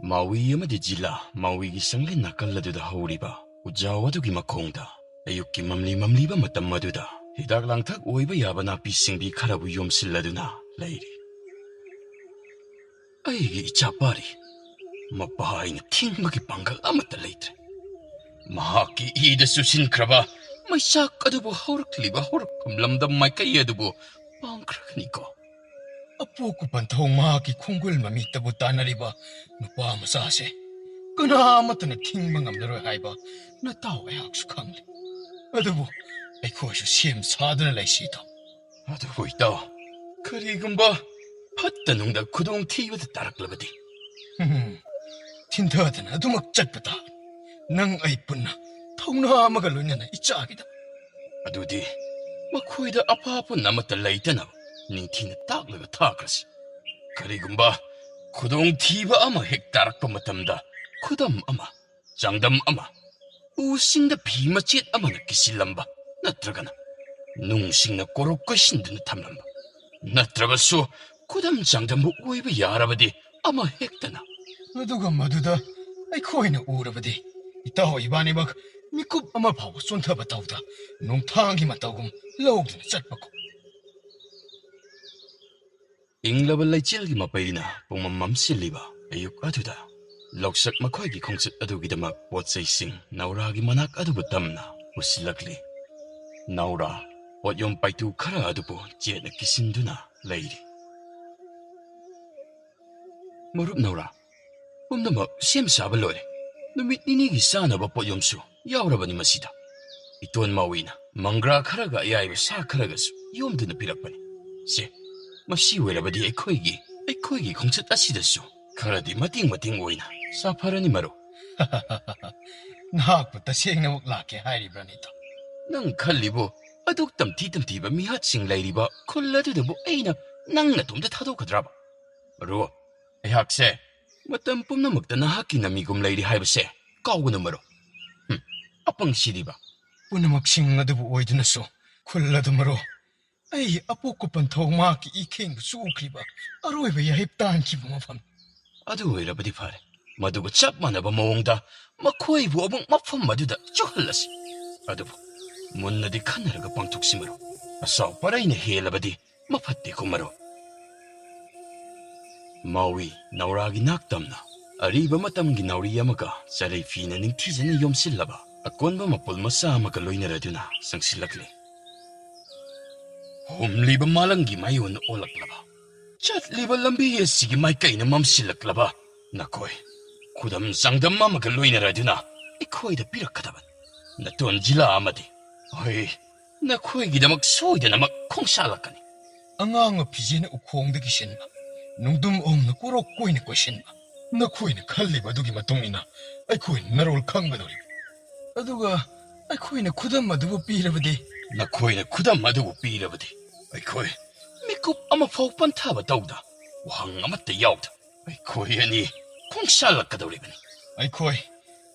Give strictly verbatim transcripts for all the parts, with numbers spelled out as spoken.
ꯃꯥꯋꯤ ꯑꯃꯗꯤ ꯖꯤꯂꯥ, ꯃꯥꯋꯤꯒꯤ ꯁꯪꯂꯦꯟ ꯅꯥꯀꯜ ꯑꯗꯨꯗ ꯍꯧꯔꯤꯕ ꯎꯖꯥꯎ ꯑꯗꯨꯒꯤ ꯃꯈꯣꯡꯗ ꯑꯌꯨꯛꯀꯤ ꯃꯝꯂꯤ ꯃꯝꯂꯤꯕ ꯃꯇꯝ ꯑꯗꯨꯗ ꯍꯤꯗꯥꯛ ꯂꯥꯡꯊꯛ ꯑꯣꯏꯕ ꯌꯥꯕ ꯅꯥꯄꯤ ꯁꯤꯡꯕꯤ ꯈꯔꯕꯨ ꯌꯣꯝꯁꯤꯜꯂꯗꯨꯅ ꯂꯩꯔꯤ꯫ ꯑꯩꯒꯤ ꯏꯆꯥ ꯄꯥꯔꯤ, ꯃꯄꯥ ꯑꯩꯅ ꯊꯤꯡꯕꯒꯤ ꯄꯥꯡꯒꯜ ꯑꯃꯠꯇ ꯂꯩꯇ꯭ꯔꯦ꯫ ꯃꯍꯥꯛꯀꯤ ꯏꯗ ꯆꯨꯁꯤꯟꯈ꯭ꯔꯕ ꯃꯩꯆꯥꯛ ꯑꯗꯨꯕꯨ ꯍꯧꯔꯛꯂꯤꯕ ꯍꯧꯔꯛꯐꯝ ꯂꯝꯗꯝ ꯃꯥꯏꯀꯩ ꯑꯗꯨꯕꯨ ꯄꯥꯡꯈ꯭ꯔꯒꯅꯤꯀꯣ꯫ ꯑꯄꯣꯛꯄ ꯄꯟꯊꯧ ꯃꯍꯥꯛꯀꯤ ꯈꯣꯡꯒꯨꯜ ꯃꯃꯤꯠꯇꯕꯨ ꯇꯥꯟꯅꯔꯤꯕ ꯅꯨꯄꯥ ꯃꯆꯥꯁꯦ ꯀꯅꯥ ꯑꯃꯠꯇꯅ ꯊꯤꯡꯕ ꯉꯝꯂꯔꯣꯏ ꯍꯥꯏꯕ ꯅꯇꯥꯎ ꯑꯩꯍꯥꯛꯁꯨ ꯈꯪꯂꯤ꯫ ꯑꯗꯨꯕꯨ ꯑꯩꯈꯣꯏꯁꯨ ꯁꯦꯝ ꯁꯥꯗꯨꯅ ꯂꯩꯁꯤꯗꯣ꯫ ꯑꯗꯨꯕꯨ ꯏꯇꯥꯎ, ꯀꯔꯤꯒꯨꯝꯕ ꯐꯠꯇ ꯅꯨꯡꯗ ꯈꯨꯗꯣꯡ ꯊꯤꯕꯗ ꯇꯥꯔꯛꯂꯕꯗꯤ? ꯍꯝ, ꯊꯤꯟꯊꯗꯅ ꯑꯗꯨꯃꯛ ꯆꯠꯄ ꯇꯥ꯫ ꯅꯪ ꯑꯩ ꯄꯨꯟꯅ ꯊꯧꯅꯥ ꯑꯃꯒ ꯂꯣꯏꯅꯅ ꯏꯆꯥꯒꯤꯗꯃꯛ꯫ ꯑꯗꯨꯗꯤ ꯃꯈꯣꯏꯗ ꯑꯄꯥ ꯄꯨꯟ ꯑꯃꯠꯇ ꯂꯩꯇꯅꯕ ꯅꯤꯡꯊꯤꯅ ꯇꯥꯛꯂꯒ ꯊꯥꯈ꯭ꯔꯁꯤ꯫ ꯀꯔꯤꯒꯨꯝꯕ ꯈꯨꯗꯣꯡꯊꯤꯕ ꯑꯃ ꯍꯦꯛ ꯇꯥꯔꯛꯄ ꯃꯇꯝꯗ ꯈꯨꯗꯝ ꯑꯃ, ꯆꯥꯡꯗꯝ ꯑꯃ, ꯎꯁꯤꯡꯗ ꯐꯤ ꯃꯆꯦꯠ ꯑꯃꯅ ꯀꯤꯁꯤꯜꯂꯝꯕ ꯅꯠꯇ꯭ꯔꯒꯅ ꯅꯨꯡꯁꯤꯡꯅ ꯀꯣꯔꯣꯛ ꯀꯣꯏꯁꯤꯟꯗꯨꯅ ꯊꯝꯂꯝꯕ ꯅꯠꯇ꯭ꯔꯕꯁꯨ ꯈꯨꯗꯝ ꯆꯥꯡꯗꯝꯕꯨ ꯑꯣꯏꯕ ꯌꯥꯔꯕꯗꯤ ꯑꯃ ꯍꯦꯛꯇꯅ꯫ ꯑꯗꯨꯒ ꯃꯗꯨꯗ ꯑꯩꯈꯣꯏꯅ ꯎꯔꯕꯗꯤ ꯏꯇꯥꯎ ꯏꯕꯥꯅꯤꯃꯛ ꯃꯤꯀꯨꯞ ꯑꯃ ꯐꯥꯎꯕ ꯆꯣꯟꯊꯕ ꯇꯧꯗ ꯅꯣꯡꯊꯥꯡꯒꯤ ꯃꯇꯧꯒꯨꯝ ꯂꯧꯗꯨꯅ ꯆꯠꯄꯀꯣ꯫ ꯏꯪꯂꯕ ꯂꯩꯆꯤꯜꯒꯤ ꯃꯄꯩꯅ ꯄꯨꯡꯃꯝ ꯃꯝꯁꯤꯜꯂꯤꯕ ꯑꯌꯨꯛ ꯑꯗꯨꯗ ꯂꯧꯁꯛ ꯃꯈꯣꯏꯒꯤ ꯈꯣꯡꯆꯠ ꯑꯗꯨꯒꯤꯗꯃꯛ ꯄꯣꯠ ꯆꯩꯁꯤꯡ ꯅꯥꯎꯔꯥꯒꯤ ꯃꯅꯥꯛ ꯑꯗꯨꯕꯨ ꯇꯝꯅ ꯄꯨꯁꯤꯜꯂꯛꯂꯤ꯫ ꯅꯥꯎꯔꯥ ꯄꯣꯠꯌꯣꯝ ꯄꯥꯏꯇꯨ ꯈꯔ ꯑꯗꯨꯕꯨ ꯆꯦꯠꯅ ꯀꯤꯁꯤꯟꯗꯨꯅ ꯂꯩꯔꯤ꯫ ꯃꯔꯨꯞ ꯅꯥꯎꯔꯥ, ꯄꯨꯝꯅꯃꯛ ꯁꯦꯝ ꯁꯥꯕ ꯂꯣꯏꯔꯦ꯫ ꯅꯨꯃꯤꯠ ꯅꯤꯅꯤꯒꯤ ꯆꯥꯅꯕ ꯄꯣꯠꯌꯣꯝꯁꯨ ꯌꯥꯎꯔꯕꯅꯤ ꯃꯁꯤꯗ꯫ ꯏꯇꯣꯟ ꯃꯥꯋꯤꯅ ꯃꯪꯒ꯭ꯔꯥ ꯈꯔꯒ ꯑꯌꯥꯏꯕ ꯁꯥ ꯈꯔꯒꯁꯨ ꯌꯣꯝꯗꯨꯅ ꯄꯤꯔꯛꯄꯅꯤ꯫ ꯁꯦ, ꯃꯁꯤ ꯑꯣꯏꯔꯕꯗꯤ ꯑꯩꯈꯣꯏꯒꯤ, ꯑꯩꯈꯣꯏꯒꯤ ꯈꯣꯡꯆꯠ ꯑꯁꯤꯗꯁꯨ ꯈꯔꯗꯤ ꯃꯇꯦꯡ ꯃꯇꯦꯡ ꯑꯣꯏꯅ ꯁꯥꯐꯔꯅꯤ ꯃꯔꯨꯞ꯫ ꯅꯍꯥꯛꯄꯨ ꯇꯁꯦꯡꯅꯃꯛ ꯂꯥꯛꯀꯦ ꯍꯥꯏꯔꯤꯕ꯭ꯔꯥꯅꯦ ꯏꯇꯥꯎ? ꯅꯪ ꯈꯜꯂꯤꯕꯨ ꯑꯗꯨꯛ ꯇꯝꯊꯤ ꯇꯝꯊꯤꯕ ꯃꯤꯍꯥꯠꯁꯤꯡ ꯂꯩꯔꯤꯕ ꯈꯨꯜ ꯑꯗꯨꯗꯕꯨ ꯑꯩꯅ ꯅꯪ ꯅꯇꯣꯝꯇ ꯊꯥꯗꯣꯛꯀꯗ꯭ꯔꯕ? ꯃꯔꯨꯞ, ꯑꯩꯍꯥꯛꯁꯦ ꯃꯇꯝ ꯄꯨꯝꯅꯃꯛꯇ ꯅꯍꯥꯛꯀꯤ ꯅꯃꯤꯒꯨꯝ ꯂꯩꯔꯤ ꯍꯥꯏꯕꯁꯦ ꯀꯥꯎꯒꯅꯨ ꯃꯔꯨꯞ꯫ ꯍꯨꯝ, ꯑꯄꯪꯁꯤꯗꯤꯕ꯫ ꯄꯨꯝꯅꯃꯛꯁꯤꯡ ꯑꯗꯨꯕꯨ ꯑꯣꯏꯗꯨꯅꯁꯨ ꯈꯨꯜ ꯑꯗꯨ ꯃꯔꯨꯞ, ꯑꯩ ꯑꯄꯣꯛꯄ ꯄꯟꯊꯧ ꯃꯍꯥꯛꯀꯤ ꯏꯈꯦꯡꯗ ꯆꯨꯈ꯭ꯔꯤꯕ ꯑꯔꯣꯏꯕ ꯌꯥꯍꯤꯞ ꯇꯥꯟꯈꯤꯕ ꯃꯐꯝ꯫ ꯑꯗꯨ ꯑꯣꯏꯔꯕꯗꯤ ꯐꯔꯦ꯫ ꯃꯗꯨꯒ ꯆꯞ ꯃꯥꯟꯅꯕ ꯃꯑꯣꯡꯗ ꯃꯈꯣꯏꯕꯨ ꯑꯃꯨꯛ ꯃꯐꯝ ꯑꯗꯨꯗ ꯆꯨꯍꯜꯂꯁꯤ꯫ ꯑꯗꯨꯕꯨ ꯃꯨꯟꯅꯗꯤ ꯈꯟꯅꯔꯒ ꯄꯥꯡꯊꯣꯛꯁꯤ ꯃꯔꯨꯞ꯫ ꯑꯆꯥꯎ ꯄꯔꯩꯅ ꯍꯦꯜꯂꯕꯗꯤ ꯃꯐꯠꯇꯦꯀꯣ ꯃꯔꯨꯞ꯫ ꯃꯥꯎꯏ ꯅꯥꯎꯔꯥꯒꯤ ꯅꯥꯛ ꯇꯝꯅ ꯑꯔꯤꯕ ꯃꯇꯝꯒꯤ ꯅꯥꯎꯔꯤ ꯑꯃꯒ ꯆꯔꯩ ꯐꯤꯅ ꯅꯤꯡꯊꯤꯖꯅ ꯌꯣꯝꯁꯤꯜꯂꯕ ꯑꯀꯣꯟꯕ ꯃꯄꯨꯜ ꯃꯆꯥ ꯑꯃꯒ ꯂꯣꯏꯅꯔꯗꯨꯅ ꯆꯪꯁꯤꯜꯂꯛꯂꯤ꯫ ꯍꯨꯝꯂꯤꯕ ꯃꯥꯂꯪꯒꯤ ꯃꯥꯌꯣꯟꯅ ꯑꯣꯜꯂꯛꯂꯕ, ꯆꯠꯂꯤꯕ ꯂꯝꯕꯤ ꯑꯁꯤꯒꯤ ꯃꯥꯏꯀꯩꯅ ꯃꯝꯁꯤꯜꯂꯛꯂꯕ ꯅꯈꯣꯏ ꯈꯨꯗꯝ ꯆꯥꯡꯗꯝ ꯑꯃꯒ ꯂꯣꯏꯅꯔꯗꯨꯅ ꯑꯩꯈꯣꯏꯗ ꯄꯤꯔꯛꯀꯗꯕꯅꯤ꯫ ꯅꯇꯣꯟ ꯖꯤꯂꯥ ꯑꯃꯗꯤ ꯑꯩ ꯅꯈꯣꯏꯒꯤꯗꯃꯛ ꯁꯣꯏꯗꯅꯃꯛ ꯈꯣꯡꯁꯥꯜꯂꯛꯀꯅꯤ꯫ ꯑꯉꯥꯡꯕ ꯐꯤꯖꯦꯅ ꯎꯈꯣꯡꯗꯒꯤ ꯁꯤꯟꯕ, ꯅꯨꯡꯗꯨꯝ ꯑꯍꯨꯝꯅ ꯀꯣꯔꯣꯛ ꯀꯣꯏꯅ ꯀꯣꯏꯁꯤꯟꯕ, ꯅꯈꯣꯏꯅ ꯈꯜꯂꯤꯕ ꯑꯗꯨꯒꯤ ꯃꯇꯨꯡ ꯏꯟꯅ ꯑꯩꯈꯣꯏꯅ ꯅꯔꯣꯜ ꯈꯪꯒꯗꯧꯔꯤꯕꯅꯤ꯫ ꯑꯗꯨꯒ ꯑꯩꯈꯣꯏꯅ ꯈꯨꯗꯝ ꯑꯗꯨꯕꯨ ꯄꯤꯔꯕꯗꯤ, ꯅꯈꯣꯏꯅ ꯈꯨꯗꯝ ꯑꯗꯨꯕꯨ ꯄꯤꯔꯕꯗꯤ, ꯑꯩꯈꯣꯏ ꯃꯤꯀꯨꯞ ꯑꯃꯐꯥꯎ ꯄꯟꯊꯕ ꯇꯧꯗ, ꯋꯥꯍꯪ ꯑꯃꯠꯇ ꯌꯥꯎꯗ, ꯑꯩꯈꯣꯏ ꯑꯅꯤ ꯈꯣꯡꯁꯥꯜꯂꯛꯀꯗꯧꯔꯤꯕꯅꯤ꯫ ꯑꯩꯈꯣꯏ,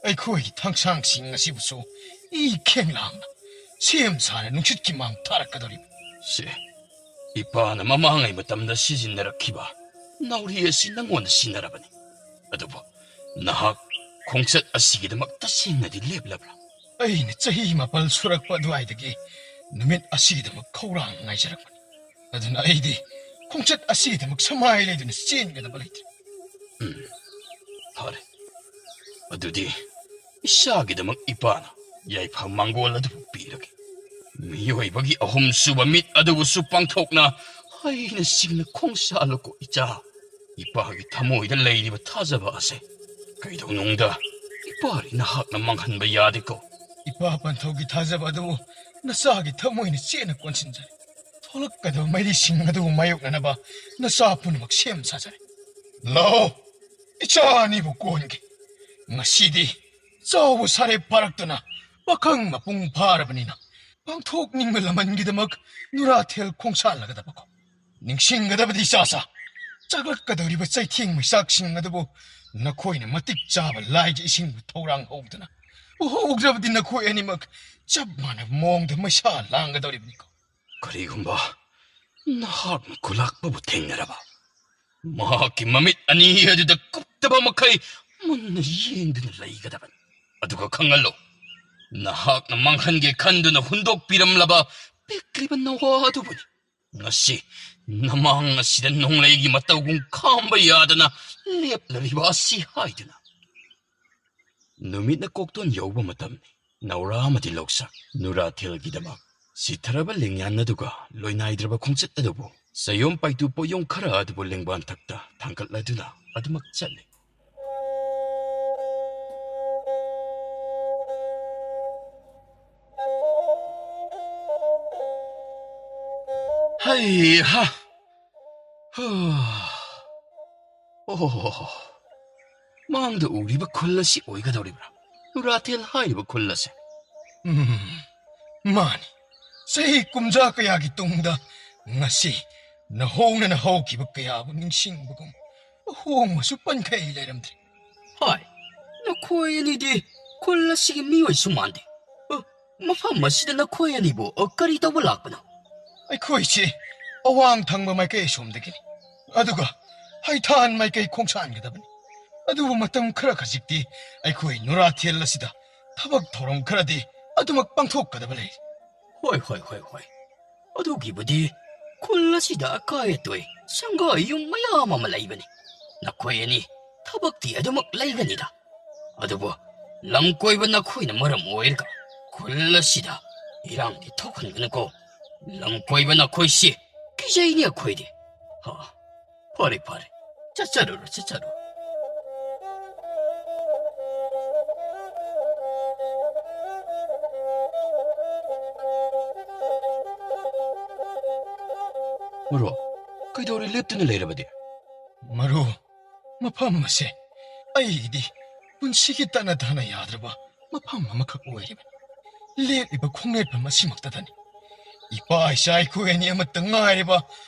ꯑꯩꯈꯣꯏꯒꯤ ꯊꯥꯡꯁꯥꯡꯁꯤꯡ ꯑꯁꯤꯕꯨꯁꯨ ꯏ ꯈꯦꯡꯂꯥꯡꯅ ꯁꯦꯝ ꯁꯥꯅ ꯅꯨꯡꯁꯤꯠꯀꯤ ꯃꯥꯡ ꯊꯥꯔꯛꯀꯗꯧꯔꯤꯕꯅꯤ꯫ ꯁꯦ, ꯏꯄꯥꯅ ꯃꯃꯥꯡꯉꯩ ꯃꯇꯝꯗ ꯁꯤꯖꯤꯟꯅꯔꯛꯈꯤꯕ ꯅꯥꯎꯔꯤ ꯑꯁꯤ ꯅꯪꯉꯣꯟꯗ ꯁꯤꯟꯅꯔꯕꯅꯤ꯫ ꯑꯗꯨꯕꯨ ꯅꯍꯥꯛ ꯈꯣꯡꯆꯠ ꯑꯁꯤꯒꯤꯗꯃꯛ ꯇꯁꯦꯡꯅꯗꯤ ꯂꯦꯞꯂꯕ꯭ꯔꯥ? ꯑꯩꯅ ꯆꯍꯤ ꯃꯥꯄꯜ ꯁꯨꯔꯛꯄ ꯑꯗꯨꯋꯥꯏꯗꯒꯤ ꯅꯨꯃꯤꯠ ꯑꯁꯤꯒꯤꯗꯃꯛ ꯈꯧꯔꯥꯡ ꯉꯥꯏꯖꯔꯛꯄꯅꯤ꯫ ꯑꯗꯨꯅ ꯑꯩꯗꯤ ꯈꯣꯡꯆꯠ ꯑꯁꯤꯒꯤꯗꯃꯛ ꯁꯃꯥꯏ ꯂꯩꯗꯨꯅ ꯆꯦꯟꯒꯗꯕ ꯂꯩꯇ꯭ꯔꯦ꯫ ꯎꯝ, ꯐꯔꯦ꯫ ꯑꯗꯨꯗꯤ ꯏꯁꯥꯒꯤꯗꯃꯛ ꯏꯄꯥꯅ ꯌꯥꯏꯐ ꯃꯥꯡꯒꯣꯜ ꯑꯗꯨꯕꯨ ꯄꯤꯔꯒꯦ꯫ ꯃꯤꯑꯣꯏꯕꯒꯤ ꯑꯍꯨꯝꯁꯨꯕ ꯃꯤꯠ ꯑꯗꯨꯕꯨꯁꯨ ꯄꯥꯡꯊꯣꯛꯅ ꯍꯩꯅ ꯁꯤꯡꯅ ꯈꯣꯡꯁꯥꯜꯂꯨꯀꯣ ꯏꯆꯥ꯫ ꯏꯄꯥꯒꯤ ꯊꯃꯣꯏꯗ ꯂꯩꯔꯤꯕ ꯊꯥꯖꯕ ꯑꯁꯦ ꯀꯩꯗꯧꯅꯨꯡꯗ ꯏꯄꯥꯔꯤ ꯅꯍꯥꯛꯅ ꯃꯥꯡꯍꯟꯕ ꯌꯥꯗꯦꯀꯣ꯫ ꯏꯄꯥ ꯄꯟꯊꯧꯒꯤ ꯊꯥꯖꯕ ꯑꯗꯨꯕꯨ ꯅꯆꯥꯒꯤ ꯊꯃꯣꯏꯅ ꯆꯦꯠꯅ ꯀꯣꯟꯁꯤꯟꯖꯔꯦ꯫ ꯊꯣꯛꯂꯛꯀꯗꯕ ꯃꯩꯔꯤꯁꯤꯡ ꯑꯗꯨꯕꯨ ꯃꯥꯌꯣꯛꯅꯅꯕ ꯅꯆꯥ ꯄꯨꯝꯅꯃꯛ ꯁꯦꯝ ꯁꯥꯖꯔꯦ꯫ ꯂꯥꯛꯑꯣ, ꯏꯆꯥ ꯑꯅꯤꯕꯨ ꯀꯣꯟꯒꯦ꯫ ꯉꯁꯤꯗꯤ ꯆꯥꯎꯕ ꯁꯥꯔꯦꯞ ꯐꯥꯔꯛꯇꯨꯅ ꯄꯥꯈꯪ ꯃꯄꯨꯡ ꯐꯥꯔꯕꯅꯤꯅ ꯄꯥꯡꯊꯣꯛꯅꯤꯡꯕ ꯂꯃꯟꯒꯤꯗꯃꯛ ꯅꯨꯔꯥꯊꯦꯜ ꯈꯣꯡꯁꯥꯜꯂꯒꯗꯕꯀꯣ꯫ ꯅꯤꯡꯁꯤꯡꯒꯗꯕꯗꯤ ꯏꯆꯥꯁꯥ, ꯆꯥꯛꯂꯛꯀꯗꯧꯔꯤꯕ ꯆꯩꯊꯦꯡ ꯃꯩꯆꯥꯛꯁꯤꯡ ꯑꯗꯨꯕꯨ ꯅꯈꯣꯏꯅ ꯃꯇꯤꯛ ꯆꯥꯕ ꯂꯥꯏꯒꯤ ꯏꯁꯤꯡꯕꯨ ꯊꯧꯔꯥꯡ ꯍꯧꯗꯨꯅ ꯎꯍꯧꯗ꯭ꯔꯕꯗꯤ ꯅꯈꯣꯏ ꯑꯅꯤꯃꯛ ꯆꯞ ꯃꯥꯟꯅꯕ ꯃꯑꯣꯡꯗ ꯃꯩꯁꯥ ꯂꯥꯡꯒꯗꯧꯔꯤꯕꯅꯤꯀꯣ꯫ ꯀꯔꯤꯒꯨꯝꯕ ꯅꯍꯥꯛꯅ ꯈꯨꯂꯥꯛꯄꯕꯨ ꯊꯦꯡꯅꯔꯕ, ꯃꯍꯥꯛꯀꯤ ꯃꯃꯤꯠ ꯑꯅꯤ ꯑꯗꯨꯗ ꯀꯨꯞꯇꯕ ꯃꯈꯩ ꯃꯨꯟꯅ ꯌꯦꯡꯗꯨꯅ ꯂꯩꯒꯗꯕꯅꯤ꯫ ꯑꯗꯨꯒ ꯈꯪꯍꯜꯂꯨ, ꯅꯍꯥꯛꯅ ꯃꯥꯡꯍꯟꯒꯦ ꯈꯟꯗꯨꯅ ꯍꯨꯟꯗꯣꯛꯄꯤꯔꯝꯂꯕ ꯄꯤꯛꯂꯤꯕ ꯅꯋꯥ ꯑꯗꯨꯕꯨꯅꯤ ꯉꯁꯤ ꯅꯃꯥꯡ ꯑꯁꯤꯗ ꯅꯣꯡꯂꯩꯒꯤ ꯃꯇꯧꯒꯨꯝ ꯈꯥꯝꯕ ꯌꯥꯗꯅ ꯂꯦꯞꯂꯔꯤꯕ ꯑꯁꯤ ꯍꯥꯏꯗꯨꯅ꯫ ꯅꯨꯃꯤꯠꯅ ꯀꯣꯛꯇꯣꯟ ꯌꯧꯕ ꯃꯇꯝꯅꯤ꯫ ꯅꯧꯔꯥ ꯑꯃꯗꯤ ꯂꯧꯁꯥ ꯅꯨꯔꯥꯊꯦꯜꯒꯤꯗꯃꯛ ꯁꯤꯊꯔꯕ ꯂꯦꯡꯌꯥꯟ ꯑꯗꯨꯒ ꯂꯣꯏꯅꯥꯏꯗ꯭ꯔꯕ ꯈꯣꯡꯆꯠ ꯑꯗꯨꯕꯨ ꯆꯌꯣꯝ ꯄꯥꯏꯇꯨ ꯄꯣꯌꯣꯝ ꯈꯔ ꯑꯗꯨꯕꯨ ꯂꯦꯡꯕꯥꯟ ꯊꯛꯇ ꯊꯥꯡꯒꯠꯂꯗꯨꯅ ꯑꯗꯨꯃꯛ ꯆꯠꯂꯤ꯫ ꯍꯩ ꯍꯥ! ꯍꯥ! ꯑꯣꯍꯣ! ꯃꯥꯡꯗ ꯎꯔꯤꯕ ꯈꯨꯜ ꯑꯁꯤ ꯑꯣꯏꯒꯗꯧꯔꯤꯕ꯭ꯔꯥ? ꯅꯨꯔꯥꯊꯦꯜ ꯍꯥꯏꯔꯤꯕ ꯈꯨꯜ ꯑꯁꯦ? ꯎꯝ, ꯃꯥꯅꯤ꯫ ꯆꯍꯤ ꯀꯨꯝꯖꯥ ꯀꯌꯥꯒꯤ ꯇꯨꯡꯗ ꯉꯁꯤ ꯅꯍꯧꯅꯅ ꯍꯧꯈꯤꯕ ꯀꯌꯥꯕꯨ ꯅꯤꯡꯁꯤꯡꯕꯒꯨꯝ ꯑꯍꯣꯡꯕꯁꯨ ꯄꯟꯈꯩ ꯂꯩꯔꯝꯗ꯭ꯔꯦ꯫ ꯍꯣꯏ, ꯅꯈꯣꯏ ꯑꯅꯤꯗꯤ ꯈꯨꯜ ꯑꯁꯤꯒꯤ ꯃꯤꯑꯣꯏꯁꯨ ꯃꯥꯟꯗꯦ꯫ ꯑ, ꯃꯐꯝ ꯑꯁꯤꯗ ꯅꯈꯣꯏ ꯑꯅꯤꯕꯨ, ꯑ, ꯀꯔꯤ ꯇꯧꯕ ꯂꯥꯛꯄꯅꯣ? ꯑꯩꯈꯣꯏꯁꯤ ꯑꯋꯥꯡ ꯊꯪꯕ ꯃꯥꯏꯀꯩ ꯑꯁꯣꯝꯗꯒꯤꯅꯤ, ꯑꯗꯨꯒ ꯍꯩꯊꯥꯟ ꯃꯥꯏꯀꯩ ꯈꯣꯡꯁꯥꯟꯒꯗꯕꯅꯤ꯫ ꯑꯗꯨꯕꯨ ꯃꯇꯝ ꯈꯔ ꯈꯖꯤꯛꯇꯤ ꯑꯩꯈꯣꯏ ꯅꯨꯔꯥꯊꯦꯜ ꯑꯁꯤꯗ ꯊꯕꯛ ꯊꯧꯔꯝ ꯈꯔꯗꯤ ꯑꯗꯨꯃꯛ ꯄꯥꯡꯊꯣꯛꯀꯗꯕ ꯂꯩꯔꯤ꯫ ꯍꯣꯏ, ꯍꯣꯏ, ꯍꯣꯏ, ꯍꯣꯏ꯫ ꯑꯗꯨꯒꯤꯕꯨꯗꯤ ꯈꯨꯜ ꯑꯁꯤꯗ ꯑꯀꯥꯏ ꯑꯇꯣꯏ ꯁꯪꯒꯥꯏ ꯌꯨꯝ ꯃꯌꯥꯝ ꯑꯃ ꯂꯩꯕꯅꯤ꯫ ꯅꯈꯣꯏ ꯑꯅꯤ ꯊꯕꯛꯇꯤ ꯑꯗꯨꯃꯛ ꯂꯩꯒꯅꯤꯗ꯫ ꯑꯗꯨꯕꯨ ꯂꯝ ꯀꯣꯏꯕ ꯅꯈꯣꯏꯅ ꯃꯔꯝ ꯑꯣꯏꯔꯒ ꯈꯨꯜ ꯑꯁꯤꯗ ꯏꯔꯥꯡꯗꯤ ꯊꯣꯛꯍꯟꯒꯅꯨꯀꯣ꯫ ꯂꯝ ꯀꯣꯏꯕ ꯅꯈꯣꯏꯁꯤ ꯀꯤꯖꯩꯅꯦ ꯑꯩꯈꯣꯏꯗꯤ꯫ ꯍꯥ, ꯐꯔꯦ, ꯐꯔꯦ꯫ ꯆꯠꯆꯔꯨꯔꯣ, ꯆꯠꯆꯔꯨꯔꯣ꯫ ꯃꯔꯨꯞ, ꯀꯩꯗꯧꯔꯦ ꯂꯦꯞꯇꯨꯅ ꯂꯩꯔꯕꯗꯤ? ꯃꯔꯨꯞ, ꯃꯐꯝ ꯑꯁꯦ ꯑꯩꯒꯤꯗꯤ ꯄꯨꯟꯁꯤꯒꯤ ꯇꯠꯅ ꯊꯥꯅ ꯌꯥꯗ꯭ꯔꯕ ꯃꯐꯝ ꯑꯃꯈꯛ ꯑꯣꯏꯔꯤꯕꯅꯤ꯫ ꯂꯦꯞꯂꯤꯕ ꯈꯣꯡꯂꯦꯞꯐꯝ ꯑꯁꯤꯃꯛꯇꯗꯅꯤ ꯏꯄꯥ ꯏꯆꯥ ꯑꯩꯈꯣꯏ ꯑꯅꯤ ꯑꯃꯠꯇ ꯉꯥꯏꯔꯤꯕ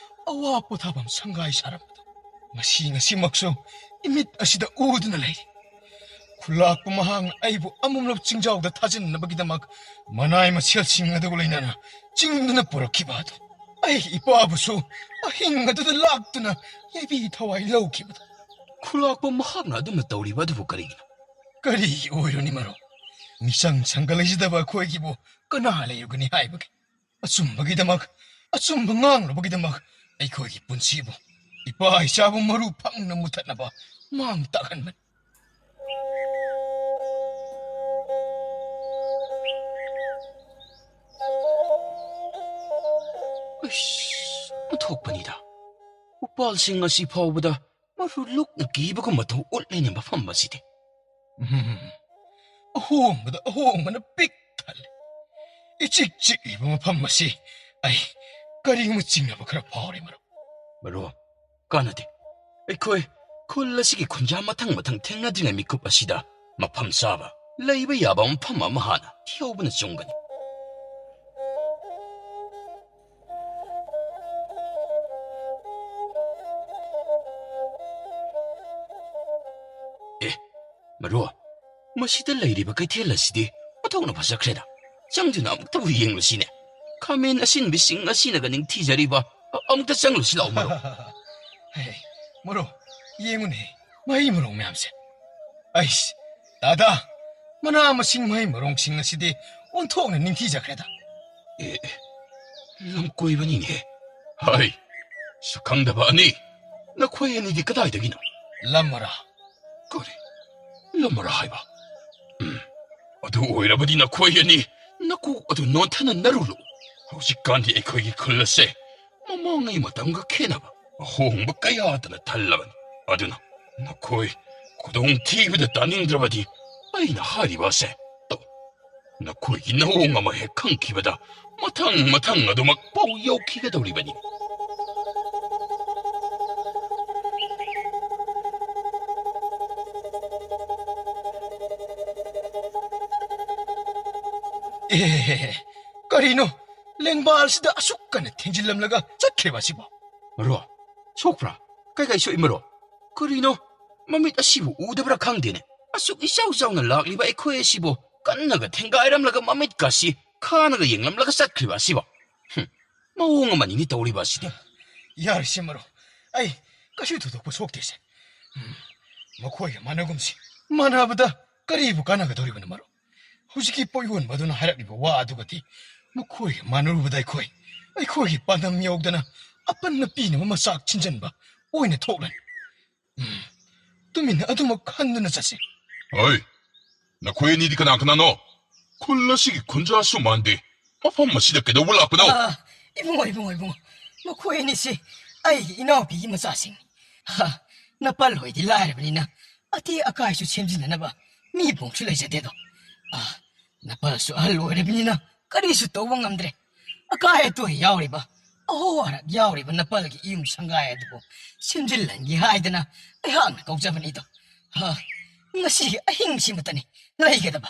ꯑꯋꯥ ꯄꯣꯊꯥꯐꯝ ꯁꯪꯒꯥꯏ ꯁꯥꯔꯝꯕꯗꯣ꯫ ꯉꯁꯤ, ꯉꯁꯤꯃꯛꯁꯨ ꯏꯃꯤꯠ ꯑꯁꯤꯗ ꯎꯗꯨꯅ ꯂꯩꯔꯤ꯫ ꯈꯨꯜꯂꯥꯛꯄ ꯃꯍꯥꯛꯅ ꯑꯩꯕꯨ ꯑꯃꯨꯛꯂꯞ ꯆꯤꯡꯖꯥꯎꯗ ꯊꯥꯖꯤꯟꯅꯕꯒꯤꯗꯃꯛ ꯃꯅꯥꯏ ꯃꯁꯦꯜꯁꯤꯡ ꯑꯗꯨꯒ ꯂꯣꯏꯅꯅ ꯆꯤꯡꯗꯨꯅ ꯄꯨꯔꯛꯈꯤꯕ ꯑꯗꯨ꯫ ꯑꯩ ꯏꯄꯥꯕꯨꯁꯨ ꯑꯍꯤꯡ ꯑꯗꯨꯗ ꯂꯥꯛꯇꯨꯅ ꯌꯩꯕꯤ ꯊꯋꯥꯏ ꯂꯧꯈꯤꯕꯗꯨ꯫ ꯈꯨꯂꯥꯛꯄ ꯃꯍꯥꯛꯅ ꯑꯗꯨꯝꯅ ꯇꯧꯔꯤꯕ ꯑꯗꯨꯕꯨ ꯀꯔꯤꯒꯤꯅꯣ? ꯀꯔꯤꯒꯤ ꯑꯣꯏꯔꯨꯅꯤ ꯃꯔꯨꯞ? ꯃꯤꯆꯪ ꯆꯪꯒ ꯂꯩꯖꯗꯕ ꯑꯩꯈꯣꯏꯒꯤꯕꯨ ꯀꯅꯥ ꯂꯩꯔꯨꯒꯅꯤ ꯍꯥꯏꯕꯒꯦ? ꯑꯆꯨꯝꯕꯒꯤꯗꯃꯛ, ꯑꯆꯨꯝꯕ ꯉꯥꯡꯂꯨꯕꯒꯤꯗꯃꯛ ꯑꯩꯈꯣꯏꯒꯤ ꯄꯨꯟꯁꯤꯕꯨ, ꯏꯄꯥ ꯏꯆꯥꯕꯨ ꯃꯔꯨ ꯐꯪꯅ ꯃꯨꯊꯠꯅꯕ ꯃꯥꯡ ꯇꯥꯛꯍꯟꯕꯅꯤ꯫ ꯑꯩꯁ, ꯑꯣꯟꯊꯣꯛꯄꯅꯤꯗ꯫ ꯎꯄꯥꯜꯁꯤꯡ ꯑꯁꯤ ꯐꯥꯎꯕꯗ ꯃꯔꯨ ꯂꯨꯛꯅ ꯀꯤꯕꯒꯨꯝ ꯃꯇꯧ ꯎꯠꯂꯦꯅꯦ ꯃꯐꯝ ꯑꯁꯤꯗꯤ꯫ ꯎꯝ, ꯑꯍꯣꯡꯕꯗ ꯑꯍꯣꯡꯕꯅ ꯄꯤꯛ ꯊꯜꯂꯦ꯫ ꯏꯆꯤꯛ ꯆꯤꯛꯂꯤꯕ ꯃꯐꯝ ꯑꯁꯤ ꯑꯩ ꯀꯔꯤꯒꯨꯝꯕ ꯆꯤꯡꯅꯕ ꯈꯔ ꯐꯥꯎꯔꯦ, ꯃꯔꯨꯞ꯫ ꯃꯔꯨꯞ, ꯀꯥꯟꯅꯗꯦ꯫ ꯑꯩꯈꯣꯏ ꯈꯨꯜ ꯑꯁꯤꯒꯤ ꯈꯨꯟꯖꯥ ꯃꯊꯪ ꯃꯊꯪ ꯊꯦꯡꯅꯗ꯭ꯔꯤꯉꯩ ꯃꯤꯀꯨꯞ ꯑꯁꯤꯗ ꯃꯐꯝ ꯆꯥꯕ, ꯂꯩꯕ ꯌꯥꯕ ꯃꯐꯝ ꯑꯃ ꯍꯥꯟꯅ ꯊꯤꯍꯧꯕꯅ ꯆꯨꯝꯒꯅꯤ꯫ ꯑꯦ, ꯃꯔꯨꯞ, ꯃꯁꯤꯗ ꯂꯩꯔꯤꯕ ꯀꯩꯊꯦꯜ ꯑꯁꯤꯗꯤ ꯑꯣꯟꯊꯣꯛꯅ ꯐꯖꯈ꯭ꯔꯦꯗ꯫ ꯆꯪꯗꯨꯅ ꯑꯃꯨꯛꯇꯕꯨ ꯌꯦꯡꯂꯨꯁꯤꯅꯦ꯫ ꯈꯥꯃꯦꯟ ꯑꯁꯤꯟꯕꯤꯁꯤꯡ ꯑꯁꯤꯅꯒ ꯅꯤꯡꯊꯤꯖꯔꯤꯕ꯫ ꯑ-, ꯑꯃꯨꯛꯇ ꯆꯪꯂꯨꯁꯤ ꯂꯥꯛꯑꯣ, ꯃꯔꯨꯞ꯫ ꯍꯦ, ꯃꯔꯨꯞ, ꯌꯦꯡꯉꯨꯅꯦ, ꯃꯍꯩ ꯃꯔꯣꯡ ꯃꯌꯥꯝꯁꯦ꯫ ꯑꯩꯁ, ꯇꯥꯗꯥ, ꯃꯅꯥ ꯃꯁꯤꯡ ꯃꯍꯩ ꯃꯔꯣꯡꯁꯤꯡ ꯑꯁꯤꯗꯤ ꯑꯣꯟꯊꯣꯛꯅ ꯅꯤꯡꯊꯤꯖꯈ꯭ꯔꯦꯗ꯫ ꯑꯦ, ꯑꯦ, ꯂꯝꯀꯣꯏꯕꯅꯤꯅꯦ꯫ ꯍꯥꯏ, ꯁꯛꯈꯪꯗꯕ ꯑꯅꯤ, ꯅꯈꯣꯏ ꯑꯅꯤꯗꯤ ꯀꯗꯥꯏꯗꯒꯤꯅꯣ? ꯂꯝꯃꯔꯥ꯫ ꯀꯔꯤ? ꯂꯝꯃꯔꯥ ꯍꯥꯏꯕ? ꯎꯝ, ꯑꯗꯨ ꯑꯣꯏꯔꯕꯗꯤ ꯅꯈꯣꯏ ꯑꯅꯤ ꯅꯀꯣꯛ ꯑꯗꯨ ꯅꯣꯟꯊꯅ ꯅꯔꯨꯂꯨ꯫ ꯍꯧꯖꯤꯛꯀꯥꯟꯗꯤ ꯑꯩꯈꯣꯏꯒꯤ ꯈꯨꯜ ꯑꯁꯦ ꯃꯃꯥꯡꯉꯩ ꯃꯇꯝꯒ ꯈꯦꯠꯅꯕ ꯑꯍꯣꯡꯕ ꯀꯌꯥꯗꯅ ꯊꯜꯂꯕꯅꯤ꯫ ꯑꯗꯨꯅ ꯅꯈꯣꯏ ꯈꯨꯗꯣꯡꯊꯤꯕꯗ ꯇꯥꯅꯤꯡꯗ꯭ꯔꯕꯗꯤ ꯑꯩꯅ ꯍꯥꯏꯔꯤꯕ ꯑꯁꯦ ꯇꯧ꯫ ꯅꯈꯣꯏꯒꯤ ꯅꯑꯣꯡ ꯑꯃ ꯍꯦꯛ ꯈꯪꯈꯤꯕꯗ ꯃꯊꯪ ꯃꯊꯪ ꯑꯗꯨꯃꯛ ꯄꯥꯎ ꯌꯧꯈꯤꯒꯗꯧꯔꯤꯕꯅꯤ꯫ ꯑꯦ, ꯀꯔꯤꯅꯣ? ꯂꯦꯡꯕꯥꯜꯁꯤꯗ ꯑꯁꯨꯛ ꯀꯟꯅ ꯊꯦꯡꯖꯤꯜꯂꯝꯂꯒ ꯆꯠꯈ꯭ꯔꯤꯕ ꯑꯁꯤꯕꯣ? ꯃꯔꯣ, ꯁꯣꯛꯄ꯭ꯔꯥ? ꯀꯩ ꯀꯩ ꯁꯣꯛꯏ ꯃꯔꯣ? ꯀꯔꯤꯅꯣ? ꯃꯃꯤꯠ ꯑꯁꯤꯕꯨ ꯎꯗꯕ꯭ꯔꯥ ꯈꯪꯗꯦꯅꯦ꯫ ꯑꯁꯨꯛ ꯏꯆꯥꯎ ꯆꯥꯎꯅ ꯂꯥꯛꯂꯤꯕ ꯑꯩꯈꯣꯏ ꯑꯁꯤꯕꯨ ꯀꯟꯅꯒ ꯊꯦꯡꯒꯥꯏꯔꯝꯂꯒ ꯃꯃꯤꯠꯀꯁꯤ ꯈꯥꯅꯒ ꯌꯦꯡꯂꯝꯂꯒ ꯆꯠꯈ꯭ꯔꯤꯕ ꯑꯁꯤꯕꯣ? ꯍꯨꯝ, ꯃꯑꯣꯡ ꯑꯃꯅꯤꯅꯦ ꯇꯧꯔꯤꯕ ꯑꯁꯤꯗꯤ꯫ ꯌꯥꯔꯤꯁꯦ ꯃꯔꯣ, ꯑꯩ ꯀꯩꯁꯨ ꯊꯣꯏꯗꯣꯛꯄ ꯁꯣꯛꯇꯦꯁꯦ꯫ ꯃꯈꯣꯏꯒ ꯃꯥꯟꯅꯒꯨꯝꯁꯤ꯫ ꯃꯥꯟꯅꯕꯗ ꯀꯔꯤꯕꯨ ꯀꯥꯟꯅꯒꯗꯧꯔꯤꯕꯅꯣ, ꯃꯔꯨꯞ? ꯍꯧꯖꯤꯛꯀꯤ ꯄꯣꯠ ꯌꯣꯟꯕꯗꯨꯅ ꯍꯥꯏꯔꯛꯂꯤꯕ ꯋꯥ ꯑꯗꯨꯒꯗꯤ ꯃꯈꯣꯏꯒ ꯃꯥꯟꯅꯔꯨꯕꯗ ꯑꯩꯈꯣꯏ, ꯑꯩꯈꯣꯏꯒꯤ ꯄꯥꯟꯗꯝ ꯌꯧꯗꯅ ꯑꯄꯟꯅ ꯄꯤꯅꯕ ꯃꯆꯥꯛ ꯆꯤꯟꯖꯟꯕ ꯑꯣꯏꯅ ꯊꯣꯛꯂꯅꯤ꯫ ꯎꯝ, ꯇꯨꯃꯤꯟꯅ ꯑꯗꯨꯃꯛ ꯈꯟꯗꯨꯅ ꯆꯠꯁꯤ꯫ ꯍꯣꯏ, ꯅꯈꯣꯏ ꯑꯅꯤꯗꯤ ꯀꯅꯥ ꯀꯅꯥꯅꯣ? ꯈꯨꯜ ꯑꯁꯤꯒꯤ ꯈꯨꯟꯖꯥꯁꯨ ꯃꯥꯟꯗꯦ꯫ ꯃꯐꯝ ꯑꯁꯤꯗ ꯀꯩꯗꯧꯕ ꯂꯥꯛꯄꯅꯣ? ꯑꯥ, ꯏꯕꯨꯡꯉꯣ, ꯏꯕꯨꯡꯉꯣ, ꯏꯕꯨꯡꯉꯣ, ꯃꯈꯣꯏ ꯑꯅꯤꯁꯤ ꯑꯩꯒꯤ ꯏꯅꯥꯎꯄꯤꯒꯤ ꯃꯆꯥꯁꯤꯡꯅꯤ꯫ ꯍꯥ, ꯅꯄꯜ ꯍꯣꯏꯗꯤ ꯂꯥꯏꯔꯕꯅꯤꯅ ꯑꯇꯦꯛ ꯑꯀꯥꯏꯁꯨ ꯁꯦꯝꯖꯤꯟꯅꯅꯕ ꯃꯤ ꯄꯣꯡꯁꯨ ꯂꯩꯖꯗꯦꯗꯣ꯫ ꯑꯥ, ꯅꯄꯜꯁꯨ ꯑꯍꯜ ꯑꯣꯏꯔꯕꯅꯤꯅ ꯀꯔꯤꯁꯨ ꯇꯧꯕ ꯉꯝꯗ꯭ꯔꯦ꯫ ꯑꯀꯥꯏ ꯑꯇꯣꯏ ꯌꯥꯎꯔꯤꯕ, ꯑꯍꯣ ꯑꯔꯥꯛ ꯌꯥꯎꯔꯤꯕ ꯅꯄꯜꯒꯤ ꯏꯌꯨꯝ ꯁꯪꯒꯥꯏ ꯑꯗꯨꯕꯨ ꯁꯦꯝꯖꯤꯜꯍꯟꯒꯦ ꯍꯥꯏꯗꯅ ꯑꯩꯍꯥꯛꯅ ꯀꯧꯖꯕꯅꯤꯗꯣ꯫ ꯍꯥ, ꯉꯁꯤꯒꯤ ꯑꯍꯤꯡꯁꯤꯃꯇꯅꯤ ꯂꯩꯒꯗꯕ꯫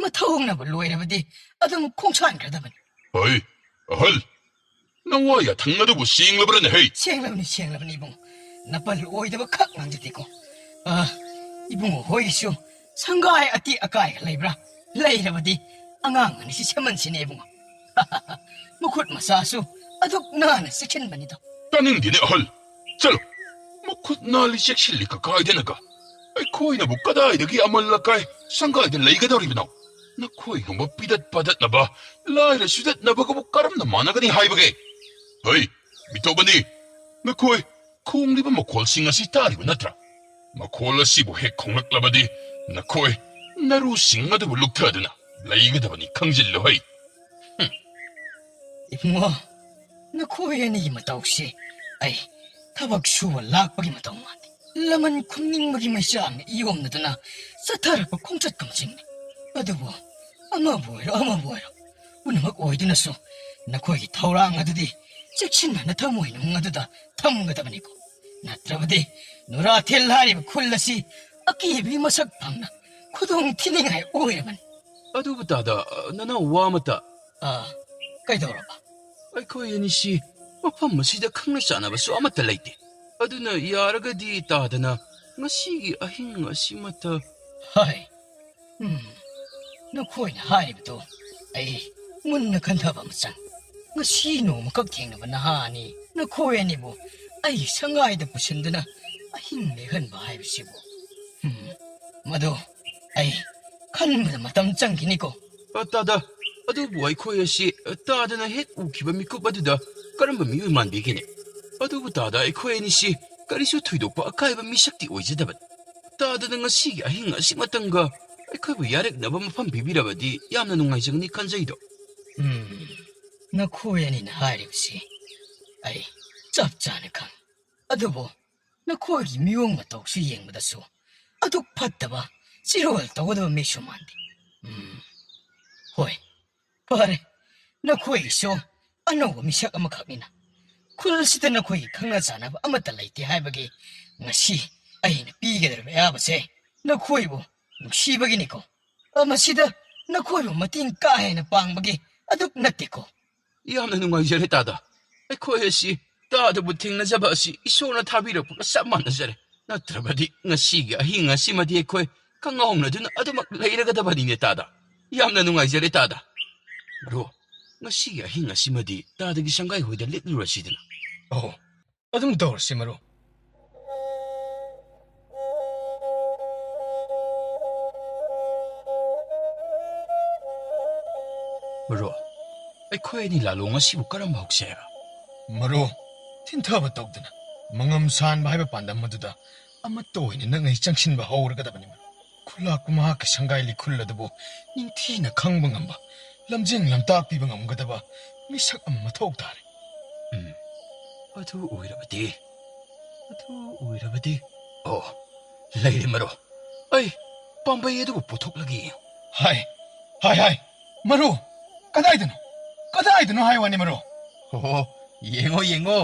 ꯃꯊꯧꯅꯕ ꯂꯣꯏꯔꯕꯗꯤ ꯑꯗꯨꯝ ꯈꯣꯡꯁꯥꯟꯈ꯭ꯔꯗꯕꯅꯤ꯫ ꯍꯩ, ꯑꯍꯜ, ꯅꯋꯥ ꯌꯥꯊꯪ ꯑꯗꯨꯕꯨ ꯁꯦꯡꯂꯕ꯭ꯔꯅꯦ ꯍꯩ? ꯁꯦꯡꯂꯕꯅꯤ, ꯁꯦꯡꯂꯕꯅꯤ ꯏꯕꯨꯡ꯫ ꯅꯄꯜ ꯑꯣꯏꯗꯕ ꯈꯛ ꯉꯥꯡꯖꯗꯦꯀꯣ꯫ ꯑ, ꯏꯕꯨꯡꯉꯣ ꯍꯣꯏꯒꯤꯁꯨ ꯁꯪꯒꯥꯏ ꯑꯇꯦꯛ ꯑꯀꯥꯏꯒ ꯂꯩꯕ꯭ꯔꯥ? ꯂꯩꯔꯕꯗꯤ ꯑꯉꯥꯡ ꯑꯅꯤꯁꯤ ꯁꯦꯝꯍꯟꯁꯤꯅꯦ ꯏꯕꯨꯡꯉꯣ꯫ ꯃꯈꯨꯠ ꯃꯁꯥꯁꯨ ꯑꯗꯨꯛ ꯅꯥꯟꯅ ꯆꯦꯛꯁꯤꯟꯕꯅꯤꯗꯣ꯫ ꯇꯥꯅꯤꯡꯗꯦꯅꯦ ꯑꯍꯜ꯫ ꯆꯠꯂꯣ꯫ ꯃꯈꯨꯠ ꯅꯥꯜꯂꯤ ꯆꯦꯛꯁꯤꯜꯂꯤ ꯀꯀꯥꯏꯗꯅꯒ꯫ ꯑꯩꯈꯣꯏꯅꯕꯨ ꯀꯗꯥꯏꯗꯒꯤ ꯑꯃꯜ ꯑꯀꯥꯏ ꯁꯪꯒꯥꯏꯗ ꯂꯩꯒꯗꯧꯔꯤꯕꯅꯣ? ꯅꯈꯣꯏꯒꯨꯝꯕ ꯄꯤꯗꯠ ꯄꯥꯗꯠꯅꯕ, ꯂꯥꯏꯔ ꯆꯨꯗꯠꯅꯕꯒꯕꯨ ꯀꯔꯝꯅ ꯃꯥꯟꯅꯒꯅꯤ ꯍꯥꯏꯕꯒꯦ? ꯍꯩ, ꯃꯤꯇꯣꯞ ꯑꯅꯤ, ꯅꯈꯣꯏ ꯈꯣꯡꯂꯤꯕ ꯃꯈꯣꯜꯁꯤꯡ ꯑꯁꯤ ꯇꯥꯔꯤꯕ ꯅꯠꯇ꯭ꯔꯥ? ꯃꯈꯣꯜ ꯑꯁꯤꯕꯨ ꯍꯦꯛ ꯈꯣꯡꯂꯛꯂꯕꯗꯤ ꯅꯈꯣꯏ ꯅꯔꯨꯁꯤꯡ ꯑꯗꯨꯕꯨ ꯂꯨꯞꯊꯗꯨꯅ ꯂꯩꯒꯗꯕꯅꯤ, ꯈꯪꯖꯤꯜꯂꯨ ꯍꯩ꯫ ꯍꯨꯝ꯫ ꯏꯕꯨꯡꯉꯣ, ꯅꯈꯣꯏ ꯑꯅꯤꯒꯤ ꯃꯇꯧꯁꯤ ꯑꯩ ꯊꯕꯛ ꯁꯨꯕ ꯂꯥꯛꯄꯒꯤ ꯃꯇꯧ ꯃꯥꯟꯗꯦ꯫ ꯂꯃꯟ ꯈꯨꯝꯅꯤꯡꯕꯒꯤ ꯃꯩꯆꯥꯛꯅ ꯏꯌꯣꯝꯅꯗꯨꯅ ꯆꯠꯊꯔꯛꯄ ꯈꯣꯡꯆꯠ ꯀꯝꯁꯤꯡꯅꯤ꯫ ꯑꯗꯨꯕꯨ ꯑꯃꯕꯨ ꯑꯣꯏꯔꯣ, ꯑꯃꯕꯨ ꯑꯣꯏꯔꯣ, ꯄꯨꯝꯅꯃꯛ ꯑꯣꯏꯗꯨꯅꯁꯨ ꯅꯈꯣꯏꯒꯤ ꯊꯧꯔꯥꯡ ꯑꯗꯨꯗꯤ ꯆꯦꯛꯁꯤꯟꯅ ꯅꯊꯃꯣꯏꯅꯨꯡ ꯑꯗꯨꯗ ꯊꯝꯒꯗꯕꯅꯤꯀꯣ꯫ ꯅꯠꯇ꯭ꯔꯕꯗꯤ ꯅꯨꯔꯥꯊꯦꯜ ꯍꯥꯏꯔꯤꯕ ꯈꯨꯜ ꯑꯁꯤ ꯑꯀꯤꯕꯒꯤ ꯃꯁꯛ ꯐꯪꯅ ꯈꯨꯗꯣꯡ ꯊꯤꯅꯤꯡꯉꯥꯏ ꯑꯣꯏꯔꯕꯅꯤ꯫ ꯑꯗꯨꯕꯨ ꯇꯥꯗ, ꯅꯅꯥꯎ ꯋꯥ ꯑꯃꯇ꯫ ꯑꯥ, ꯀꯩꯗꯧꯔꯕ? ꯑꯩꯈꯣꯏ ꯑꯅꯤꯁꯤ ꯃꯐꯝ ꯑꯁꯤꯗ ꯈꯪꯅ ꯆꯥꯟꯅꯕꯁꯨ ꯑꯃꯠꯇ ꯂꯩꯇꯦ꯫ ꯑꯗꯨꯅ ꯌꯥꯔꯒꯗꯤ ꯇꯥꯗꯅ ꯉꯁꯤꯒꯤ ꯑꯍꯤꯡ ꯑꯁꯤꯃꯇ꯫ ꯍꯥꯏ, ꯎꯝ, ꯅꯈꯣꯏꯅ ꯍꯥꯏꯔꯤꯕꯗꯨ ꯑꯩ ꯃꯨꯟꯅ ꯈꯟꯊꯕ ꯑꯃ ꯆꯪ꯫ ꯉꯁꯤ ꯅꯣꯡꯃꯈꯛ ꯊꯦꯡꯅꯕ ꯅꯍꯥ ꯑꯅꯤ ꯅꯈꯣꯏ ꯑꯅꯤꯕꯨ ꯑꯩꯒꯤ ꯁꯪꯒꯥꯏꯗ ꯄꯨꯁꯤꯟꯗꯨꯅ ꯑꯍꯤꯡ ꯂꯦꯛꯍꯟꯕ ꯍꯥꯏꯕꯁꯤꯕꯨ꯫ ꯎꯝ, ꯃꯗꯨ ꯑꯩ ꯈꯟꯕꯗ ꯃꯇꯝ ꯆꯪꯈꯤꯅꯤꯀꯣ꯫ ꯑ, ꯇꯥꯗ, ꯑꯗꯨꯕꯨ ꯑꯩꯈꯣꯏ ꯑꯁꯤ, ꯑ, ꯇꯥꯗꯅ ꯍꯦꯛ ꯎꯈꯤꯕ ꯃꯤꯀꯨꯞ ꯑꯗꯨꯗ ꯀꯔꯝꯕ ꯃꯤꯑꯣꯏ ꯃꯥꯟꯕꯤꯒꯅꯤ? ꯑꯗꯨꯕꯨ ꯇꯥꯗ, ꯑꯩꯈꯣꯏ ꯑꯅꯤꯁꯤ ꯀꯔꯤꯁꯨ ꯊꯣꯏꯗꯣꯛꯄ ꯑꯀꯥꯏꯕ ꯃꯤꯁꯛꯇꯤ ꯑꯣꯏꯖꯗꯕꯅꯤ꯫ ꯇꯥꯗꯅ ꯉꯁꯤꯒꯤ ꯑꯍꯤꯡ ꯑꯁꯤꯃꯇꯪꯒ ꯑꯩꯈꯣꯏꯕꯨ ꯌꯥꯔꯦꯛꯅꯕ ꯃꯐꯝ ꯄꯤꯕꯤꯔꯕꯗꯤ ꯌꯥꯝꯅ ꯅꯨꯡꯉꯥꯏꯖꯒꯅꯤ ꯈꯟꯖꯩꯗꯣ꯫ ꯎꯝ, ꯅꯈꯣꯏ ꯑꯅꯤꯅ ꯍꯥꯏꯔꯤꯕꯁꯤ ꯑꯩ ꯆꯞ ꯆꯥꯅ ꯈꯪ꯫ ꯑꯗꯨꯕꯨ ꯅꯈꯣꯏꯒꯤ ꯃꯤꯑꯣꯡ ꯃꯇꯧꯁꯨ ꯌꯦꯡꯕꯗꯁꯨ ꯑꯗꯨꯛ ꯐꯠꯇꯕ, ꯆꯤꯔꯣꯜ ꯇꯧꯒꯗꯕ ꯃꯤꯁꯨ ꯃꯥꯟꯗꯦ꯫ ꯎꯝ, ꯍꯣꯏ, ꯐꯔꯦ, ꯅꯈꯣꯏꯒꯤꯁꯨ ꯑꯅꯧꯕ ꯃꯤꯁꯛ ꯑꯃꯈꯛꯅꯤꯅ꯫ ꯈꯨꯜꯁꯤꯗ ꯅꯈꯣꯏꯒꯤ ꯈꯪꯅ ꯆꯥꯟꯅꯕ ꯑꯃꯠꯇ ꯂꯩꯇꯦ ꯍꯥꯏꯕꯒꯤ ꯉꯁꯤ ꯑꯩꯅ ꯄꯤꯒꯗꯧꯔꯤꯕ ꯑꯌꯥꯕꯁꯦ ꯅꯈꯣꯏꯕꯨ ꯅꯨꯡꯁꯤꯕꯒꯤꯅꯤꯀꯣ꯫ ꯑ, ꯃꯁꯤꯗ ꯅꯈꯣꯏꯕꯨ ꯃꯇꯦꯡ ꯀꯥ ꯍꯦꯟꯅ ꯄꯥꯡꯕꯒꯤ ꯑꯗꯨꯛ ꯅꯠꯇꯦꯀꯣ꯫ ꯌꯥꯝꯅ ꯅꯨꯡꯉꯥꯏꯖꯔꯦ, ꯇꯥꯗ꯫ ꯑꯩꯈꯣꯏ ꯑꯁꯤ ꯇꯥꯗꯕꯨ ꯊꯦꯡꯅꯖꯕ ꯑꯁꯤ ꯏꯁꯣꯔꯅ ꯊꯥꯕꯤꯔꯛꯄꯒ ꯆꯞ ꯃꯥꯟꯅꯖꯔꯦ꯫ ꯅꯠꯇ꯭ꯔꯕꯗꯤ ꯉꯁꯤꯒꯤ ꯑꯍꯤꯡ ꯑꯁꯤꯃꯗꯤ ꯑꯩꯈꯣꯏ ꯀꯪꯉꯥꯎꯅꯗꯨꯅ ꯑꯗꯨꯃꯛ ꯂꯩꯔꯒꯗꯕꯅꯤꯅꯦ, ꯇꯥꯗ꯫ ꯌꯥꯝꯅ ꯅꯨꯡꯉꯥꯏꯖꯔꯦ, ꯇꯥꯗ꯫ ꯃꯔꯨꯞ, ꯉꯁꯤꯒꯤ ꯑꯍꯤꯡ ꯑꯁꯤꯃꯗꯤ ꯇꯥꯗꯒꯤ ꯁꯪꯒꯥꯏ ꯍꯣꯏꯗ ꯂꯦꯛꯂꯨꯔꯁꯤꯗꯅ꯫ ꯑꯣ, ꯑꯗꯨꯝ ꯇꯧꯔꯁꯤ, ꯃꯔꯨꯞ꯫ ꯃꯔꯨꯞ, ꯑꯩꯈꯣꯏ ꯑꯅꯤ ꯂꯥꯂꯣꯡ ꯑꯁꯤꯕꯨ ꯀꯔꯝꯕ ꯍꯧꯁꯦ ꯍꯥꯏꯕ? ꯃꯔꯨꯞ, ꯊꯤꯟꯊꯕ ꯇꯧꯗꯅ ꯃꯉꯝ ꯁꯥꯟꯕ ꯍꯥꯏꯕ ꯄꯥꯟꯗꯝ ꯑꯗꯨꯗ ꯑꯃꯠꯇ ꯑꯣꯏꯅ ꯅꯪ ꯑꯩ ꯆꯪꯁꯤꯟꯕ ꯍꯧꯔꯒꯗꯕꯅꯤ, ꯃꯔꯨꯞ꯫ ꯈꯨꯂꯥꯛꯄ ꯃꯍꯥꯛꯀꯤ ꯁꯪꯒꯥꯏ ꯂꯤꯈꯨꯜ ꯑꯗꯨꯕꯨ ꯅꯤꯡꯊꯤꯅ ꯈꯪꯕ ꯉꯝꯕ, ꯂꯝꯖꯤꯡ ꯂꯝꯇꯥꯛ ꯄꯤꯕ ꯉꯝꯒꯗꯕ ꯃꯤꯁꯛ ꯑꯃ ꯃꯊꯧ ꯇꯥꯔꯦ꯫ ꯎꯝ, ꯑꯗꯨ ꯑꯣꯏꯔꯕꯗꯤ, ꯑꯗꯨ ꯑꯣꯏꯔꯕꯗꯤ, ꯑꯣ, ꯂꯩꯔꯦ, ꯃꯔꯨꯞ꯫ ꯑꯩ ꯄꯥꯝꯕꯩ ꯑꯗꯨꯕꯨ ꯄꯨꯊꯣꯛꯂꯒꯦ ꯌꯦꯡꯉꯨ꯫ ꯍꯥꯏ, ꯍꯥꯏ, ꯍꯥꯏ, ꯃꯔꯨꯞ, ꯀꯗꯥꯏꯗꯅꯣ? ꯀꯗꯥꯏꯗꯅꯣ ꯍꯥꯏ ꯋꯥꯅꯤ, ꯃꯔꯨꯞ꯫ ꯑꯣ, ꯌꯦꯡꯉꯣ, ꯌꯦꯡꯉꯣ,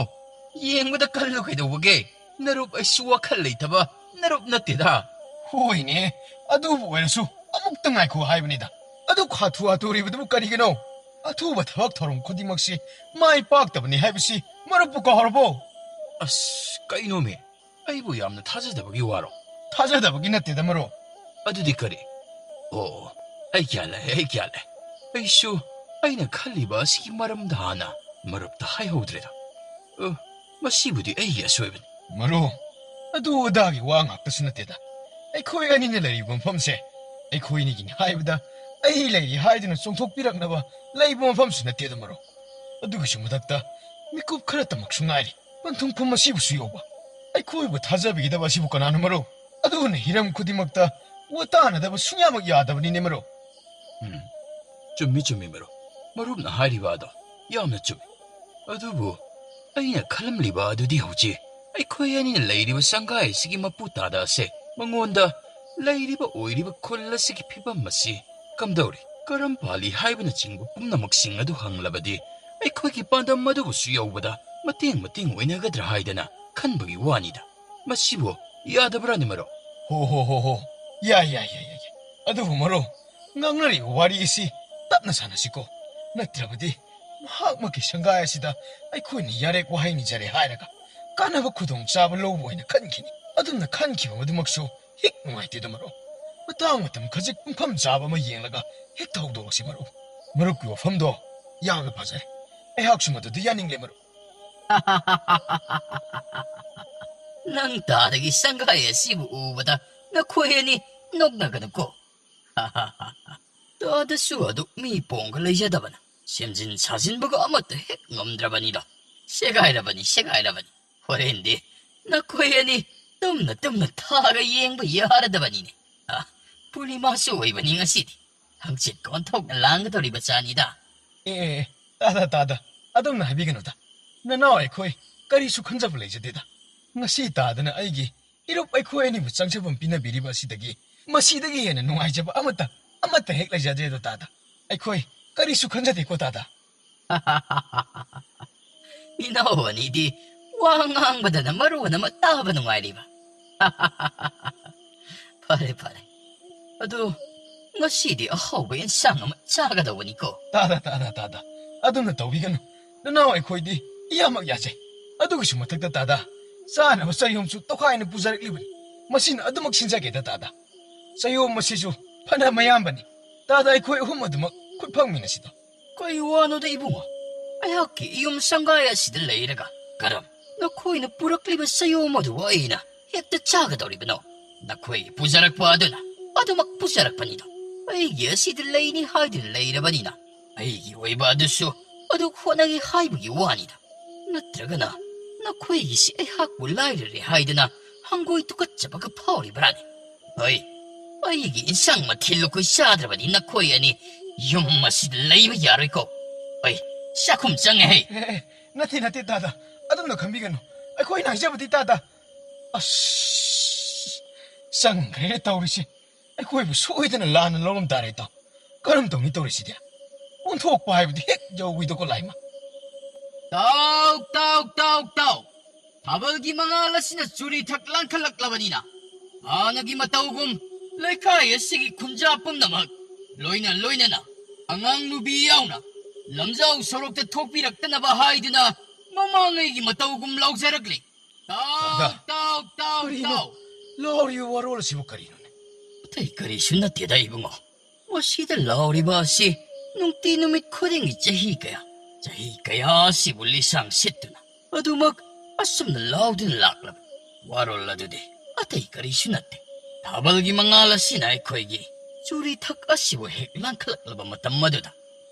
ꯌꯦꯡꯕꯗ ꯀꯜꯂꯨ ꯀꯩꯗꯧꯕꯒꯦ? ꯅꯔꯨꯞ ꯑꯩꯁꯨ ꯋꯥꯈꯜ ꯂꯩꯇꯕ ꯅꯔꯨꯞ ꯅꯠꯇꯦꯗ꯫ ꯍꯣꯏꯅꯦ, ꯑꯗꯨꯕꯨ ꯑꯣꯏꯔꯁꯨ ꯑꯃꯨꯛꯇ ꯉꯥꯏꯈꯣ ꯍꯥꯏꯕꯅꯤꯗ꯫ ꯑꯗꯨꯛ ꯍꯥꯊꯨ ꯍꯥꯊꯨꯔꯤꯕꯗꯨꯕꯨ ꯀꯔꯤꯒꯤꯅꯣ? ꯑꯊꯨꯕ ꯊꯕꯛ ꯊꯧꯔꯝ ꯈꯨꯗꯤꯡꯃꯛꯁꯤ ꯃꯥꯏ ꯄꯥꯛꯇꯕꯅꯤ ꯍꯥꯏꯕꯁꯤ ꯃꯔꯨꯞꯄꯨ ꯀꯥꯎꯔꯕꯣ? ꯑꯁ, ꯀꯩꯅꯣꯃꯦ? ꯑꯩꯕꯨ ꯌꯥꯝꯅ ꯊꯥꯖꯗꯕꯒꯤ ꯋꯥꯔꯣ? ꯊꯥꯖꯗꯕꯒꯤ ꯅꯠꯇꯦꯗ, ꯃꯔꯨꯞ꯫ ꯑꯗꯨꯗꯤ ꯀꯔꯤ? ꯑꯣ, ꯑꯩ ꯒ꯭ꯌꯥꯟ ꯂꯥꯛꯑꯦ, ꯑꯩ ꯒ꯭ꯌꯥꯟ ꯂꯥꯛꯑꯦ꯫ ꯑꯩꯁꯨ ꯑꯩꯅ ꯈꯜꯂꯤꯕ ꯑꯁꯤꯒꯤ ꯃꯔꯝꯗ ꯍꯥꯟꯅ ꯃꯔꯨꯞꯇ ꯍꯥꯏꯍꯧꯗ꯭ꯔꯦꯗ꯫ ꯑ, ꯃꯁꯤꯕꯨꯗꯤ ꯑꯩꯒꯤ ꯑꯁꯣꯏꯕꯅꯤ꯫ ꯃꯔꯨꯞ, ꯑꯗꯨ ꯑꯗꯥꯒꯤ ꯋꯥ ꯉꯥꯛꯇꯁꯨ ꯅꯠꯇꯦꯗ꯫ ꯑꯩꯈꯣꯏ ꯑꯅꯤꯅ ꯂꯩꯔꯤꯕ ꯃꯐꯝꯁꯦ, ꯑꯩꯈꯣꯏ ꯑꯅꯤꯒꯤꯅꯤ ꯍꯥꯏꯕꯗ ꯑꯩ ꯂꯩꯔꯤ ꯍꯥꯏꯗꯨꯅ ꯆꯣꯡꯊꯣꯛꯄꯤꯔꯛꯅꯕ ꯂꯩꯕ ꯃꯐꯝꯁꯨ ꯅꯠꯇꯦꯗ, ꯃꯔꯨꯞ꯫ ꯑꯗꯨꯒꯤꯁꯨ ꯃꯊꯛꯇ ꯃꯤꯀꯨꯞ ꯈꯔꯇꯃꯛꯁꯨ ꯉꯥꯏꯔꯤ ꯄꯟꯊꯨꯡꯐꯝ ꯑꯁꯤꯕꯨꯁꯨ ꯌꯧꯕ꯫ ꯑꯩꯈꯣꯏꯕꯨ ꯊꯥꯖꯕꯤꯒꯗꯕ ꯑꯁꯤꯕꯨ ꯀꯅꯥꯅꯣ, ꯃꯔꯨꯞ? ꯑꯗꯨꯅ ꯍꯤꯔꯝ ꯈꯨꯗꯤꯡꯃꯛꯇ ꯋꯥ ꯇꯥꯅꯗꯕ ꯁꯨꯡꯌꯥꯃꯛ ꯌꯥꯗꯕꯅꯤꯅꯦ, ꯃꯔꯨꯞ꯫ ꯎꯝ, ꯆꯨꯝꯃꯤ, ꯆꯨꯝꯃꯤ, ꯃꯔꯨꯞ꯫ ꯃꯔꯨꯞꯅ ꯍꯥꯏꯔꯤꯕ ꯑꯗꯣ ꯌꯥꯝꯅ ꯆꯨꯝꯃꯤ꯫ ꯑꯗꯨꯕꯨ ꯑꯩꯅ ꯈꯜꯂꯝꯂꯤꯕ ꯑꯗꯨꯗꯤ ꯍꯧꯖꯤꯛ ꯑꯩꯈꯣꯏ ꯑꯅꯤꯅ ꯂꯩꯔꯤꯕ ꯁꯪꯒꯥꯏ ꯑꯁꯤꯒꯤ ꯃꯄꯨ ꯇꯥꯗ ꯑꯁꯦ, ꯃꯉꯣꯟꯗ ꯂꯩꯔꯤꯕ ꯑꯣꯏꯔꯤꯕ ꯈꯨꯜ ꯑꯁꯤꯒꯤ ꯐꯤꯕꯝ ꯑꯁꯤ ꯀꯝꯗꯧꯔꯤ, ꯀꯔꯝ ꯄꯥꯜꯂꯤ ꯍꯥꯏꯕꯅꯆꯤꯡꯕ ꯄꯨꯝꯅꯃꯛꯁꯤꯡ ꯑꯗꯨ ꯍꯪꯂꯕꯗꯤ ꯑꯩꯈꯣꯏꯒꯤ ꯄꯥꯟꯗꯝ ꯑꯗꯨꯕꯨꯁꯨ ꯌꯧꯕꯗ ꯃꯇꯦꯡ ꯃꯇꯦꯡ ꯑꯣꯏꯅꯒꯗ꯭ꯔꯥ ꯍꯥꯏꯗꯅ ꯈꯟꯕꯒꯤ ꯋꯥꯅꯤꯗ꯫ ꯃꯁꯤꯕꯨ ꯌꯥꯗꯕ꯭ꯔꯥꯅꯦ, ꯃꯔꯨꯞ? ꯍꯣ, ꯍꯣ, ꯍꯣ, ꯍꯣ꯫ ꯌꯥꯏ, ꯌꯥꯏ, ꯌꯥꯏ, ꯌꯥꯏ, ꯌꯥꯏ꯫ ꯑꯗꯨꯕꯨ, ꯃꯔꯨꯞ, ꯉꯥꯡꯅꯔꯤꯕ ꯋꯥꯔꯤ ꯑꯁꯤ ꯇꯞꯅ ꯁꯥꯟꯅꯁꯤꯀꯣ꯫ ꯅꯠꯇ꯭ꯔꯕꯗꯤ ꯃꯍꯥꯛꯃꯛꯀꯤ ꯁꯪꯒꯥꯏ ꯑꯁꯤꯗ ꯑꯩꯈꯣꯏꯅ ꯌꯥꯔꯦꯞ ꯋꯥꯍꯩ ꯅꯤꯖꯔꯦ ꯍꯥꯏꯔꯒ ꯀꯥꯟꯅꯕ ꯈꯨꯗꯣꯡꯆꯥꯕ ꯂꯧꯕ ꯑꯣꯏꯅ ꯈꯟꯈꯤꯅꯤ꯫ ꯑꯗꯨꯝꯅ ꯈꯟꯈꯤꯕ ꯃꯗꯨꯃꯛꯁꯨ ꯍꯦꯛ ꯅꯨꯡꯉꯥꯏꯇꯦꯗ, ꯃꯔꯨꯞ꯫ ꯃꯇꯥꯡ ꯃꯇꯝ ꯈꯖꯤꯛ ꯄꯨꯡꯐꯝ ꯆꯥꯕ ꯑꯃ ꯌꯦꯡꯂꯒ ꯍꯦꯛꯇ ꯍꯧꯗꯣꯔꯛꯁꯤ, ꯃꯔꯨꯞ꯫ ꯃꯔꯨꯞꯀꯤ ꯋꯥꯐꯝꯗꯣ ꯌꯥꯝꯅ ꯐꯖꯔꯦ꯫ ꯑꯩꯍꯥꯛꯁꯨ ꯃꯗꯨꯗ ꯌꯥꯅꯤꯡꯂꯦ, ꯃꯔꯨꯞ꯫ ꯅꯪ ꯇꯥꯗꯒꯤ ꯁꯪꯒꯥꯏ ꯑꯁꯤꯕꯨ ꯎꯕꯗ ꯅꯈꯣꯏ ꯑꯅꯤ ꯅꯣꯛꯅꯒꯅꯨꯀꯣ꯫ ꯇꯥꯗꯁꯨ ꯑꯗꯨ ꯃꯤ ꯄꯣꯡꯒ ꯂꯩꯖꯗꯕꯅ ꯁꯦꯝꯖꯤꯟ ꯁꯥꯖꯤꯟꯕꯒ ꯑꯃꯠꯇ ꯍꯦꯛ ꯉꯝꯗ꯭ꯔꯕꯅꯤꯗꯣ꯫ ꯁꯦꯒꯥꯏꯔꯕꯅꯤ, ꯁꯦꯒꯥꯏꯔꯕꯅꯤ꯫ ꯍꯣꯔꯦꯟꯗꯤ ꯅꯈꯣꯏ ꯑꯅꯤ ꯇꯨꯝꯅ ꯇꯨꯝꯅ ꯊꯥꯒ ꯌꯦꯡꯕ ꯌꯥꯔꯗꯕꯅꯤꯅꯦ꯫ ꯑ, ꯄꯨꯔꯅꯤꯃꯥꯁꯨ ꯑꯣꯏꯕꯅꯤ ꯉꯁꯤꯗꯤ꯫ ꯍꯪꯆꯤꯠ ꯀꯣꯟꯊꯣꯛꯅ ꯂꯥꯡꯒꯗꯧꯔꯤꯕ ꯆꯥꯅꯤꯗ꯫ ꯑꯦ, ꯑꯦ, ꯑꯦ, ꯇꯥꯗ, ꯇꯥꯗ꯫ ꯑꯗꯨꯝꯅ ꯍꯥꯏꯕꯤꯒꯅꯨꯗ꯫ ꯅꯅꯥꯎ ꯑꯩꯈꯣꯏ ꯀꯔꯤꯁꯨ ꯈꯟꯖꯕ ꯂꯩꯖꯗꯦꯗ꯫ ꯉꯁꯤ ꯇꯥꯗꯅ ꯑꯩꯒꯤ ꯏꯔꯨꯞ ꯑꯩꯈꯣꯏ ꯑꯅꯤꯕꯨ ꯆꯪꯖꯐꯝ ꯄꯤꯅꯕꯤꯔꯤꯕ ꯑꯁꯤꯗꯒꯤ ꯃꯁꯤꯗꯒꯤ ꯍꯦꯟꯅ ꯅꯨꯡꯉꯥꯏꯖꯕ ꯑꯃꯠꯇ, ꯑꯃꯠꯇ ꯍꯦꯛ ꯂꯩꯖꯗꯦꯗ, ꯇꯥꯗ꯫ ꯑꯩꯈꯣꯏ ꯀꯔꯤꯁꯨ ꯈꯟꯖꯗꯦꯀꯣ, ꯇꯥꯗ꯫ ꯏꯅꯥꯎ ꯑꯅꯤꯗꯤ ꯋꯥ ꯉꯥꯡꯕꯗꯅ ꯃꯔꯣꯟ ꯑꯃ ꯇꯥꯕ ꯅꯨꯡꯉꯥꯏꯔꯤꯕ꯫ ꯐꯔꯦ, ꯐꯔꯦ꯫ ꯑꯗꯨ ꯉꯁꯤꯗꯤ ꯑꯍꯥꯎꯕ ꯑꯦꯟꯁꯥꯡ ꯑꯃ ꯆꯥꯒꯗꯧꯕꯅꯤꯀꯣ꯫ ꯇꯥꯗ, ꯇꯥꯗ, ꯇꯥꯗ꯫ ꯑꯗꯨꯝꯅ ꯇꯧꯕꯤꯒꯅꯨ꯫ ꯅꯅꯥꯎ ꯑꯩꯈꯣꯏꯗꯤ ꯏꯌꯥꯃꯛ ꯌꯥꯖꯩ꯫ ꯑꯗꯨꯒꯤꯁꯨ ꯃꯊꯛꯇ, ꯇꯥꯗ, ꯆꯥꯅꯕ ꯆꯌꯣꯝꯁꯨ ꯇꯣꯈꯥꯏꯅ ꯄꯨꯖꯔꯛꯂꯤꯕꯅꯤ꯫ ꯃꯁꯤꯅ ꯑꯗꯨꯃꯛ ꯁꯤꯟꯖꯒꯦꯗ, ꯇꯥꯗ꯫ ꯆꯌꯣꯝ ꯑꯁꯤꯁꯨ ꯐꯅ ꯃꯌꯥꯝꯕꯅꯤ꯫ ꯇꯥꯗ, ꯑꯩꯈꯣꯏ ꯑꯍꯨꯝ ꯑꯗꯨꯃꯛ ꯈꯨꯠ ꯐꯪꯃꯤꯟꯅꯁꯤꯗ꯫ ꯀꯩ ꯋꯥꯅꯣꯗ, ꯏꯕꯨꯡꯉꯣ? ꯑꯩꯍꯥꯛꯀꯤ ꯌꯨꯝ ꯁꯪꯒꯥꯏ ꯑꯁꯤꯗ ꯂꯩꯔꯒ ꯀꯔꯝ ꯅꯈꯣꯏꯅ ꯄꯨꯔꯛꯂꯤꯕ ꯆꯌꯣꯝ ꯑꯗꯨꯕꯨ ꯑꯩꯅ ꯍꯦꯛꯇ ꯆꯥꯒꯗꯧꯔꯤꯕꯅꯣ? ꯅꯈꯣꯏ ꯄꯨꯖꯔꯛꯄ ꯑꯗꯨꯅ ꯑꯗꯨꯃꯛ ꯄꯨꯖꯔꯛꯄꯅꯤꯗꯣ꯫ ꯑꯩꯒꯤ ꯑꯁꯤꯗ ꯂꯩꯅꯤ ꯍꯥꯏꯗꯨꯅ ꯂꯩꯔꯕꯅꯤꯅ, ꯑꯩꯒꯤ ꯑꯣꯏꯕ ꯑꯗꯨꯁꯨ ꯑꯗꯨ ꯍꯣꯠꯅꯒꯦ ꯍꯥꯏꯕꯒꯤ ꯋꯥꯅꯤꯗ꯫ ꯅꯠꯇ꯭ꯔꯒꯅ ꯅꯈꯣꯏꯒꯤꯁꯤ ꯑꯩꯍꯥꯛꯄꯨ ꯂꯥꯏꯔꯔꯦ ꯍꯥꯏꯗꯅ ꯍꯪꯒꯣꯏ ꯇꯨꯀꯠꯆꯕꯒ ꯐꯥꯎꯔꯤꯕ꯭ꯔꯥꯅꯦ? ꯍꯣꯏ, ꯑꯩꯒꯤ ꯏꯟꯁꯥꯡ ꯃꯊꯦꯜ ꯂꯨꯀꯣꯏ ꯆꯥꯗ꯭ꯔꯕꯗꯤ ꯅꯈꯣꯏ ꯑꯅꯤ ꯌꯨꯝ ꯑꯁꯤꯗ ꯂꯩꯕ ꯌꯥꯔꯣꯏꯀꯣ꯫ ꯍꯣꯏ, ꯆꯥꯛꯈꯨꯝ ꯆꯪꯉꯦ ꯍꯩ꯫ ꯑꯦ, ꯑꯦ, ꯅꯠꯇꯦ, ꯅꯠꯇꯦ, ꯇꯥꯗ꯫ ꯑꯗꯨꯝꯅ ꯈꯟꯕꯤꯒꯅꯨ꯫ ꯑꯩꯈꯣꯏꯅ ꯍꯥꯏꯖꯕꯗꯤ ꯇꯥꯗ꯫ ꯑꯁ, ꯆꯪꯈ꯭ꯔꯦ ꯇꯧꯔꯤꯁꯦ꯫ ꯑꯩꯈꯣꯏꯕꯨ ꯁꯣꯏꯗꯅ ꯂꯥꯟꯅ ꯂꯧꯔꯝ ꯇꯥꯔꯦ, ꯏꯇꯥꯎ꯫ ꯀꯔꯝ ꯇꯧꯅꯤ ꯇꯧꯔꯤꯁꯤꯗꯤ? ꯑꯣꯟꯊꯣꯛꯄ ꯍꯥꯏꯕꯗꯤ ꯍꯦꯛ ꯌꯧꯏꯗꯀꯣ, ꯂꯥꯏꯃ꯫ ꯇꯥꯎ, ꯇꯥꯎ, ꯇꯥꯎ, ꯇꯥꯎ꯫ ꯊꯥꯕꯜꯒꯤ ꯃꯉꯥꯜ ꯑꯁꯤꯅ ꯆꯨꯔꯤ ꯊꯛ ꯂꯥꯡꯈꯠꯂꯛꯂꯕꯅꯤꯅ, ꯍꯥꯟꯅꯒꯤ ꯃꯇꯧꯒꯨꯝ ꯂꯩꯀꯥꯏ ꯑꯁꯤꯒꯤ ꯈꯨꯟꯖꯥ ꯄꯨꯝꯅꯃꯛ, ꯂꯣꯏꯅ ꯂꯣꯏꯅꯅ ꯑꯉꯥꯡ ꯅꯨꯕꯤ ꯌꯥꯎꯅ, ꯂꯝꯖꯥꯎ ꯁꯣꯔꯣꯛꯇ ꯊꯣꯛꯄꯤꯔꯛꯇꯅꯕ ꯍꯥꯏꯗꯨꯅ ꯃꯃꯥꯡꯉꯩꯒꯤ ꯃꯇꯧꯒꯨꯝ ꯂꯥꯎꯖꯔꯛꯂꯤ꯫ ꯇꯥꯎ, ꯇꯥꯗ, ꯇꯥꯎ, ꯇꯥꯎ, ꯀꯔꯤꯅꯣ? ꯇꯥꯎ꯫ ꯂꯥꯎꯔꯤꯕ ꯋꯥꯔꯣꯜ ꯑꯁꯤꯕꯨ ꯀꯔꯤꯅꯣꯅꯦ? ꯑꯇꯩ ꯀꯔꯤꯁꯨ ꯅꯠꯇꯦꯗ, ꯏꯕꯨꯡꯉꯣ꯫ ꯃꯁꯤꯗ ꯂꯥꯎꯔꯤꯕ ꯑꯁꯤ ꯅꯨꯡꯇꯤ ꯅꯨꯃꯤꯠ ꯈꯨꯗꯤꯡꯒꯤ ꯆꯍꯤ ꯀꯌꯥ, ꯆꯍꯤ ꯀꯌꯥ ꯑꯁꯤꯕꯨ ꯂꯤꯁꯥꯡ ꯁꯤꯠꯇꯨꯅ ꯑꯗꯨꯃꯛ ꯑꯁꯨꯝꯅ ꯂꯥꯎꯗꯨꯅ ꯂꯥꯛꯂꯕ ꯋꯥꯔꯣꯜ ꯑꯗꯨꯗꯤ ꯑꯇꯩ ꯀꯔꯤꯁꯨ ꯅꯠꯇꯦ꯫ ꯊꯥꯕꯜꯒꯤ ꯃꯉꯥꯜ ꯑꯁꯤꯅ ꯑꯩꯈꯣꯏꯒꯤ ꯆꯨꯔꯤ ꯊꯛ ꯑꯁꯤꯕꯨ ꯍꯦꯛ ꯂꯥꯡꯈꯠꯂꯛꯂꯕ ꯃꯇꯝ ꯑꯗꯨꯗ,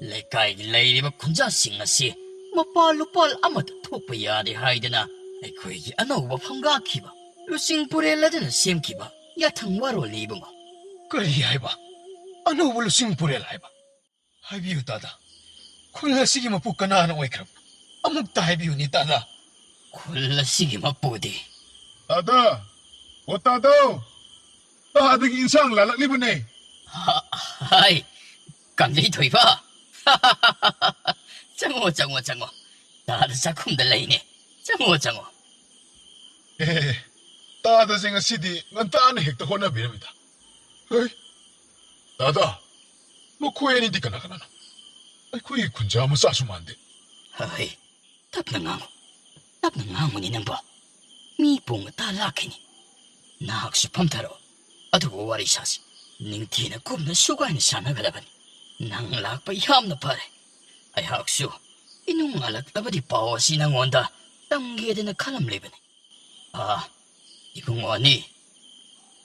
ꯂꯩꯀꯥꯏꯒꯤ ꯂꯩꯔꯤꯕ ꯈꯨꯟꯖꯥꯁꯤꯡ ꯑꯁꯤ ꯃꯄꯥꯜ ꯂꯨꯄꯥꯜ ꯑꯃꯗ ꯊꯣꯛꯄ ꯌꯥꯗꯦ ꯍꯥꯏꯗꯅ ꯑꯩꯈꯣꯏꯒꯤ ꯑꯅꯧꯕ ꯐꯪꯒꯥꯈꯤꯕ ꯂꯨꯆꯤꯡ ꯄꯨꯔꯦꯜ ꯑꯗꯨꯅ ꯁꯦꯝꯈꯤꯕ ꯌꯥꯊꯪ ꯋꯥꯔꯣꯜꯅꯤ, ꯏꯕꯨꯡꯉꯣ꯫ ꯀꯔꯤ ꯍꯥꯏꯕ? ꯑꯅꯧꯕ ꯂꯨꯆꯤꯡ ꯄꯨꯔꯦꯜ ꯍꯥꯏꯕ? ꯍꯥꯏꯕꯤꯌꯨ ꯇꯥꯗ, ꯈꯨꯜ ꯑꯁꯤꯒꯤ ꯃꯄꯨ ꯀꯅꯥꯅ ꯑꯣꯏꯈ꯭ꯔꯕ? ꯑꯃꯨꯛꯇ ꯍꯥꯏꯕꯤꯌꯨꯅꯦ ꯇꯥꯗ꯫ ꯈꯨꯜ ꯑꯁꯤꯒꯤ ꯃꯄꯨꯗꯤ? ꯇꯥꯗ! ꯑꯣ ꯇꯥꯗꯧ! ꯇꯥꯗꯒꯤ ꯏꯟꯁꯥꯡ ꯂꯥꯜꯂꯛꯂꯤꯕꯅꯦ꯫ ꯍ-, ꯍꯥꯏ, ꯀꯪꯂꯩ ꯊꯣꯏꯕ꯫ ꯆꯪꯉꯣ, ꯆꯪꯉꯣ, ꯆꯪꯉꯣ꯫ ꯇꯥꯗ ꯆꯥꯛꯈꯨꯝꯗ ꯂꯩꯅꯦ꯫ ꯆꯪꯉꯣ, ꯆꯪꯉꯣ꯫ ꯑꯦ, ꯇꯥꯗꯁꯦ ꯉꯁꯤꯗꯤ ꯉꯟꯇꯥꯅ ꯍꯦꯛꯇ ꯍꯣꯠꯅꯕꯤꯔꯝꯃꯤꯗ꯫ ꯍꯣꯏ, ꯇꯥꯗ, ꯃꯈꯣꯏ ꯑꯅꯤꯗꯤ ꯀꯅꯥ ꯀꯅꯥꯅꯣ? ꯑꯩꯈꯣꯏꯒꯤ ꯈꯨꯟꯖꯥ ꯃꯆꯥꯁꯨ ꯃꯥꯟꯗꯦ꯫ ꯍꯣꯏ, ꯇꯞꯅ ꯉꯥꯡꯉꯨ꯫ ꯇꯞꯅ ꯉꯥꯡꯉꯨꯅꯦ ꯅꯪꯕꯣ꯫ ꯃꯤ ꯄꯨꯡ ꯉꯇꯥ ꯂꯥꯛꯈꯤꯅꯤ꯫ ꯅꯍꯥꯛꯁꯨ ꯐꯝꯊꯔꯛꯑꯣ꯫ ꯑꯗꯨꯒ ꯋꯥꯔꯤ ꯁꯥꯁꯤ꯫ ꯅꯤꯡꯊꯤꯅ ꯀꯨꯞꯅ ꯁꯨꯒꯥꯏꯅ ꯁꯥꯟꯅꯒꯗꯕꯅꯤ꯫ ꯅꯪ ꯂꯥꯛꯄ ꯌꯥꯝꯅ ꯐꯔꯦ꯫ ꯑꯩꯍꯥꯛꯁꯨ ꯏꯅꯨꯡ ꯉꯥꯜꯂꯛꯂꯕꯗꯤ ꯄꯥꯎ ꯑꯁꯤ ꯅꯪꯉꯣꯟꯗ ꯇꯝꯒꯦꯗꯅ ꯈꯜꯂꯝꯂꯤꯕꯅꯤ꯫ ꯑꯥ, ꯏꯕꯨꯡꯉꯣ ꯑꯅꯤ,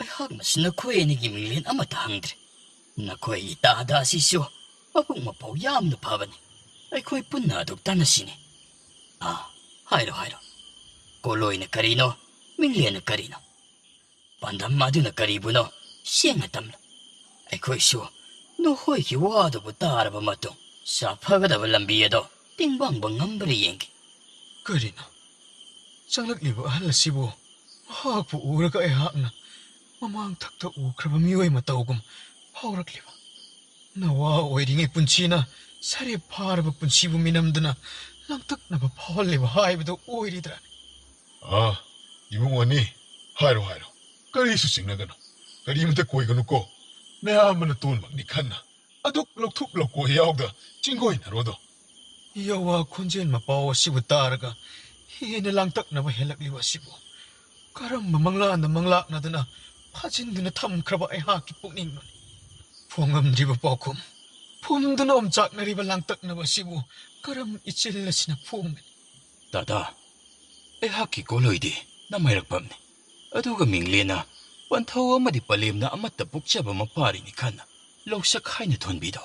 ꯑꯩꯍꯥꯛꯅꯁꯨ ꯅꯈꯣꯏ ꯑꯅꯤꯒꯤ ꯃꯤꯡꯂꯦꯟ ꯑꯃꯠꯇ ꯍꯪꯗ꯭ꯔꯦ꯫ ꯅꯈꯣꯏꯒꯤ ꯇꯥꯗꯥ ꯑꯁꯤꯁꯨ ꯃꯕꯨꯛ ꯃꯄꯥꯎ ꯌꯥꯝꯅ ꯐꯕꯅꯤ꯫ ꯑꯩꯈꯣꯏ ꯄꯨꯟꯅ ꯑꯗꯨꯝ ꯇꯥꯟꯅꯁꯤꯅꯦ꯫ ꯑꯥ, ꯍꯥꯏꯔꯣ, ꯍꯥꯏꯔꯣ꯫ ꯀꯣꯂꯣꯏꯅ ꯀꯔꯤꯅꯣ? ꯃꯤꯡꯂꯦꯟꯅ ꯀꯔꯤꯅꯣ? ꯄꯥꯟꯗꯝ ꯑꯗꯨꯅ ꯀꯔꯤꯕꯨꯅꯣ? ꯁꯦꯡꯅ ꯇꯝꯂꯨ꯫ ꯑꯩꯈꯣꯏꯁꯨ ꯅꯈꯣꯏꯒꯤ ꯋꯥꯗꯨꯕꯨ ꯇꯥꯔꯕ ꯃꯇꯨꯡ ꯁꯥꯐꯒꯗꯕ ꯂꯝꯕꯤ ꯑꯗꯣ ꯇꯦꯡꯕꯥꯡꯕ ꯉꯝꯕ꯭ꯔꯥ ꯌꯦꯡꯒꯦ꯫ ꯀꯔꯤꯅꯣ? ꯆꯪꯂꯛꯂꯤꯕ ꯑꯍꯜ ꯑꯁꯤꯕꯨ ꯃꯍꯥꯛꯄꯨ ꯎꯔꯒ ꯑꯩꯍꯥꯛꯅ ꯃꯃꯥꯡ ꯊꯛꯇ ꯎꯈ꯭ꯔꯕ ꯃꯤꯑꯣꯏ ꯃꯇꯧꯒꯨꯝ ꯐꯥꯎꯔꯛꯂꯤꯕ? ꯅꯋꯥ ꯑꯣꯏꯔꯤꯉꯩ ꯄꯨꯟꯁꯤꯅ ꯁꯔꯦꯞ ꯐꯥꯔꯕ ꯄꯨꯟꯁꯤꯕꯨ ꯃꯤꯅꯝꯗꯨꯅ ꯂꯥꯡꯇꯛꯅꯕ ꯐꯥꯎꯍꯜꯂꯤꯕ ꯍꯥꯏꯕꯗꯨ ꯑꯣꯏꯔꯤꯗ꯭ꯔꯥ? ꯑꯥ, ꯏꯕꯨꯡꯉꯣꯅꯤ, ꯍꯥꯏꯔꯣ, ꯍꯥꯏꯔꯣ꯫ ꯀꯔꯤꯁꯨ ꯆꯤꯡꯅꯒꯅꯨ, ꯀꯔꯤꯃꯇ ꯀꯣꯏꯒꯅꯨꯀꯣ꯫ ꯅꯌꯥꯝꯕꯅ ꯇꯣꯟꯃꯛꯅꯤ ꯈꯟꯅ ꯑꯗꯨꯛ ꯂꯧꯊꯣꯛ ꯂꯧꯀꯣꯏ ꯌꯥꯎꯗ ꯆꯤꯡꯒꯣꯏꯅꯔꯣꯗꯣ꯫ ꯌꯥꯋꯥ ꯈꯣꯟꯖꯦꯜ ꯃꯄꯥꯎ ꯑꯁꯤꯕꯨ ꯇꯥꯔꯒ ꯍꯦꯟꯅ ꯂꯥꯡꯇꯛꯅꯕ ꯍꯦꯜꯂꯛꯂꯤꯕ ꯑꯁꯤꯕꯨ ꯀꯔꯝꯕ ꯃꯪꯂꯥꯟꯗ ꯃꯪꯂꯥꯛꯅꯗꯨꯅ ꯐꯥꯖꯤꯟꯗꯨꯅ ꯊꯝꯈ꯭ꯔꯕ ꯑꯩꯍꯥꯛꯀꯤ ꯄꯨꯛꯅꯤꯡꯅꯣꯅꯦ? ꯐꯣꯡꯉꯝꯗ꯭ꯔꯤꯕ ꯄꯥꯎꯈꯨꯝ, ꯐꯨꯝꯗꯨꯅ ꯑꯣꯝꯆꯥꯛꯅꯔꯤꯕ ꯂꯥꯡꯇꯛꯅꯕ ꯑꯁꯤꯕꯨ ꯀꯔꯝ ꯏꯆꯤꯜ ꯑꯁꯤꯅ ꯐꯣꯡꯒꯅꯤ? ꯇꯥꯗꯥ, ꯑꯩꯍꯥꯛꯀꯤ ꯀꯣꯂꯣꯏꯗꯤ ꯅꯃꯥꯏꯔꯛꯄꯝꯅꯤ꯫ ꯑꯗꯨꯒ ꯃꯤꯡꯂꯦꯟꯅ ꯄꯟꯊꯧ ꯑꯃꯗꯤ ꯄꯂꯦꯝꯅ ꯑꯃꯠꯇ ꯄꯣꯛꯆꯕ ꯃꯄꯥꯔꯤꯅꯤ ꯈꯟꯅ ꯂꯧꯁꯛ ꯍꯥꯏꯅ ꯊꯣꯟꯕꯤꯗꯣ꯫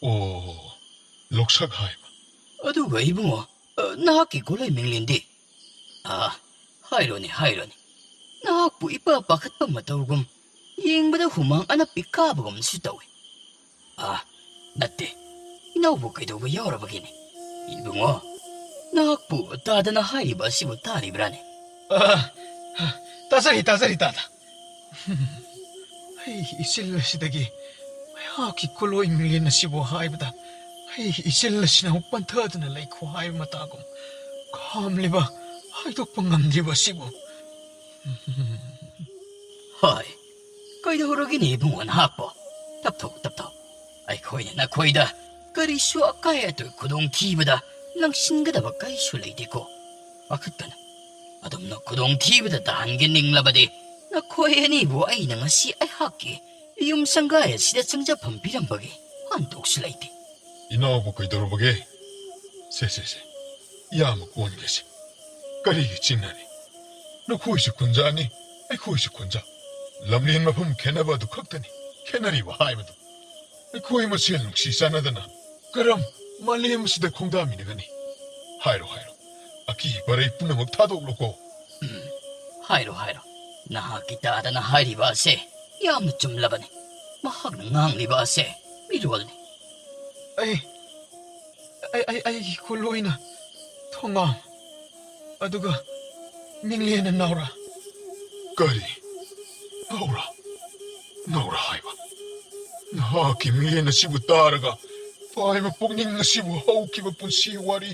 ꯑꯣ, ꯂꯧꯁꯛ ꯍꯥꯏꯕ꯫ ꯑꯗꯨꯒ ꯏꯕꯨꯡꯉꯣ, ꯑ, ꯅꯍꯥꯛꯀꯤ ꯀꯣꯂꯣꯏ ꯃꯤꯡꯂꯦꯟꯗꯤ? ꯑꯥ, ꯍꯥꯏꯔꯣꯅꯦ, ꯍꯥꯏꯔꯣꯅꯦ꯫ ꯅꯍꯥꯛꯄꯨ ꯏꯄꯥ ꯄꯥꯈꯠꯄ ꯃꯇꯧꯒꯨꯝ, ꯌꯦꯡꯕꯗ ꯍꯨꯃꯥꯡ ꯑꯅꯞꯄꯤ ꯀꯥꯕꯒꯨꯝꯁꯨ ꯇꯧꯏ꯫ ꯑꯥ, ꯅꯠꯇꯦ꯫ ꯏꯅꯥꯎꯕꯨ ꯀꯩꯗꯧꯕ ꯌꯥꯎꯔꯕꯒꯦꯅꯦ? ꯏꯕꯨꯡꯉꯣ, ꯅꯍꯥꯛꯄꯨ ꯇꯥꯗꯅ ꯍꯥꯏꯔꯤꯕ ꯑꯁꯤꯕꯨ ꯇꯥꯔꯤꯕ꯭ꯔꯥꯅꯦ? ꯑꯥ, ꯇꯥꯖꯔꯤ, ꯇꯥꯖꯔꯤ, ꯇꯥꯗ꯫ ꯑꯩꯒꯤ ꯏꯆꯤꯜ ꯑꯁꯤꯗꯒꯤ ꯑꯩꯍꯥꯛꯀꯤ ꯀꯣꯂꯣꯏ ꯃꯤꯡꯂꯦꯟ ꯑꯁꯤꯕꯨ ꯍꯥꯏꯕꯗ, ꯑꯩꯒꯤ ꯏꯆꯤꯜ ꯑꯁꯤꯅ ꯑꯃꯨꯛ ꯄꯟꯊꯗꯨꯅ ꯂꯩꯈꯣ ꯍꯥꯏꯕ ꯃꯇꯥꯒꯨꯝ, ꯈꯥꯝꯂꯤꯕ, ꯍꯥꯏꯗꯣꯛꯄ ꯉꯝꯗ꯭ꯔꯤꯕ ꯑꯁꯤꯕꯨ꯫ ꯍꯣꯏ, ꯀꯩꯗꯧꯔꯒꯦꯅꯦ ꯏꯕꯨꯡꯉꯣ ꯅꯍꯥꯛꯄꯣ? ꯇꯞꯊꯧ, ꯇꯞꯊꯧ꯫ ꯑꯩꯈꯣꯏꯅ ꯅꯈꯣꯏꯗ ꯀꯔꯤꯁꯨ ꯑꯀꯥꯏ ꯑꯇꯣꯏ ꯈꯨꯗꯣꯡꯊꯤꯕꯗ ꯂꯪꯁꯤꯟꯒꯗꯕ ꯀꯔꯤꯁꯨ ꯂꯩꯇꯦꯀꯣ꯫ ꯄꯥꯈꯠꯀꯅꯨ꯫ ꯑꯗꯣꯝꯅ ꯈꯨꯗꯣꯡꯊꯤꯕꯗ ꯇꯥꯍꯟꯒꯦ ꯅꯤꯡꯂꯕꯗꯤ, ꯅꯈꯣꯏ ꯑꯅꯤꯕꯨ ꯑꯩꯅ ꯉꯁꯤ ꯑꯩꯍꯥꯛꯀꯤ ꯌꯨꯝ ꯁꯪꯒꯥꯏ ꯑꯁꯤꯗ ꯆꯪꯖꯐꯝ ꯄꯤꯔꯝꯕꯒꯤ ꯍꯟꯗꯣꯛꯁꯨ ꯂꯩꯇꯦ꯫ ꯏꯅꯥꯎꯕꯨ ꯀꯩꯗꯧꯔꯕꯒꯦ? ꯁꯦ, ꯁꯦ, ꯁꯦ, ꯏꯌꯥꯝꯕ ꯀꯣꯟꯒꯦꯁꯦ꯫ ꯀꯔꯤꯒꯤ ꯆꯤꯡꯅꯔꯤ? ꯅꯈꯣꯏꯁꯨ ꯀꯨꯟꯖꯥꯅꯤ, ꯑꯩꯈꯣꯏꯁꯨ ꯀꯨꯟꯖꯥ꯫ ꯂꯝꯂꯦꯟ ꯃꯐꯝ ꯈꯦꯠꯅꯕ ꯑꯗꯨ ꯈꯛꯇꯅꯤ ꯈꯦꯠꯅꯔꯤꯕ ꯍꯥꯏꯕꯗꯨ꯫ ꯑꯩꯈꯣꯏ ꯃꯁꯦꯜ ꯅꯨꯡꯁꯤ ꯆꯥꯟꯅꯗꯅ ꯀꯔꯝ ꯃꯥꯂꯦꯝ ꯑꯁꯤꯗ ꯈꯣꯡꯗꯥꯃꯤꯟꯅꯒꯅꯤ? ꯍꯥꯏꯔꯣ, ꯍꯥꯏꯔꯣ꯫ ꯑꯀꯤ ꯄꯔꯩ ꯄꯨꯝꯅꯃꯛ ꯊꯥꯗꯣꯛꯂꯣꯀꯣ꯫ ꯎꯝ, ꯍꯥꯏꯔꯣ, ꯍꯥꯏꯔꯣ꯫ ꯅꯍꯥꯛꯀꯤ ꯗꯥꯗꯥꯅ ꯍꯥꯏꯔꯤꯕ ꯑꯁꯦ ꯌꯥꯝꯅ ꯆꯨꯝꯂꯕꯅꯤ꯫ ꯃꯍꯥꯛꯅ ꯉꯥꯡꯂꯤꯕ ꯑꯁꯦ ꯃꯤꯔꯣꯜꯅꯤ꯫ ꯑꯩ, ꯑꯩ, ꯑꯩ, ꯑꯩꯒꯤ ꯈꯨꯂꯣꯏꯅ ꯊꯣꯉꯥꯝ, ꯑꯗꯨꯒ ꯃꯤꯡꯂꯦꯟꯅ ꯅꯥꯎꯔꯥ꯫ ꯀꯔꯤ? ꯅꯥꯎꯔꯥ? ꯅꯥꯎꯔꯥ ꯍꯥꯏꯕ? ꯅꯍꯥꯛꯀꯤ ꯃꯤꯡꯂꯦꯟ ꯑꯁꯤꯕꯨ ꯇꯥꯔꯒ ꯄꯥꯏꯕ ꯄꯨꯛꯅꯤꯡ ꯑꯁꯤꯕꯨ ꯍꯧꯈꯤꯕ ꯄꯨꯟꯁꯤ ꯋꯥꯔꯤ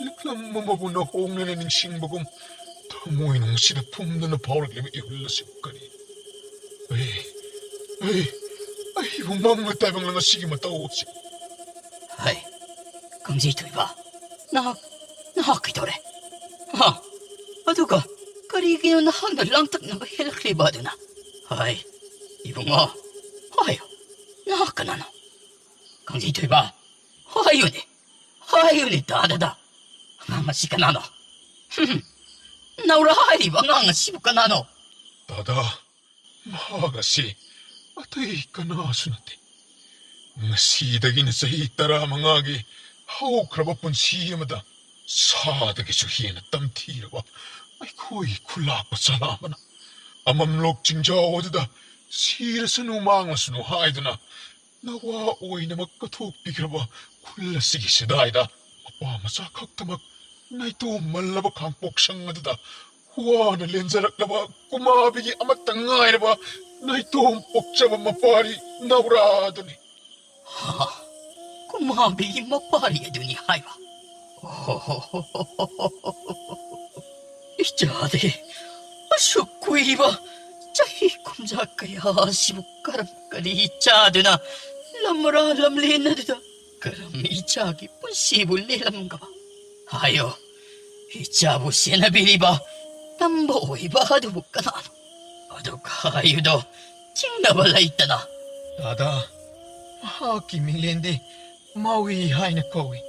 ꯂꯤꯛꯂꯝ ꯑꯃꯕꯨ ꯅꯧꯍꯧꯅꯅ ꯅꯤꯡꯁꯤꯡꯕꯒꯨꯝ ꯊꯃꯣꯏꯅꯨꯡ ꯑꯁꯤꯗ ꯐꯨꯝꯗꯨꯅ ꯐꯥꯎꯔꯛꯂꯤꯕ ꯏꯍꯨꯜ ꯑꯁꯤꯕꯨ ꯀꯔꯤ? ꯑꯩ, ꯑꯩ, ꯑꯩꯕꯨ ꯃꯪꯂ ꯇꯥꯏꯕꯪꯂ ꯉꯁꯤꯒꯤ ꯃꯇꯧ ꯑꯁꯤ꯫ ꯍꯩ, ꯀꯥꯡꯖꯩ ꯊꯣꯏꯕ, ꯅꯍꯥꯛ, ꯅꯍꯥꯛ ꯀꯩꯗꯧꯔꯦ? ꯍꯥ? ꯑꯗꯨꯒ ꯀꯔꯤꯒꯤꯅꯣ ꯅꯍꯥꯛꯅ ꯂꯥꯡꯇꯛꯅꯕ ꯍꯦꯜꯂꯛꯂꯤꯕ ꯑꯗꯨꯅ? ꯍꯥꯏ, ꯏꯕꯨꯡꯉꯣ, ꯍꯥꯏꯌꯨ, ꯅꯍꯥꯛ ꯀꯅꯥꯅꯣ? ꯀꯥꯡꯖꯩ ꯊꯣꯏꯕ, ꯍꯥꯏꯌꯨꯅꯦ, ꯍꯥꯏꯌꯨꯅꯦ, ꯇꯥꯗꯗ꯫ ꯑꯉꯥꯡ ꯑꯁꯤ ꯀꯅꯥꯅꯣ? ꯍꯨꯝ, ꯅꯧꯔꯥ ꯍꯥꯏꯔꯤꯕ ꯑꯉꯥꯡ ꯑꯁꯤꯕꯨ ꯀꯅꯥꯅꯣ? ꯗꯥꯗꯥ, ꯃꯍꯥꯛ ꯑꯁꯤ ꯑꯇꯩ ꯀꯅꯥꯁꯨ ꯅꯠꯇꯦ꯫ ꯉꯁꯤꯗꯒꯤꯅ ꯆꯍꯤ ꯇꯔꯥꯃꯉꯥꯒꯤ ꯍꯧꯈ꯭ꯔꯕ ꯄꯨꯟꯁꯤ ꯑꯃꯗ ꯁꯥꯗꯒꯤꯁꯨ ꯍꯦꯟꯅ ꯇꯝꯊꯤꯔꯕ ꯑꯩꯈꯣꯏꯒꯤ ꯈꯨꯂꯥꯛꯄ ꯆꯂꯥ ꯑꯃꯅ ꯑꯃꯝꯂꯣꯛ ꯆꯤꯡꯖꯥꯎ ꯑꯗꯨꯗ ꯁꯤꯔꯁꯅꯨ ꯃꯥꯡꯂꯁꯅꯨ ꯍꯥꯏꯗꯨꯅ ꯅꯋꯥ ꯑꯣꯏꯅꯃꯛ ꯀꯠꯊꯣꯛꯄꯤꯈ꯭ꯔꯕ ꯈꯨꯜ ꯑꯁꯤꯒꯤ ꯁꯤꯗꯥꯏꯗ ꯃꯄꯥ ꯃꯆꯥ ꯈꯛꯇꯃꯛ ꯅꯥꯏꯇꯣꯝ ꯃꯜꯂꯕ ꯈꯥꯡꯄꯣꯛꯁꯪ ꯑꯗꯨꯗ ꯋꯥꯅ ꯂꯦꯟꯖꯔꯛꯂꯕ ꯀꯨꯃꯥꯕꯤꯒꯤ ꯑꯃꯠꯇ ꯉꯥꯏꯔꯕ ꯅꯥꯏꯇꯣꯝ ꯄꯣꯛꯆꯕ ꯃꯄꯥꯔꯤ ꯅꯧꯔꯥ ꯑꯗꯨꯅꯤ꯫ ꯍꯥ? ꯀꯨꯃꯥꯕꯤꯒꯤ ꯃꯄꯥꯔꯤ ꯑꯗꯨꯅꯤ ꯍꯥꯏꯕ? ꯑꯣꯍꯣꯍꯣꯍꯣꯍꯣꯍꯣꯍꯣ꯫ ꯏꯆꯥꯗꯤ ꯑꯁꯨꯛ ꯀꯨꯏꯕ ꯆꯍꯤ ꯀꯨꯝꯖꯥ ꯀꯌꯥ ꯑꯁꯤꯕꯨ ꯀꯔꯝ ꯀꯔꯤ ꯆꯥꯗꯨꯅ ꯂꯝꯔꯥ ꯂꯝꯂꯦꯟ ꯑꯗꯨꯗ ꯀꯔꯝ ꯏꯆꯥꯒꯤ ꯄꯨꯟꯁꯤꯕꯨ ꯂꯦꯜꯂꯝꯒꯕ? ꯍꯥꯏꯌꯣ, ꯏꯆꯥꯕꯨ ꯁꯦꯟꯅꯕꯤꯔꯤꯕ ꯇꯝꯕ ꯑꯣꯏꯕ ꯑꯗꯨꯕꯨ ꯀꯅꯥꯅꯣ? ꯑꯗꯨ ꯍꯥꯏꯌꯨꯗꯣ ꯆꯤꯡꯅꯕ ꯂꯩꯇꯅ꯫ ꯗꯥꯗꯥ, ꯃꯍꯥꯛꯀꯤ ꯃꯤꯡꯂꯦꯟꯗꯤ ꯃꯥꯎꯏ ꯍꯥꯏꯅ ꯀꯧꯏ꯫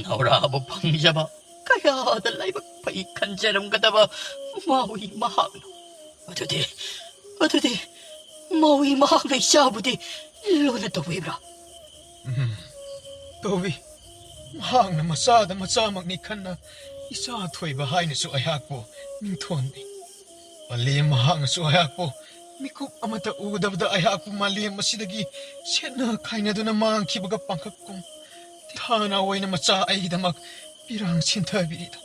ꯅꯧꯔꯥꯕꯨ ꯐꯪꯖꯕ ꯀꯌꯥꯗ ꯂꯥꯏꯕꯛ ꯐꯩ ꯈꯟꯖꯔꯝꯒꯗꯕ ꯃꯥꯋꯤ ꯃꯍꯥꯛꯅ꯫ ꯑꯗꯨꯗꯤ, ꯑꯗꯨꯗꯤ ꯃꯥꯋꯤ ꯃꯍꯥꯛꯅ ꯏꯆꯥꯕꯨꯗꯤ ꯂꯨꯅ ꯇꯧꯕꯤꯕ꯭ꯔꯥ? ꯎꯝ, ꯇꯧꯏ꯫ ꯃꯍꯥꯛꯅ ꯃꯆꯥꯗ ꯃꯆꯥꯃꯛꯅꯤ ꯈꯟꯅ ꯏꯆꯥ ꯊꯣꯏꯕ ꯍꯥꯏꯅꯁꯨ ꯑꯩꯍꯥꯛꯄꯨ ꯃꯤꯡꯊꯣꯟꯕꯤ꯫ ꯄꯂꯦꯝ ꯃꯍꯥꯛꯅꯁꯨ ꯑꯩꯍꯥꯛꯄꯨ ꯃꯤꯀꯨꯞ ꯑꯃꯠꯇ ꯎꯗꯕꯗ ꯑꯩꯍꯥꯛꯄꯨ ꯃꯥꯂꯦꯝ ꯑꯁꯤꯗꯒꯤ ꯁꯦꯠꯅ ꯈꯥꯏꯅꯗꯨꯅ ꯃꯥꯡꯈꯤꯕꯒ ꯄꯥꯡꯈꯛꯀꯨꯝ ꯊꯥꯅ ꯑꯣꯏꯅ ꯃꯆꯥ ꯑꯩꯒꯤꯗꯃꯛ ꯄꯤꯔꯥꯡ ꯁꯤꯟꯊꯕꯤꯔꯤꯗꯣ꯫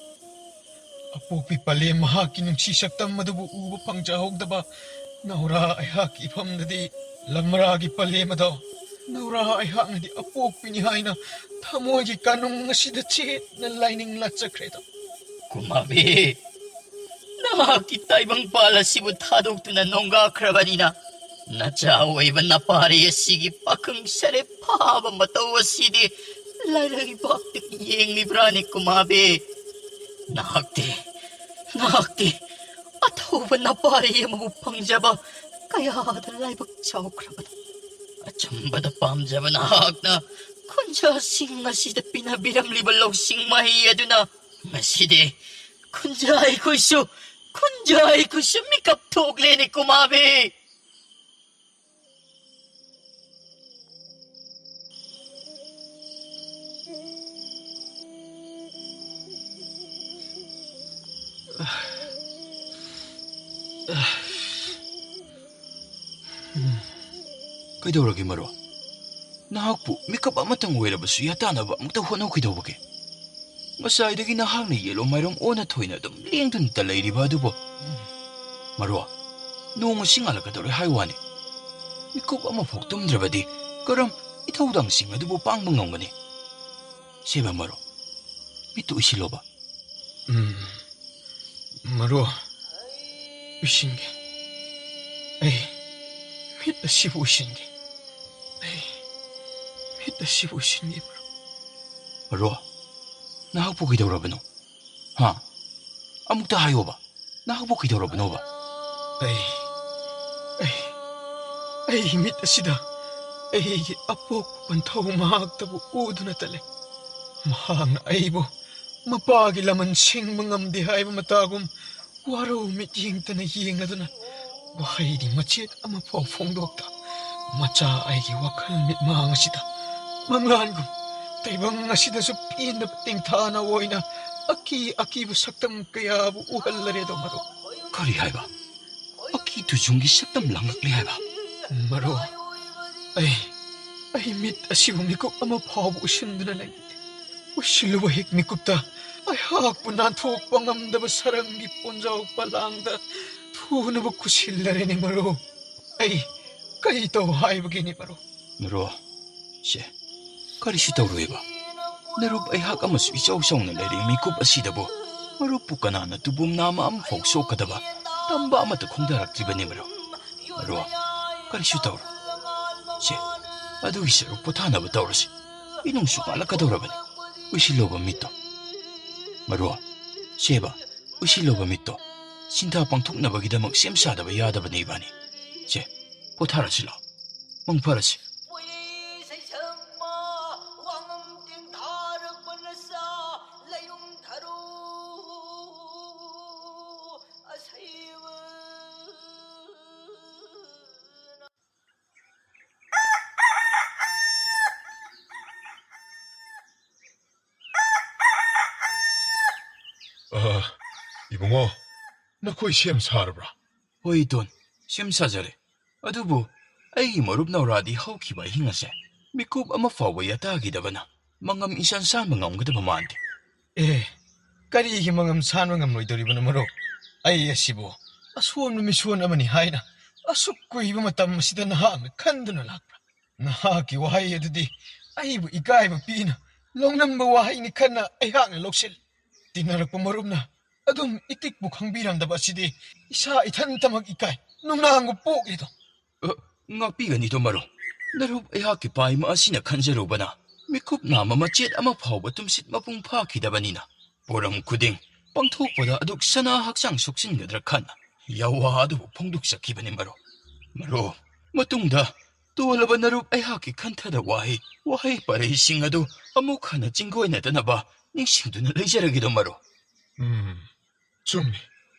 ꯑꯄꯣꯛꯄꯤ ꯄꯂꯦꯝ ꯃꯍꯥꯛꯀꯤ ꯅꯨꯡꯁꯤ ꯁꯛꯇꯝ ꯑꯗꯨꯕꯨ ꯎꯕ ꯐꯪꯖꯍꯧꯗꯕ ꯅꯧꯔꯥ ꯑꯩꯍꯥꯛꯀꯤ ꯏꯐꯝꯗꯗꯤ ꯂꯝꯔꯥꯒꯤ ꯄꯂꯦꯝ ꯑꯗꯣ, ꯅꯧꯔꯥ ꯑꯩꯍꯥꯛꯅꯗꯤ ꯑꯄꯣꯛꯄꯤꯅꯤ ꯍꯥꯏꯅ ꯊꯃꯣꯏꯒꯤ ꯀꯥꯅꯨꯡ ꯑꯁꯤꯗ ꯆꯦꯠꯅ ꯂꯥꯏꯅꯤꯡ ꯂꯥꯠꯆꯈ꯭ꯔꯦꯗꯣ꯫ ꯀꯨꯃꯥꯕꯤ, ꯅꯍꯥꯛꯀꯤ ꯇꯥꯏꯕꯪꯄꯥꯜ ꯑꯁꯤꯕꯨ ꯊꯥꯗꯣꯛꯇꯨꯅ ꯅꯣꯡꯒꯥꯈ꯭ꯔꯕꯅꯤꯅ, ꯅꯆꯥ ꯑꯣꯏꯕ ꯅꯄꯥꯔꯤ ꯑꯁꯤꯒꯤ ꯄꯥꯈꯪ ꯁꯔꯦꯞ ꯐꯥꯕ ꯃꯇꯧ ꯑꯁꯤꯗꯤ ꯂꯥꯏꯔꯩꯕꯥꯛꯇꯒꯤ ꯌꯦꯡꯂꯤꯕ꯭ꯔꯥꯅꯦ ꯀꯨꯃꯥꯕꯤ? ꯅꯍꯥꯛꯇꯤ, ꯅꯍꯥꯛꯇꯤ ꯑꯊꯧꯕ ꯅꯄꯥꯔꯤ ꯑꯃꯕꯨ ꯐꯪꯖꯕ ꯀꯌꯥꯗ ꯂꯥꯏꯕꯛ ꯆꯥꯎꯈ꯭ꯔꯕꯅꯣ꯫ ꯑꯆꯨꯝꯕꯗ ꯄꯥꯝꯖꯕ ꯅꯍꯥꯛꯅ ꯈꯨꯟꯖꯥꯁꯤꯡ ꯑꯁꯤꯗ ꯄꯤꯅꯕꯤꯔꯝꯂꯤꯕ ꯂꯧꯁꯤꯡ ꯃꯍꯩ ꯑꯗꯨꯅ ꯉꯁꯤꯗꯤ ꯈꯨꯟꯖꯥ ꯑꯩꯈꯣꯏꯁꯨ, ꯈꯨꯟꯖꯥ ꯑꯩꯈꯣꯏꯁꯨ ꯃꯤꯀꯞ ꯊꯣꯛꯂꯦꯅꯦ ꯀꯨꯃꯥꯕꯤ꯫ ꯀꯩꯗꯧꯔꯒꯦ ꯃꯔꯣ? ꯅꯍꯥꯛꯄꯨ ꯃꯤꯀꯞ ꯑꯃꯇꯪ ꯑꯣꯏꯔꯕꯁꯨ ꯌꯥꯇꯥꯅꯕ ꯑꯃꯨꯛꯇ ꯍꯣꯠꯅꯧ ꯀꯩꯗꯧꯕꯒꯦ? ꯉꯁꯥꯏꯗꯒꯤ ꯅꯍꯥꯛꯅ ꯌꯦꯜꯂꯣ ꯃꯥꯏꯔꯣꯝ ꯑꯣꯟꯅ ꯊꯣꯏꯅ ꯑꯗꯨꯝ ꯂꯦꯡꯗꯨꯅꯇ ꯂꯩꯔꯤꯕ ꯑꯗꯨꯕꯨ꯫ ꯃꯔꯣ, ꯅꯣꯡ ꯑꯁꯤ ꯉꯥꯜꯂꯛꯀꯗꯧꯔꯦ ꯍꯥꯏ ꯋꯥꯅꯤ꯫ ꯃꯤꯀꯨꯞ ꯑꯃꯐꯥꯎ ꯇꯨꯝꯗ꯭ꯔꯕꯗꯤ ꯀꯔꯝ ꯏꯊꯧꯗꯥꯡꯁꯤꯡ ꯑꯗꯨꯕꯨ ꯄꯥꯡꯕ ꯉꯝꯒꯅꯤ? ꯁꯦꯕ ꯃꯔꯣ, ꯃꯤꯠꯇꯨ ꯎꯏꯁꯤꯜꯂꯣꯕ꯫ ꯎꯝ, ꯃꯔꯣ, ꯎꯏꯁꯤꯟꯒꯦ꯫ ꯑꯩ ꯃꯤꯠ ꯑꯁꯤꯕꯨ ꯎꯏꯁꯤꯟꯒꯦ꯫ ꯑꯩ ꯃꯤꯠ ꯑꯁꯤꯕꯨ ꯎꯏꯁꯤꯟꯒꯦ, ꯃꯔꯣ꯫ ꯃꯔꯣ, ꯅꯍꯥꯛꯄꯨ ꯀꯩꯗꯧꯔꯕꯅꯣ? ꯍꯥ? ꯑꯃꯨꯛꯇ ꯍꯥꯏꯌꯣꯕ, ꯅꯍꯥꯛꯄꯨ ꯀꯩꯗꯧꯔꯕꯅꯣꯕ? ꯑꯩ, ꯑꯩ, ꯑꯩ ꯃꯤꯠ ꯑꯁꯤꯗ ꯑꯩꯒꯤ ꯑꯄꯣꯛꯄ ꯄꯟꯊꯧ ꯃꯍꯥꯛꯇꯕꯨ ꯎꯗꯨꯅꯇ ꯂꯩ꯫ ꯃꯍꯥꯛꯅ ꯑꯩꯕꯨ ꯃꯄꯥꯒꯤ ꯂꯃꯟ ꯁꯤꯡꯕ ꯉꯝꯗꯦ ꯍꯥꯏꯕ ꯃꯇꯥꯒꯨꯝ ꯋꯥꯔꯧ ꯃꯤꯠꯌꯦꯡꯇꯅ ꯌꯦꯡꯂꯗꯨꯅ ꯋꯥꯍꯩꯗꯤ ꯃꯆꯦꯠ ꯑꯃꯐꯥꯎ ꯐꯣꯡꯗꯣꯛꯇ ꯃꯆꯥ ꯑꯩꯒꯤ ꯋꯥꯈꯜ ꯃꯤꯠꯃꯥꯡ ꯑꯁꯤꯗ ꯃꯪꯂꯥꯟꯒꯨꯝ ꯇꯥꯏꯕꯪ ꯑꯁꯤꯗꯁꯨ ꯄꯦꯟꯗꯕ ꯇꯦꯡꯊꯥꯅ ꯑꯣꯏꯅ ꯑꯀꯤ ꯑꯀꯤꯕ ꯁꯛꯇꯝ ꯀꯌꯥꯕꯨ ꯎꯍꯜꯂꯔꯦꯗꯣ ꯃꯔꯨꯞ꯫ ꯀꯔꯤ ꯍꯥꯏꯕ? ꯑꯀꯤ ꯇꯨꯖꯨꯡꯒꯤ ꯁꯛꯇꯝ ꯂꯥꯡꯂꯛꯂꯦ ꯍꯥꯏꯕ? ꯃꯔꯨꯞ, ꯑꯩ, ꯑꯩ ꯃꯤꯠ ꯑꯁꯤꯕꯨ ꯃꯤꯀꯨꯞ ꯑꯃ ꯐꯥꯎꯕ ꯎꯏꯁꯤꯟꯗꯨꯅ ꯂꯩ꯫ ꯎꯏꯁꯤꯜꯂꯨꯕ ꯍꯦꯛ ꯃꯤꯀꯨꯞꯇ ꯑꯩꯍꯥꯛꯄꯨ ꯅꯥꯟꯊꯣꯛꯄ ꯉꯝꯗꯕ ꯁꯔꯪꯒꯤ ꯄꯣꯟꯖꯥꯎ ꯄꯂꯥꯡꯗ ꯊꯨꯅꯕ ꯈꯨꯁꯤꯜꯂꯔꯦꯅꯦ ꯃꯔꯨꯞ꯫ ꯑꯩ ꯀꯔꯤ ꯇꯧ ꯍꯥꯏꯕꯒꯤꯅꯤ ꯃꯔꯨꯞ? ꯃꯔꯨꯞ, ꯁꯦ, ꯀꯔꯤꯁꯨ ꯇꯧꯔꯣꯏꯕ꯫ ꯅꯔꯨꯞ ꯑꯩꯍꯥꯛ ꯑꯃꯁꯨ ꯏꯆꯧ ꯆꯥꯎꯅ ꯂꯩꯔꯤ ꯃꯤꯀꯨꯞ ꯑꯁꯤꯗꯕꯨ꯫ ꯃꯔꯨꯞꯄꯨ ꯀꯅꯥꯅ ꯇꯨꯕꯨꯝ ꯅꯥꯝꯃ ꯑꯃꯐꯥꯎ ꯁꯣꯛꯀꯗꯕ, ꯇꯝꯕ ꯑꯃꯠꯇ ꯈꯣꯡꯗꯔꯛꯇ꯭ꯔꯤꯕꯅꯤ ꯃꯔꯨꯞ꯫ ꯃꯔꯨꯞ, ꯀꯔꯤꯁꯨ ꯇꯧꯔꯣꯏ꯫ ꯁꯦ, ꯑꯗꯨꯒꯤ ꯁꯔꯨꯛ ꯄꯣꯊꯥꯅꯕ ꯇꯧꯔꯁꯤ꯫ ꯏꯅꯨꯡꯁꯨ ꯉꯥꯜꯂꯛꯀꯗꯧꯔꯕꯅꯤ꯫ ꯎꯏꯁꯤꯜꯂꯣꯕ ꯃꯤꯠꯇꯣ꯫ ꯃꯔꯨꯞ, ꯁꯦꯕ, ꯎꯏꯁꯤꯜꯂꯣꯕ ꯃꯤꯠꯇꯣ꯫ ꯁꯤꯟꯊꯥ ꯄꯥꯡꯊꯣꯛꯅꯕꯒꯤꯗꯃꯛ ꯁꯦꯝ ꯁꯥꯗꯕ ꯌꯥꯗꯕꯅꯤ ꯏꯕꯥꯅꯤ꯫ ꯁꯦ, ꯄꯣꯊꯥꯔꯁꯤ ꯂꯥꯎ꯫ ꯃꯪ ꯐꯔꯁꯤ꯫ ꯑ, ꯏꯕꯨꯡꯉꯣ, ꯅꯈꯣꯏ ꯁꯦꯝ ꯁꯥꯔꯕ꯭ꯔꯥ? ꯍꯣꯏ, ꯏꯇꯣꯟ, ꯁꯦꯝ ꯁꯥꯖꯔꯦ꯫ ꯑꯗꯨꯕꯨ ꯑꯩꯒꯤ ꯃꯔꯨꯞ ꯅꯧꯔꯥꯗꯤ ꯍꯧꯈꯤꯕ ꯑꯍꯤꯡ ꯑꯁꯦ ꯃꯤꯀꯨꯞ ꯑꯃ ꯐꯥꯎꯕ ꯌꯥꯇꯥꯈꯤꯗꯕꯅ ꯃꯉꯝ ꯏꯁꯥꯟ ꯁꯥꯟꯕ ꯉꯝꯒꯗꯕ ꯃꯥꯟꯗꯦ꯫ ꯑꯦ, ꯀꯔꯤꯒꯤ ꯃꯉꯝ ꯁꯥꯟꯕ ꯉꯝꯂꯣꯏꯗꯧꯔꯤꯕꯅꯣ ꯃꯔꯨꯞ? ꯑꯩ ꯑꯁꯤꯕꯨ ꯑꯁꯣꯟꯕ ꯃꯤꯁꯣꯟ ꯑꯃꯅꯤ ꯍꯥꯏꯅ ꯑꯁꯨꯛ ꯀꯨꯏꯕ ꯃꯇꯝ ꯑꯁꯤꯗ ꯅꯍꯥꯛꯅ ꯈꯟꯗꯨꯅ ꯂꯥꯛꯄ꯭ꯔꯥ? ꯅꯍꯥꯛꯀꯤ ꯋꯥꯍꯩ ꯑꯗꯨꯗꯤ ꯑꯩꯕꯨ ꯏꯀꯥꯏꯕ ꯄꯤꯅ ꯂꯧꯅꯝꯕ ꯋꯥꯍꯩꯅꯤ ꯈꯟꯅ ꯑꯩꯍꯥꯛꯅ ꯂꯧꯁꯤꯜꯂꯤ꯫ ꯇꯤꯟꯅꯔꯛꯄ ꯃꯔꯨꯞꯅ ꯑꯗꯨꯝ ꯏꯇꯤꯛꯄꯨ ꯈꯪꯕꯤꯔꯝꯗꯕ ꯑꯁꯤꯗꯤ ꯏꯁꯥ ꯏꯊꯟꯇꯃꯛ ꯏꯀꯥꯏ ꯅꯨꯡꯅꯥꯡꯕ ꯄꯣꯛꯂꯤꯗꯣ꯫ ꯑ, ꯉꯥꯛꯄꯤꯒꯅꯤꯗꯣ ꯃꯔꯨꯞ꯫ ꯅꯔꯨꯞ ꯑꯩꯍꯥꯛꯀꯤ ꯄꯥꯏꯃ ꯑꯁꯤꯅ ꯈꯟꯖꯔꯨꯕꯅ ꯃꯤꯀꯨꯞ ꯅꯥꯝꯃ ꯃꯆꯦꯠ ꯑꯃ ꯐꯥꯎꯕ ꯇꯨꯝꯁꯤꯠ ꯃꯄꯨꯡ ꯐꯥꯈꯤꯗꯕꯅꯤꯅ ꯄꯣꯔꯝ ꯈꯨꯗꯤꯡ ꯄꯥꯡꯊꯣꯛꯄꯗ ꯑꯗꯨꯛ ꯁꯅꯥ ꯍꯛꯆꯥꯡ ꯁꯣꯛꯆꯤꯟꯒꯗ꯭ꯔꯥ ꯈꯟꯅ ꯌꯥꯋꯥ ꯑꯗꯨꯕꯨ ꯐꯣꯡꯗꯣꯛꯆꯈꯤꯕꯅꯤ ꯃꯔꯨꯞ꯫ ꯃꯔꯨꯞ, ꯃꯇꯨꯡꯗ ꯇꯣꯜꯂꯕ ꯅꯔꯨꯞ ꯑꯩꯍꯥꯛꯀꯤ ꯈꯟꯊꯗ ꯋꯥꯍꯩ, ꯋꯥꯍꯩ ꯄꯔꯩꯁꯤꯡ ꯑꯗꯨ ꯑꯃꯨꯛ ꯍꯟꯅ ꯆꯤꯡꯒꯣꯏꯅꯗꯅꯕ ꯅꯤꯡꯁꯤꯡꯗꯨꯅ ꯂꯩꯖꯔꯒꯦꯗꯣ ꯃꯔꯨꯞ꯫ ꯎꯝ, ꯆꯨꯝꯃꯤ꯫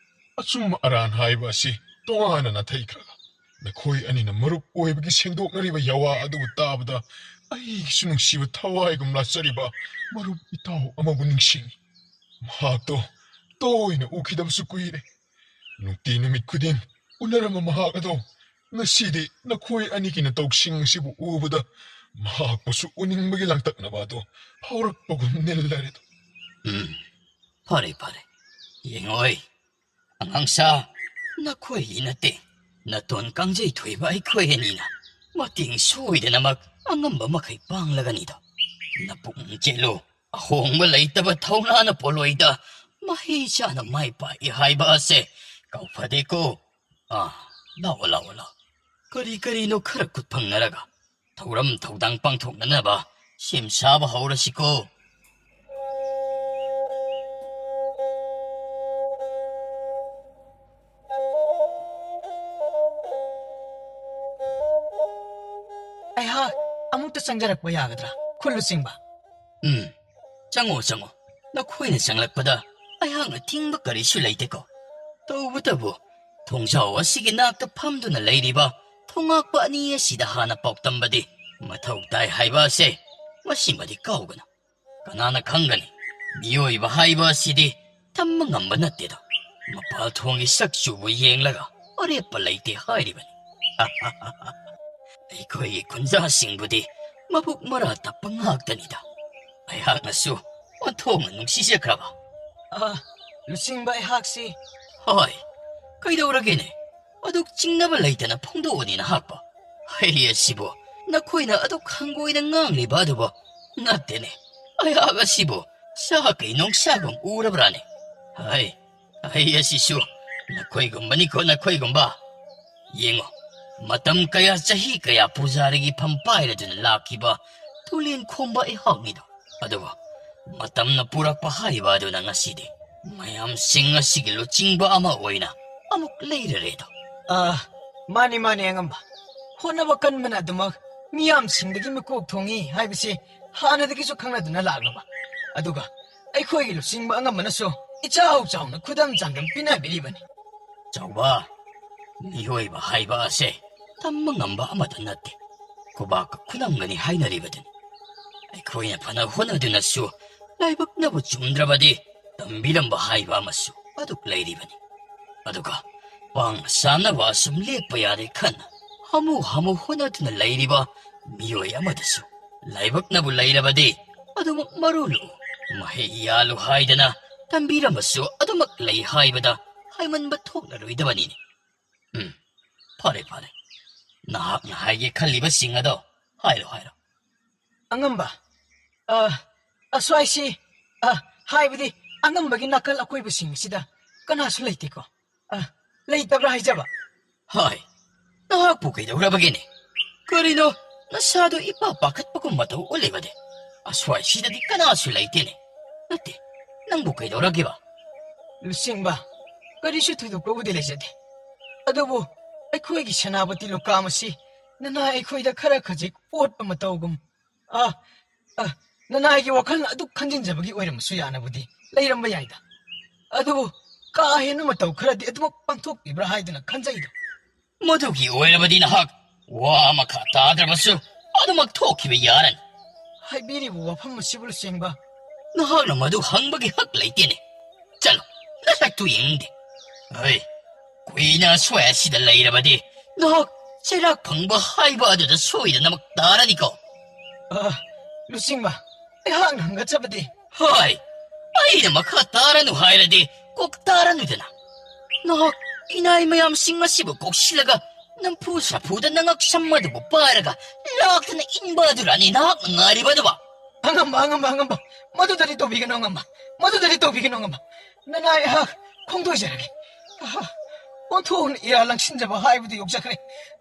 ꯑꯆꯨꯝꯕ ꯑꯔꯥꯟ ꯍꯥꯏꯕ ꯑꯁꯤ ꯇꯣꯉꯥꯟꯅ ꯅꯥꯊꯩꯈ꯭ꯔꯒ, ꯅꯈꯣꯏ ꯑꯅꯤꯅ ꯃꯔꯨꯞ ꯑꯣꯏꯕꯒꯤ ꯁꯦꯡꯗꯣꯛꯅꯔꯤꯕ ꯌꯥꯋꯥ ꯑꯗꯨꯕꯨ ꯇꯥꯕꯗ, ꯑꯩꯒꯤꯁꯨ ꯅꯨꯡꯁꯤꯕ ꯊꯋꯥꯏꯒꯨꯝ ꯂꯥꯆꯔꯤꯕ ꯃꯔꯨꯞ ꯏꯇꯥꯎ ꯑꯃꯕꯨ ꯅꯤꯡꯁꯤꯡꯏ꯫ ꯃꯍꯥꯛꯇꯣ ꯇꯣꯏꯅ ꯎꯈꯤꯗꯕꯁꯨ ꯀꯨꯏꯔꯦ꯫ ꯅꯨꯡꯇꯤ ꯅꯨꯃꯤꯠ ꯈꯨꯗꯤꯡ ꯎꯅꯔꯝꯕ ꯃꯍꯥꯛ ꯑꯗꯣ ꯉꯁꯤꯗꯤ ꯅꯈꯣꯏ ꯑꯅꯤꯒꯤ ꯅꯇꯧꯁꯤꯡ ꯑꯁꯤꯕꯨ ꯎꯕꯗ ꯃꯍꯥꯛꯄꯨꯁꯨ ꯎꯅꯤꯡꯕꯒꯤ ꯂꯥꯡꯇꯛꯅꯕ ꯑꯗꯣ ꯐꯥꯎꯔꯛꯄꯒꯨꯝ ꯅꯤꯜꯂꯔꯦꯗꯣ꯫ ꯎꯝ, ꯐꯔꯦ, ꯐꯔꯦ꯫ ꯌꯦꯡꯉꯣꯏ, ꯑꯉꯥꯡꯁꯥ, ꯅꯈꯣꯏꯒꯤ ꯅꯠꯇꯦ, ꯅꯇꯣꯟ ꯀꯥꯡꯖꯩ ꯊꯣꯏꯕ ꯑꯩꯈꯣꯏ ꯑꯅꯤꯅ ꯃꯇꯦꯡ ꯁꯣꯏꯗꯅꯃꯛ ꯑꯉꯝꯕ ꯃꯈꯩ ꯄꯥꯡꯂꯒꯅꯤꯗꯣ꯫ ꯅꯄꯨꯛꯅꯤꯡ ꯆꯦꯠꯂꯨ, ꯑꯍꯣꯡꯕ ꯂꯩꯇꯕ ꯊꯧꯅꯥꯅ ꯄꯣꯂꯣꯏꯗ ꯃꯍꯩ ꯆꯥꯅ ꯃꯥꯏ ꯄꯥꯛꯏ ꯍꯥꯏꯕ ꯑꯁꯦ ꯀꯥꯎꯐꯗꯦꯀꯣ꯫ ꯑꯥ, ꯂꯥꯛꯑꯣ, ꯂꯥꯛꯑꯣ, ꯂꯥꯛꯑꯣ꯫ ꯀꯔꯤ ꯀꯔꯤꯅꯣ ꯈꯔ ꯈꯨꯠ ꯐꯪꯅꯔꯒ ꯊꯧꯔꯝ ꯊꯧꯗꯥꯡ ꯄꯥꯡꯊꯣꯛꯅꯅꯕ ꯁꯦꯝ ꯁꯥꯕ ꯍꯧꯔꯁꯤꯀꯣ꯫ ꯑꯩꯍꯥꯛ ꯑꯃꯨꯛꯇ ꯆꯪꯖꯔꯛꯄ ꯌꯥꯒꯗ꯭ꯔꯥ, ꯈꯨꯜ ꯂꯨꯆꯤꯡꯕ? ꯎꯝ, ꯆꯪꯉꯣ, ꯆꯪꯉꯣ꯫ ꯅꯈꯣꯏꯅ ꯆꯪꯂꯛꯄꯗ ꯑꯩꯍꯥꯛꯅ ꯊꯤꯡꯕ ꯀꯔꯤꯁꯨ ꯂꯩꯇꯦꯀꯣ꯫ ꯇꯧꯕꯇꯕꯨ, ꯊꯣꯡꯖꯥꯎ ꯑꯁꯤꯒꯤ ꯅꯥꯛꯇ ꯐꯝꯗꯨꯅ ꯂꯩꯔꯤꯕ ꯊꯣꯉꯥꯛꯄ ꯑꯅꯤ ꯑꯁꯤꯗ ꯍꯥꯟꯅ ꯄꯥꯎꯗꯝꯕꯗꯤ ꯃꯊꯧ ꯇꯥꯏ ꯍꯥꯏꯕ ꯑꯁꯦ ꯃꯁꯤꯃꯗꯤ ꯀꯥꯎꯒꯅꯨ꯫ ꯀꯅꯥꯅ ꯈꯪꯒꯅꯤ? ꯃꯤꯑꯣꯏꯕ ꯍꯥꯏꯕ ꯑꯁꯤꯗꯤ ꯇꯝꯕ ꯉꯝꯕ ꯅꯠꯇꯦꯗꯣ꯫ ꯃꯄꯥꯜ ꯊꯣꯡꯒꯤ ꯁꯛ ꯆꯨꯕꯨ ꯌꯦꯡꯂꯒ ꯑꯔꯦꯞꯄ ꯂꯩꯇꯦ ꯍꯥꯏꯔꯤꯕꯅꯤ꯫ ꯑꯩꯈꯣꯏꯒꯤ ꯈꯨꯟꯖꯥꯁꯤꯡꯕꯨꯗꯤ ꯃꯕꯨꯛ ꯃꯔꯥ ꯇꯞꯄ ꯉꯥꯛꯇꯅꯤꯗ꯫ ꯑꯩꯍꯥꯛꯅꯁꯨ ꯑꯣꯟꯊꯣꯛꯅ ꯅꯨꯡꯁꯤꯖꯈ꯭ꯔꯕ꯫ ꯑ, ꯂꯨꯆꯤꯡꯕ ꯑꯩꯍꯥꯛꯁꯤ꯫ ꯍꯣꯏ, ꯀꯩꯗꯧꯔꯒꯦꯅꯦ? ꯑꯗꯨꯛ ꯆꯤꯡꯅꯕ ꯂꯩꯇꯅ ꯐꯣꯡꯗꯣꯛꯑꯅꯤ ꯅꯍꯥꯛꯄꯣ꯫ ꯍꯩ ꯑꯁꯤꯕꯨ ꯅꯈꯣꯏꯅ ꯑꯗꯨꯛ ꯍꯪꯒꯣꯏꯅ ꯉꯥꯡꯂꯤꯕ ꯑꯗꯨꯕꯨ ꯅꯠꯇꯦꯅꯦ꯫ ꯑꯩꯍꯥꯛ ꯑꯁꯤꯕꯨ ꯁꯥ ꯀꯩ ꯅꯣꯡꯁꯥꯒꯨꯝ ꯎꯔꯕ꯭ꯔꯥꯅꯦ? ꯍꯩ, ꯑꯩ ꯑꯁꯤꯁꯨ ꯅꯈꯣꯏꯒꯨꯝꯕꯅꯤꯀꯣ, ꯅꯈꯣꯏꯒꯨꯝꯕ꯫ ꯌꯦꯡꯉꯣ, ꯃꯇꯝ ꯀꯌꯥ, ꯆꯍꯤ ꯀꯌꯥ ꯄꯨꯖꯥꯔꯤꯒꯤ ꯐꯝ ꯄꯥꯏꯔꯗꯨꯅ ꯂꯥꯛꯈꯤꯕ ꯇꯨꯂꯦꯟ ꯈꯣꯝꯕ ꯑꯩꯍꯥꯛꯅꯤꯗꯣ꯫ ꯑꯗꯨꯕꯨ ꯃꯇꯝꯅ ꯄꯨꯔꯛꯄ ꯍꯥꯏꯕ ꯑꯗꯨꯅ ꯉꯁꯤꯗꯤ ꯃꯌꯥꯝꯁꯤꯡ ꯑꯁꯤꯒꯤ ꯂꯨꯆꯤꯡꯕ ꯑꯃ ꯑꯣꯏꯅ ꯑꯃꯨꯛ ꯂꯩꯔꯔꯦꯗꯣ꯫ ꯑꯥ, ꯃꯥꯅꯤ, ꯃꯥꯅꯤ, ꯑꯉꯝꯕ꯫ ꯍꯣꯠꯅꯕ ꯀꯟꯕꯅ ꯑꯗꯨꯃꯛ ꯃꯤꯌꯥꯝꯁꯤꯡꯗꯒꯤ ꯃꯤꯀꯣꯛ ꯊꯣꯡꯏ ꯍꯥꯏꯕꯁꯤ ꯍꯥꯟꯅꯗꯒꯤꯁꯨ ꯈꯪꯅꯗꯨꯅ ꯂꯥꯛꯂꯕ꯫ ꯑꯗꯨꯒ ꯑꯩꯈꯣꯏꯒꯤ ꯂꯨꯆꯤꯡꯕ ꯑꯉꯝꯕꯅꯁꯨ ꯏꯆꯥꯎ ꯆꯥꯎꯅ ꯈꯨꯗꯝ ꯆꯥꯡꯗꯝ ꯄꯤꯅꯕꯤꯔꯤꯕꯅꯤ꯫ ꯆꯥꯎꯕ, ꯃꯤꯑꯣꯏꯕ ꯍꯥꯏꯕ ꯑꯁꯦ ꯇꯝꯕ ꯉꯝꯕ ꯑꯃꯠꯇ ꯅꯠꯇꯦ꯫ ꯈꯨꯕꯥꯛꯀ ꯈꯨꯅꯝꯒꯅꯤ ꯍꯥꯏꯅꯔꯤꯕꯗꯨꯅꯤ꯫ ꯑꯩꯈꯣꯏꯅ ꯐꯅ ꯍꯣꯠꯅꯗꯨꯅꯁꯨ ꯂꯥꯏꯕꯛꯅꯕꯨ ꯆꯨꯝꯗ꯭ꯔꯕꯗꯤ ꯇꯝꯕꯤꯔꯝꯕ ꯍꯥꯏꯕ ꯑꯃꯁꯨ ꯑꯗꯨꯛ ꯂꯩꯔꯤꯕꯅꯤ꯫ ꯑꯗꯨꯒ ꯄꯥꯡꯅ ꯆꯥꯅꯕ ꯑꯁꯨꯝ ꯂꯦꯞꯄ ꯌꯥꯗꯦ ꯈꯟꯅ ꯍꯥꯃꯨ ꯍꯥꯃꯨ ꯍꯣꯠꯅꯗꯨꯅ ꯂꯩꯔꯤꯕ ꯃꯤꯑꯣꯏ ꯑꯃꯗꯁꯨ ꯂꯥꯏꯕꯛꯅꯕꯨ ꯂꯩꯔꯕꯗꯤ ꯑꯗꯨꯃꯛ ꯃꯔꯨ ꯂꯨ, ꯃꯍꯩ ꯌꯥꯜꯂꯨ ꯍꯥꯏꯗꯅ ꯇꯝꯕꯤꯔꯝꯕꯁꯨ ꯑꯗꯨꯃꯛ ꯂꯩ ꯍꯥꯏꯕꯗ ꯍꯥꯏꯃꯟꯕ ꯊꯣꯛꯂꯔꯣꯏꯗꯕꯅꯤꯅꯦ꯫ ꯎꯝ, ꯐꯔꯦ, ꯐꯔꯦ꯫ ꯅꯍꯥꯛꯅ ꯍꯥꯏꯒꯦ ꯈꯜꯂꯤꯕꯁꯤꯡ ꯑꯗꯣ ꯍꯥꯏꯔꯣ, ꯍꯥꯏꯔꯣ꯫ ꯑꯉꯝꯕ, ꯑ, ꯑꯁ꯭ꯋꯥꯏꯁꯤ, ꯑ, ꯍꯥꯏꯕꯗꯤ ꯑꯉꯝꯕꯒꯤ ꯅꯥꯀꯜ ꯑꯀꯣꯏꯕꯁꯤꯡ ꯑꯁꯤꯗ ꯀꯅꯥꯁꯨ ꯂꯩꯇꯦꯀꯣ? ꯑ, ꯂꯩꯇꯕ꯭ꯔꯥ ꯍꯥꯏꯖꯕ? ꯍꯥꯏ, ꯅꯍꯥꯛꯄꯨ ꯀꯩꯗꯧꯔꯕꯒꯦꯅꯦ? ꯀꯔꯤꯅꯣ, ꯅꯁꯥꯗꯣ ꯏꯄꯥ ꯄꯥꯈꯠꯄꯒꯨꯝ ꯃꯇꯧ ꯎꯠꯂꯤꯕꯗꯤ? ꯑꯁ꯭ꯋꯥꯏꯁꯤꯗꯗꯤ ꯀꯅꯥꯁꯨ ꯂꯩꯇꯦꯅꯦ꯫ ꯅꯠꯇꯦ, ꯅꯪꯕꯨ ꯀꯩꯗꯧꯔꯒꯦꯕ? ꯂꯨꯆꯤꯡꯕ, ꯀꯔꯤꯁꯨ ꯊꯣꯏꯗꯣꯛꯄꯕꯨꯗꯤ ꯂꯩꯖꯗꯦ꯫ ꯑꯗꯨꯕꯨ ꯑꯩꯈꯣꯏꯒꯤ ꯁꯦꯅꯥꯄꯇꯤ ꯂꯨꯀꯥꯝ ꯑꯁꯤ ꯅꯅꯥꯏ ꯑꯩꯈꯣꯏꯗ ꯈꯔ ꯈꯖꯤꯛ ꯑꯣꯠꯄ ꯃꯇꯧꯒꯨꯝ, ꯑ, ꯑ, ꯅꯅꯥꯏꯒꯤ ꯋꯥꯈꯜꯅ ꯑꯗꯨꯛ ꯈꯟꯖꯤꯟꯖꯕꯒꯤ ꯑꯣꯏꯔꯝꯕꯁꯨ ꯌꯥꯅꯕꯨꯗꯤ ꯂꯩꯔꯝꯕ ꯌꯥꯏꯗ꯫ ꯑꯗꯨꯕꯨ ꯀꯥ ꯍꯦꯟꯅ ꯃꯇꯧ ꯈꯔꯗꯤ ꯑꯗꯨꯃꯛ ꯄꯥꯡꯊꯣꯛꯄꯤꯕ꯭ꯔꯥ ꯍꯥꯏꯗꯨꯅ ꯈꯟꯖꯩꯗ꯫ ꯃꯗꯨꯒꯤ ꯑꯣꯏꯔꯕꯗꯤ ꯅꯍꯥꯛ ꯋꯥ ꯑꯃꯈꯛ ꯇꯥꯗ꯭ꯔꯕꯁꯨ ꯑꯗꯨꯃꯛ ꯊꯣꯛꯈꯤꯕ ꯌꯥꯔꯅꯤ꯫ ꯍꯥꯏꯕꯤꯔꯤꯕ ꯋꯥꯐꯝ ꯑꯁꯤꯕꯨ ꯂꯨꯆꯤꯡꯕ꯫ ꯅꯍꯥꯛꯅ ꯃꯗꯨ ꯍꯪꯕꯒꯤ ꯍꯛ ꯂꯩꯇꯦꯅꯦ꯫ ꯆꯠꯂꯣ, ꯅꯁꯛꯇꯨ ꯌꯦꯡꯅꯤꯡꯗꯦ꯫ ꯍꯩ, ꯀꯨꯏꯅ ꯑꯁ꯭ꯋꯥꯏ ꯑꯁꯤꯗ ꯂꯩꯔꯕꯗꯤ ꯅꯍꯥꯛ ꯆꯩꯔꯥꯛ ꯐꯪꯕ ꯍꯥꯏꯕ ꯑꯗꯨꯗ ꯁꯣꯏꯗꯅꯃꯛ ꯇꯥꯔꯅꯤꯀꯣ꯫ ꯑ, ꯂꯨꯆꯤꯡꯕ, ꯑꯩꯍꯥꯛꯅ ꯍꯪꯒꯠꯆꯕꯗꯤ꯫ ꯍꯣꯏ, ꯑꯩꯅ ꯃꯈꯥ ꯇꯥꯔꯅꯨ ꯍꯥꯏꯔꯗꯤ ꯀꯣꯛ ꯇꯥꯔꯅꯨꯗꯅ꯫ ꯅꯍꯥꯛ ꯏꯅꯥꯏ ꯃꯌꯥꯝꯁꯤꯡ ꯑꯁꯤꯕꯨ ꯀꯣꯛꯁꯤꯜꯂꯒ ꯅꯝꯐꯨ ꯁꯥꯐꯨꯗ ꯅꯉꯛ ꯁꯝ ꯑꯗꯨꯕꯨ ꯄꯥꯏꯔꯒ ꯂꯥꯛꯇꯅ ꯏꯟꯕ ꯑꯗꯨꯔꯅꯤ ꯅꯍꯥꯛꯅ ꯉꯥꯏꯔꯤꯕ ꯑꯗꯨꯕꯣ? ꯑꯉꯝꯕ, ꯑꯉꯝꯕ, ꯑꯉꯝꯕ, ꯃꯗꯨꯗꯗꯤ ꯇꯧꯕꯤꯒꯅꯨ, ꯑꯉꯝꯕ, ꯃꯗꯨꯗꯗꯤ ꯇꯧꯕꯤꯒꯅꯨ, ꯑꯉꯝꯕ꯫ ꯅꯅꯥꯏ ꯑꯩꯍꯥꯛ ꯈꯣꯡꯗꯣꯏꯖꯔꯒꯦ꯫ ꯑꯍ, ꯑꯣꯟꯊꯣꯛꯅ ꯏꯔꯥ ꯂꯪꯁꯤꯟꯖꯕ ꯍꯥꯏꯕꯗꯨ ꯌꯧꯖꯈ꯭ꯔꯦ꯫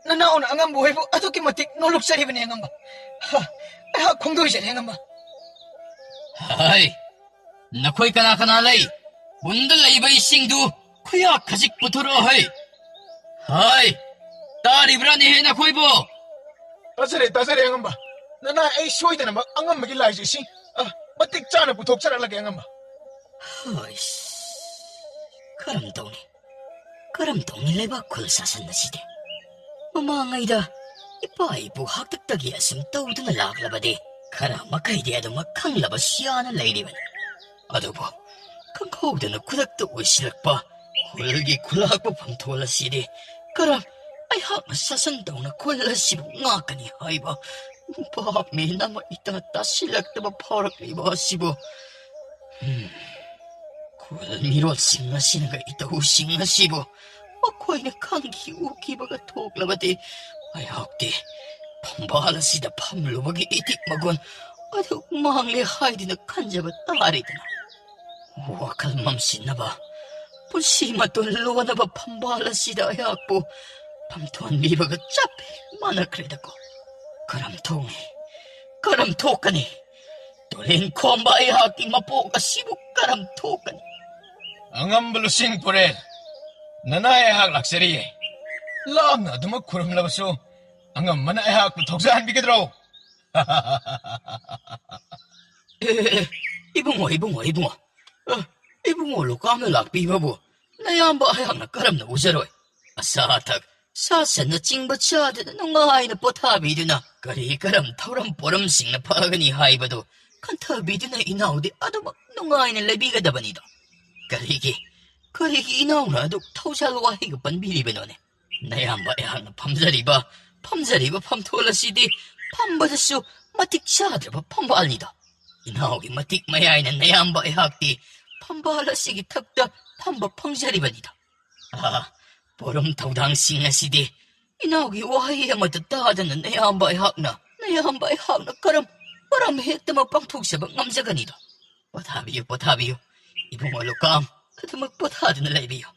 ꯅꯅꯥꯎꯅ ꯑꯉꯝꯕ ꯍꯣꯏꯕꯨ ꯑꯗꯨꯛꯀꯤ ꯃꯇꯤꯛ ꯅꯣꯂꯨꯛꯆꯔꯤꯕꯅꯤ, ꯑꯉꯝꯕ꯫ ꯍ, ꯑꯩꯍꯥꯛ ꯈꯣꯡꯗꯣꯏꯖꯔꯦ, ꯑꯉꯝꯕ꯫ ꯍꯥꯏ, ꯅꯈꯣꯏ ꯀꯅꯥ ꯀꯅꯥ ꯂꯩ? ꯄꯨꯟꯗ ꯂꯩꯕ ꯏꯁꯤꯡꯗꯨ ꯈꯨꯌꯥ ꯈꯖꯤꯛ ꯄꯨꯊꯣꯔꯛꯑꯣ ꯍꯩ꯫ ꯍꯥꯏ꯫ ꯇꯥꯔꯤꯕ꯭ꯔꯥꯅꯦꯍꯦ ꯅꯈꯣꯏꯕꯨ? ꯇꯥꯖꯔꯦ, ꯇꯥꯖꯔꯦ, ꯑꯉꯝꯕ꯫ ꯅꯅꯥꯏ ꯑꯩ ꯁꯣꯏꯗꯅꯃꯛ ꯑꯉꯝꯕꯒꯤ ꯂꯥꯏꯁꯦ ꯏꯁꯤꯡ, ꯑ, ꯃꯇꯤꯛ ꯆꯥꯅ ꯄꯨꯊꯣꯛꯆꯔꯛꯂꯒꯦ, ꯑꯉꯝꯕ꯫ ꯍꯣꯏꯁ, ꯀꯔꯝ ꯇꯧꯅꯤ? ꯀꯔꯝ ꯇꯧꯅꯤ ꯂꯩꯕꯥꯛ ꯈꯨꯜ ꯁꯥꯁꯟ ꯑꯁꯤꯗꯤ? ꯃꯃꯥꯡꯉꯩꯗ ꯏꯄꯥ ꯏꯄꯨ ꯍꯥꯛꯇꯛꯇꯒꯤ ꯑꯁꯨꯝ ꯇꯧꯗꯨꯅ ꯂꯥꯛꯂꯕꯗꯤ ꯈꯔ ꯃꯈꯩꯗꯤ ꯑꯗꯨꯃꯛ ꯈꯪꯂꯕꯁꯨ ꯌꯥꯅ ꯂꯩꯔꯤꯕꯅꯤ꯫ ꯑꯗꯨꯕꯨ ꯈꯪꯍꯧꯗꯅ ꯈꯨꯗꯛꯇ ꯑꯣꯏꯁꯤꯜꯂꯛꯄ ꯈꯨꯜꯒꯤ ꯈꯨꯂꯥꯛꯄ ꯐꯝꯊꯣꯜ ꯑꯁꯤꯗꯤ ꯀꯔꯝ ꯑꯩꯍꯥꯛꯅ ꯁꯥꯁꯟ ꯇꯧꯅ ꯈꯨꯜ ꯑꯁꯤꯕꯨ ꯉꯥꯛꯀꯅꯤ ꯍꯥꯏꯕ ꯚꯥꯞ ꯃꯦꯟ ꯑꯃ ꯏꯇꯥ ꯇꯥꯁꯤꯜꯂꯛꯇꯕ ꯐꯥꯎꯔꯛꯂꯤꯕ ꯑꯁꯤꯕꯨ? ꯎꯝ, ꯈꯨꯜ ꯃꯤꯔꯣꯜꯁꯤꯡ ꯑꯁꯤꯅꯒ ꯏꯇꯧꯁꯤꯡ ꯑꯁꯤꯕꯨ ꯃꯈꯣꯏꯅ ꯈꯪꯈꯤ ꯎꯈꯤꯕꯒ ꯊꯣꯛꯂꯕꯗꯤ ꯑꯩꯍꯥꯛꯇꯤ ꯐꯝꯕꯥꯜ ꯑꯁꯤꯗ ꯐꯝꯂꯨꯕꯒꯤ ꯏꯊꯤꯛ ꯃꯒꯨꯟ ꯑꯗꯨ ꯃꯥꯡꯂꯦ ꯍꯥꯏꯗꯨꯅ ꯈꯟꯖꯕ ꯇꯥꯔꯦꯗꯅ꯫ ꯋꯥꯈꯜ ꯃꯝꯁꯤꯟꯅꯕ, ꯄꯨꯟꯁꯤ ꯃꯇꯣꯟ ꯂꯣꯟꯅꯕ ꯐꯝꯕꯥꯜ ꯑꯁꯤꯗ ꯑꯩꯍꯥꯛꯄꯨ ꯐꯝꯊꯣꯟꯕꯤꯕꯒ ꯆꯞ ꯍꯦꯛ ꯃꯥꯟꯅꯈ꯭ꯔꯦꯗꯀꯣ꯫ ꯀꯔꯝ ꯊꯣꯛꯅꯤ? ꯀꯔꯝ ꯊꯣꯛꯀꯅꯤ? ꯇꯨꯂꯦꯟ ꯈꯣꯝꯕ ꯑꯩꯍꯥꯛꯀꯤ ꯃꯄꯣꯛ ꯑꯁꯤꯕꯨ ꯀꯔꯝ ꯊꯣꯛꯀꯅꯤ? ꯑꯉꯝꯕ ꯂꯨꯆꯤꯡ ꯄꯨꯔꯦꯜ, ꯅꯅꯥꯏ ꯑꯩꯍꯥꯛ ꯂꯥꯛꯆꯔꯤꯌꯦ꯫ ꯂꯥꯞꯅ ꯑꯗꯨꯃꯛ ꯈꯨꯔꯨꯝꯂꯕꯁꯨ ꯑꯉꯝꯕꯅ ꯑꯩꯍꯥꯛꯄꯨ ꯊꯧꯖꯥꯟꯕꯤꯒꯗ꯭ꯔꯣ? ꯑꯦ, ꯑꯦ, ꯑꯦ, ꯏꯕꯨꯡꯉꯣ, ꯏꯕꯨꯡꯉꯣ, ꯏꯕꯨꯡꯉꯣ꯫ ꯑ, ꯏꯕꯨꯡꯉꯣ ꯂꯨꯀꯥꯝꯅ ꯂꯥꯛꯄꯤꯕꯕꯨ ꯅꯌꯥꯝꯕ ꯑꯩꯍꯥꯛꯅ ꯀꯔꯝꯅ ꯎꯖꯔꯣꯏ? ꯑꯆꯥ ꯑꯊꯛ, ꯁꯥ ꯁꯟꯅꯆꯤꯡꯕ ꯆꯥꯗꯨꯅ ꯅꯨꯡꯉꯥꯏꯅ ꯄꯣꯊꯥꯕꯤꯗꯨꯅ ꯀꯔꯤ ꯀꯔꯝ ꯊꯧꯔꯝ ꯄꯣꯔꯝꯁꯤꯡꯅ ꯐꯒꯅꯤ ꯍꯥꯏꯕꯗꯨ ꯈꯟꯊꯕꯤꯗꯨꯅ ꯏꯅꯥꯎꯗꯤ ꯑꯗꯨꯃꯛ ꯅꯨꯡꯉꯥꯏꯅ ꯂꯩꯕꯤꯒꯗꯕꯅꯤꯗꯣ꯫ ꯀꯔꯤꯒꯤ, ꯀꯔꯤꯒꯤ ꯏꯅꯥꯎꯅ ꯑꯗꯨꯛ ꯊꯧꯖꯥꯜ ꯋꯥꯍꯩꯒ ꯄꯟꯕꯤꯔꯤꯕꯅꯣꯅꯦ? ꯅꯌꯥꯝꯕ ꯑꯩꯍꯥꯛꯅ ꯐꯝꯖꯔꯤꯕ, ꯐꯝꯖꯔꯤꯕ ꯐꯝꯊꯣꯜ ꯑꯁꯤꯗꯤ ꯐꯝꯕꯗꯁꯨ ꯃꯇꯤꯛ ꯆꯥꯗ꯭ꯔꯕ ꯐꯝꯕꯥꯜꯅꯤꯗꯣ꯫ ꯏꯅꯥꯎꯒꯤ ꯃꯇꯤꯛ ꯃꯌꯥꯏꯅ ꯅꯌꯥꯝꯕ ꯑꯩꯍꯥꯛꯇꯤ ꯐꯝꯕꯥꯜ ꯑꯁꯤꯒꯤ ꯊꯛꯇ ꯐꯝꯕ ꯐꯪꯖꯔꯤꯕꯅꯤꯗꯣ꯫ ꯑꯥ, ꯄꯣꯔꯝ ꯊꯧꯗꯥꯡꯁꯤꯡ ꯑꯁꯤꯗꯤ ꯏꯅꯥꯎꯒꯤ ꯋꯥꯍꯩ ꯑꯃꯠꯇ ꯇꯥꯗꯅ ꯅꯌꯥꯝꯕ ꯑꯩꯍꯥꯛꯅ, ꯅꯌꯥꯝꯕ ꯑꯩꯍꯥꯛꯅ ꯀꯔꯝ, ꯀꯔꯝ ꯍꯦꯛꯇꯃꯛ ꯄꯥꯡꯊꯣꯛꯆꯕ ꯉꯝꯖꯒꯅꯤꯗꯣ? ꯄꯣꯊꯥꯕꯤꯌꯨ, ꯄꯣꯊꯥꯕꯤꯌꯨ, ꯏꯕꯨꯡꯉꯣ ꯂꯨꯀꯥꯝ, ꯑꯗꯨꯃꯛ ꯄꯣꯊꯥꯗꯨꯅ ꯂꯩꯕꯤꯌꯨ꯫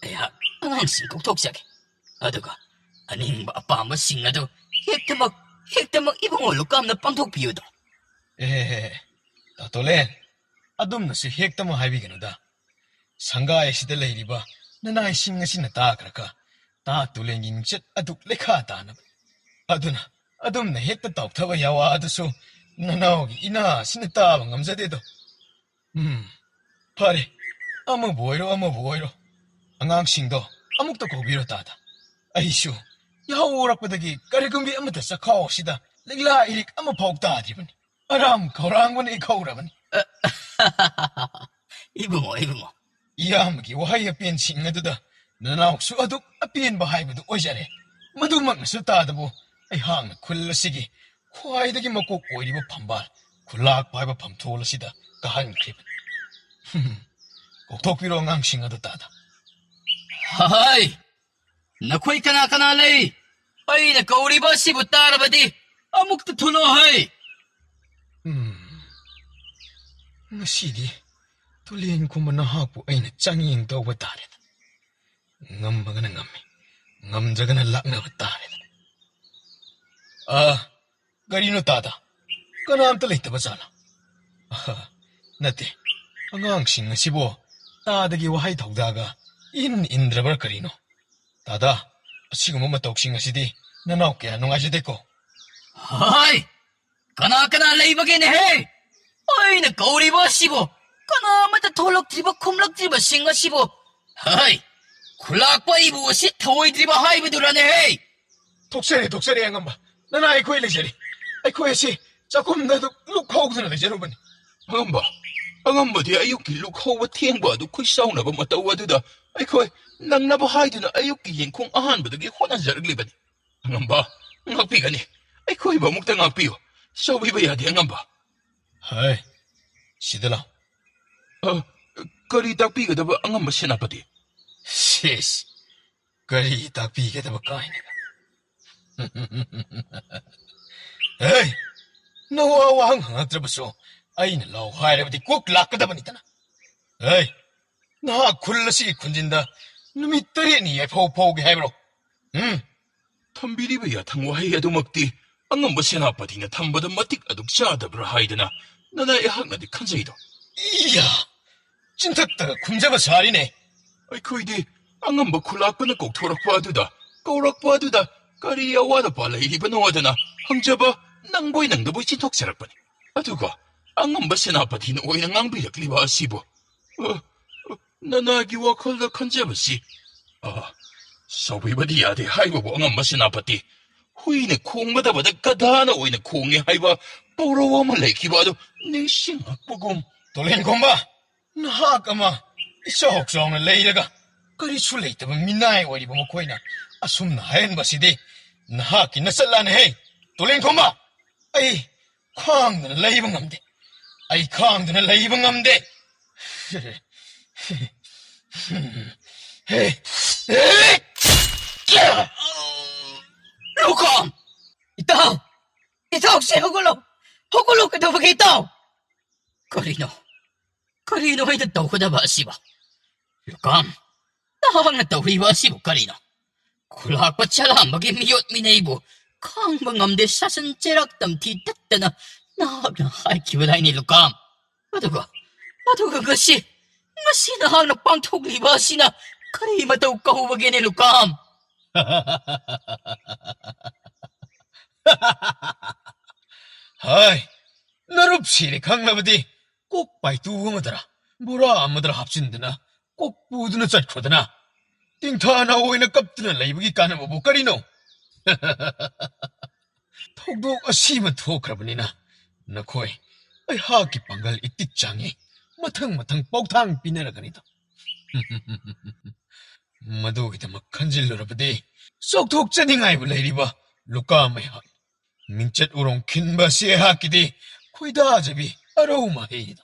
ꯑꯩꯍꯥꯛ ꯑꯉꯥꯡꯁꯤꯡ ꯀꯧꯊꯣꯛꯆꯒꯦ꯫ ꯑꯗꯨꯒ ꯑꯅꯤꯡꯕ ꯑꯄꯥꯝꯕꯁꯤꯡ ꯑꯗꯨ ꯍꯦꯛꯇꯃꯛ, ꯍꯦꯛꯇꯃꯛ ꯏꯕꯨꯡꯉꯣ ꯂꯨꯀꯥꯝꯅ ꯄꯥꯡꯊꯣꯛꯄꯤꯌꯨꯗꯣ꯫ ꯑꯦ, ꯇꯥꯇꯣꯂꯦꯟ, ꯑꯗꯨꯝꯅꯁꯨ ꯍꯦꯛꯇꯃꯛ ꯍꯥꯏꯕꯤꯒꯅꯨꯗ꯫ ꯁꯪꯒꯥꯏ ꯑꯁꯤꯗ ꯂꯩꯔꯤꯕ ꯅꯅꯥꯏꯁꯤꯡ ꯑꯁꯤꯅ ꯇꯥꯈ꯭ꯔꯒ ꯇꯥ ꯇꯨꯂꯦꯟꯒꯤ ꯃꯤꯡꯆꯠ ꯑꯗꯨꯛ ꯂꯩꯈꯥ ꯇꯥꯅꯕꯅꯤ꯫ ꯑꯗꯨꯅ ꯑꯗꯨꯝꯅ ꯍꯦꯛꯇ ꯇꯥꯎꯊꯕ ꯌꯥꯋꯥ ꯑꯗꯨꯁꯨ ꯅꯅꯥꯎꯒꯤ ꯏꯅꯥ ꯑꯁꯤꯅ ꯇꯥꯕ ꯉꯝꯖꯗꯦꯗꯣ꯫ ꯎꯝ, ꯐꯔꯦ꯫ ꯑꯃꯕꯨ ꯑꯣꯏꯔꯣ, ꯑꯃꯕꯨ ꯑꯣꯏꯔꯣ, ꯑꯉꯥꯡꯁꯤꯡꯗꯣ ꯑꯃꯨꯛꯇ ꯀꯧꯕꯤꯔꯣ ꯇꯥꯗ꯫ ꯑꯩꯁꯨ ꯌꯥꯍꯧꯔꯛꯄꯗꯒꯤ ꯀꯔꯤꯒꯨꯝꯕꯤ ꯑꯃꯠꯇ ꯆꯈꯥꯎ ꯑꯁꯤꯗ ꯂꯤꯛꯂꯥ ꯏꯔꯤꯛ ꯑꯃꯐꯥꯎ ꯇꯥꯗ꯭ꯔꯤꯕꯅꯤ꯫ ꯑꯔꯥꯝ ꯈꯧꯔꯥꯡꯕꯅ ꯏꯈꯧꯔꯕꯅꯤ꯫ ꯏꯕꯨꯡꯉꯣ, ꯏꯕꯨꯡꯉꯣ꯫ ꯏꯌꯥꯝꯕꯒꯤ ꯋꯥꯍꯩ ꯑꯄꯦꯟꯁꯤꯡ ꯑꯗꯨꯗ ꯅꯅꯥꯎꯁꯨ ꯑꯗꯨꯛ ꯑꯄꯦꯟꯕ ꯍꯥꯏꯕꯗꯨ ꯑꯣꯏꯖꯔꯦ꯫ ꯃꯗꯨꯃꯛꯅꯁꯨ ꯇꯥꯗꯕꯨ ꯑꯩꯍꯥꯛꯅ ꯈꯨꯜ ꯑꯁꯤꯒꯤ ꯈ꯭ꯋꯥꯏꯗꯒꯤ ꯃꯀꯣꯛ ꯑꯣꯏꯔꯤꯕ ꯐꯝꯕꯥꯜ ꯈꯨꯂꯥꯛꯄ ꯍꯥꯏꯕ ꯐꯝꯊꯣꯜ ꯑꯁꯤꯗ ꯀꯥꯍꯟꯈ꯭ꯔꯤꯕꯅꯤ꯫ ꯀꯧꯊꯣꯛꯄꯤꯔꯣ ꯑꯉꯥꯡꯁꯤꯡ ꯑꯗꯨ ꯇꯥꯗ꯫ ꯍꯥꯏ! ꯅꯈꯣꯏ ꯀꯅꯥ ꯀꯅꯥ ꯂꯩ? ꯑꯩꯅ ꯀꯧꯔꯤꯕ ꯑꯁꯤꯕꯨ ꯇꯥꯔꯕꯗꯤ ꯑꯃꯨꯛꯇ ꯊꯣꯛꯂꯛꯑꯣ ꯍꯩ! ꯎꯝ, ꯉꯁꯤꯗꯤ ꯇꯨꯂꯦꯟ ꯈꯨꯝꯕ ꯅꯍꯥꯛꯄꯨ ꯑꯩꯅ ꯆꯥꯡꯌꯦꯡ ꯇꯧꯕ ꯇꯥꯔꯦꯗ꯫ ꯉꯝꯃꯒꯅ ꯉꯝꯃꯤ, ꯉꯝꯗ꯭ꯔꯒꯅ ꯂꯥꯛꯅꯕ ꯇꯥꯔꯦꯗꯅ꯫ ꯑ, ꯀꯔꯤꯅꯣ ꯇꯥꯗ? ꯀꯅꯥꯝꯇ ꯂꯩꯇꯕ ꯖꯥꯠꯂꯥ? ꯑꯍ, ꯅꯠꯇꯦ, ꯑꯉꯥꯡꯁꯤꯡ ꯑꯁꯤꯕꯨ ꯇꯥꯗꯒꯤ ꯋꯥꯍꯩ ꯊꯧꯗꯥꯒ ꯏꯟ ꯏꯟꯗ꯭ꯔꯕ꯭ꯔꯥ ꯀꯔꯤꯅꯣ? ꯇꯥꯗ, ꯑꯁꯤꯒꯨꯝꯕ ꯃꯇꯧꯁꯤꯡ ꯑꯁꯤꯗꯤ ꯅꯅꯥꯎ ꯀꯌꯥ ꯅꯨꯡꯉꯥꯏꯖꯗꯦꯀꯣ꯫ ꯍꯥꯏ! ꯀꯅꯥ ꯀꯅꯥ ꯂꯩꯕꯒꯦꯅꯦꯍꯦ? ꯑꯩꯅ ꯀꯧꯔꯤꯕ ꯑꯁꯤꯕꯨ ꯀꯅꯥ ꯑꯃꯠꯇ ꯊꯣꯛꯂꯛꯇ꯭ꯔꯤꯕ, ꯈꯨꯝꯂꯛꯇ꯭ꯔꯤꯕꯁꯤꯡ ꯑꯁꯤꯕꯨ, ꯍꯥꯏ! ꯈꯨꯂꯥꯛꯄ ꯑꯩꯕꯨ ꯎꯁꯤꯠ ꯊꯑꯣꯏꯗ꯭ꯔꯤꯕ ꯍꯥꯏꯕꯗꯨꯔꯅꯦꯍꯦ? ꯊꯣꯛꯆꯔꯦ, ꯊꯣꯛꯆꯔꯦ, ꯑꯉꯝꯕ꯫ ꯅꯅꯥ ꯑꯩꯈꯣꯏ ꯂꯩꯖꯔꯤ꯫ ꯑꯩꯈꯣꯏ ꯑꯁꯤ ꯆꯥꯛꯈꯨꯝꯗ ꯑꯗꯨꯝ ꯂꯨꯞ ꯍꯧꯗꯨꯅ ꯂꯩꯖꯔꯨꯕꯅꯤ꯫ ꯑꯉꯝꯕ, ꯑꯉꯝꯕꯗꯤ ꯑꯌꯨꯛꯀꯤ ꯂꯨꯞ ꯍꯧꯕ ꯊꯦꯡꯕ ꯑꯗꯨ ꯈꯨꯏ ꯆꯥꯎꯅꯕ ꯃꯇꯧ ꯑꯗꯨꯗ ꯑꯩꯈꯣꯏ ꯅꯪꯅꯕ ꯍꯥꯏꯗꯨꯅ ꯑꯌꯨꯛꯀꯤ ꯌꯦꯟꯈꯣꯡ ꯑꯍꯥꯟꯕꯗꯒꯤ ꯍꯣꯠꯅꯖꯔꯛꯂꯤꯕꯅꯤ꯫ ꯑꯉꯝꯕ, ꯉꯥꯛꯄꯤꯒꯅꯤ꯫ ꯑꯩꯈꯣꯏꯕꯨ ꯑꯃꯨꯛꯇ ꯉꯥꯛꯄꯤꯌꯨ꯫ ꯁꯥꯎꯕꯤꯕ ꯌꯥꯗꯦ, ꯑꯉꯝꯕ꯫ ꯍꯥꯏ, ꯁꯤꯗ ꯂꯥꯎ꯫ ꯑ, ꯀꯔꯤ ꯇꯥꯛꯄꯤꯒꯗꯕ, ꯑꯉꯝꯕ ꯁꯦꯅꯥꯄꯇꯤ? ꯁꯤꯁ, ꯀꯔꯤ ꯇꯥꯛꯄꯤꯒꯗꯕ ꯀꯥꯏꯅꯒ? ꯍꯦ! ꯅꯋꯥ ꯋꯥꯍꯪ ꯍꯪꯉꯛꯇ꯭ꯔꯕꯁꯨ ꯑꯩꯅ ꯂꯥꯎ ꯍꯥꯏꯔꯕꯗꯤ ꯀꯣꯛ ꯂꯥꯛꯀꯗꯕꯅꯤꯗꯅ꯫ ꯍꯦ! ꯅꯍꯥꯛ ꯈꯨꯜ ꯑꯁꯤꯒꯤ ꯈꯨꯟꯖꯤꯟꯗ ꯅꯨꯃꯤꯠ ꯇꯔꯦꯠꯅꯤ ꯌꯥꯏꯐꯧ ꯐꯧꯒꯦ ꯍꯥꯏꯕ꯭ꯔꯣ? ꯎꯝ? ꯊꯝꯕꯤꯔꯤꯕ ꯌꯥꯊꯪ ꯋꯥꯍꯩ ꯑꯗꯨꯃꯛꯇꯤ ꯑꯉꯝꯕ ꯁꯦꯅꯥꯄꯇꯤꯅ ꯊꯝꯕꯗ ꯃꯇꯤꯛ ꯑꯗꯨꯛ ꯆꯥꯗꯕ꯭ꯔꯥ ꯍꯥꯏꯗꯅ ꯅꯅꯥꯏ ꯑꯩꯍꯥꯛꯅꯗꯤ ꯈꯟꯖꯩꯗꯣ꯫ ꯏꯌꯥ! ꯆꯤꯟꯊꯛꯇꯒ ꯈꯨꯝꯖꯕ ꯁꯥꯔꯤꯅꯦ꯫ ꯑꯩꯈꯣꯏꯗꯤ ꯑꯉꯝꯕ ꯈꯨꯂꯥꯛꯄꯅ ꯀꯧꯊꯣꯔꯛꯄ ꯑꯗꯨꯗ, ꯀꯧꯔꯛꯄ ꯑꯗꯨꯗ ꯀꯔꯤ ꯑꯋꯥꯠ ꯑꯄꯥ ꯂꯩꯔꯤꯕꯅꯣꯗꯅ ꯍꯪꯖꯕ ꯅꯪꯕꯣꯏ ꯅꯪꯗꯕꯣꯏ ꯆꯦꯟꯊꯣꯛꯆꯔꯛꯄꯅꯤ꯫ ꯑꯗꯨꯒ ꯑꯉꯝꯕ ꯁꯦꯅꯥꯄꯇꯤꯅ ꯑꯣꯏꯅ ꯉꯥꯡꯕꯤꯔꯛꯂꯤꯕ ꯑꯁꯤꯕꯨ, ꯑ, ꯑ, ꯅꯅꯥꯒꯤ ꯋꯥꯈꯜꯗ ꯈꯟꯖꯕꯁꯤ, ꯑ, ꯁꯥꯎꯕꯤꯕꯗꯤ ꯌꯥꯗꯦ ꯍꯥꯏꯕꯕꯨ ꯑꯉꯝꯕ ꯁꯦꯅꯥꯄꯇꯤ, ꯍꯨꯏꯅ ꯈꯣꯡꯒꯗꯕꯗ ꯒꯙꯥꯅ ꯑꯣꯏꯅ ꯈꯣꯡꯉꯦ ꯍꯥꯏꯕ ꯄꯥꯎꯔꯧ ꯑꯃ ꯂꯩꯈꯤꯕ ꯑꯗꯨ ꯅꯤꯡꯁꯤꯡꯂꯛꯄꯒꯨꯝ꯫ ꯇꯣꯂꯦꯟꯈꯣꯝꯕ, ꯅꯍꯥꯛ ꯑꯃ ꯏꯆꯥꯎ ꯆꯥꯎꯅ ꯂꯩꯔꯒ ꯀꯔꯤꯁꯨ ꯂꯩꯇꯕ ꯃꯤꯅꯥꯏ ꯑꯣꯏꯔꯤꯕ ꯃꯈꯣꯏꯅ ꯑꯁꯨꯝꯅ ꯍꯥꯏꯍꯟꯕꯁꯤꯗꯤ ꯅꯍꯥꯛꯀꯤ ꯅꯆꯠꯂꯥꯅꯦꯍꯦ, ꯇꯣꯂꯦꯟꯈꯣꯝꯕ! ꯑꯩ ꯈꯥꯡꯗꯅ ꯂꯩꯕ ꯉꯝꯗꯦ꯫ ꯑꯩ ꯈꯥꯡꯗꯅ ꯂꯩꯕ ꯉꯝꯗꯦ꯫ ꯂꯨꯀꯥꯝ! ꯏꯇꯥꯎ! ꯏꯇꯥꯎꯁꯦ ꯍꯧꯒꯠꯂꯣ! ꯍꯧꯒꯠꯂꯣ! ꯀꯩꯗꯧꯕꯒꯦ, ꯏꯇꯥꯎ? ꯀꯔꯤꯅꯣ? ꯀꯔꯤꯅꯣ ꯑꯩꯅ ꯇꯧꯒꯗꯕ ꯑꯁꯤꯕꯣ? ꯂꯨꯀꯥꯝ, ꯅꯍꯥꯛꯅ ꯇꯧꯔꯤꯕ ꯑꯁꯤꯕꯨ ꯀꯔꯤꯅꯣ? ꯈꯨꯂꯥꯛꯄ ꯆꯂꯥꯝꯕꯒꯤ ꯃꯤꯑꯣꯠ ꯃꯤꯅꯩꯕꯨ ꯈꯥꯡꯕ ꯉꯝꯗꯦ, ꯁꯥꯁꯟ ꯆꯩꯔꯥꯛ ꯇꯝꯊꯤ ꯇꯠꯇꯅ ꯅꯍꯥꯛꯅ ꯍꯥꯏꯈꯤꯕꯗꯥꯏꯅꯦ, ꯂꯨꯀꯥꯝ? ꯑꯗꯨꯒ, ꯑꯗꯨꯒ ꯉꯁꯤ, ꯉꯁꯤ ꯅꯍꯥꯛꯅ ꯄꯥꯡꯊꯣꯛꯂꯤꯕ ꯑꯁꯤꯅ ꯀꯔꯤ ꯃꯇꯧ ꯀꯧꯕꯒꯦꯅꯦ, ꯂꯨꯀꯥꯝ? ꯍꯥꯏ, ꯅꯔꯨꯞ ꯁꯤꯔꯦ ꯈꯪꯂꯕꯗꯤ ꯀꯣꯛ ꯄꯥꯏꯇꯨ ꯑꯃꯗꯔ, ꯕꯣꯔꯥ ꯑꯃꯗꯔ ꯍꯥꯞꯆꯤꯟꯗꯨꯅ ꯀꯣꯛ ꯄꯨꯗꯨꯅ ꯆꯠꯈ꯭ꯔꯣꯗꯅ꯫ ꯇꯤꯡꯊꯥ ꯅꯥꯑꯣꯏꯅ ꯀꯞꯇꯨꯅ ꯂꯩꯕꯒꯤ ꯀꯥꯟꯅꯕꯕꯨ ꯀꯔꯤꯅꯣ? ꯊꯧꯗꯣꯛ ꯑꯁꯤꯃ ꯊꯣꯛꯈ꯭ꯔꯕꯅꯤꯅ ꯅꯈꯣꯏ ꯑꯩꯍꯥꯛꯀꯤ ꯄꯥꯡꯒꯜ ꯏꯇꯤꯛ ꯆꯥꯡꯉꯤ꯫ ꯃꯊꯪ ꯃꯊꯪ ꯄꯥꯎꯊꯥꯡ ꯄꯤꯅꯔꯒꯅꯤꯗ꯫ ꯃꯗꯨꯒꯤꯗꯃꯛ ꯈꯟꯖꯤꯜꯂꯨꯔꯕꯗꯤ ꯆꯥꯎꯊꯣꯛꯆꯅꯤꯡꯉꯥꯏꯕꯨ ꯂꯩꯔꯤꯕ ꯂꯨꯀꯥꯝ ꯑꯩꯍꯥꯛ꯫ ꯃꯤꯡꯆꯠ ꯎꯔꯣꯡ ꯈꯤꯟꯕ ꯑꯁꯤ ꯑꯩꯍꯥꯛꯀꯤꯗꯤ ꯈꯣꯏꯗꯥꯖꯕꯤ ꯑꯔꯧ ꯃꯍꯩꯅꯤꯗ꯫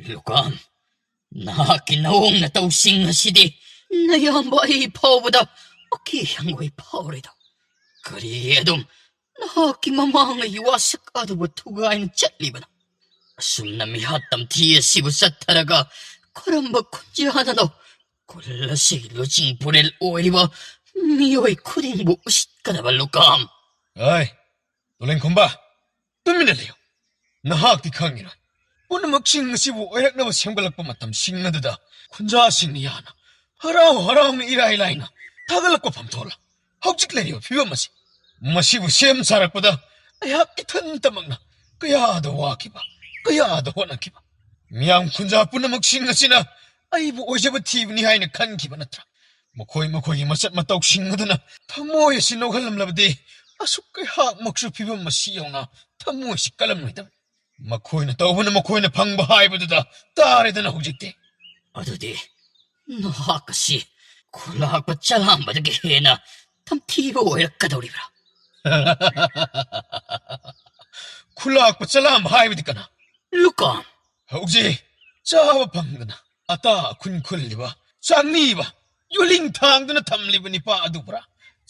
ꯂꯨꯀꯥꯝ, ꯅꯍꯥꯛꯀꯤ ꯅꯑꯣꯡ ꯅꯇꯧꯁꯤꯡ ꯑꯁꯤꯗꯤ ꯅꯌꯥꯝꯕ ꯑꯩ ꯐꯥꯎꯕꯗ ꯑꯀꯤ ꯍꯪꯒꯣꯏ ꯐꯥꯎꯔꯦꯗ꯫ ꯀꯔꯤ ꯑꯗꯨꯝ ꯅꯍꯥꯛꯀꯤ ꯃꯃꯥꯡꯉꯩꯒꯤ ꯋꯥꯁꯛ ꯑꯗꯨꯕꯨ ꯊꯨꯒꯥꯏꯅ ꯆꯠꯂꯤꯕꯅꯣ? ꯑꯁꯨꯝꯅ ꯃꯤꯍꯥꯠ ꯇꯝꯊꯤ ꯑꯁꯤꯕꯨ ꯆꯠꯊꯔꯒ ꯀꯔꯝꯕ ꯈꯨꯟꯖꯥꯅꯅꯣ ꯈꯨꯜ ꯑꯁꯤꯒꯤ ꯂꯨꯆꯤꯡ ꯄꯨꯔꯦꯜ ꯑꯣꯏꯔꯤꯕ ꯃꯤꯑꯣꯏ ꯈꯨꯗꯤꯡꯕꯨ ꯎꯁꯤꯠꯀꯗꯕ ꯂꯨꯀꯥꯝ? ꯑꯩ, ꯇꯣꯂꯦꯟꯈꯨꯝꯕ, ꯇꯨꯃꯤꯟꯅ ꯂꯩꯌꯨ꯫ ꯅꯍꯥꯛꯇꯤ ꯈꯪꯉꯤꯔꯣꯏ, ꯄꯨꯝꯅꯃꯛꯁꯤꯡ ꯑꯁꯤꯕꯨ ꯑꯣꯏꯔꯛꯅꯕ ꯁꯦꯝꯒꯠꯂꯛꯄ ꯃꯇꯝꯁꯤꯡ ꯑꯗꯨꯗ ꯈꯨꯟꯖꯥꯁꯤꯡꯅ ꯌꯥꯅ ꯍꯔꯥꯎ ꯍꯔꯥꯎꯅ ꯏꯔꯥꯏ ꯂꯥꯏꯅ ꯊꯥꯒꯠꯂꯛꯄ ꯐꯝꯊꯣꯛꯂ ꯍꯧꯖꯤꯛ ꯂꯩꯔꯤꯕ ꯐꯤꯕꯝ ꯑꯁꯤ, ꯃꯁꯤꯕꯨ ꯁꯦꯝ ꯁꯥꯔꯛꯄꯗ ꯑꯩꯍꯥꯛ ꯏꯊꯟꯇꯃꯛꯅ ꯀꯌꯥꯗ ꯋꯥꯈꯤꯕ, ꯀꯌꯥꯗ ꯍꯣꯠꯅꯈꯤꯕ꯫ ꯃꯤꯌꯥꯝ ꯈꯨꯟꯖꯥ ꯄꯨꯝꯅꯃꯛꯁꯤꯡ ꯑꯁꯤꯅ ꯑꯩꯕꯨ ꯑꯣꯏꯖꯕ ꯊꯤꯕꯅꯤ ꯍꯥꯏꯅ ꯈꯟꯈꯤꯕ ꯅꯠꯇ꯭ꯔꯥ? ꯃꯈꯣꯏ ꯃꯈꯣꯏꯒꯤ ꯃꯆꯠ ꯃꯇꯧꯁꯤꯡ ꯑꯗꯨꯅ ꯊꯃꯣꯏ ꯑꯁꯤ ꯅꯣꯛꯍꯜꯂꯝꯂꯕꯗꯤ, ꯑꯁꯨꯛ ꯀꯩꯍꯥꯛꯃꯛꯁꯨ ꯐꯤꯕꯝ ꯑꯁꯤ ꯌꯧꯅ ꯊꯃꯣꯏꯁꯤ ꯀꯜꯂꯝꯂꯣꯏꯗꯕꯅꯤ꯫ ꯃꯈꯣꯏꯅ ꯇꯧꯕꯅ ꯃꯈꯣꯏꯅ ꯐꯪꯕ ꯍꯥꯏꯕꯗꯨꯗ ꯇꯥꯔꯦꯗꯅ ꯍꯧꯖꯤꯛꯇꯤ꯫ ꯑꯗꯨꯗꯤ ꯅꯍꯥꯛ ꯑꯁꯤ ꯈꯨꯂꯥꯛꯄ ꯆꯂꯥꯝꯕꯗꯒꯤ ꯍꯦꯟꯅ ꯇꯝꯊꯤꯕ ꯑꯣꯏꯔꯛꯀꯗꯧꯔꯤꯕ꯭ꯔꯥ? ꯈꯨꯂꯥꯛꯄ ꯆꯂꯥꯝꯕ ꯍꯥꯏꯕꯗꯤ ꯀꯅꯥ? ꯂꯨꯀꯥꯝ꯫ ꯍꯧꯖꯤꯛ ꯆꯥꯕ ꯐꯪꯗꯅ ꯑꯇꯥ ꯑꯈꯨꯟ ꯈꯨꯜꯂꯤꯕ, ꯆꯥꯛꯅꯤꯕ, ꯌꯨꯂꯤꯡ ꯊꯥꯡꯗꯨꯅ ꯊꯝꯂꯤꯕ ꯅꯤꯄꯥ ꯑꯗꯨꯕꯨꯔꯥ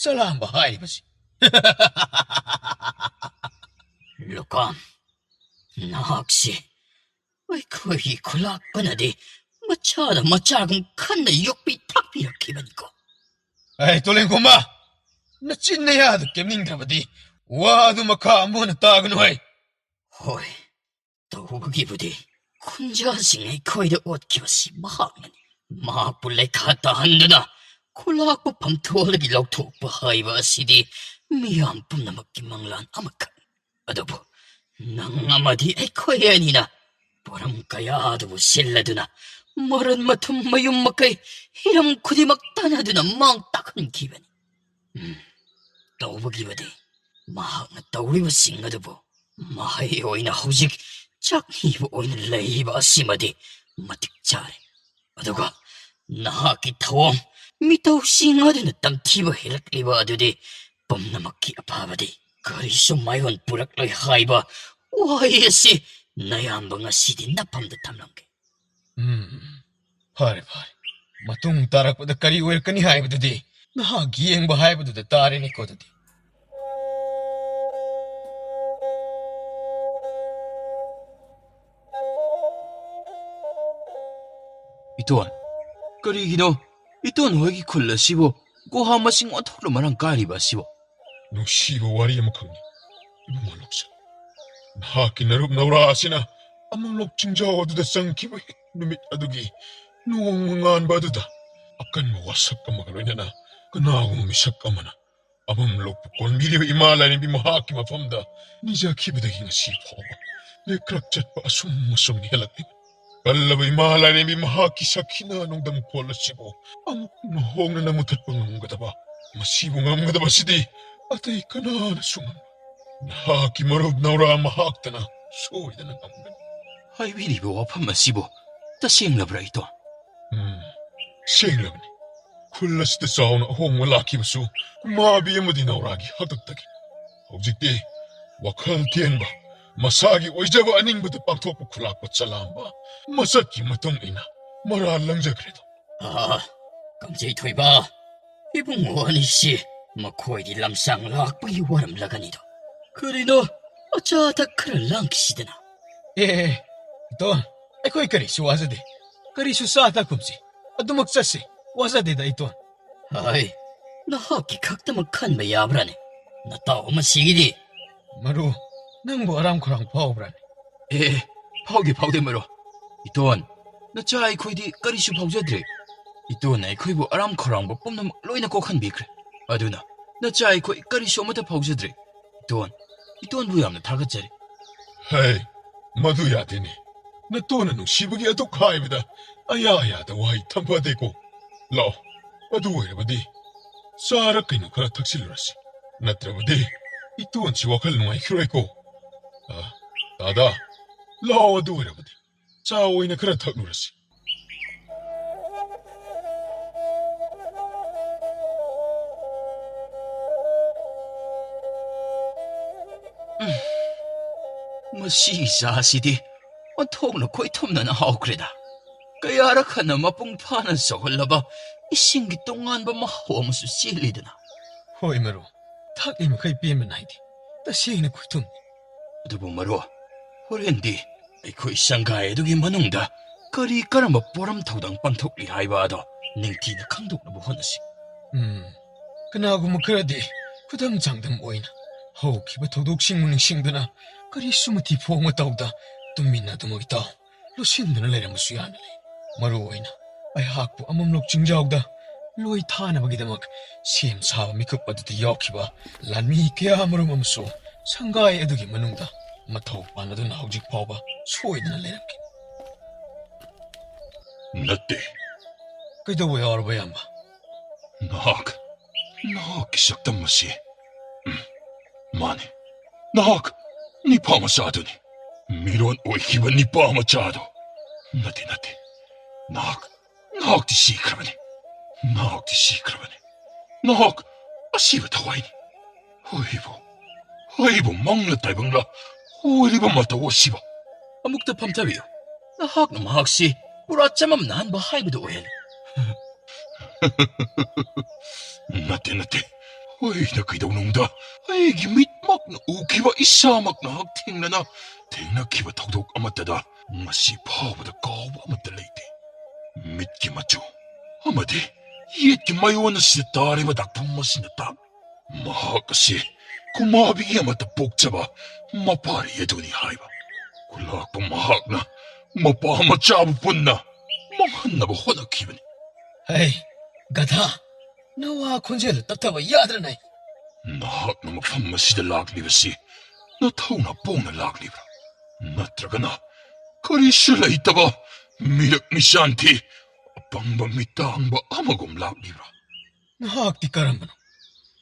ꯆꯂꯥꯝꯕ ꯍꯥꯏꯔꯤꯕꯁꯤ? ꯂꯨꯀꯥꯝ, ꯅꯍꯥꯛꯁꯤ ꯑꯩꯈꯣꯏꯒꯤ ꯈꯨꯂꯥꯛꯄꯅꯗꯤ ꯃꯆꯥꯗ ꯃꯆꯥꯒꯨꯝ ꯈꯟꯅ ꯌꯣꯛꯄꯤ ꯊꯥꯛꯄꯤꯔꯛꯈꯤꯕꯅꯤꯀꯣ꯫ ꯑꯩ ꯇꯣꯂꯦꯟꯈꯣꯝꯕ, ꯅꯆꯤꯟ ꯅꯌꯥꯗ ꯀꯦꯝꯅꯤꯡꯗ꯭ꯔꯕꯗꯤ ꯋꯥꯗꯨ ꯃꯈꯥ ꯑꯃꯨꯛ ꯍꯟꯅ ꯇꯥꯒꯅꯨ ꯍꯩ꯫ ꯍꯣꯏ, ꯇꯧꯕꯒꯤꯕꯨꯗꯤ ꯈꯨꯟꯖꯥꯁꯤꯡ ꯑꯩꯈꯣꯏꯗ ꯑꯣꯠꯈꯤꯕꯁꯤ ꯃꯍꯥꯛꯅꯅꯤ꯫ ꯃꯍꯥꯛꯄꯨ ꯂꯩꯈꯥ ꯇꯥꯍꯟꯗꯨꯅ ꯈꯨꯂꯥꯛꯄ ꯐꯝꯊꯣꯜꯗꯒꯤ ꯂꯧꯊꯣꯛꯄ ꯍꯥꯏꯕ ꯑꯁꯤꯗꯤ ꯃꯤꯌꯥꯝ ꯄꯨꯝꯅꯃꯛꯀꯤ ꯃꯪꯂꯥꯟ ꯑꯃꯈꯛꯅꯤ꯫ ꯑꯗꯨꯕꯨ ꯅꯪ ꯑꯃꯗꯤ ꯑꯩꯈꯣꯏ ꯑꯅꯤꯅ ꯄꯣꯔꯝ ꯀꯌꯥꯗꯨꯕꯨ ꯁꯤꯜꯂꯗꯨꯅ, ꯃꯔꯟ ꯃꯊꯨꯝ ꯃꯌꯨꯝ ꯃꯀꯩ ꯍꯤꯔꯝ ꯈꯨꯗꯤꯡꯃꯛ ꯇꯥꯟꯅꯗꯨꯅ ꯃꯥꯡ ꯇꯥꯛꯍꯟꯈꯤꯕꯅꯤ꯫ ꯎꯝ, ꯇꯧꯕꯒꯤꯕꯨꯗꯤ ꯃꯍꯥꯛꯅ ꯇꯧꯔꯤꯕꯁꯤꯡ ꯑꯗꯨꯕꯨ ꯃꯍꯩ ꯑꯣꯏꯅ ꯍꯧꯖꯤꯛ ꯆꯥꯛꯅꯤꯕ ꯑꯣꯏꯅ ꯂꯩꯔꯤꯕ ꯑꯁꯤꯃꯗꯤ ꯃꯇꯤꯛ ꯆꯥꯔꯦ꯫ ꯑꯗꯨꯒ ꯅꯍꯥꯛꯀꯤ ꯊꯧꯑꯣꯡ ꯃꯤꯇꯧꯁꯤꯡ ꯑꯗꯨꯅ ꯇꯝꯊꯤꯕ ꯍꯦꯜꯂꯛꯂꯤꯕ ꯑꯗꯨꯗꯤ ꯄꯨꯝꯅꯃꯛꯀꯤ ꯑꯐꯕꯗꯤ ꯀꯔꯤꯁꯨ ꯃꯥꯏꯑꯣꯟ ꯄꯨꯔꯛꯂꯣꯏ ꯍꯥꯏꯕ ꯋꯥꯍꯩ ꯑꯁꯤ ꯅꯌꯥꯝꯕ ꯉꯁꯤꯗꯤ ꯅꯐꯝꯗ ꯊꯝꯂꯝꯒꯦ꯫ ꯎꯝ, ꯐꯔꯦ, ꯐꯔꯦ꯫ ꯃꯇꯨꯡ ꯇꯥꯔꯛꯄꯗ ꯀꯔꯤ ꯑꯣꯏꯔꯛꯀꯅꯤ ꯍꯥꯏꯕꯗꯨꯗꯤ ꯅꯍꯥꯛ ꯌꯦꯡꯕ ꯍꯥꯏꯕꯗꯨꯗ ꯇꯥꯔꯦꯅꯦꯀꯣ ꯑꯗꯨꯗꯤ꯫ ꯏꯇꯣꯟ, ꯀꯔꯤꯒꯤꯅꯣ ꯏꯇꯣꯟ ꯍꯣꯏꯒꯤ ꯈꯨꯜ ꯑꯁꯤꯕꯨ ꯒꯨꯍꯥ ꯃꯁꯤꯡ ꯑꯣꯟꯊꯣꯛꯅ ꯃꯔꯥꯡ ꯀꯥꯏꯔꯤꯕ ꯑꯁꯤꯕꯨ? ꯅꯨꯡꯁꯤꯕ ꯋꯥꯔꯤ ꯑꯃꯈꯛꯅꯤ, ꯏꯕꯨꯡꯉꯣ ꯅꯣꯛꯆ꯫ ꯅꯍꯥꯛꯀꯤ ꯅꯔꯨꯞ ꯅꯧꯔꯥ ꯑꯁꯤꯅ ꯑꯃꯝꯂꯣꯛ ꯆꯤꯡꯖꯥꯎ ꯑꯗꯨꯗ ꯆꯪꯈꯤꯕ ꯍꯦꯛ ꯅꯨꯃꯤꯠ ꯑꯗꯨꯒꯤ ꯅꯣꯡ ꯉꯥꯟꯕ ꯑꯗꯨꯗ ꯑꯀꯟꯕ ꯋꯥꯁꯛ ꯑꯃꯒ ꯂꯣꯏꯅꯅ ꯀꯅꯥꯒꯨꯝꯕ ꯃꯤꯁꯛ ꯑꯃꯅ ꯑꯃꯝ ꯂꯣꯛꯄ ꯀꯣꯟꯕꯤꯔꯤꯕ ꯏꯃꯥ ꯂꯥꯏꯔꯦꯝꯕꯤ ꯃꯍꯥꯛꯀꯤ ꯃꯐꯝꯗ ꯅꯤꯖꯈꯤꯕꯗꯒꯤ ꯉꯁꯤ ꯐꯥꯎꯕ ꯂꯦꯛꯈ꯭ꯔꯛ ꯆꯠꯄ ꯑꯁꯨꯝ ꯑꯁꯨꯝ ꯍꯦꯜꯂꯛꯂꯤꯕꯅꯤ꯫ ꯀꯜꯂꯕ ꯏꯃꯥ ꯂꯥꯏꯔꯦꯝꯕꯤ ꯃꯍꯥꯛꯀꯤ ꯁꯈꯤꯅ ꯅꯣꯡꯗꯝ ꯈꯣꯜ ꯑꯁꯤꯕꯨ ꯑꯃꯨꯛ ꯍꯟꯅ ꯍꯣꯡꯅꯅ ꯃꯨꯊꯠꯄ ꯉꯝꯒꯗꯕ, ꯃꯁꯤꯕꯨ ꯉꯝꯒꯗꯕ ꯑꯁꯤꯗꯤ ꯑꯇꯩ ꯀꯅꯥꯅꯁꯨ ꯉꯝꯂꯣꯏ꯫ ꯅꯍꯥꯛꯀꯤ ꯃꯔꯨꯞ ꯅꯧꯔꯥ ꯃꯍꯥꯛꯇꯅ ꯁꯣꯏꯗꯅ ꯉꯝꯒꯅꯤ꯫ ꯍꯥꯏꯕꯤꯔꯤꯕ ꯋꯥꯐꯝ ꯑꯁꯤꯕꯨ ꯇꯁꯦꯡꯂꯕ꯭ꯔꯥ, ꯏꯇꯣꯟ? ꯎꯝ, ꯁꯦꯡꯂꯕꯅꯤ꯫ ꯈꯨꯜ ꯑꯁꯤꯗ ꯆꯥꯎꯅ ꯑꯍꯣꯡꯕ ꯂꯥꯛꯈꯤꯕꯁꯨ ꯀꯨꯃꯥꯕꯤ ꯑꯃꯗꯤ ꯅꯧꯔꯥꯒꯤ ꯍꯥꯛꯇꯛꯇꯒꯤ꯫ ꯍꯧꯖꯤꯛꯇꯤ ꯋꯥꯈꯜ ꯇꯦꯟꯕ, ꯃꯁꯥꯒꯤ ꯑꯣꯏꯖꯕ ꯑꯅꯤꯡꯕꯗ ꯄꯥꯡꯊꯣꯛꯄ ꯈꯨꯂꯥꯛꯄ ꯆꯂꯥꯝꯕ ꯃꯁꯛꯀꯤ ꯃꯇꯨꯡ ꯏꯟꯅ ꯃꯔꯥꯜ ꯂꯪꯖꯈ꯭ꯔꯦꯗꯣ꯫ ꯑꯥ, ꯀꯝꯖꯩ ꯊꯣꯏꯕ, ꯏꯕꯨꯡꯉꯣ ꯑꯅꯤꯁꯤ ꯃꯈꯣꯏꯗꯤ ꯂꯝꯁꯥꯡ ꯂꯥꯛꯄꯒꯤ ꯋꯥꯔꯝꯂꯒꯅꯤꯗꯣ꯫ ꯀꯔꯤꯅꯣ, ꯑꯆꯥ ꯑꯊꯛ ꯈꯔ ꯂꯥꯡꯈꯤꯁꯤꯗꯅ꯫ ꯑꯦ, ꯑꯦ, ꯏꯇꯣꯟ, ꯑꯩꯈꯣꯏ ꯀꯔꯤꯁꯨ ꯋꯥꯖꯗꯦ꯫ ꯀꯔꯤꯁꯨ ꯆꯥ ꯊꯛꯀꯨꯝꯁꯤ꯫ ꯑꯗꯨꯃꯛ ꯆꯠꯁꯤ꯫ ꯋꯥꯖꯗꯦꯗ, ꯏꯇꯣꯟ꯫ ꯍꯥꯏ, ꯅꯍꯥꯛꯀꯤ ꯈꯛꯇꯃꯛ ꯈꯟꯕ ꯌꯥꯕ꯭ꯔꯥꯅꯦ? ꯅꯇꯥꯎ ꯑꯃꯁꯤꯒꯤꯗꯤ꯫ ꯃꯔꯨ, ꯅꯪꯕꯨ ꯑꯔꯥꯝ ꯈꯧꯔꯥꯡ ꯐꯥꯎꯕ꯭ꯔꯥꯅꯦ? ꯑꯦ, ꯑꯦ, ꯐꯥꯎꯗꯦ, ꯐꯥꯎꯗꯦ, ꯃꯔꯨ꯫ ꯏꯇꯣꯟ, ꯅꯆꯥ ꯑꯩꯈꯣꯏꯗꯤ ꯀꯔꯤꯁꯨ ꯐꯥꯎꯖꯗ꯭ꯔꯦ꯫ ꯏꯇꯣꯟꯅ ꯑꯩꯈꯣꯏꯕꯨ ꯑꯔꯥꯝ ꯈꯧꯔꯥꯡꯕ ꯄꯨꯝꯅꯃꯛ ꯂꯣꯏꯅ ꯀꯣꯛꯍꯟꯕꯤꯈ꯭ꯔꯦ꯫ ꯑꯗꯨꯅ ꯅꯆꯥ ꯑꯩꯈꯣꯏ ꯀꯔꯤꯁꯨ ꯑꯃꯠꯇ ꯐꯥꯎꯖꯗ꯭ꯔꯦ꯫ ꯏꯇꯣꯟ, ꯏꯇꯣꯟꯕꯨ ꯌꯥꯝꯅ ꯊꯥꯒꯠꯆꯔꯤ꯫ ꯍꯩ, ꯃꯗꯨ ꯌꯥꯗꯦꯅꯦ꯫ ꯅꯇꯣꯟꯅ ꯅꯨꯡꯁꯤꯕꯒꯤ ꯑꯗꯨꯛ ꯍꯥꯏꯕꯗ ꯑꯌꯥ ꯑꯌꯥꯗ ꯋꯥꯍꯩ ꯊꯝꯐꯗꯦꯀꯣ꯫ ꯂꯥꯛꯑꯣ, ꯑꯗꯨ ꯑꯣꯏꯔꯕꯗꯤ ꯆꯥꯔ ꯀꯩꯅꯣ ꯈꯔ ꯊꯛꯆꯤꯜꯂꯨꯔꯁꯤ꯫ ꯅꯠꯇ꯭ꯔꯕꯗꯤ ꯏꯇꯣꯟꯁꯤ ꯋꯥꯈꯜ ꯅꯨꯡꯉꯥꯏꯈꯤꯔꯣꯏꯀꯣ꯫ ꯑ, ꯗꯥꯗꯥ, ꯂꯥꯛꯑꯣ, ꯑꯗꯨ ꯑꯣꯏꯔꯕꯗꯤ ꯆꯥ ꯑꯣꯏꯅ ꯈꯔ ꯊꯛꯂꯨꯔꯁꯤ꯫ ꯃꯁꯤꯒꯤ ꯆꯥꯁꯤꯗꯤ ꯑꯣꯟꯊꯣꯛꯅ ꯈꯣꯏꯊꯨꯝꯅꯅ ꯍꯥꯎꯈ꯭ꯔꯦꯗ꯫ ꯀꯌꯥꯔꯛ ꯍꯟꯅ ꯃꯄꯨꯡ ꯐꯥꯅ ꯁꯧꯍꯜꯂꯕ ꯏꯁꯤꯡꯒꯤ ꯇꯣꯉꯥꯟꯕ ꯃꯍꯥꯎ ꯑꯃꯁꯨ ꯆꯦꯜꯂꯤꯗꯅ꯫ ꯍꯣꯏ ꯃꯔꯨꯞ, ꯊꯛꯂꯤ ꯃꯈꯩ ꯄꯦꯟꯕ ꯅꯥꯏꯗꯦ꯫ ꯇꯁꯦꯡꯅ ꯈꯣꯏꯊꯨꯝꯅꯤ꯫ ꯑꯗꯨꯕꯨ ꯃꯔꯨꯞ, ꯍꯣꯔꯦꯟꯗꯤ ꯑꯩꯈꯣꯏ ꯁꯪꯒꯥꯏ ꯑꯗꯨꯒꯤ ꯃꯅꯨꯡꯗ ꯀꯔꯤ ꯀꯔꯝꯕ ꯄꯣꯔꯝ ꯊꯧꯗꯥꯡ ꯄꯥꯡꯊꯣꯛꯂꯤ ꯍꯥꯏꯕ ꯑꯗꯣ ꯅꯤꯡꯊꯤꯅ ꯈꯪꯗꯣꯛꯅꯕ ꯍꯣꯠꯅꯁꯤ꯫ ꯎꯝ, ꯀꯅꯥꯒꯨꯝꯕ ꯈꯔꯗꯤ ꯈꯨꯗꯝ ꯆꯥꯡꯗꯝ ꯑꯣꯏꯅ ꯍꯧꯈꯤꯕ ꯊꯧꯗꯣꯛꯁꯤꯡꯕꯨ ꯅꯤꯡꯁꯤꯡꯗꯨꯅ ꯀꯔꯤꯁꯨ ꯃꯊꯤ ꯐꯣꯡꯕ ꯇꯧꯗ ꯇꯨꯃꯤꯟꯅ ꯑꯗꯨꯃꯛ ꯏꯇꯥꯎ ꯂꯣꯠꯁꯤꯟꯗꯨꯅ ꯂꯩꯔꯝꯕꯁꯨ ꯌꯥꯅ ꯂꯩ꯫ ꯃꯔꯨ ꯑꯣꯏꯅ ꯑꯩꯍꯥꯛꯄꯨ ꯑꯃꯝꯂꯣꯛ ꯆꯤꯡꯖꯥꯎꯗ ꯂꯣꯏ ꯊꯥꯅꯕꯒꯤꯗꯃꯛ ꯁꯦꯝ ꯁꯥꯕ ꯃꯤꯀꯨꯞ ꯑꯗꯨꯗ ꯌꯥꯎꯈꯤꯕ ꯂꯥꯟꯃꯤ ꯀꯌꯥ ꯃꯔꯨꯝ ꯑꯃꯁꯨ ꯁꯪꯒꯥꯏ ꯑꯗꯨꯒꯤ ꯃꯅꯨꯡꯗ ꯃꯊꯧ ꯄꯥꯟꯅꯗꯨꯅ ꯍꯧꯖꯤꯛ ꯐꯥꯎꯕ ꯁꯣꯏꯗꯅ ꯂꯩꯔꯝꯈꯤ꯫ ꯅꯠꯇꯦ꯫ ꯀꯩꯗꯧꯕ ꯌꯥꯎꯔꯕ, ꯏꯌꯥꯝꯕ? ꯅꯍꯥꯛ, ꯅꯍꯥꯛꯀꯤ ꯁꯛꯇꯝ ꯑꯁꯤ, ꯎꯝ, ꯃꯥꯅꯤ, ꯅꯍꯥꯛ ꯅꯤꯄꯥ ꯃꯆꯥꯗꯨꯅꯤ꯫ ꯃꯤꯔꯣꯟ ꯑꯣꯏꯈꯤꯕ ꯅꯤꯄꯥ ꯃꯆꯥꯗꯨ꯫ ꯅꯠꯇꯦ, ꯅꯠꯇꯦ꯫ ꯅꯍꯥꯛ, ꯅꯍꯥꯛꯇꯤ ꯁꯤꯈ꯭ꯔꯕꯅꯤ꯫ ꯅꯍꯥꯛꯇꯤ ꯁꯤꯈ꯭ꯔꯕꯅꯤ꯫ ꯅꯍꯥꯛ ꯑꯁꯤꯕ ꯊꯋꯥꯏꯅꯤ꯫ ꯍꯣꯏꯕꯨ, ꯍꯣꯏꯕꯨ ꯃꯪꯂ ꯇꯥꯏꯕꯪꯂ ꯑꯣꯏꯔꯤꯕ ꯃꯇꯧ ꯑꯁꯤꯕꯨ꯫ ꯑꯃꯨꯛꯇ ꯐꯝꯊꯕꯤꯌꯨ꯫ ꯅꯍꯥꯛꯅ ꯃꯍꯥꯛꯁꯤ ꯄꯨꯔꯥ ꯆꯃꯝꯅꯍꯟꯕ ꯍꯥꯏꯕꯗꯨ ꯑꯣꯏꯍꯜꯂꯤ꯫ ꯅꯠꯇꯦ, ꯅꯠꯇꯦ꯫ ꯑꯩꯅ ꯀꯩꯗꯧꯅꯨꯡꯗ ꯑꯩꯒꯤ ꯃꯤꯠꯃꯛꯅ ꯎꯈꯤꯕ, ꯏꯁꯥꯃꯛꯅ ꯍꯛꯊꯦꯡꯅꯅ ꯊꯦꯡꯅꯈꯤꯕ ꯊꯧꯗꯣꯛ ꯑꯃꯠꯇꯗ ꯉꯁꯤ ꯐꯥꯎꯕꯗ ꯀꯥꯎꯕ ꯑꯃꯠꯇ ꯂꯩꯇꯦ꯫ ꯃꯤꯠꯀꯤ ꯃꯆꯨ ꯑꯃꯗꯤ ꯌꯦꯠꯀꯤ ꯃꯌꯣꯟ ꯑꯁꯤꯗ ꯇꯥꯔꯤꯕ ꯗꯥꯛꯐꯝ ꯑꯁꯤꯅ ꯇꯥꯛ ꯃꯍꯥꯛ ꯑꯁꯤ ꯀꯨꯃꯥꯕꯤ ꯑꯃꯠꯇ ꯄꯣꯛꯆꯕ ꯃꯄꯥꯔꯤ ꯑꯗꯨꯅꯤ ꯍꯥꯏꯕ꯫ ꯈꯨꯂꯥꯛꯄ ꯃꯍꯥꯛꯅ ꯃꯄꯥ ꯃꯆꯥꯕꯨ ꯄꯨꯟꯅ ꯃꯥꯡꯍꯟꯅꯕ ꯍꯣꯠꯅꯈꯤꯕꯅꯤ꯫ ꯍꯩ, ꯒꯙꯥ, ꯅꯋꯥ ꯈꯣꯟꯖꯦꯜ ꯇꯞꯊꯕ ꯌꯥꯗ꯭ꯔꯅꯦ? ꯅꯍꯥꯛꯅ ꯃꯐꯝ ꯑꯁꯤꯗ ꯂꯥꯛꯂꯤꯕꯁꯤ ꯅꯊꯧꯅ ꯄꯣꯡꯅ ꯂꯥꯛꯂꯤꯕ꯭ꯔꯥ? ꯅꯠꯇ꯭ꯔꯒꯅ ꯀꯔꯤꯁꯨ ꯂꯩꯇꯕ ꯃꯤꯔꯛ ꯃꯤꯁꯥꯟꯊꯤ ꯑꯄꯪꯕ ꯃꯤꯇꯥꯡꯕ ꯑꯃꯒꯨꯝ ꯂꯥꯛꯂꯤꯕ꯭ꯔꯥ? ꯅꯍꯥꯛꯇꯤ ꯀꯔꯝꯕꯅꯣ?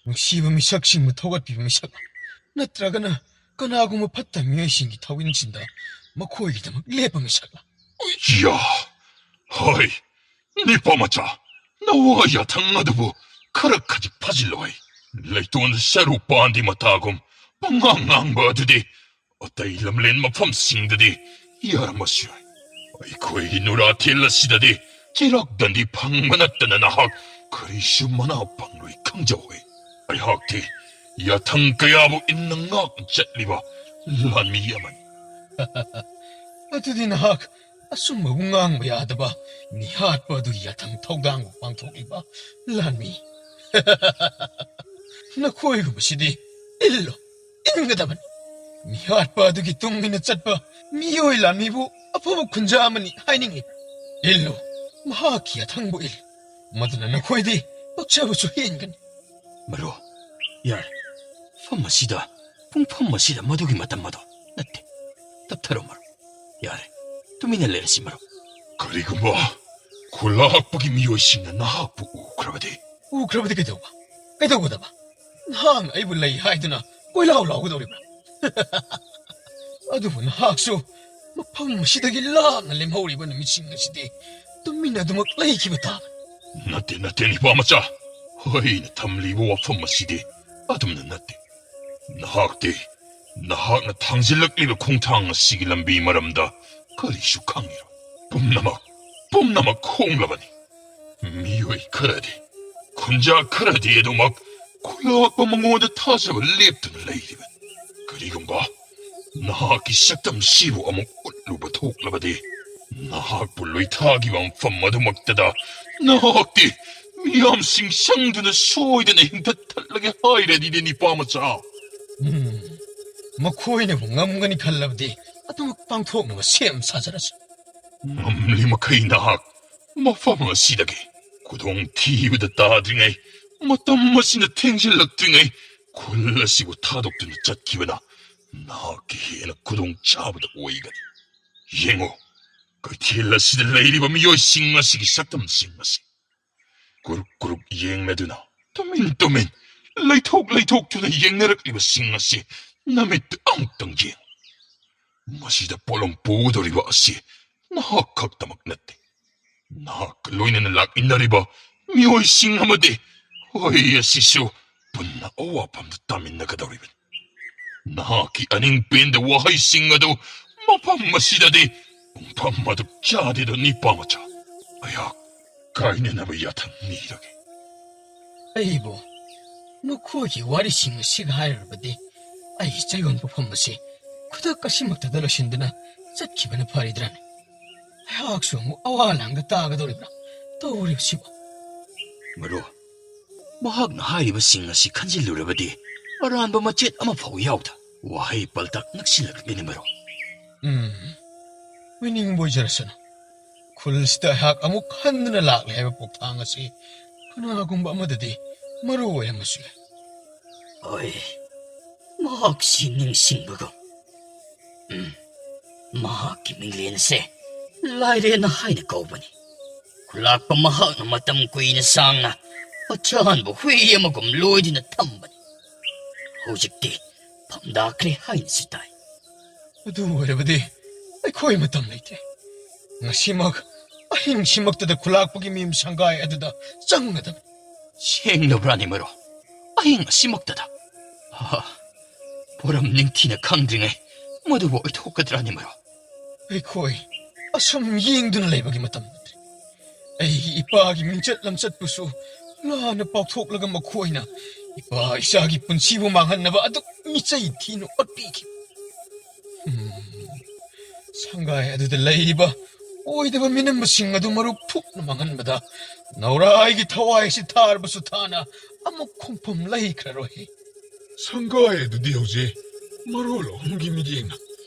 ꯅꯨꯡꯁꯤꯕ ꯃꯤꯁꯛꯁꯤꯡꯕꯨ ꯊꯧꯒꯠꯄꯤꯕ ꯃꯤꯁꯛ, ꯅꯠꯇ꯭ꯔꯒꯅ ꯀꯅꯥꯒꯨꯝꯕ ꯐꯠꯇꯕ ꯃꯤꯑꯣꯏꯁꯤꯡꯒꯤ ꯊꯧꯋꯤꯟꯁꯤꯟꯗ ꯃꯈꯣꯏꯒꯤꯗꯃꯛ ꯂꯦꯞꯄ ꯃꯤꯁꯛꯂ? ꯌꯥ! ꯍꯣꯏ, ꯅꯤꯄꯥ ꯃꯆꯥ, ꯅꯋꯥ ꯌꯥꯊꯪ ꯑꯗꯨꯕꯨ ꯈꯔ ꯈꯖꯤꯛ ꯐꯥꯖꯤꯜꯂꯣ ꯍꯩ꯫ ꯂꯩꯇꯣꯟ ꯁꯔꯨ ꯄꯥꯟꯗꯤ ꯃꯇꯥꯒꯨꯝ ꯄꯪꯉꯥꯡ ꯉꯥꯡꯕ ꯑꯗꯨꯗꯤ ꯑꯇꯩ ꯂꯝꯂꯦꯟ ꯃꯐꯝꯁꯤꯡꯗꯗꯤ ꯌꯥꯔꯝꯕꯁꯨ ꯌꯥꯏ꯫ ꯑꯩꯈꯣꯏꯒꯤ ꯅꯨꯔꯥꯊꯦꯜ ꯑꯁꯤꯗꯗꯤ ꯆꯩꯔꯥꯛ ꯗꯟꯗꯤ ꯐꯪꯕ ꯅꯠꯇꯅ ꯅꯍꯥꯛ ꯀꯔꯤꯁꯨ ꯃꯅꯥ ꯐꯪꯂꯣꯏ ꯈꯪꯖꯧ ꯍꯩ꯫ ꯑꯩꯍꯥꯛꯇꯤ ꯌꯥꯊꯪ ꯀꯌꯥꯕꯨ ꯏꯟꯅ ꯉꯥꯛꯅ ꯆꯠꯂꯤꯕ ꯂꯥꯟꯃꯤ ꯑꯃꯅꯤ꯫ ꯑꯗꯨꯗꯤ ꯅꯍꯥꯛ ꯑꯆꯨꯝꯕꯕꯨ ꯉꯥꯡꯕ ꯌꯥꯗꯕ ꯃꯤꯍꯥꯠꯄ ꯑꯗꯨꯒꯤ ꯌꯥꯊꯪ ꯊꯧꯗꯥꯡꯕꯨ ꯄꯥꯡꯊꯣꯛꯂꯤꯕ ꯂꯥꯟꯃꯤ꯫ ꯅꯈꯣꯏꯒꯨꯝꯕꯁꯤꯗꯤ ꯏꯜꯂꯣ, ꯏꯟꯒꯗꯕꯅꯤ꯫ ꯃꯤꯍꯥꯠꯄ ꯑꯗꯨꯒꯤ ꯇꯨꯡ ꯏꯟꯅ ꯆꯠꯄ ꯃꯤꯑꯣꯏ ꯂꯥꯟꯃꯤꯕꯨ ꯑꯐꯕ ꯈꯨꯟꯖꯥ ꯑꯃꯅꯤ ꯍꯥꯏꯅꯤꯡꯏ꯫ ꯏꯜꯂꯨ, ꯃꯍꯥꯛꯀꯤ ꯑꯊꯪꯕ ꯏꯜ, ꯃꯗꯨꯅ ꯅꯈꯣꯏꯗꯤ ꯄꯛꯆꯕꯁꯨ ꯍꯦꯟꯒꯅꯤ꯫ ꯃꯔꯨ, ꯌꯥꯔꯦ꯫ ꯃꯐꯝ ꯑꯁꯤꯗ, ꯄꯨꯡꯐꯝ ꯑꯁꯤꯗ ꯃꯗꯨꯒꯤ ꯃꯇꯝ ꯑꯗꯣ ꯅꯠꯇꯦ꯫ ꯇꯞꯊꯔꯣ ꯃꯔꯨ꯫ ꯌꯥꯔꯦ, ꯇꯨꯃꯤꯟꯅ ꯂꯩꯔꯁꯤ ꯃꯔꯨ꯫ ꯀꯔꯤꯒꯨꯝꯕ ꯈꯨꯂꯥꯛꯄꯒꯤ ꯃꯤꯑꯣꯏꯁꯤꯡꯅ ꯅꯍꯥꯛꯄꯨ ꯎꯈ꯭ꯔꯕꯗꯤ? ꯎꯈ꯭ꯔꯕꯗꯤ ꯀꯩꯗꯧꯕ? ꯀꯩꯗꯧꯒꯗꯕ? ꯅꯍꯥꯛꯅ ꯑꯩꯕꯨ ꯂꯩ ꯍꯥꯏꯗꯨꯅ ꯀꯣꯏꯂꯥꯎ ꯂꯥꯎꯒꯗꯧꯔꯤꯕ꯭ꯔꯥ? ꯑꯗꯨꯕꯨ ꯅꯍꯥꯛꯁꯨ ꯃꯐꯝ ꯑꯁꯤꯗꯒꯤ ꯂꯥꯞꯅ ꯂꯦꯝꯍꯧꯔꯤꯕ ꯅꯨꯃꯤꯠꯁꯤꯡ ꯑꯁꯤꯗꯤ ꯇꯨꯃꯤꯟꯅ ꯑꯗꯨꯃꯛ ꯂꯩꯈꯤꯕ ꯇꯥꯕꯅꯤ꯫ ꯅꯠꯇꯦ, ꯅꯠꯇꯦ, ꯅꯤꯄꯥ ꯃꯆꯥ꯫ ꯑꯩꯅ ꯊꯝꯂꯤꯕ ꯋꯥꯐꯝ ꯑꯁꯤꯗꯤ ꯑꯗꯨꯝꯅ ꯅꯠꯇꯦ꯫ ꯅꯍꯥꯛꯇꯤ, ꯅꯍꯥꯛꯅ ꯊꯥꯡꯖꯤꯜꯂꯛꯂꯤꯕ ꯈꯣꯡꯊꯥꯡ ꯑꯁꯤꯒꯤ ꯂꯝꯕꯤ ꯃꯔꯝꯗ ꯀꯔꯤꯁꯨ ꯈꯪꯉꯤꯔꯣꯏ꯫ ꯄꯨꯝꯅꯃꯛ, ꯄꯨꯝꯅꯃꯛ ꯍꯣꯡꯂꯕꯅꯤ꯫ ꯃꯤꯑꯣꯏ ꯈꯔꯗꯤ, ꯈꯨꯟꯖꯥ ꯈꯔꯗꯤ ꯑꯗꯨꯃꯛ ꯈꯨꯂꯥꯛꯄ ꯃꯉꯣꯟꯗ ꯊꯥꯖꯕ ꯂꯦꯞꯇꯨꯅ ꯂꯩꯔꯤꯕꯅꯤ꯫ ꯀꯔꯤꯒꯨꯝꯕ ꯅꯍꯥꯛꯀꯤ ꯁꯛꯇꯝꯁꯤꯕꯨ ꯑꯃꯨꯛ ꯎꯠꯂꯨꯕ ꯊꯣꯛꯂꯕꯗꯤ, ꯅꯍꯥꯛꯄꯨ ꯂꯣꯏꯊꯥꯈꯤꯕ ꯃꯐꯝ ꯑꯗꯨꯃꯛꯇꯗ ꯅꯍꯥꯛꯇꯤ ꯃꯤꯌꯥꯝꯁꯤꯡ ꯆꯪꯗꯨꯅ ꯁꯣꯏꯗꯅ ꯍꯤꯡꯊꯠ ꯊꯠꯂꯒꯦ ꯍꯥꯏꯔꯗꯤꯅꯦ, ꯅꯤꯄꯥ ꯃꯆꯥ꯫ ꯎꯝ, ꯃꯈꯣꯏꯅꯕꯨ ꯉꯝꯒꯅꯤ ꯈꯜꯂꯕꯗꯤ ꯑꯗꯨꯃꯛ ꯄꯥꯡꯊꯣꯛꯅꯕ ꯁꯦꯝ ꯁꯥꯖꯔꯁꯤ꯫ ꯉꯝꯂꯤ ꯃꯈꯩ ꯅꯍꯥꯛ ꯃꯐꯝ ꯑꯁꯤꯗꯒꯤ ꯈꯨꯗꯣꯡ ꯊꯤꯕꯗ ꯇꯥꯗ꯭ꯔꯤꯉꯩ, ꯃꯇꯝ ꯑꯁꯤꯅ ꯊꯦꯡꯖꯤꯜꯂꯛꯇ꯭ꯔꯤꯉꯩ ꯈꯨꯜ ꯑꯁꯤꯕꯨ ꯊꯥꯗꯣꯛꯇꯨꯅ ꯆꯠꯈꯤꯕꯅ ꯅꯍꯥꯛꯀꯤ ꯍꯦꯟꯅ ꯈꯨꯗꯣꯡ ꯆꯥꯕꯗ ꯑꯣꯏꯒꯅꯤ꯫ ꯌꯦꯡꯉꯨ, ꯀꯩꯊꯦꯜ ꯑꯁꯤꯗ ꯂꯩꯔꯤꯕ ꯃꯤꯑꯣꯏꯁꯤꯡ ꯑꯁꯤꯒꯤ ꯁꯛꯇꯝꯁꯤꯡ ꯑꯁꯤ ꯀꯨꯔꯨꯛ ꯀꯨꯔꯨꯛ ꯌꯦꯡꯂꯗꯨꯅ, ꯇꯨꯃꯤꯟ ꯇꯨꯃꯤꯟ ꯂꯩꯊꯣꯛ ꯂꯩꯊꯣꯛꯇꯨꯅ ꯌꯦꯡꯅꯔꯛꯂꯤꯕꯁꯤꯡ ꯑꯁꯤ ꯅꯃꯤꯠꯇ ꯑꯃꯨꯛꯇꯪ ꯌꯦꯡꯉꯨ꯫ ꯃꯁꯤꯗ ꯄꯣꯠꯂꯨꯝ ꯄꯨꯒꯗꯧꯔꯤꯕ ꯑꯁꯤ ꯅꯍꯥꯛ ꯈꯛꯇꯃꯛ ꯅꯠꯇꯦ꯫ ꯅꯍꯥꯛꯀ ꯂꯣꯏꯅꯅ ꯂꯥꯛꯃꯤꯟꯅꯔꯤꯕ ꯃꯤꯑꯣꯏꯁꯤꯡ ꯑꯃꯗꯤ ꯍꯣꯏ ꯑꯁꯤꯁꯨ ꯄꯨꯟꯅ ꯑꯋꯥꯐꯝꯗ ꯇꯥꯃꯤꯟꯅꯒꯗꯧꯔꯤꯕꯅꯤ꯫ ꯅꯍꯥꯛꯀꯤ ꯑꯅꯤꯡ ꯄꯦꯟꯗ ꯋꯥꯍꯩꯁꯤꯡ ꯑꯗꯨ ꯃꯐꯝ ꯑꯁꯤꯗꯗꯤ ꯄꯨꯡꯐꯝ ꯑꯗꯨ ꯆꯥꯗꯦꯗꯣ, ꯅꯤꯄꯥ ꯃꯆꯥ꯫ ꯑꯩꯍꯥꯛ ꯀꯥꯏꯅꯅꯕ ꯌꯥꯊꯪ ꯅꯤꯔꯒꯦ꯫ ꯑꯩꯕꯨ ꯃꯈꯣꯏꯒꯤ ꯋꯥꯔꯤꯁꯤꯡ ꯑꯁꯤꯒ ꯍꯥꯏꯔꯨꯔꯕꯗꯤ, ꯑꯩꯒꯤ ꯆꯌꯣꯜ ꯄꯣꯠꯐꯝ ꯑꯁꯤ ꯈꯨꯗꯛ ꯑꯁꯤꯃꯛꯇꯗ ꯂꯣꯏꯁꯤꯟꯗꯨꯅ ꯆꯠꯈꯤꯕꯅ ꯐꯔꯤꯗ꯭ꯔꯥꯅꯦ? ꯑꯩꯍꯥꯛꯁꯨ ꯑꯃꯨꯛ ꯑꯋꯥ ꯂꯥꯡꯗ ꯇꯥꯒꯗꯧꯔꯤꯕ꯭ꯔꯥ ꯇꯧꯔꯤꯕꯁꯤꯕꯨ? ꯃꯔꯨ, ꯃꯍꯥꯛꯅ ꯍꯥꯏꯔꯤꯕꯁꯤꯡ ꯑꯁꯤ ꯈꯟꯖꯤꯜꯂꯨꯔꯕꯗꯤ ꯑꯔꯥꯟꯕ ꯃꯆꯦꯠ ꯑꯃꯐꯥꯎ ꯌꯥꯎꯗ ꯋꯥꯍꯩ ꯄꯜꯇꯛ ꯅꯛꯁꯤꯜꯂꯛꯂꯤꯅꯦ ꯃꯔꯨ꯫ ꯎꯝ, ꯑꯣꯏꯅꯤꯡꯕ ꯑꯣꯏꯖꯔꯁꯅꯨ꯫ ꯈꯨꯜꯁꯤꯗ ꯑꯩꯍꯥꯛ ꯑꯃꯨꯛ ꯍꯟꯗꯨꯅ ꯂꯥꯛꯂꯦ ꯍꯥꯏꯕ ꯄꯣꯛꯊꯥꯡ ꯑꯁꯤ ꯀꯅꯥꯒꯨꯝꯕ ꯑꯃꯗꯗꯤ ꯃꯔꯨ ꯑꯣꯏꯔꯝꯕꯁꯨ ꯌꯥꯏ꯫ ꯍꯣꯏ, ꯃꯍꯥꯛꯁꯤ ꯅꯤꯡꯁꯤꯡꯕꯒꯨꯝ꯫ ꯎꯝ, ꯃꯍꯥꯛꯀꯤ ꯃꯤꯡꯂꯦꯟ ꯑꯁꯦ ꯂꯥꯏꯔꯦꯟ ꯍꯥꯏꯅ ꯀꯧꯕꯅꯤ꯫ ꯈꯨꯂꯥꯛꯄ ꯃꯍꯥꯛꯅ ꯃꯇꯝ ꯀꯨꯏꯅ ꯁꯥꯡꯅ ꯑꯆꯥꯟꯕ ꯍꯨꯏ ꯑꯃꯒꯨꯝ ꯂꯣꯏꯗꯨꯅ ꯊꯝꯕꯅꯤ꯫ ꯍꯧꯖꯤꯛꯇꯤ ꯐꯝꯗꯥꯈ꯭ꯔꯦ ꯍꯥꯏꯅꯁꯨ ꯇꯥꯏ꯫ ꯑꯗꯨ ꯑꯣꯏꯔꯕꯗꯤ ꯑꯩꯈꯣꯏ ꯃꯇꯝ ꯂꯩꯇ꯭ꯔꯦ꯫ ꯉꯁꯤꯃꯛ ꯑꯍꯤꯡꯁꯤꯃꯛꯇꯗ ꯈꯨꯂꯥꯛꯄꯒꯤ ꯃꯌꯨꯝ ꯁꯪꯒꯥꯏ ꯑꯗꯨꯗ ꯆꯪꯒꯗꯕꯅꯤ꯫ ꯁꯦꯡꯂꯕ꯭ꯔꯥꯅꯦ ꯃꯔꯨꯞ? ꯑꯍꯤꯡ ꯑꯁꯤꯃꯛꯇꯗ? ꯑꯍꯥ, ꯄꯣꯔꯝ ꯅꯤꯡꯊꯤꯅ ꯈꯪꯗ꯭ꯔꯤꯉꯩ ꯃꯗꯨꯕꯨ ꯑꯣꯏꯊꯣꯛꯀꯗ꯭ꯔꯥꯅꯦ ꯃꯔꯨꯞ? ꯑꯩꯈꯣꯏ ꯑꯁꯨꯝ ꯌꯦꯡꯗꯨꯅ ꯂꯩꯕꯒꯤ ꯃꯇꯝ ꯅꯠꯇ꯭ꯔꯦ꯫ ꯑꯩꯒꯤ ꯏꯄꯥꯒꯤ ꯃꯤꯡꯆꯠ ꯂꯝꯆꯠꯄꯨꯁꯨ ꯂꯥꯟꯅ ꯄꯥꯎꯊꯣꯛꯂꯒ ꯃꯈꯣꯏꯅ ꯏꯄꯥ ꯏꯆꯥꯒꯤ ꯄꯨꯟꯁꯤꯕꯨ ꯃꯥꯡꯍꯟꯅꯕ ꯑꯗꯨꯛ ꯃꯤꯆꯩ ꯊꯤꯅ ꯍꯣꯠꯄꯤꯈꯤ꯫ ꯎꯝ, ꯁꯪꯒꯥꯏ ꯑꯗꯨꯗ ꯂꯩꯔꯤꯕ ꯑꯣꯏꯗꯕ ꯃꯤꯅꯝꯕꯁꯤꯡ ꯑꯗꯨ ꯃꯔꯨ ꯐꯨꯛꯅ ꯃꯥꯡꯍꯟꯕꯗ ꯅꯧꯔꯥꯏꯒꯤ ꯊꯋꯥꯏ ꯑꯁꯤ ꯊꯥꯔꯕꯁꯨ ꯊꯥꯅ ꯑꯃꯨꯛ ꯈꯣꯡꯐꯝ ꯂꯩꯈ꯭ꯔꯔꯣꯏ꯫ ꯁꯪꯒꯥꯏ ꯑꯗꯨꯗꯤ ꯍꯧꯖꯤꯛ ꯃꯔꯣꯜ ꯑꯍꯨꯝꯒꯤ ꯃꯤꯠꯌꯦꯡꯅ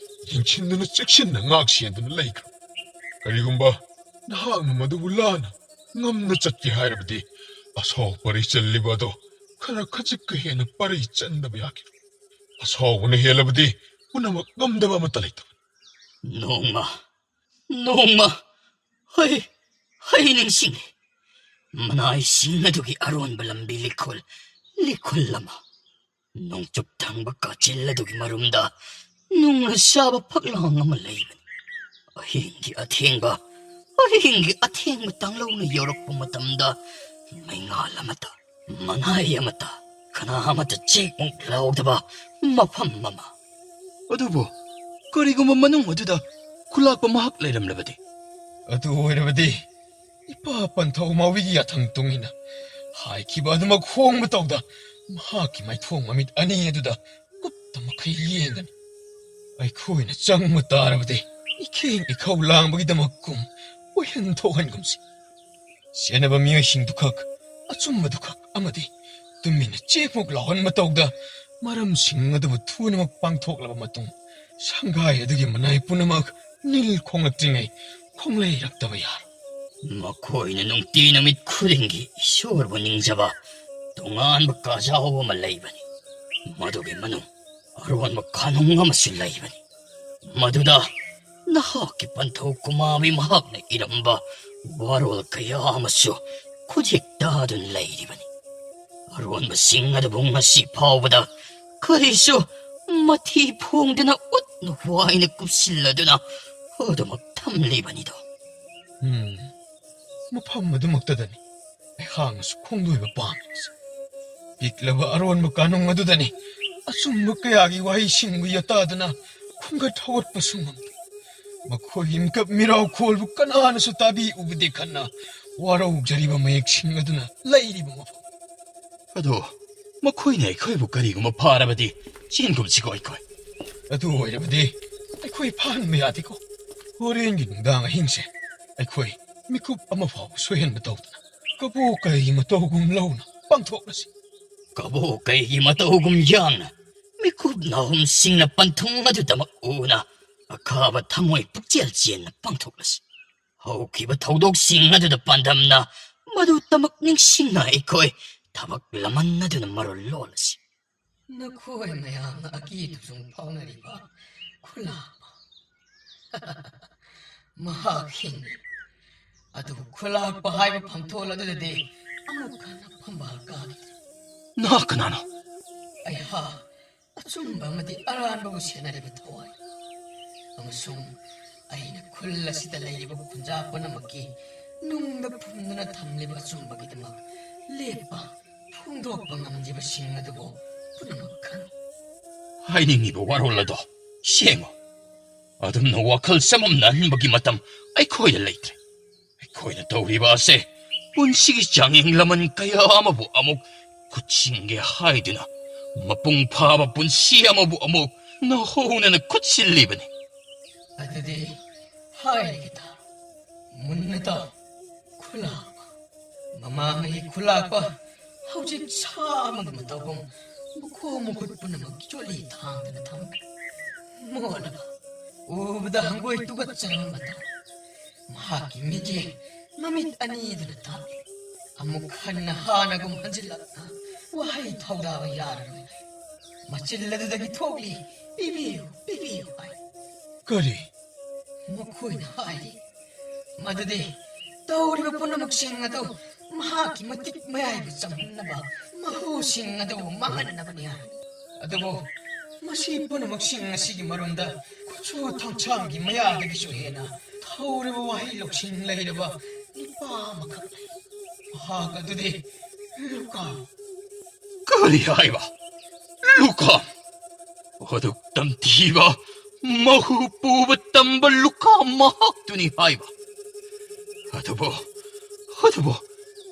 ꯌꯦꯡꯁꯤꯟꯗꯨꯅ ꯆꯦꯛꯁꯤꯟꯅ ꯉꯥꯛ ꯁꯦꯟꯗꯨꯅ ꯂꯩꯈ꯭ꯔꯕꯅꯤ꯫ ꯀꯔꯤꯒꯨꯝꯕ ꯅꯍꯥꯛꯅ ꯃꯗꯨꯕꯨ ꯂꯥꯟꯅ ꯉꯝꯅ ꯆꯠꯀꯦ ꯍꯥꯏꯔꯕꯗꯤ ꯑꯁꯥꯎ ꯄꯔꯩ ꯆꯜꯂꯤꯕ ꯑꯗꯣ ꯈꯔ ꯈꯖꯤꯛꯀ ꯍꯦꯟꯅ ꯄꯔꯩ ꯆꯟꯗꯕ ꯌꯥꯈꯤꯔꯣꯏ꯫ ꯑꯁꯥꯎꯕꯅ ꯍꯦꯜꯂꯕꯗꯤ ꯄꯨꯝꯅꯃꯛ ꯉꯝꯗꯕ ꯑꯃꯠꯇ ꯂꯩꯇꯕꯅꯤ꯫ ꯅꯣꯡꯃ, ꯅꯣꯡꯃ, ꯍꯩ, ꯍꯩ ꯅꯤꯡꯁꯤꯡꯉꯤ꯫ ꯃꯅꯥꯏꯁꯤꯡ ꯑꯗꯨꯒꯤ ꯑꯔꯣꯟꯕ ꯂꯝꯕꯤ ꯂꯤꯈꯨꯜ, ꯂꯤꯈꯨꯜ ꯑꯃ꯫ ꯅꯣꯡꯆꯨꯞ ꯊꯪꯕ ꯀꯥꯆꯤꯜ ꯑꯗꯨꯒꯤ ꯃꯔꯨꯝꯗ ꯅꯨꯡꯅ ꯁꯥꯕ ꯐꯛꯂꯥꯡ ꯑꯃ ꯂꯩꯕꯅꯤ꯫ ꯑꯍꯤꯡꯒꯤ ꯑꯊꯦꯡꯕ, ꯑꯍꯤꯡꯒꯤ ꯑꯊꯦꯡꯕ ꯇꯥꯡꯂꯧꯅ ꯌꯧꯔꯛꯄ ꯃꯇꯝꯗ ꯃꯩꯉꯥꯜ ꯑꯃꯠꯇ, ꯃꯅꯥꯏ ꯑꯃꯠꯇ, ꯀꯅꯥ ꯑꯃꯠꯇ ꯆꯦꯛꯃꯨꯛ ꯂꯥꯎꯗꯕ ꯃꯐꯝ ꯑꯃ꯫ ꯑꯗꯨꯕꯨ ꯀꯔꯤꯒꯨꯝꯕ ꯃꯅꯨꯡ ꯑꯗꯨꯗ ꯈꯨꯂꯥꯛꯄ ꯃꯍꯥꯛ ꯂꯩꯔꯝꯂꯕꯗꯤ? ꯑꯗꯨ ꯑꯣꯏꯔꯕꯗꯤ ꯏꯄꯥ ꯄꯟꯊꯧ ꯃꯥꯎꯕꯤꯒꯤ ꯌꯥꯊꯪ ꯃꯇꯨꯡ ꯏꯟꯅ ꯍꯥꯏꯈꯤꯕ ꯑꯗꯨꯃꯛ ꯍꯣꯡꯕ ꯇꯧꯗ ꯃꯍꯥꯛꯀꯤ ꯃꯥꯏꯊꯣꯡ ꯃꯃꯤꯠ ꯑꯅꯤ ꯑꯗꯨꯗ ꯀꯨꯞꯇ ꯃꯈꯩ ꯌꯦꯡꯒꯅꯤ꯫ ꯑꯩꯈꯣꯏꯅ ꯆꯪꯕ ꯇꯥꯔꯕꯗꯤ ꯏꯈꯦꯡ ꯏꯈꯧ ꯂꯥꯡꯕꯒꯤꯗꯃꯛ ꯀꯨꯝ ꯑꯣꯏꯍꯟ ꯊꯣꯛꯍꯟꯒꯨꯝꯁꯤ꯫ ꯆꯦꯟꯅꯕ ꯃꯤꯑꯣꯏꯁꯤꯡꯗꯨꯈꯛ, ꯑꯆꯨꯝꯕꯗꯨꯈꯛ ꯑꯃꯗꯤ ꯇꯨꯃꯤꯟꯅ ꯆꯦꯛꯃꯨꯛ ꯂꯥꯎꯍꯟꯕ ꯇꯧꯗ ꯃꯔꯝꯁꯤꯡ ꯑꯗꯨꯕꯨ ꯊꯨꯅꯃꯛ ꯄꯥꯡꯊꯣꯛꯂꯕ ꯃꯇꯨꯡ ꯁꯪꯒꯥꯏ ꯑꯗꯨꯒꯤ ꯃꯅꯥꯏ ꯄꯨꯝꯅꯃꯛ ꯅꯤꯜ ꯈꯣꯡꯂꯛꯇ꯭ꯔꯤꯉꯩ ꯈꯣꯡꯂꯩꯔꯛꯇꯕ ꯌꯥꯔꯣꯏ꯫ ꯃꯈꯣꯏꯅ ꯅꯨꯡꯇꯤ ꯅꯨꯃꯤꯠ ꯈꯨꯗꯤꯡꯒꯤ ꯏꯁꯣꯔꯕꯨ ꯅꯤꯡꯖꯕ ꯇꯣꯉꯥꯟꯕ ꯀꯥꯖꯥꯎ ꯑꯃ ꯂꯩꯕꯅꯤ꯫ ꯃꯗꯨꯒꯤ ꯃꯅꯨꯡ ꯑꯔꯣꯟꯕ ꯀꯥꯅꯨꯡ ꯑꯃꯁꯨ ꯂꯩꯕꯅꯤ꯫ ꯃꯗꯨꯗ ꯅꯍꯥꯛꯀꯤ ꯄꯟꯊꯧ ꯀꯨꯃꯥꯕꯤ ꯃꯍꯥꯛꯅ ꯏꯔꯝꯕ ꯋꯥꯔꯣꯜ ꯀꯌꯥ ꯑꯃꯁꯨ ꯈꯨꯠꯌꯦꯛ ꯇꯥꯗꯨꯅ ꯂꯩꯔꯤꯕꯅꯤ꯫ ꯑꯔꯣꯟꯕꯁꯤꯡ ꯑꯗꯨꯕꯨ ꯉꯁꯤ ꯐꯥꯎꯕꯗ ꯀꯔꯤꯁꯨ ꯃꯊꯤ ꯐꯣꯡꯗꯅ ꯎꯠꯅ ꯋꯥꯏꯅ ꯀꯨꯞꯁꯤꯜꯂꯗꯨꯅ ꯑꯗꯨꯃꯛ ꯊꯝꯂꯤꯕꯅꯤꯗꯣ꯫ ꯎꯝ, ꯃꯐꯝ ꯑꯗꯨꯃꯛꯇꯗꯅꯤ ꯑꯩꯍꯥꯛꯅꯁꯨ ꯈꯣꯡꯗꯣꯏꯕ ꯄꯥꯝꯂꯤꯕꯁꯦ꯫ ꯄꯤꯛꯂꯕ ꯑꯔꯣꯟꯕ ꯀꯥꯅꯨꯡ ꯑꯗꯨꯗꯅꯤ ꯑꯆꯨꯝꯕ ꯀꯌꯥꯒꯤ ꯋꯥꯍꯩꯁꯤꯡꯕꯨ ꯌꯥꯇꯥꯗꯨꯅ ꯈꯨꯝꯒꯠ ꯍꯧꯒꯠꯄꯁꯨ ꯉꯝꯗꯦ꯫ ꯃꯈꯣꯏꯒꯤ ꯃꯤꯀꯞ ꯃꯤꯔꯥꯎ ꯈꯣꯜꯕꯨ ꯀꯅꯥꯅꯁꯨ ꯇꯥꯕꯤꯎꯕꯗꯦ ꯈꯟꯅ ꯋꯥꯔꯧꯖꯔꯤꯕ ꯃꯌꯦꯛꯁꯤꯡ ꯑꯗꯨꯅ ꯂꯩꯔꯤꯕ ꯃꯐꯝ꯫ ꯑꯗꯣ ꯃꯈꯣꯏꯅ ꯑꯩꯈꯣꯏꯕꯨ ꯀꯔꯤꯒꯨꯝꯕ ꯐꯥꯔꯕꯗꯤ ꯆꯦꯟꯒꯨꯝꯁꯤꯀꯣ ꯑꯩꯈꯣꯏ꯫ ꯑꯗꯨ ꯑꯣꯏꯔꯕꯗꯤ ꯑꯩꯈꯣꯏ ꯐꯥꯍꯟꯕ ꯌꯥꯗꯦꯀꯣ꯫ ꯍꯣꯔꯦꯟꯒꯤ ꯅꯨꯡꯗꯥꯡ ꯑꯍꯤꯡꯁꯦ ꯑꯩꯈꯣꯏ ꯃꯤꯀꯨꯞ ꯑꯃ ꯐꯥꯎꯕ ꯁꯣꯏꯍꯟꯕ ꯇꯧꯗꯅ ꯀꯕꯣ ꯀꯩꯒꯤ ꯃꯇꯧꯒꯨꯝ ꯂꯧꯅ ꯄꯥꯡꯊꯣꯛꯂꯁꯤ꯫ ꯀꯕꯣ ꯀꯩꯒꯤ ꯃꯇꯧꯒꯨꯝ ꯌꯥꯡꯅ ꯃꯤꯀꯨꯞ ꯅꯥꯍꯨꯝꯁꯤꯡꯅ ꯄꯟꯊꯨꯡ ꯑꯗꯨꯗꯃꯛ ꯎꯅ ꯑꯈꯥꯕ ꯊꯃꯣꯏ ꯄꯨꯛꯆꯦꯜ ꯆꯦꯟꯅ ꯄꯥꯡꯊꯣꯛꯂꯁꯤ꯫ ꯍꯧꯈꯤꯕ ꯊꯧꯗꯣꯛꯁꯤꯡ ꯑꯗꯨꯗ ꯄꯥꯟꯗꯝꯅ ꯃꯗꯨꯇꯃꯛ ꯅꯤꯡꯁꯤꯡꯅ ꯑꯩꯈꯣꯏ ꯊꯕꯛ ꯂꯃꯟ ꯑꯗꯨꯅ ꯃꯔꯣꯜ ꯂꯣꯜꯂꯁꯤ꯫ ꯅꯈꯣꯏ ꯃꯌꯥꯝꯅ ꯑꯀꯤ ꯇꯨꯖꯨꯡ ꯐꯥꯎꯅꯔꯤꯕ ꯈꯨꯂꯥꯛꯄ꯫ ꯃꯍꯥꯛ ꯍꯤꯡꯂꯤ꯫ ꯑꯗꯨꯕꯨ ꯈꯨꯂꯥꯛꯄ ꯍꯥꯏꯕ ꯐꯝꯊꯣꯜ ꯑꯗꯨꯗꯗꯤ ꯑꯃꯨꯛ ꯍꯟꯅ ꯐꯝꯕꯥꯜ ꯀꯥꯈꯤꯗ꯭ꯔꯦ꯫ ꯅꯍꯥꯛ ꯀꯅꯥꯅꯣ? ꯑꯩꯍꯥꯛ ꯑꯆꯨꯝꯕ ꯑꯃꯗꯤ ꯑꯔꯥꯟꯕꯕꯨ ꯁꯦꯟꯅꯔꯤꯕ ꯊꯋꯥꯏ ꯑꯃꯁꯨꯡ ꯑꯩꯅ ꯈꯨꯜ ꯑꯁꯤꯗ ꯂꯩꯔꯤꯕ ꯈꯨꯟꯖꯥ ꯄꯨꯝꯅꯃꯛꯀꯤ ꯅꯨꯡꯗ ꯐꯨꯝꯗꯨꯅ ꯊꯝꯂꯤꯕ ꯑꯆꯨꯝꯕꯒꯤꯗꯃꯛ ꯂꯦꯞꯄ ꯐꯣꯡꯗꯣꯛꯄ ꯉꯝꯂꯤꯕꯁꯤꯡ ꯑꯗꯨꯕꯨ ꯄꯨꯝꯅꯃꯛ ꯈꯪꯏ꯫ ꯍꯥꯏꯅꯤꯡꯉꯤꯕ ꯋꯥꯔꯣꯜ ꯑꯗꯣ ꯁꯦꯡꯉꯨ꯫ ꯑꯗꯨꯝꯅ ꯋꯥꯈꯜ ꯆꯃꯝꯅꯍꯟꯕꯒꯤ ꯃꯇꯝ ꯑꯩꯈꯣꯏꯗ ꯂꯩꯇ꯭ꯔꯦ꯫ ꯑꯩꯈꯣꯏꯅ ꯇꯧꯔꯤꯕ ꯑꯁꯦ ꯄꯨꯟꯁꯤꯒꯤ ꯆꯥꯡꯌꯦꯡ ꯂꯃꯟ ꯀꯌꯥ ꯑꯃꯕꯨ ꯑꯃꯨꯛ ꯈꯨꯠꯁꯤꯟꯒꯦ ꯍꯥꯏꯗꯨꯅ ꯃꯄꯨꯡ ꯐꯥꯕ ꯄꯨꯟꯁꯤ ꯑꯃꯕꯨ ꯑꯃꯨꯛ ꯅꯧꯍꯧꯅꯅ ꯈꯨꯠꯁꯤꯜꯂꯤꯕꯅꯤ꯫ ꯑꯗꯨꯗꯤ ꯍꯥꯏꯔꯒꯦ ꯇꯥꯎ, ꯃꯨꯟꯅ ꯇꯥꯎ, ꯈꯨꯂꯥꯛꯄ꯫ ꯃꯃꯥꯡꯉꯩ ꯈꯨꯂꯥꯛꯄ ꯍꯧꯖꯤꯛ ꯁꯥ ꯑꯃꯒꯤ ꯃꯇꯧꯒꯨꯝ ꯃꯈꯣꯡ ꯃꯈꯨꯠ ꯄꯨꯝꯅꯃꯛ ꯆꯣꯠꯂꯤ ꯊꯥꯡꯗꯅ ꯊꯝꯈ꯭ꯔꯦ꯫ ꯃꯣꯠꯂꯕ, ꯎꯕꯗ ꯍꯪꯒꯣꯏ ꯇꯨꯒꯠꯆꯔꯕ ꯃꯇꯧ꯫ ꯃꯍꯥꯛꯀꯤ ꯃꯤꯠꯌꯦꯡ ꯃꯃꯤꯠ ꯑꯅꯤꯗꯨꯅ ꯇꯥꯛꯂꯤ꯫ ꯑꯃꯨꯛ ꯍꯟꯅ ꯍꯥꯟꯅꯒꯨꯝ ꯍꯟꯖꯤꯜꯂꯛꯅ ꯋꯥꯍꯩ ꯊꯧꯗꯥꯕ ꯌꯥꯔꯔꯣꯏ꯫ ꯃꯆꯤꯜ ꯑꯗꯨꯗꯒꯤ ꯊꯣꯛꯂꯤ, "ꯄꯤꯕꯤꯌꯨ, ꯄꯤꯕꯤꯌꯨ" ꯍꯥꯏ꯫ ꯀꯔꯤ? ꯃꯈꯣꯏꯅ ꯍꯥꯏꯔꯤ ꯃꯗꯨꯗꯤ ꯇꯧꯔꯤꯕ ꯄꯨꯝꯅꯃꯛꯁꯤꯡ ꯑꯗꯨ ꯃꯍꯥꯛꯀꯤ ꯃꯇꯤꯛ ꯃꯌꯥꯏꯕꯨ ꯆꯝꯍꯟꯅꯕ, ꯃꯍꯨꯁꯤꯡ ꯑꯗꯨ ꯃꯥꯡꯍꯟꯅꯕꯅꯤ ꯍꯥꯏ꯫ ꯑꯗꯨꯕꯨ ꯃꯁꯤ ꯄꯨꯝꯅꯃꯛꯁꯤꯡ ꯑꯁꯤꯒꯤ ꯃꯔꯨꯝꯗ ꯈꯨꯠꯁꯨ ꯊꯥꯡꯁꯥꯡꯒꯤ ꯃꯌꯥꯗꯒꯤꯁꯨ ꯍꯦꯟꯅ ꯊꯧꯔꯤꯕ ꯋꯥꯍꯩ ꯂꯧꯁꯤꯡ ꯂꯩꯔꯕ ꯅꯨꯄꯥ ꯑꯃꯈꯛ ꯂꯩ꯫ ꯃꯍꯥꯛ ꯑꯗꯨꯗꯤ ꯂꯨꯀꯥ꯫ ꯀꯔꯤ ꯍꯥꯏꯕ? ꯂꯨꯀꯥ? ꯑꯗꯨꯛ ꯇꯝꯊꯤꯕ, ꯃꯍꯨ ꯄꯨꯕ ꯇꯝꯕ ꯂꯨꯀꯥ ꯃꯍꯥꯛꯇꯨꯅꯤ ꯍꯥꯏꯕ? ꯑꯗꯨꯕꯨ, ꯑꯗꯨꯕꯨ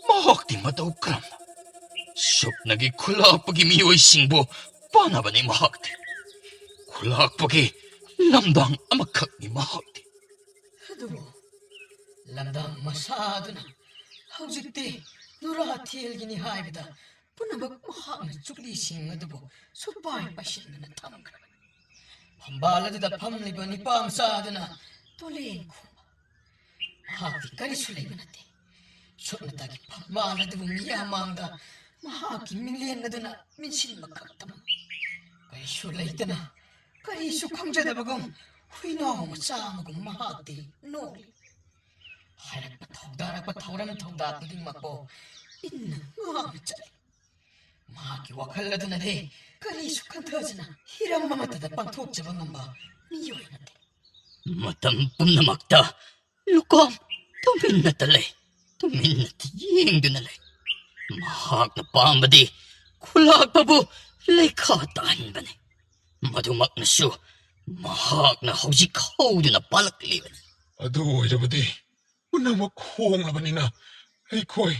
ꯃꯍꯥꯛꯇꯤ ꯃꯇꯧ ꯀꯔꯝꯅ? ꯁꯨꯞꯅꯒꯤ ꯈꯨꯂꯥꯛꯄꯒꯤ ꯃꯤꯑꯣꯏꯁꯤꯡꯕꯨ ꯄꯥꯟꯅꯕꯅꯤ ꯃꯍꯥꯛꯇꯤ꯫ ꯈꯨꯂꯥꯛꯄꯒꯤ ꯂꯝꯗꯥꯡ ꯑꯃꯈꯛꯅꯤ ꯃꯍꯥꯛꯇꯤ꯫ ꯑꯗꯨꯕꯨ ꯂꯝꯗꯥꯡ ꯃꯁꯥꯗꯨꯅ ꯍꯧꯖꯤꯛꯇꯤ ꯅꯨꯔꯥꯊꯦꯜꯒꯤꯅꯤ ꯍꯥꯏꯕꯗ ꯄꯨꯝꯅꯃꯛ ꯃꯍꯥꯛꯅ ꯆꯨꯛꯂꯤꯁꯤꯡ ꯑꯗꯨꯕꯨ ꯁꯨꯄꯥꯏ ꯄꯥꯏꯁꯤꯟꯗꯨꯅ ꯊꯝꯈ꯭ꯔꯕꯅꯤ꯫ ꯐꯝꯕꯥꯜ ꯑꯗꯨꯗ ꯐꯝꯂꯤꯕ ꯅꯤꯄꯥ ꯃꯆꯥ ꯑꯗꯨꯅ ꯇꯣꯂꯦꯟ ꯈꯨꯝꯕ꯫ ꯃꯍꯥꯛꯇꯤ ꯀꯔꯤꯁꯨ ꯂꯩꯕ ꯅꯠꯇꯦ꯫ ꯁꯨꯞꯅꯇꯒꯤ ꯐꯝꯕꯥꯜ ꯑꯗꯨꯕꯨ ꯃꯤꯌꯥꯝ ꯃꯥꯡꯗ ꯃꯍꯥꯛꯀꯤ ꯃꯤꯡꯂꯦꯟ ꯑꯗꯨꯅ ꯃꯤꯟꯁꯤꯟꯕ ꯈꯛꯇꯃꯛ꯫ ꯀꯔꯤꯁꯨ ꯂꯩꯇꯅ, ꯀꯔꯤꯁꯨ ꯈꯪꯖꯗꯕꯒꯨꯝ ꯍꯨꯏꯅꯥꯎ ꯃꯆꯥ ꯑꯃꯒꯨꯝ ꯃꯍꯥꯛꯇꯤ ꯅꯣꯛꯂꯤ꯫ ꯍꯥꯏꯔꯛꯄ ꯊꯧꯗꯥꯔꯛꯄ ꯊꯧꯔꯝ ꯊꯧꯗꯥ ꯈꯨꯗꯤꯡꯃꯛꯄꯨ ꯏꯟꯅ ꯉꯥꯛꯅ ꯆꯠꯂꯤ꯫ ꯃꯍꯥꯛꯀꯤ ꯋꯥꯈꯜ ꯑꯗꯨꯅꯗꯤ ꯀꯔꯤꯁꯨ ꯈꯟꯊꯗꯅ ꯍꯤꯔꯝ ꯑꯃꯠꯇꯗ ꯄꯥꯡꯊꯣꯛꯆꯕ ꯉꯝꯕ ꯃꯤꯑꯣꯏ ꯅꯠꯇꯦ꯫ ꯃꯇꯝ ꯄꯨꯝꯅꯃꯛꯇ ꯂꯨꯀꯥꯝ ꯇꯨꯃꯤꯟꯅꯇ ꯂꯩ, ꯇꯨꯃꯤꯟꯅꯇ ꯌꯦꯡꯗꯨꯅ ꯂꯩ꯫ ꯃꯍꯥꯛꯅ ꯄꯥꯝꯕꯗꯤ ꯈꯨꯂꯥꯛꯄꯕꯨ ꯂꯩꯈꯥ ꯇꯥꯍꯟꯕꯅꯤ꯫ ꯃꯗꯨꯃꯛꯅꯁꯨ ꯃꯍꯥꯛꯅ ꯍꯧꯖꯤꯛ ꯍꯧꯗꯨꯅ ꯄꯥꯜꯂꯛꯂꯤꯕꯅꯤ꯫ ꯑꯗꯨ ꯑꯣꯏꯔꯕꯗꯤ ꯄꯨꯝꯅꯃꯛ ꯍꯣꯡꯂꯕꯅꯤꯅ ꯑꯩꯈꯣꯏ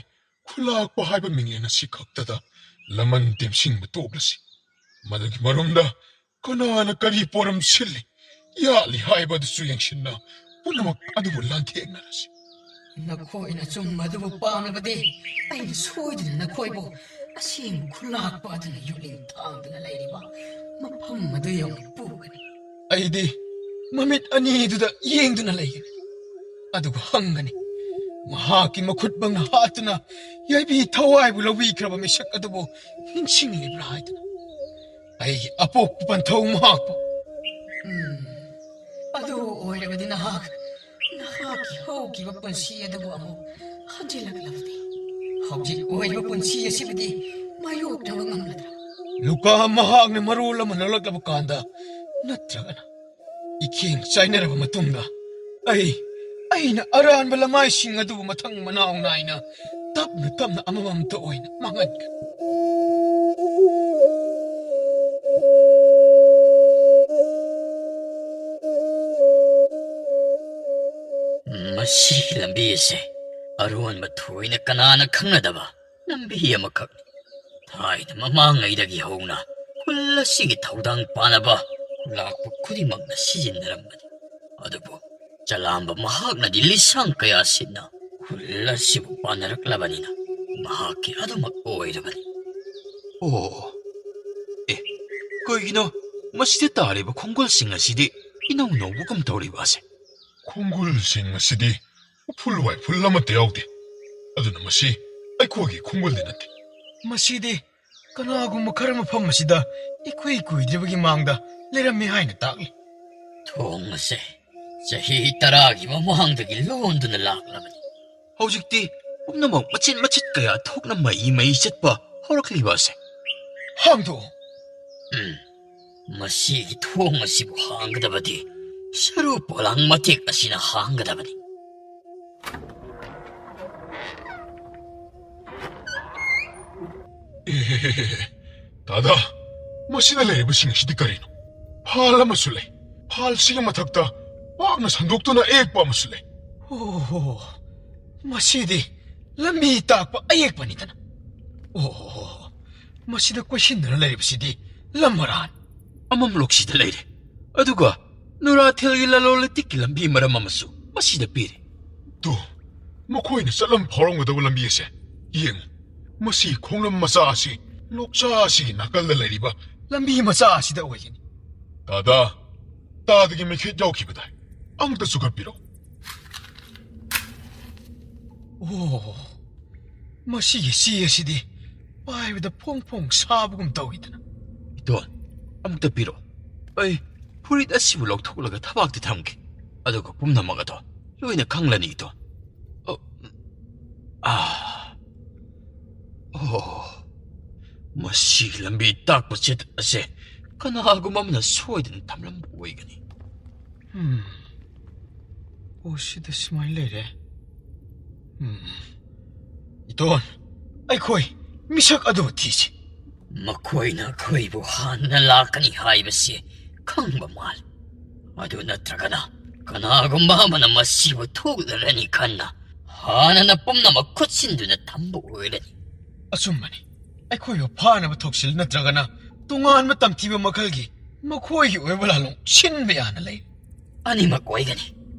ꯈꯨꯂꯥꯛꯄ ꯍꯥꯏꯕ ꯃꯤꯡꯂꯦꯟ ꯑꯁꯤ ꯈꯛꯇꯗ ꯂꯃꯟ ꯇꯦꯝꯁꯤꯡꯕ ꯇꯣꯛꯂꯁꯤ꯫ ꯃꯗꯨꯒꯤ ꯃꯔꯨꯝꯗ ꯀꯅꯥꯅ ꯀꯔꯤ ꯄꯣꯔꯝ ꯁꯤꯜꯂꯤ, ꯌꯥꯠꯂꯤ ꯍꯥꯏꯕ ꯑꯗꯨꯁꯨ ꯌꯦꯡꯁꯤꯟꯅ ꯄꯨꯝꯅꯃꯛ ꯑꯗꯨꯕꯨ ꯂꯥꯟꯊꯦꯡꯅꯔꯁꯤ꯫ ꯅꯈꯣꯏꯅ ꯑꯆꯨꯝꯕ ꯑꯗꯨꯕꯨ ꯄꯥꯝꯂꯕꯗꯤ ꯑꯩꯅ ꯁꯣꯏꯗꯅ ꯅꯈꯣꯏꯕꯨ ꯑꯁꯦꯡꯕ ꯈꯨꯂꯥꯛꯄ ꯑꯗꯨꯅ ꯌꯣꯠꯂꯤꯡ ꯊꯥꯡꯗꯨꯅ ꯂꯩꯔꯤꯕ ꯃꯐꯝ ꯑꯗꯨ ꯌꯧꯅ ꯄꯨꯒꯅꯤ꯫ ꯑꯩꯗꯤ ꯃꯃꯤꯠ ꯑꯅꯤꯗꯨꯗ ꯌꯦꯡꯗꯨꯅ ꯂꯩꯒꯅꯤ꯫ ꯑꯗꯨꯒ ꯍꯪꯒꯅꯤ, ꯃꯍꯥꯛꯀꯤ ꯃꯈꯨꯠ ꯃꯉꯥ ꯍꯥꯠꯇꯨꯅ ꯌꯥꯏꯕꯤ ꯊꯋꯥꯏꯕꯨ ꯂꯧꯕꯤꯈ꯭ꯔꯕ ꯃꯤꯁꯛ ꯑꯗꯨꯕꯨ ꯅꯤꯡꯁꯤꯡꯂꯤꯕ꯭ꯔꯥ ꯍꯥꯏꯗꯨꯅ꯫ ꯑꯩꯒꯤ ꯑꯄꯣꯛꯄ ꯄꯟꯊꯧ ꯃꯍꯥꯛꯄꯨ꯫ ꯎꯝ, ꯑꯗꯨ ꯑꯣꯏꯔꯕꯗꯤ ꯅꯍꯥꯛ, ꯅꯍꯥꯛꯀꯤ ꯍꯧꯈꯤꯕ ꯄꯨꯟꯁꯤ ꯑꯗꯨꯕꯨ ꯑꯃꯨꯛ ꯍꯟꯖꯤꯜꯂꯛꯂꯕꯗꯤ, ꯍꯧꯖꯤꯛ ꯑꯣꯏꯔꯤꯕ ꯄꯨꯟꯁꯤ ꯑꯁꯤꯕꯨꯗꯤ ꯃꯥꯌꯣꯛꯅꯕ ꯉꯝꯂꯗ꯭ꯔꯥ? ꯂꯨꯀꯥ ꯃꯍꯥꯛꯅ ꯃꯔꯣꯜ ꯑꯃ ꯂꯧꯂꯛꯂꯕ ꯀꯥꯟꯗ, ꯅꯠꯇ꯭ꯔꯒꯅ ꯏꯈꯦꯡ ꯆꯥꯏꯅꯔꯕ ꯃꯇꯨꯡꯗ, ꯑꯩ, ꯑꯩꯅ ꯑꯔꯥꯟꯕ ꯂꯃꯥꯏꯁꯤꯡ ꯑꯗꯨꯕꯨ ꯃꯊꯪ ꯃꯅꯥꯎ ꯅꯥꯏꯅ ꯇꯞꯅ ꯇꯞꯅ ꯑꯃꯃꯝꯇ ꯑꯣꯏꯅ ꯃꯥꯡꯍꯟꯒꯅꯤ꯫ ꯃꯁꯤꯒꯤ ꯂꯝꯕꯤ ꯑꯁꯦ ꯑꯔꯣꯟꯕ ꯊꯣꯏꯅ ꯀꯅꯥꯅ ꯈꯪꯅꯗꯕ ꯂꯝꯕꯤ ꯑꯃꯈꯛꯅꯤ꯫ ꯊꯥꯏꯅ ꯃꯃꯥꯡꯉꯩꯗꯒꯤ ꯍꯧꯅ ꯈꯨꯜ ꯑꯁꯤꯒꯤ ꯊꯧꯗꯥꯡ ꯄꯥꯅꯕ ꯈꯨꯂꯥꯛꯄ ꯈꯨꯗꯤꯡꯃꯛꯅ ꯁꯤꯖꯤꯟꯅꯔꯝꯕꯅꯤ꯫ ꯑꯗꯨꯕꯨ ꯆꯂꯥꯝꯕ ꯃꯍꯥꯛꯅꯗꯤ ꯂꯤꯁꯥꯡ ꯀꯌꯥ ꯁꯤꯠꯅ ꯈꯨꯜ ꯑꯁꯤꯕꯨ ꯄꯥꯟꯅꯔꯛꯂꯕꯅꯤꯅ ꯃꯍꯥꯛꯀꯤ ꯑꯗꯨꯃꯛ ꯑꯣꯏꯔꯕꯅꯤ꯫ ꯑꯣ, ꯑꯦ, ꯀꯩꯒꯤꯅꯣ ꯃꯁꯤꯗ ꯇꯥꯔꯤꯕ ꯈꯣꯡꯒꯨꯜꯁꯤꯡ ꯑꯁꯤꯗꯤ ꯏꯅꯧ ꯅꯧꯕꯒꯨꯝ ꯇꯧꯔꯤꯕ ꯑꯁꯦ? ꯈꯣꯡꯒꯨꯜꯁꯤꯡ ꯑꯁꯤꯗꯤ ꯎꯐꯨꯜ ꯋꯥꯏꯐꯨꯜ ꯑꯃꯠꯇ ꯌꯥꯎꯗꯦ꯫ ꯑꯗꯨꯅ ꯃꯁꯤ ꯑꯩꯈꯣꯏꯒꯤ ꯈꯣꯡꯒꯨꯜꯗꯤ ꯅꯠꯇꯦ꯫ ꯃꯁꯤꯗꯤ ꯀꯅꯥꯒꯨꯝꯕ ꯈꯔ ꯃꯐꯝ ꯑꯁꯤꯗ ꯏꯀꯨꯏ ꯀꯨꯏꯗ꯭ꯔꯤꯕꯒꯤ ꯃꯥꯡꯗ ꯂꯩꯔꯝꯃꯤ ꯍꯥꯏꯅ ꯇꯥꯛꯂꯤ꯫ ꯊꯣꯡ ꯑꯁꯦ ꯆꯍꯤ ꯇꯔꯥꯒꯤ ꯃꯃꯥꯡꯗꯒꯤ ꯂꯣꯟꯗꯨꯅ ꯂꯥꯛꯂꯕꯅꯤ꯫ ꯍꯧꯖꯤꯛꯇꯤ ꯄꯨꯝꯅꯃꯛ ꯃꯆꯤꯠ ꯃꯆꯤꯠ ꯀꯌꯥ ꯊꯣꯛꯅ ꯃꯩ ꯃꯩ ꯆꯠꯄ ꯍꯧꯔꯛꯂꯤꯕ ꯑꯁꯦ꯫ ꯍꯥꯡꯗꯣꯛꯑꯣ꯫ ꯎꯝ, ꯃꯁꯤꯒꯤ ꯊꯣꯡ ꯑꯁꯤꯕꯨ ꯍꯥꯡꯒꯗꯕꯗꯤ ꯁꯔꯨ ꯄꯣꯂꯥꯡ ꯃꯇꯦꯛ ꯑꯁꯤꯅ ꯍꯥꯡꯒꯗꯕꯅꯤ꯫ ꯑꯦ, ꯗꯥꯗꯥ, ꯃꯁꯤꯗ ꯂꯩꯔꯤꯕꯁꯤꯡ ꯑꯁꯤꯗꯤ ꯀꯔꯤꯅꯣ? ꯐꯥꯜ ꯑꯃꯁꯨ ꯂꯩ꯫ ꯐꯥꯜꯁꯤꯒꯤ ꯃꯊꯛꯇ ꯄꯥꯛꯅ ꯁꯟꯗꯣꯛꯇꯨꯅ ꯑꯌꯦꯛꯄ ꯑꯃꯁꯨ ꯂꯩ꯫ ꯑꯣꯍꯣ, ꯃꯁꯤꯗꯤ ꯂꯝꯕꯤ ꯇꯥꯛꯄ ꯑꯌꯦꯛꯄꯅꯤꯗꯅ꯫ ꯑꯣꯍꯣ, ꯃꯁꯤꯗ ꯀꯣꯏꯁꯤꯟꯗꯨꯅ ꯂꯩꯔꯤꯕꯁꯤꯗꯤ ꯂꯝ ꯃꯔꯥꯟ꯫ ꯑꯃꯝꯂꯣꯛꯁꯤꯗ ꯂꯩꯔꯦ꯫ ꯑꯗꯨꯒ ꯅꯨꯔꯥꯊꯦꯜꯒꯤ ꯂꯂꯣꯟ ꯏꯇꯤꯛꯀꯤ ꯂꯝꯕꯤ ꯃꯔꯝ ꯑꯃꯁꯨ ꯃꯁꯤꯗ ꯄꯤꯔꯦ꯫ ꯇꯨ, ꯃꯈꯣꯏꯅ ꯆꯠꯂꯝ ꯐꯥꯎꯔꯝꯒꯗꯕ ꯂꯝꯕꯤ ꯑꯁꯦ ꯌꯦꯡꯉꯨ꯫ ꯃꯁꯤ ꯈꯣꯡꯂꯝ ꯃꯆꯥ ꯑꯁꯤ ꯂꯣꯛꯆꯥ ꯑꯁꯤꯒꯤ ꯅꯥꯀꯜꯗ ꯂꯩꯔꯤꯕ ꯂꯝꯕꯤ ꯃꯆꯥ ꯑꯁꯤꯗ ꯑꯣꯏꯒꯅꯤ꯫ ꯗꯥꯗꯥ, ꯇꯥꯗꯒꯤ ꯃꯩꯈꯦꯠ ꯌꯥꯎꯈꯤꯕꯗꯥꯏ? ꯑꯃꯨꯛꯇ ꯆꯨꯈꯠꯄꯤꯔꯣ꯫ ꯑꯣ, ꯃꯁꯤꯒꯤ ꯆꯦ ꯑꯁꯤꯗꯤ ꯄꯥꯏꯕꯗ ꯐꯣꯡ ꯐꯣꯡ ꯁꯥꯕꯒꯨꯝ ꯇꯧꯏꯗꯅ꯫ ꯏꯇꯣꯟ, ꯑꯃꯨꯛꯇ ꯄꯤꯔꯣ꯫ ꯑꯩ ꯐꯨꯔꯤꯠ ꯑꯁꯤꯕꯨ ꯂꯧꯊꯣꯛꯂꯒ ꯊꯕꯥꯛꯇ ꯊꯝꯒꯦ꯫ ꯑꯗꯨꯒ ꯄꯨꯝꯅꯃꯛ ꯑꯗꯣ ꯂꯣꯏꯅ ꯈꯪꯂꯅꯤ, ꯏꯇꯣꯟ꯫ ꯑ, ꯑꯥ꯫ ꯑꯣ, ꯃꯁꯤꯒꯤ ꯂꯝꯕꯤ ꯇꯥꯛꯄ ꯆꯦꯗꯠ ꯑꯁꯦ ꯀꯅꯥꯒꯨꯝꯕ ꯑꯃꯅ ꯁꯣꯏꯗꯅ ꯊꯝꯂꯝꯕ ꯑꯣꯏꯒꯅꯤ꯫ ꯎꯝ꯫ ꯑꯣ, ꯁꯤꯗ ꯁꯨꯃꯥꯏꯅ ꯂꯩꯔꯦ꯫ ꯎꯝ꯫ ꯏꯇꯣꯟ, ꯑꯩꯈꯣꯏ ꯃꯤꯁꯛ ꯑꯗꯨ ꯊꯤꯁꯤ꯫ ꯃꯈꯣꯏꯅ ꯑꯩꯈꯣꯏꯕꯨ ꯍꯥꯟꯅ ꯂꯥꯛꯀꯅꯤ ꯍꯥꯏꯕꯁꯤ ꯈꯪꯕ ꯃꯥꯜꯂꯤ꯫ ꯑꯗꯨ ꯅꯠꯇ꯭ꯔꯒꯅ ꯀꯅꯥꯒꯨꯝꯕ ꯑꯃꯅ ꯃꯁꯤꯕꯨ ꯊꯣꯛꯂꯔꯅꯤ ꯈꯟꯅ ꯍꯥꯟꯅꯅ ꯄꯨꯝꯅꯃꯛ ꯈꯨꯠꯁꯤꯟꯗꯨꯅ ꯊꯝꯕ ꯑꯣꯏꯔꯅꯤ꯫ ꯑꯆꯨꯝꯕꯅꯤ꯫ ꯑꯩꯈꯣꯏꯕꯨ ꯐꯥꯅꯕ ꯊꯧꯁꯤꯜ ꯅꯠꯇ꯭ꯔꯒꯅ ꯇꯣꯉꯥꯟꯕ ꯇꯝꯊꯤꯕ ꯃꯈꯜꯒꯤ ꯃꯈꯣꯏꯒꯤ ꯑꯣꯏꯕ ꯂꯥꯂꯣꯡ ꯁꯤꯟꯕ ꯌꯥꯅ ꯂꯩ꯫ ꯑꯅꯤꯃꯛ ꯑꯣꯏꯒꯅꯤ꯫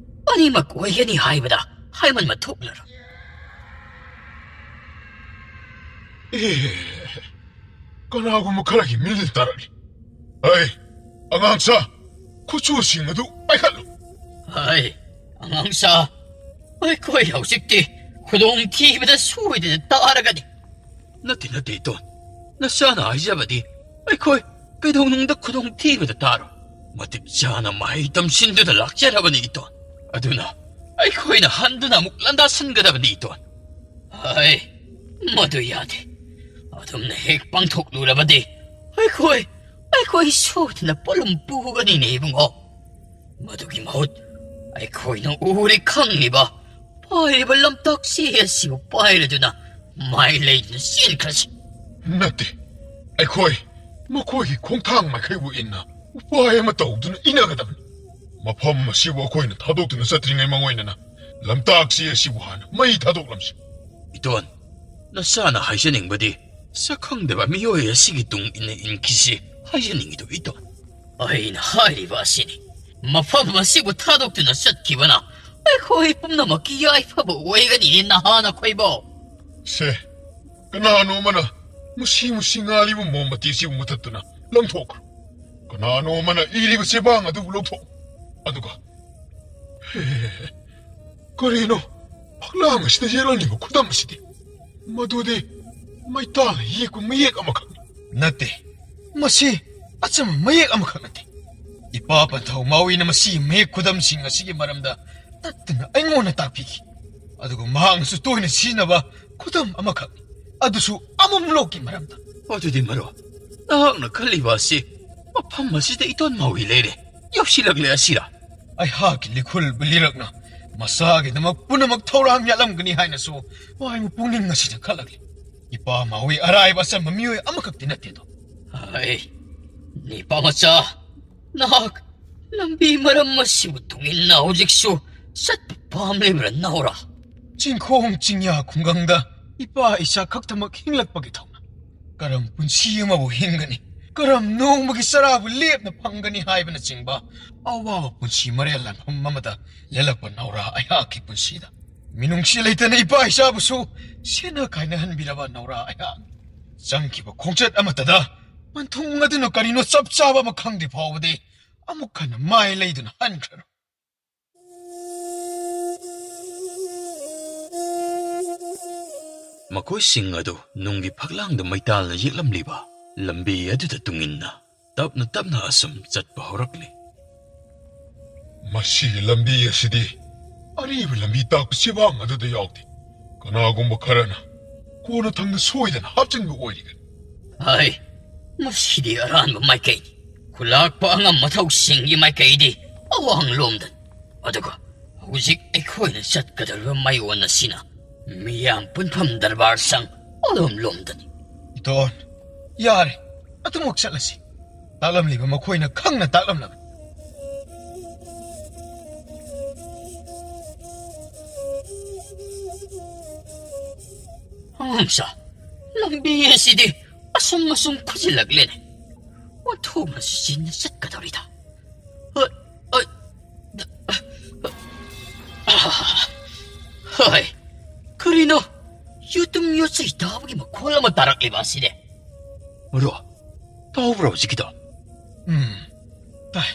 ꯑꯅꯤꯃꯛ ꯑꯣꯏꯒꯅꯤ ꯍꯥꯏꯕꯗ ꯍꯥꯏꯃꯟꯕ ꯊꯣꯛꯂꯔꯣꯏ꯫ ꯑꯦ, ꯀꯅꯥꯒꯨꯝꯕ ꯈꯔꯒꯤ ꯃꯤꯜ ꯇꯥꯔꯛꯂꯤ꯫ ꯑꯩ, ꯑꯉꯥꯡꯁꯥ, ꯈꯨꯠꯁꯨꯁꯤꯡ ꯑꯗꯨ ꯄꯥꯏꯈꯠꯂꯨ꯫ ꯍꯥꯏ, ꯑꯉꯥꯡꯁꯥ, ꯑꯩꯈꯣꯏ ꯍꯧꯖꯤꯛꯇꯤ ꯈꯨꯗꯣꯡꯊꯤꯕꯗ ꯁꯣꯏꯗꯅ ꯇꯥꯔꯒꯅꯤ꯫ ꯅꯠꯇꯦ, ꯅꯠꯇꯦ, ꯏꯇꯣꯟ꯫ ꯅꯆꯥꯅ ꯍꯥꯏꯖꯕꯗꯤ ꯑꯩꯈꯣꯏ ꯀꯩꯗꯧꯅꯨꯡꯗ ꯈꯨꯗꯣꯡꯊꯤꯕꯗ ꯇꯥꯔꯣꯏ꯫ ꯃꯇꯤꯛ ꯆꯥꯅ ꯃꯍꯩ ꯇꯝꯁꯤꯟꯗꯨꯅ ꯂꯥꯛꯆꯔꯕꯅꯤ, ꯏꯇꯣꯟ꯫ ꯑꯗꯨꯅ ꯑꯩꯈꯣꯏꯅ ꯍꯟꯗꯨꯅ ꯑꯃꯨꯛ ꯂꯥꯟꯗꯥꯁꯤꯟꯒꯗꯕꯅꯤ, ꯏꯇꯣꯟ꯫ ꯍꯥꯏ, ꯃꯗꯨ ꯌꯥꯗꯦ꯫ ꯑꯗꯨꯝꯅ ꯍꯦꯛ ꯄꯥꯡꯊꯣꯛꯂꯨꯔꯕꯗꯤ ꯑꯩꯈꯣꯏ, ꯑꯩꯈꯣꯏ ꯁꯣꯏꯗꯅ ꯄꯣꯠꯂꯨꯝ ꯄꯨꯒꯅꯤꯅꯦ, ꯏꯕꯨꯡꯉꯣ꯫ ꯃꯗꯨꯒꯤ ꯃꯍꯨꯠ ꯑꯩꯈꯣꯏꯅ ꯎꯔꯦ ꯈꯪꯂꯤꯕ ꯄꯥꯏꯔꯤꯕ ꯂꯝꯇꯥꯛ ꯆꯦ ꯑꯁꯤꯕꯨ ꯄꯥꯏꯔꯗꯨꯅ ꯃꯥꯏ ꯂꯩꯗꯨꯅ ꯆꯦꯟꯈ꯭ꯔꯁꯤ꯫ ꯅꯠꯇꯦ, ꯑꯩꯈꯣꯏ ꯃꯈꯣꯏꯒꯤ ꯈꯣꯡꯊꯥꯡ ꯃꯥꯏꯀꯩꯕꯨ ꯏꯟꯅ ꯎꯄꯥꯏ ꯑꯃ ꯇꯧꯗꯨꯅ ꯏꯟꯅꯒꯗꯕꯅꯤ꯫ ꯃꯐꯝ ꯑꯁꯤꯕꯨ ꯑꯩꯈꯣꯏꯅ ꯊꯥꯗꯣꯛꯇꯨꯅ ꯆꯠꯇ꯭ꯔꯤꯉꯩ ꯃꯥꯡꯑꯣꯏꯅꯅ ꯂꯝꯇꯥꯛ ꯆꯦ ꯑꯁꯤꯕꯨ ꯍꯥꯟꯅ ꯃꯩ ꯊꯥꯗꯣꯛꯂꯝꯁꯤ꯫ ꯏꯇꯣꯟ, ꯅꯆꯥꯅ ꯍꯥꯏꯖꯅꯤꯡꯕꯗꯤ ꯁꯛꯈꯪꯗꯕ ꯃꯤꯑꯣꯏ ꯑꯁꯤꯒꯤ ꯇꯨꯡ ꯏꯟꯅ ꯏꯟꯈꯤꯁꯤ ꯍꯥꯏꯖꯅꯤꯡꯉꯤꯗꯨ, ꯏꯇꯣꯟ꯫ ꯑꯩꯅ ꯍꯥꯏꯔꯤꯕ ꯑꯁꯤꯅꯤ, ꯃꯐꯝ ꯑꯁꯤꯕꯨ ꯊꯥꯗꯣꯛꯇꯨꯅ ꯆꯠꯈꯤꯕꯅ ꯑꯩꯈꯣꯏ ꯄꯨꯝꯅꯃꯛꯀꯤ ꯌꯥꯏꯐꯕ ꯑꯣꯏꯒꯅꯤ, ꯅꯍꯥ ꯅꯈꯣꯏꯕꯣ꯫ ꯁꯦ, ꯀꯅꯥꯅꯣ ꯑꯃꯅ ꯃꯨꯁꯤ ꯃꯨꯁꯤ ꯉꯥꯜꯂꯤꯕ ꯃꯣꯝꯕꯇꯤ ꯑꯁꯤꯕꯨ ꯃꯨꯊꯠꯇꯨꯅ ꯂꯪꯊꯣꯛꯈ꯭ꯔꯣ꯫ ꯀꯅꯥꯅꯣ ꯑꯃꯅ ꯏꯔꯤꯕ ꯆꯦꯕꯥꯡ ꯑꯗꯨꯕꯨ ꯂꯧꯊꯣꯛꯎ꯫ ꯑꯗꯨꯒ, ꯍꯦ, ꯀꯔꯤꯅꯣ? ꯐꯛꯂꯥꯡ ꯑꯁꯤꯗ ꯌꯦꯛꯂꯝꯂꯤꯕ ꯈꯨꯗꯝ ꯑꯁꯤꯗꯤ? ꯃꯗꯨꯗꯤ ꯃꯩꯇꯥꯜꯅ ꯌꯦꯛꯄ ꯃꯌꯦꯛ ꯑꯃꯈꯛꯅꯤ꯫ ꯅꯠꯇꯦ, ꯃꯁꯤ ꯑꯆꯝꯕ ꯃꯌꯦꯛ ꯑꯃꯈꯛ ꯅꯠꯇꯦ꯫ ꯏꯄꯥ ꯄꯟꯊꯧ ꯃꯥꯋꯤꯅ ꯃꯁꯤꯒꯤ ꯃꯌꯦꯛ ꯈꯨꯗꯝꯁꯤꯡ ꯑꯁꯤꯒꯤ ꯃꯔꯝꯗ ꯇꯠꯇꯅ ꯑꯩꯉꯣꯟꯗ ꯇꯥꯛꯄꯤꯈꯤ꯫ ꯑꯗꯨꯒ ꯃꯍꯥꯛꯅꯁꯨ ꯇꯣꯏꯅ ꯁꯤꯖꯤꯟꯅꯕ ꯈꯨꯗꯝ ꯑꯃꯈꯛꯅꯤ, ꯑꯗꯨꯁꯨ ꯑꯃꯝꯂꯣꯛꯀꯤ ꯃꯔꯝꯗ꯫ ꯑꯗꯨꯗꯤ ꯃꯔꯨꯞ, ꯅꯍꯥꯛꯅ ꯈꯜꯂꯤꯕ ꯑꯁꯤ ꯃꯐꯝ ꯑꯁꯤꯗ ꯏꯇꯣꯟ ꯃꯥꯋꯤ ꯂꯩꯔꯦ, ꯌꯧꯁꯤꯜꯂꯛꯂꯦ ꯑꯁꯤꯔꯥ? ꯑꯩꯍꯥꯛꯀꯤ ꯂꯤꯈꯨꯜ ꯕꯤꯂꯤꯔꯛꯅ ꯃꯁꯥꯒꯤꯗꯃꯛ ꯄꯨꯝꯅꯃꯛ ꯊꯧꯔꯥꯡ ꯌꯥꯠꯂꯝꯒꯅꯤ ꯍꯥꯏꯅꯁꯨ ꯃꯍꯥꯛꯀꯤ ꯄꯨꯛꯅꯤꯡ ꯑꯁꯤꯗ ꯈꯜꯂꯛꯂꯤ꯫ ꯏꯄꯥ ꯃꯥꯋꯤ ꯑꯔꯥꯏꯕ ꯑꯆꯝꯕ ꯃꯤꯑꯣꯏ ꯑꯃꯈꯛꯇꯤ ꯅꯠꯇꯦꯗꯣ꯫ ꯍꯩ, ꯅꯤꯄꯥ ꯃꯆꯥ, ꯅꯍꯥꯛ ꯂꯝꯕꯤ ꯃꯔꯝ ꯑꯁꯤꯕꯨ ꯇꯨꯡ ꯏꯟꯅ ꯍꯧꯖꯤꯛꯁꯨ ꯆꯠꯄ ꯄꯥꯝꯂꯤꯕ꯭ꯔꯥ, ꯅꯥꯎꯔꯥ? ꯆꯤꯡꯈꯣꯡ ꯆꯤꯡꯌꯥ ꯈꯨꯡꯒꯪꯗ ꯏꯄꯥ ꯏꯆꯥ ꯈꯛꯇꯃꯛ ꯍꯤꯡꯂꯛꯄꯒꯤ ꯊꯧꯅ꯫ ꯀꯔꯝ ꯄꯨꯟꯁꯤ ꯑꯃꯕꯨ ꯍꯤꯡꯒꯅꯤ, ꯀꯔꯝ ꯅꯣꯡꯃꯒꯤ ꯆꯔꯥꯕꯨ ꯂꯦꯞꯅ ꯐꯪꯒꯅꯤ ꯍꯥꯏꯕꯅꯆꯤꯡꯕ ꯑꯋꯥꯕ ꯄꯨꯟꯁꯤ ꯃꯔꯦꯜ ꯂꯥꯟꯐꯝ ꯑꯃꯗ ꯂꯦꯜꯂꯛꯄ ꯅꯥꯎꯔꯥ ꯑꯩꯍꯥꯛꯀꯤ ꯄꯨꯟꯁꯤꯗ꯫ ꯃꯤꯅꯨꯡꯁꯤ ꯂꯩꯇꯅ ꯏꯄꯥ ꯏꯆꯥꯕꯨꯁꯨ ꯁꯦꯟꯅ ꯀꯥꯏꯅꯍꯟꯕꯤꯔꯕ ꯅꯥꯎꯔꯥ ꯑꯩꯍꯥꯛ꯫ ꯆꯪꯈꯤꯕ ꯈꯣꯡꯆꯠ ꯑꯃꯠꯇꯗ ꯄꯟꯊꯨꯡ ꯑꯗꯨꯅ ꯀꯔꯤꯅꯣ ꯆꯞ ꯆꯥꯕ ꯑꯃ ꯈꯪꯗ꯭ꯔꯤ ꯐꯥꯎꯕꯗꯤ ꯑꯃꯨꯛ ꯍꯟꯅ ꯃꯥꯏ ꯂꯩꯗꯨꯅ ꯍꯟꯈ꯭ꯔꯔꯣꯏ꯫ ꯃꯈꯣꯏꯁꯤꯡ ꯑꯗꯨ ꯅꯨꯡꯒꯤ ꯐꯛꯂꯥꯡꯗ ꯃꯩꯇꯥꯜꯅ ꯌꯦꯛꯂꯝꯂꯤꯕ ꯂꯝꯕꯤ ꯑꯗꯨꯗ ꯇꯨꯡꯏꯟꯅ ꯇꯞꯅ ꯇꯞꯅ ꯑꯁꯨꯝ ꯆꯠꯄ ꯍꯧꯔꯛꯂꯤ꯫ ꯃꯁꯤꯒꯤ ꯂꯝꯕꯤ ꯑꯁꯤꯗꯤ ꯑꯔꯤꯕ ꯂꯝꯕꯤ ꯇꯥꯛꯄ ꯆꯦꯕꯥꯡ ꯑꯗꯨꯗ ꯌꯥꯎꯗꯦ꯫ ꯀꯅꯥꯒꯨꯝꯕ ꯈꯔꯅ ꯀꯣꯟꯅꯊꯪꯗ ꯁꯣꯏꯗꯅ ꯍꯥꯞꯆꯤꯟꯕ ꯑꯣꯏꯔꯤꯒꯅꯤ꯫ ꯍꯥꯏ, ꯃꯁꯤꯗꯤ ꯑꯔꯥꯟꯕ ꯃꯥꯏꯀꯩꯅꯤ꯫ ꯈꯨꯂꯥꯛꯄ ꯑꯉꯝ ꯃꯊꯧꯁꯤꯡꯒꯤ ꯃꯥꯏꯀꯩꯗꯤ ꯑꯋꯥꯡꯂꯣꯝꯗꯅꯤ꯫ ꯑꯗꯨꯒ ꯍꯧꯖꯤꯛ ꯑꯩꯈꯣꯏꯅ ꯆꯠꯀꯗꯧꯔꯤꯕ ꯃꯥꯏꯑꯣꯟ ꯑꯁꯤꯅ ꯃꯤꯌꯥꯝ ꯄꯨꯟꯐꯝ ꯗꯔꯕꯥꯔ ꯁꯪ ꯑꯗꯣꯝꯂꯣꯝꯗꯅꯤ꯫ ꯏꯇꯣꯟ, ꯌꯥꯔꯦ, ꯑꯗꯨꯃꯛ ꯆꯠꯂꯁꯤ꯫ ꯇꯥꯛꯂꯝꯂꯤꯕ ꯃꯈꯣꯏꯅ ꯈꯪꯅ ꯇꯥꯛꯂꯝꯂꯕꯅꯤ꯫ ꯑꯉꯥꯡꯁꯥ, ꯂꯝꯕꯤ ꯑꯁꯤꯗꯤ ꯑꯁꯨꯝ ꯑꯁꯨꯝ ꯈꯨꯖꯤꯜꯂꯛꯂꯦꯅꯦ꯫ ꯑꯣꯟꯊꯣꯛꯅ ꯆꯤꯟꯅ ꯆꯠꯀꯗꯧꯔꯤꯗ꯫ ꯍꯣꯏ, ꯍꯣꯏ꯫ ꯍꯣꯏ꯫ ꯀꯔꯤꯅꯣ? ꯌꯨꯇꯨꯝ ꯌꯣꯠꯆꯩ ꯇꯥꯕꯒꯤ ꯃꯈꯣꯜ ꯑꯃ ꯇꯥꯔꯛꯂꯤꯕ ꯑꯁꯤꯗꯤ? ꯃꯔꯨꯞ, ꯇꯥꯍꯧꯕ꯭ꯔꯣ ꯍꯧꯖꯤꯛꯀꯤꯗꯣ? ꯎꯝ, ꯇꯥꯏ꯫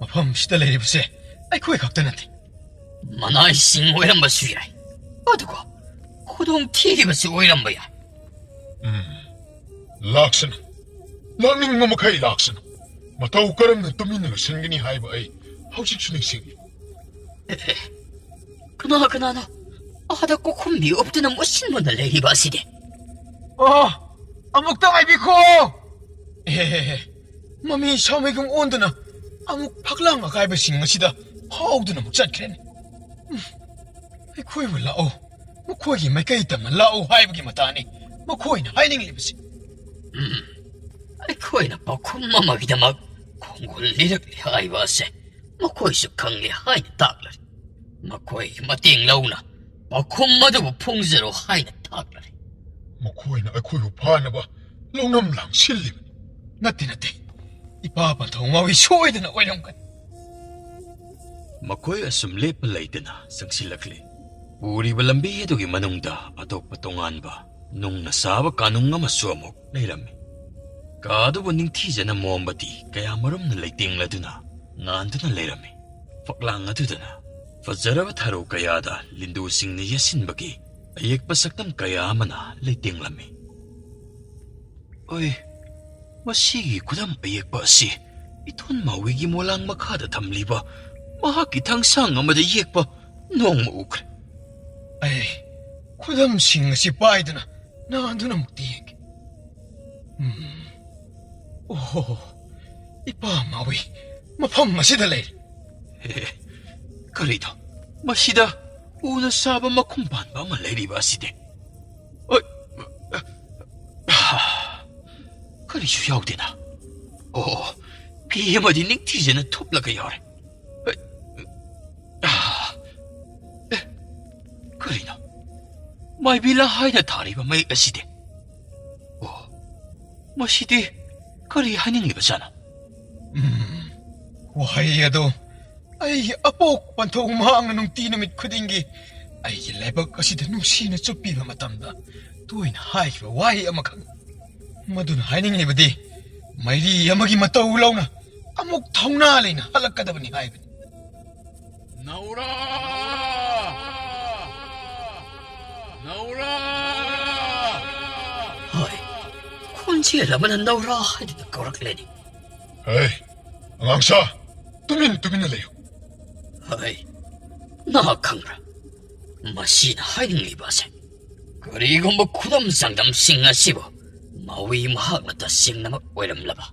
ꯃꯐꯝꯁꯤꯗ ꯂꯩꯔꯤꯕꯁꯦ ꯑꯩꯈꯣꯏ ꯈꯛꯇ ꯅꯠꯇꯦ꯫ ꯃꯅꯥꯏꯁꯤꯡ ꯑꯣꯏꯔꯝꯕꯁꯨ ꯌꯥꯏ꯫ ꯑꯗꯨꯒ ꯈꯨꯗꯣꯡ ꯊꯤꯔꯤꯕꯁꯤ ꯑꯣꯏꯔꯝꯕ ꯌꯥꯏ꯫ ꯎꯝ, ꯂꯥꯛꯁꯅꯨ꯫ ꯂꯥꯛꯅꯤꯡꯕ ꯃꯈꯩ ꯂꯥꯛꯁꯅꯨ꯫ ꯃꯇꯧ ꯀꯔꯝꯅ ꯇꯨꯃꯤꯟꯅ ꯂꯣꯏꯁꯤꯟꯒꯅꯤ ꯍꯥꯏꯕ ꯑꯩ ꯍꯧꯖꯤꯛꯁꯨ ꯅꯤꯡꯁꯤꯡꯂꯤ꯫ ꯑꯦ, ꯑꯦ, ꯀꯅꯥ ꯀꯅꯥꯅꯣ ꯑꯥꯗ ꯀꯣꯈꯨꯝꯕꯤ ꯎꯞꯇꯨꯅ ꯃꯨꯁꯤꯟ ꯃꯨꯟꯅ ꯂꯩꯔꯤꯕ ꯑꯁꯤꯗꯤ? ꯑꯣ, ꯑꯃꯨꯛꯇ ꯉꯥꯏꯕꯤꯈꯣ꯫ ꯑꯦ, ꯑꯦ, ꯑꯦ, ꯃꯃꯤ ꯁꯥꯃꯩꯒꯨꯝ ꯑꯣꯟꯗꯨꯅ ꯑꯃꯨꯛ ꯐꯛꯂꯥꯡ ꯑꯀꯥꯏꯕꯁꯤꯡ ꯑꯁꯤꯗ ꯐꯥꯎꯗꯨꯅ ꯑꯃꯨꯛ ꯆꯠꯈ꯭ꯔꯦꯅꯦ꯫ ꯎꯝ, ꯑꯩꯈꯣꯏꯕꯨ ꯂꯥꯛꯑꯣ, ꯃꯈꯣꯏꯒꯤ ꯃꯥꯏꯀꯩ ꯇꯝꯅ ꯂꯥꯛꯑꯣ ꯍꯥꯏꯕꯒꯤ ꯃꯇꯥꯅꯤ ꯃꯈꯣꯏꯅ ꯍꯥꯏꯅꯤꯡꯂꯤꯕꯁꯤ꯫ ꯎꯝ, ꯑꯩꯈꯣꯏꯅ ꯄꯥꯎꯈꯨꯝ ꯑꯃꯒꯤꯗꯃꯛ ꯈꯣꯡꯒꯨꯜ ꯂꯤꯔꯛꯂꯤ ꯍꯥꯏꯕ ꯑꯁꯦ ꯃꯈꯣꯏꯁꯨ ꯈꯪꯂꯦ ꯍꯥꯏꯅ ꯇꯥꯛꯂꯔꯤ꯫ ꯃꯈꯣꯏꯒꯤ ꯃꯇꯦꯡ ꯂꯧꯅ ꯄꯥꯎꯈꯨꯝ ꯑꯗꯨꯕꯨ ꯐꯣꯡꯖꯔꯣ ꯍꯥꯏꯅ ꯇꯥꯛꯂꯔꯤ꯫ ꯃꯈꯣꯏꯅ ꯑꯩꯈꯣꯏꯕꯨ ꯐꯥꯅꯕ ꯂꯧꯅꯝ ꯂꯥꯡꯁꯤꯜꯂꯤꯕꯅꯤ꯫ ꯅꯠꯇꯦ, ꯅꯠꯇꯦ꯫ ꯏꯄꯥ ꯄꯟꯊꯧ ꯃꯥꯋꯤ ꯁꯣꯏꯗꯅ ꯑꯣꯏꯔꯝꯒꯅꯤ꯫ ꯃꯈꯣꯏ ꯑꯁꯨꯝ ꯂꯦꯞꯄ ꯂꯩꯇꯅ ꯆꯪꯁꯤꯜꯂꯛꯂꯤ꯫ ꯄꯨꯔꯤꯕ ꯂꯝꯕꯤ ꯑꯗꯨꯒꯤ ꯃꯅꯨꯡꯗ ꯑꯇꯣꯞꯄ ꯇꯣꯉꯥꯟꯕ ꯅꯨꯡꯅ ꯁꯥꯕ ꯀꯥꯅꯨꯡ ꯑꯃꯁꯨ ꯑꯃꯨꯛ ꯂꯩꯔꯝꯃꯤ꯫ ꯀꯥ ꯑꯗꯨꯕꯨ ꯅꯤꯡꯊꯤꯖꯅ ꯃꯣꯝꯕꯗꯤ ꯀꯌꯥꯃꯔꯨꯝꯅ ꯂꯩꯇꯦꯡꯂꯗꯨꯅ ꯉꯥꯟꯗꯨꯅ ꯂꯩꯔꯝꯃꯤ꯫ ꯐꯛꯂꯥꯡ ꯑꯗꯨꯗꯅ ꯐꯖꯔꯕ ꯊꯔꯣ ꯀꯌꯥꯗ ꯂꯤꯟꯗꯨꯁꯤꯡꯅ ꯌꯦꯠꯁꯤꯟꯕꯒꯤ ꯑꯌꯦꯛꯄ ꯁꯛꯇꯝ ꯀꯌꯥ ꯑꯃꯅ ꯂꯩꯇꯦꯡꯂꯝꯃꯤ꯫ ꯑꯣꯏ, ꯃꯁꯤꯒꯤ ꯈꯨꯗꯝ ꯑꯌꯦꯛꯄ ꯑꯁꯤ ꯏꯊꯣꯟ ꯃꯥꯋꯤꯒꯤ ꯃꯣꯂꯥꯡ ꯃꯈꯥꯗ ꯊꯝꯂꯤꯕ ꯃꯍꯥꯛꯀꯤ ꯊꯥꯡꯁꯥꯡ ꯑꯃꯗ ꯌꯦꯛꯄ ꯅꯣꯡꯃ ꯎꯈ꯭ꯔꯦ꯫ ꯑꯩ ꯈꯨꯗꯝꯁꯤꯡ ꯑꯁꯤ ꯄꯥꯏꯗꯨꯅ ꯅꯥꯟꯗꯨꯅ ꯑꯃꯨꯛꯇ ꯌꯦꯡꯒꯦ꯫ ꯎꯝ꯫ ꯑꯣꯍꯣ, ꯏꯄꯥ ꯃꯥꯋꯤ ꯃꯐꯝ ꯑꯁꯤꯗ ꯂꯩꯔꯦ꯫ ꯍꯦ, ꯀꯔꯤꯅꯣ? ꯃꯁꯤꯗ ꯎꯅ ꯁꯥꯕ ꯃꯈꯨꯝ ꯄꯥꯟꯕ ꯑꯃ ꯂꯩꯔꯤꯕ ꯑꯁꯤꯗꯤ? ꯑꯣꯏ, ꯀꯔꯤꯁꯨ ꯌꯥꯎꯗꯦꯅ꯫ ꯑꯣ, ꯐꯤ ꯑꯃꯗꯤ ꯅꯤꯡꯊꯤꯖꯅ ꯊꯨꯞꯂꯒ ꯌꯥꯎꯔꯦ꯫ ꯑꯦ, ꯀꯔꯤꯅꯣ? ꯃꯥꯏꯕꯤꯂꯥ ꯍꯥꯏꯅ ꯊꯥꯔꯤꯕ ꯃꯌꯦꯛ ꯑꯁꯤꯗꯤ? ꯑꯣ, ꯃꯁꯤꯗꯤ ꯀꯔꯤ ꯍꯥꯏꯅꯤꯡꯂꯤꯕꯖꯥꯠꯅꯣ? ꯎꯝ, ꯋꯥꯍꯩ ꯑꯗꯣ ꯑꯩꯒꯤ ꯑꯄꯣꯛ ꯄꯟꯊꯧ ꯃꯍꯥꯛꯅ ꯅꯨꯡꯇꯤ ꯅꯨꯃꯤꯠ ꯈꯨꯗꯤꯡꯒꯤ ꯑꯩꯒꯤ ꯂꯥꯏꯕꯛ ꯑꯁꯤꯗ ꯅꯨꯡꯁꯤꯅ ꯆꯨꯞꯄꯤꯕ ꯃꯇꯝꯗ ꯇꯣꯏꯅ ꯍꯥꯏꯈꯤꯕ ꯋꯥꯍꯩ ꯑꯃꯈꯛꯅꯤ꯫ ꯃꯗꯨꯅ ꯍꯥꯏꯅꯤꯡꯂꯤꯕꯗꯤ ꯃꯩꯔꯤ ꯑꯃꯒꯤ ꯃꯇꯧ ꯂꯧꯅ ꯑꯃꯨꯛ ꯊꯧꯅꯥ ꯂꯩꯅ ꯍꯜꯂꯛꯀꯗꯕꯅꯤ ꯍꯥꯏꯕꯅꯤ꯫ ꯅꯧꯔꯥ! ꯈꯣꯟꯖꯦꯜ ꯑꯃꯅ ꯅꯧꯔꯥ ꯍꯥꯏꯗꯨꯅ ꯀꯧꯔꯛꯂꯦꯅꯦ꯫ "ꯍꯦ, ꯑꯉꯥꯡꯁꯥ, ꯇꯨꯃꯤꯟ ꯇꯨꯃꯤꯟꯅ ꯂꯩꯌꯨ꯫" "ꯍꯩ, ꯅꯍꯥꯛ ꯈꯪꯕ꯭ꯔꯥ? ꯃꯁꯤꯅ ꯍꯥꯏꯅꯤꯡꯂꯤꯕ ꯑꯁꯦ, ꯀꯔꯤꯒꯨꯝꯕ ꯈꯨꯗꯝ ꯆꯥꯡꯗꯝꯁꯤꯡ ꯑꯁꯤꯕꯨ ꯃꯥꯋꯤ ꯃꯍꯥꯛꯅ ꯇꯁꯦꯡꯅꯃꯛ ꯑꯣꯏꯔꯝꯂꯕ,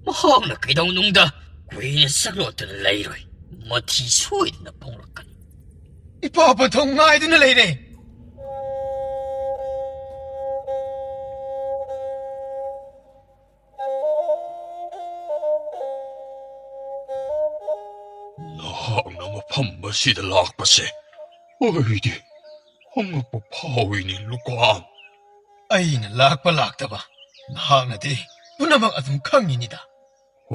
ꯃꯍꯥꯛꯅ ꯀꯩꯗꯧꯅꯨꯡꯗ ꯀꯨꯏꯅ ꯁꯛꯂꯣꯠꯇꯨꯅ ꯂꯩꯔꯣꯏ, ꯃꯊꯤ ꯁꯣꯏꯗꯅ ꯐꯣꯡꯂꯛꯀꯅꯤ꯫" "ꯏꯄꯥ ꯄꯟꯊꯧ ꯉꯥꯏꯗꯨꯅ ꯂꯩꯔꯦ꯫" "ꯅꯍꯥꯛꯅ ꯃꯐꯝ ꯑꯁꯤꯗ ꯂꯥꯛꯄꯁꯦ ꯑꯩꯗꯤ ꯑꯉꯛꯄ ꯐꯥꯎꯏꯅꯦ, ꯂꯨꯀꯥꯝ꯫" "ꯑꯩꯅ ꯂꯥꯛꯄ ꯂꯥꯛꯇꯕ ꯅꯍꯥꯛꯅꯗꯤ ꯄꯨꯝꯅꯃꯛ ꯑꯗꯨꯝ ꯈꯪꯉꯤꯅꯤꯗ꯫"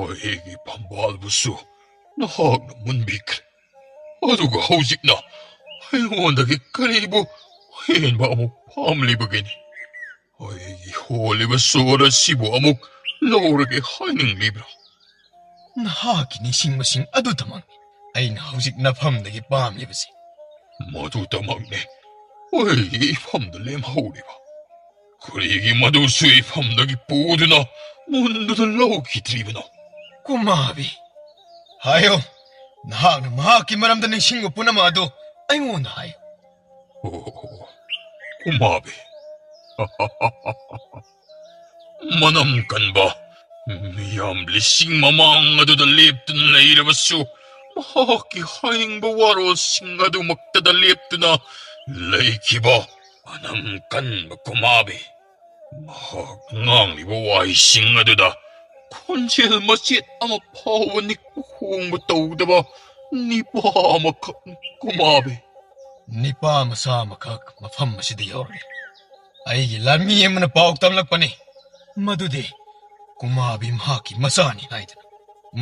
"ꯑꯩꯒꯤ ꯐꯝꯕꯥꯜꯕꯨꯁꯨ ꯅꯍꯥꯛꯅ ꯃꯨꯟꯕꯤꯈ꯭ꯔꯦ꯫ ꯑꯗꯨꯒ ꯍꯧꯖꯤꯛꯅ ꯑꯩꯉꯣꯟꯗꯒꯤ ꯀꯔꯤꯕꯨ ꯍꯦꯟꯕ ꯑꯃꯨꯛ ꯄꯥꯝꯂꯤꯕꯒꯦꯅꯦ? ꯑꯩꯒꯤ ꯍꯣꯜꯂꯤꯕ ꯁꯣꯔ ꯑꯁꯤꯕꯨ ꯑꯃꯨꯛ ꯂꯧꯔꯒꯦ ꯍꯥꯏꯅꯤꯡꯂꯤꯕ꯭ꯔꯥ?" "ꯅꯍꯥꯛꯀꯤ ꯅꯤꯡꯁꯤꯡꯕꯁꯤꯡ ꯑꯗꯨꯗꯃꯛꯅꯤ ꯑꯩꯅ ꯍꯧꯖꯤꯛ ꯅꯐꯝꯗꯒꯤ ꯄꯥꯝꯂꯤꯕꯁꯤ꯫" "ꯃꯗꯨꯗꯃꯛꯅꯤ ꯑꯩꯒꯤ ꯏꯐꯝꯗ ꯂꯦꯝꯍꯧꯔꯤꯕ꯫ ꯀꯔꯤꯒꯤ ꯃꯗꯨꯁꯨ ꯏꯐꯝꯗꯒꯤ ꯄꯨꯗꯨꯅ ꯃꯨꯟꯗꯨꯅ ꯂꯧꯈꯤꯗ꯭ꯔꯤꯕꯅꯣ?" "ꯀꯨꯃꯥꯕꯤ, ꯍꯥꯏꯌꯨ, ꯅꯍꯥꯛꯅ ꯃꯍꯥꯛꯀꯤ ꯃꯔꯝꯗ ꯅꯤꯡꯁꯤꯡꯕ ꯄꯨꯝꯅꯃꯛ ꯑꯗꯨ ꯑꯩꯉꯣꯟꯗ ꯍꯥꯏꯌꯨ꯫" "ꯑꯣ, ꯀꯨꯃꯥꯕꯤ, ꯃꯅꯝ ꯀꯟꯕ ꯃꯤꯌꯥꯝ ꯂꯤꯁꯤꯡ ꯃꯃꯥꯡ ꯑꯗꯨꯗ ꯂꯦꯞꯇꯨꯅ ꯂꯩꯔꯕꯁꯨ, ꯃꯍꯥꯛꯀꯤ ꯍꯥꯏꯅꯤꯡꯕ ꯋꯥꯔꯣꯜꯁꯤꯡ ꯑꯗꯨꯃꯛꯇꯗ ꯂꯦꯞꯇꯨꯅ ꯂꯩꯈꯤꯕ ꯑꯅꯝ ꯀꯟꯕ ꯀꯨꯃꯥꯕꯤ, ꯃꯍꯥꯛꯅ ꯉꯥꯡꯂꯤꯕ ꯋꯥꯍꯩꯁꯤꯡ ꯑꯗꯨꯗ ꯈꯣꯟꯖꯦꯜ ꯃꯆꯦꯠ ꯑꯃ ꯐꯥꯎꯕ ꯅꯤꯛꯄ ꯈꯣꯡꯕ ꯇꯧꯗꯕ ꯅꯤꯄꯥ ꯑꯃꯈꯛ ꯀꯨꯃꯥꯕꯤ꯫" "ꯅꯤꯄꯥ ꯃꯆꯥ ꯑꯃꯈꯛ ꯃꯐꯝ ꯑꯁꯤꯗ ꯌꯧꯔꯛꯂꯦ꯫ ꯑꯩꯒꯤ ꯂꯥꯟꯃꯤ ꯑꯃꯅ ꯄꯥꯎ ꯇꯝꯂꯛꯄꯅꯤ, ꯃꯗꯨꯗꯤ ꯀꯨꯃꯥꯕꯤ ꯃꯍꯥꯛꯀꯤ ꯃꯆꯥꯅꯤ ꯍꯥꯏꯗꯅ꯫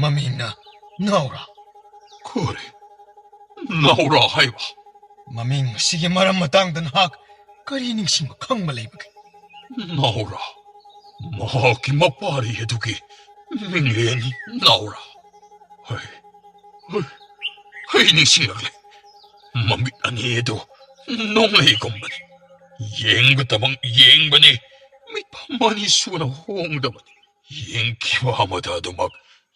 ꯃꯃꯤꯡꯅ ꯅꯥꯎꯔꯥ꯫" "ꯀꯔꯤ? ꯅꯥꯎꯔꯥ ꯍꯥꯏꯕ?" "ꯃꯃꯤꯡ ꯑꯁꯤꯒꯤ ꯃꯔꯝ ꯃꯇꯥꯡꯗ ꯅꯍꯥꯛ ꯀꯔꯤ ꯅꯤꯡꯁꯤꯡꯕ ꯈꯪꯕ ꯂꯩꯕꯒꯦ?" "ꯅꯥꯎꯔꯥ, ꯃꯍꯥꯛꯀꯤ ꯃꯄꯥꯔꯤ ꯑꯗꯨꯒꯤ ꯃꯤꯡꯂꯦꯟ ꯅꯥꯎꯔꯥ꯫ ꯍꯩ, ꯍꯩ, ꯍꯩ, ꯅꯤꯡꯁꯤꯡꯂꯛꯂꯦ꯫ ꯃꯃꯤꯠ ꯑꯅꯤ ꯑꯗꯨ ꯅꯣꯡꯂꯩꯒꯨꯝꯕꯅꯤ꯫ ꯌꯦꯡꯕꯇꯃꯛ ꯌꯦꯡꯕꯅꯤ, ꯃꯤꯠꯐꯝ ꯑꯅꯤ ꯁꯨꯅ ꯍꯣꯡꯗꯕꯅꯤ꯫ ꯌꯦꯡꯈꯤꯕ ꯑꯃꯗ ꯑꯗꯨꯃꯛ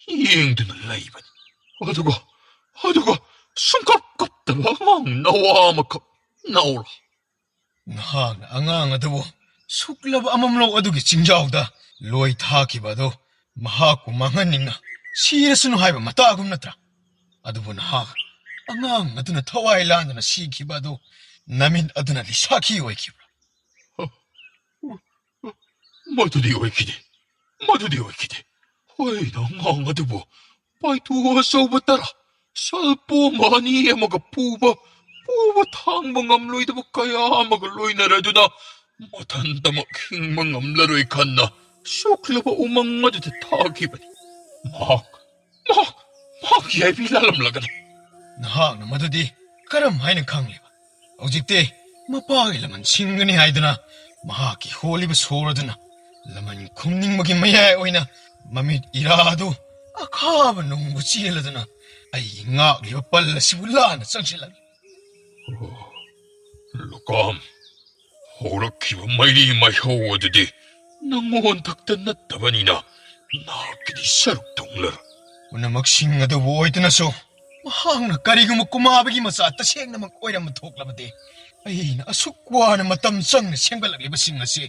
ꯌꯦꯡꯗꯨꯅ ꯂꯩꯕꯅꯤ꯫ ꯑꯗꯨꯒ, ꯑꯗꯨꯒ ꯁꯨꯡꯀꯞ ꯀꯞꯇꯕ ꯑꯉꯥꯡ ꯅꯋꯥ ꯑꯃꯈꯛ ꯅꯧꯔꯥ꯫ ꯅꯍꯥꯛꯅ ꯑꯉꯥꯡ ꯑꯗꯨꯕꯨ ꯁꯨꯛꯂꯕ ꯑꯃꯝꯂꯧ ꯑꯗꯨꯒꯤ ꯆꯤꯡꯖꯥꯎꯗ ꯂꯣꯏ ꯊꯥꯈꯤꯕ ꯑꯗꯨ ꯃꯍꯥꯛꯄꯨ ꯃꯥꯡꯍꯟꯅꯤꯡꯅ ꯁꯤꯔꯁꯅꯨ ꯍꯥꯏꯕ ꯃꯇꯥꯒꯨꯝ ꯅꯠꯇ꯭ꯔꯥ? ꯑꯗꯨꯕꯨ ꯅꯍꯥꯛ ꯑꯉꯥꯡ ꯑꯗꯨꯅ ꯊꯋꯥꯏ ꯂꯥꯟꯗꯨꯅ ꯁꯤꯈꯤꯕ ꯑꯗꯨ ꯅꯃꯤꯠ ꯑꯗꯨꯅꯗꯤ ꯁꯥꯈꯤ ꯑꯣꯏꯈꯤꯕ꯭ꯔꯥ? ꯃꯗꯨꯗꯤ ꯑꯣꯏꯈꯤꯗꯦ, ꯃꯗꯨꯗꯤ ꯑꯣꯏꯈꯤꯗꯦ꯫ ꯍꯣꯏꯗ, ꯑꯉꯥꯡ ꯑꯗꯨꯕꯨ ꯄꯥꯏꯇꯨ ꯑꯆꯧꯕ ꯇꯔꯥ, ꯁꯜꯄꯣꯝꯕ ꯑꯅꯤ ꯑꯃꯒ ꯄꯨꯕ, ꯄꯨꯕ ꯊꯥꯡꯕ ꯉꯝꯂꯣꯏꯗꯕ ꯀꯌꯥ ꯑꯃꯒ ꯂꯣꯏꯅꯔꯗꯨꯅ ꯃꯊꯟꯇꯃꯛ ꯍꯤꯡꯕ ꯉꯝꯂꯔꯣꯏ ꯈꯟꯅ ꯁꯣꯛꯂꯕ ꯎꯃꯪ ꯑꯗꯨꯗ ꯊꯥꯈꯤꯕꯅꯤ꯫ ꯃꯍꯥꯛ, ꯃꯍꯥꯛ, ꯃꯍꯥꯛ ꯌꯥꯏꯕꯤ ꯂꯥꯜꯂꯝꯂꯒꯅꯤ꯫ ꯅꯍꯥꯛꯅ ꯃꯗꯨꯗꯤ ꯀꯔꯝ ꯍꯥꯏꯅ ꯈꯪꯂꯤꯕ? ꯍꯧꯖꯤꯛꯇꯤ ꯃꯄꯥꯒꯤ ꯂꯃꯟ ꯁꯤꯡꯒꯅꯤ ꯍꯥꯏꯗꯨꯅ ꯃꯍꯥꯛꯀꯤ ꯍꯣꯜꯂꯤꯕ ꯁꯣꯔ ꯑꯗꯨꯅ ꯂꯃꯟ ꯈꯨꯝꯅꯤꯡꯕꯒꯤ ꯃꯌꯥꯏ ꯑꯣꯏꯅ ꯃꯃꯤꯠ ꯏꯔꯥ ꯑꯗꯨ ꯑꯈꯥꯕ ꯅꯨꯡꯕꯨ ꯆꯦꯜꯂꯗꯨꯅ ꯑꯩꯒꯤ ꯉꯥꯛꯂꯤꯕ ꯄꯜ ꯑꯁꯤꯕꯨ ꯂꯥꯟꯅ ꯆꯪꯁꯤꯜꯂꯛꯂꯤ꯫ ꯑꯣ, ꯂꯨꯀꯥꯝ, ꯍꯧꯔꯛꯈꯤꯕ ꯃꯩꯔꯤ ꯃꯩꯍꯧ ꯑꯗꯨꯗꯤ ꯅꯉꯣꯟ ꯈꯛꯇ ꯅꯠꯇꯕꯅꯤꯅ ꯅꯍꯥꯛꯀꯤꯗꯤ ꯁꯔꯨꯛ ꯇꯧꯂꯔꯣꯏ꯫ ꯄꯨꯝꯅꯃꯛꯁꯤꯡ ꯑꯗꯨꯕꯨ ꯑꯣꯏꯗꯨꯅꯁꯨ ꯃꯍꯥꯛꯅ ꯀꯔꯤꯒꯨꯝꯕ ꯀꯨꯃꯥꯕꯒꯤ ꯃꯆꯥ ꯇꯁꯦꯡꯅꯃꯛ ꯑꯣꯏꯔꯝꯕ ꯊꯣꯛꯂꯕꯗꯤ ꯑꯩꯅ ꯑꯁꯨꯛ ꯋꯥꯅ ꯃꯇꯝ ꯆꯪꯅ ꯁꯦꯝꯒꯠꯂꯛꯂꯤꯕꯁꯤꯡ ꯑꯁꯤ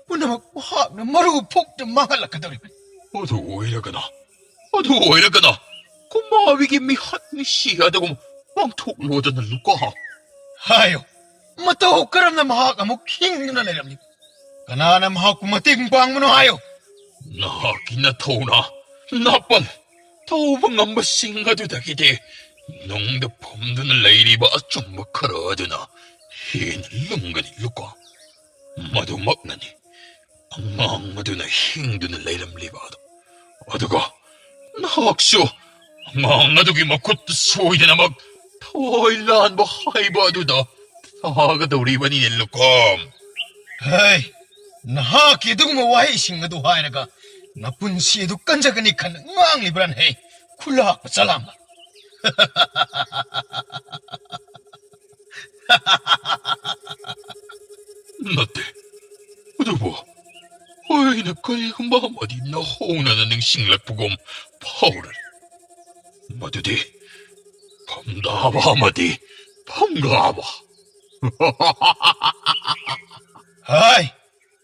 ꯄꯨꯝꯅꯃꯛ ꯃꯍꯥꯛꯅ ꯃꯔꯨ ꯐꯨꯛꯇ ꯃꯥꯡꯍꯜꯂꯛꯀꯗꯧꯔꯤꯕꯅꯤ꯫ ꯑꯗꯨ ꯑꯣꯏꯔꯒꯅ, ꯑꯗꯨ ꯑꯣꯏꯔꯒꯅ ꯀꯨꯃꯥꯕꯤꯒꯤ ꯃꯤꯍꯥꯠ ꯃꯤꯁꯤ ꯑꯗꯨꯒꯨꯝ ꯄꯥꯡꯊꯣꯛꯂꯣꯗꯅ ꯂꯨꯀꯥ꯫ ꯍꯥꯏꯌꯨ, ꯃꯇꯧ ꯀꯔꯝꯅ ꯃꯍꯥꯛ ꯑꯃꯨꯛ ꯍꯤꯡꯗꯨꯅ ꯂꯩꯔꯝꯂꯤ? ꯀꯅꯥꯅ ꯃꯍꯥꯛꯄꯨ ꯃꯇꯦꯡ ꯄꯥꯡꯕꯅꯣ ꯍꯥꯏꯌꯨ꯫ ꯅꯍꯥꯛꯀꯤ ꯅꯊꯧꯅ ꯅꯥꯄꯜ ꯇꯧꯕ ꯉꯝꯕꯁꯤꯡ ꯑꯗꯨꯗꯒꯤꯗꯤ ꯅꯨꯡꯗ ꯐꯝꯗꯨꯅ ꯂꯩꯔꯤꯕ ꯑꯆꯨꯝꯕ ꯈꯔ ꯑꯗꯨꯅ ꯍꯦꯟꯅ ꯂꯨꯝꯒꯅꯤ ꯂꯨꯀꯥ꯫ ꯃꯗꯨꯃꯛꯅꯅꯤ ꯑꯉꯥꯡ ꯑꯗꯨꯅ ꯍꯤꯡꯗꯨꯅ ꯂꯩꯔꯝꯂꯤꯕ ꯑꯗꯨ꯫ ꯑꯗꯨꯒ ꯅꯍꯥꯛꯁꯨ ꯑꯉꯥꯡ ꯑꯗꯨꯒꯤ ꯃꯈꯨꯠꯇ ꯁꯣꯏꯗꯅꯃꯛ ꯊꯋꯥꯏ ꯂꯥꯟꯕ ꯍꯥꯏꯕ ꯑꯗꯨꯗ ꯊꯥꯒꯗꯧꯔꯤꯕꯅꯤꯅꯦ ꯂꯨꯀꯥꯝ꯫ ꯍꯩ, ꯅꯍꯥꯛꯀꯤ ꯑꯗꯨꯒꯨꯝꯕ ꯋꯥꯍꯩꯁꯤꯡ ꯑꯗꯨ ꯍꯥꯏꯔꯒ ꯅꯄꯨꯟꯁꯤ ꯑꯗꯨ ꯀꯟꯖꯒꯅꯤ ꯈꯟꯅ ꯉꯥꯡꯂꯤꯕ꯭ꯔꯥꯅꯦ? ꯍꯩ, ꯈꯨꯂꯥꯛꯄ ꯆꯂꯥꯝꯕ꯫ ꯅꯠꯇꯦ꯫ ꯑꯗꯨꯕꯨ ꯀꯔꯤꯒꯨꯝꯕ ꯑꯃꯗꯤ ꯅꯧꯍꯧꯅꯅ ꯅꯤꯡꯁꯤꯡꯂꯛꯄꯒꯨꯝ ꯐꯥꯎꯔꯦ꯫ ꯃꯗꯨꯗꯤ ꯐꯝꯗꯥꯕ ꯑꯃꯗꯤ ꯐꯝꯒꯥꯕ꯫ ꯍꯥꯏ,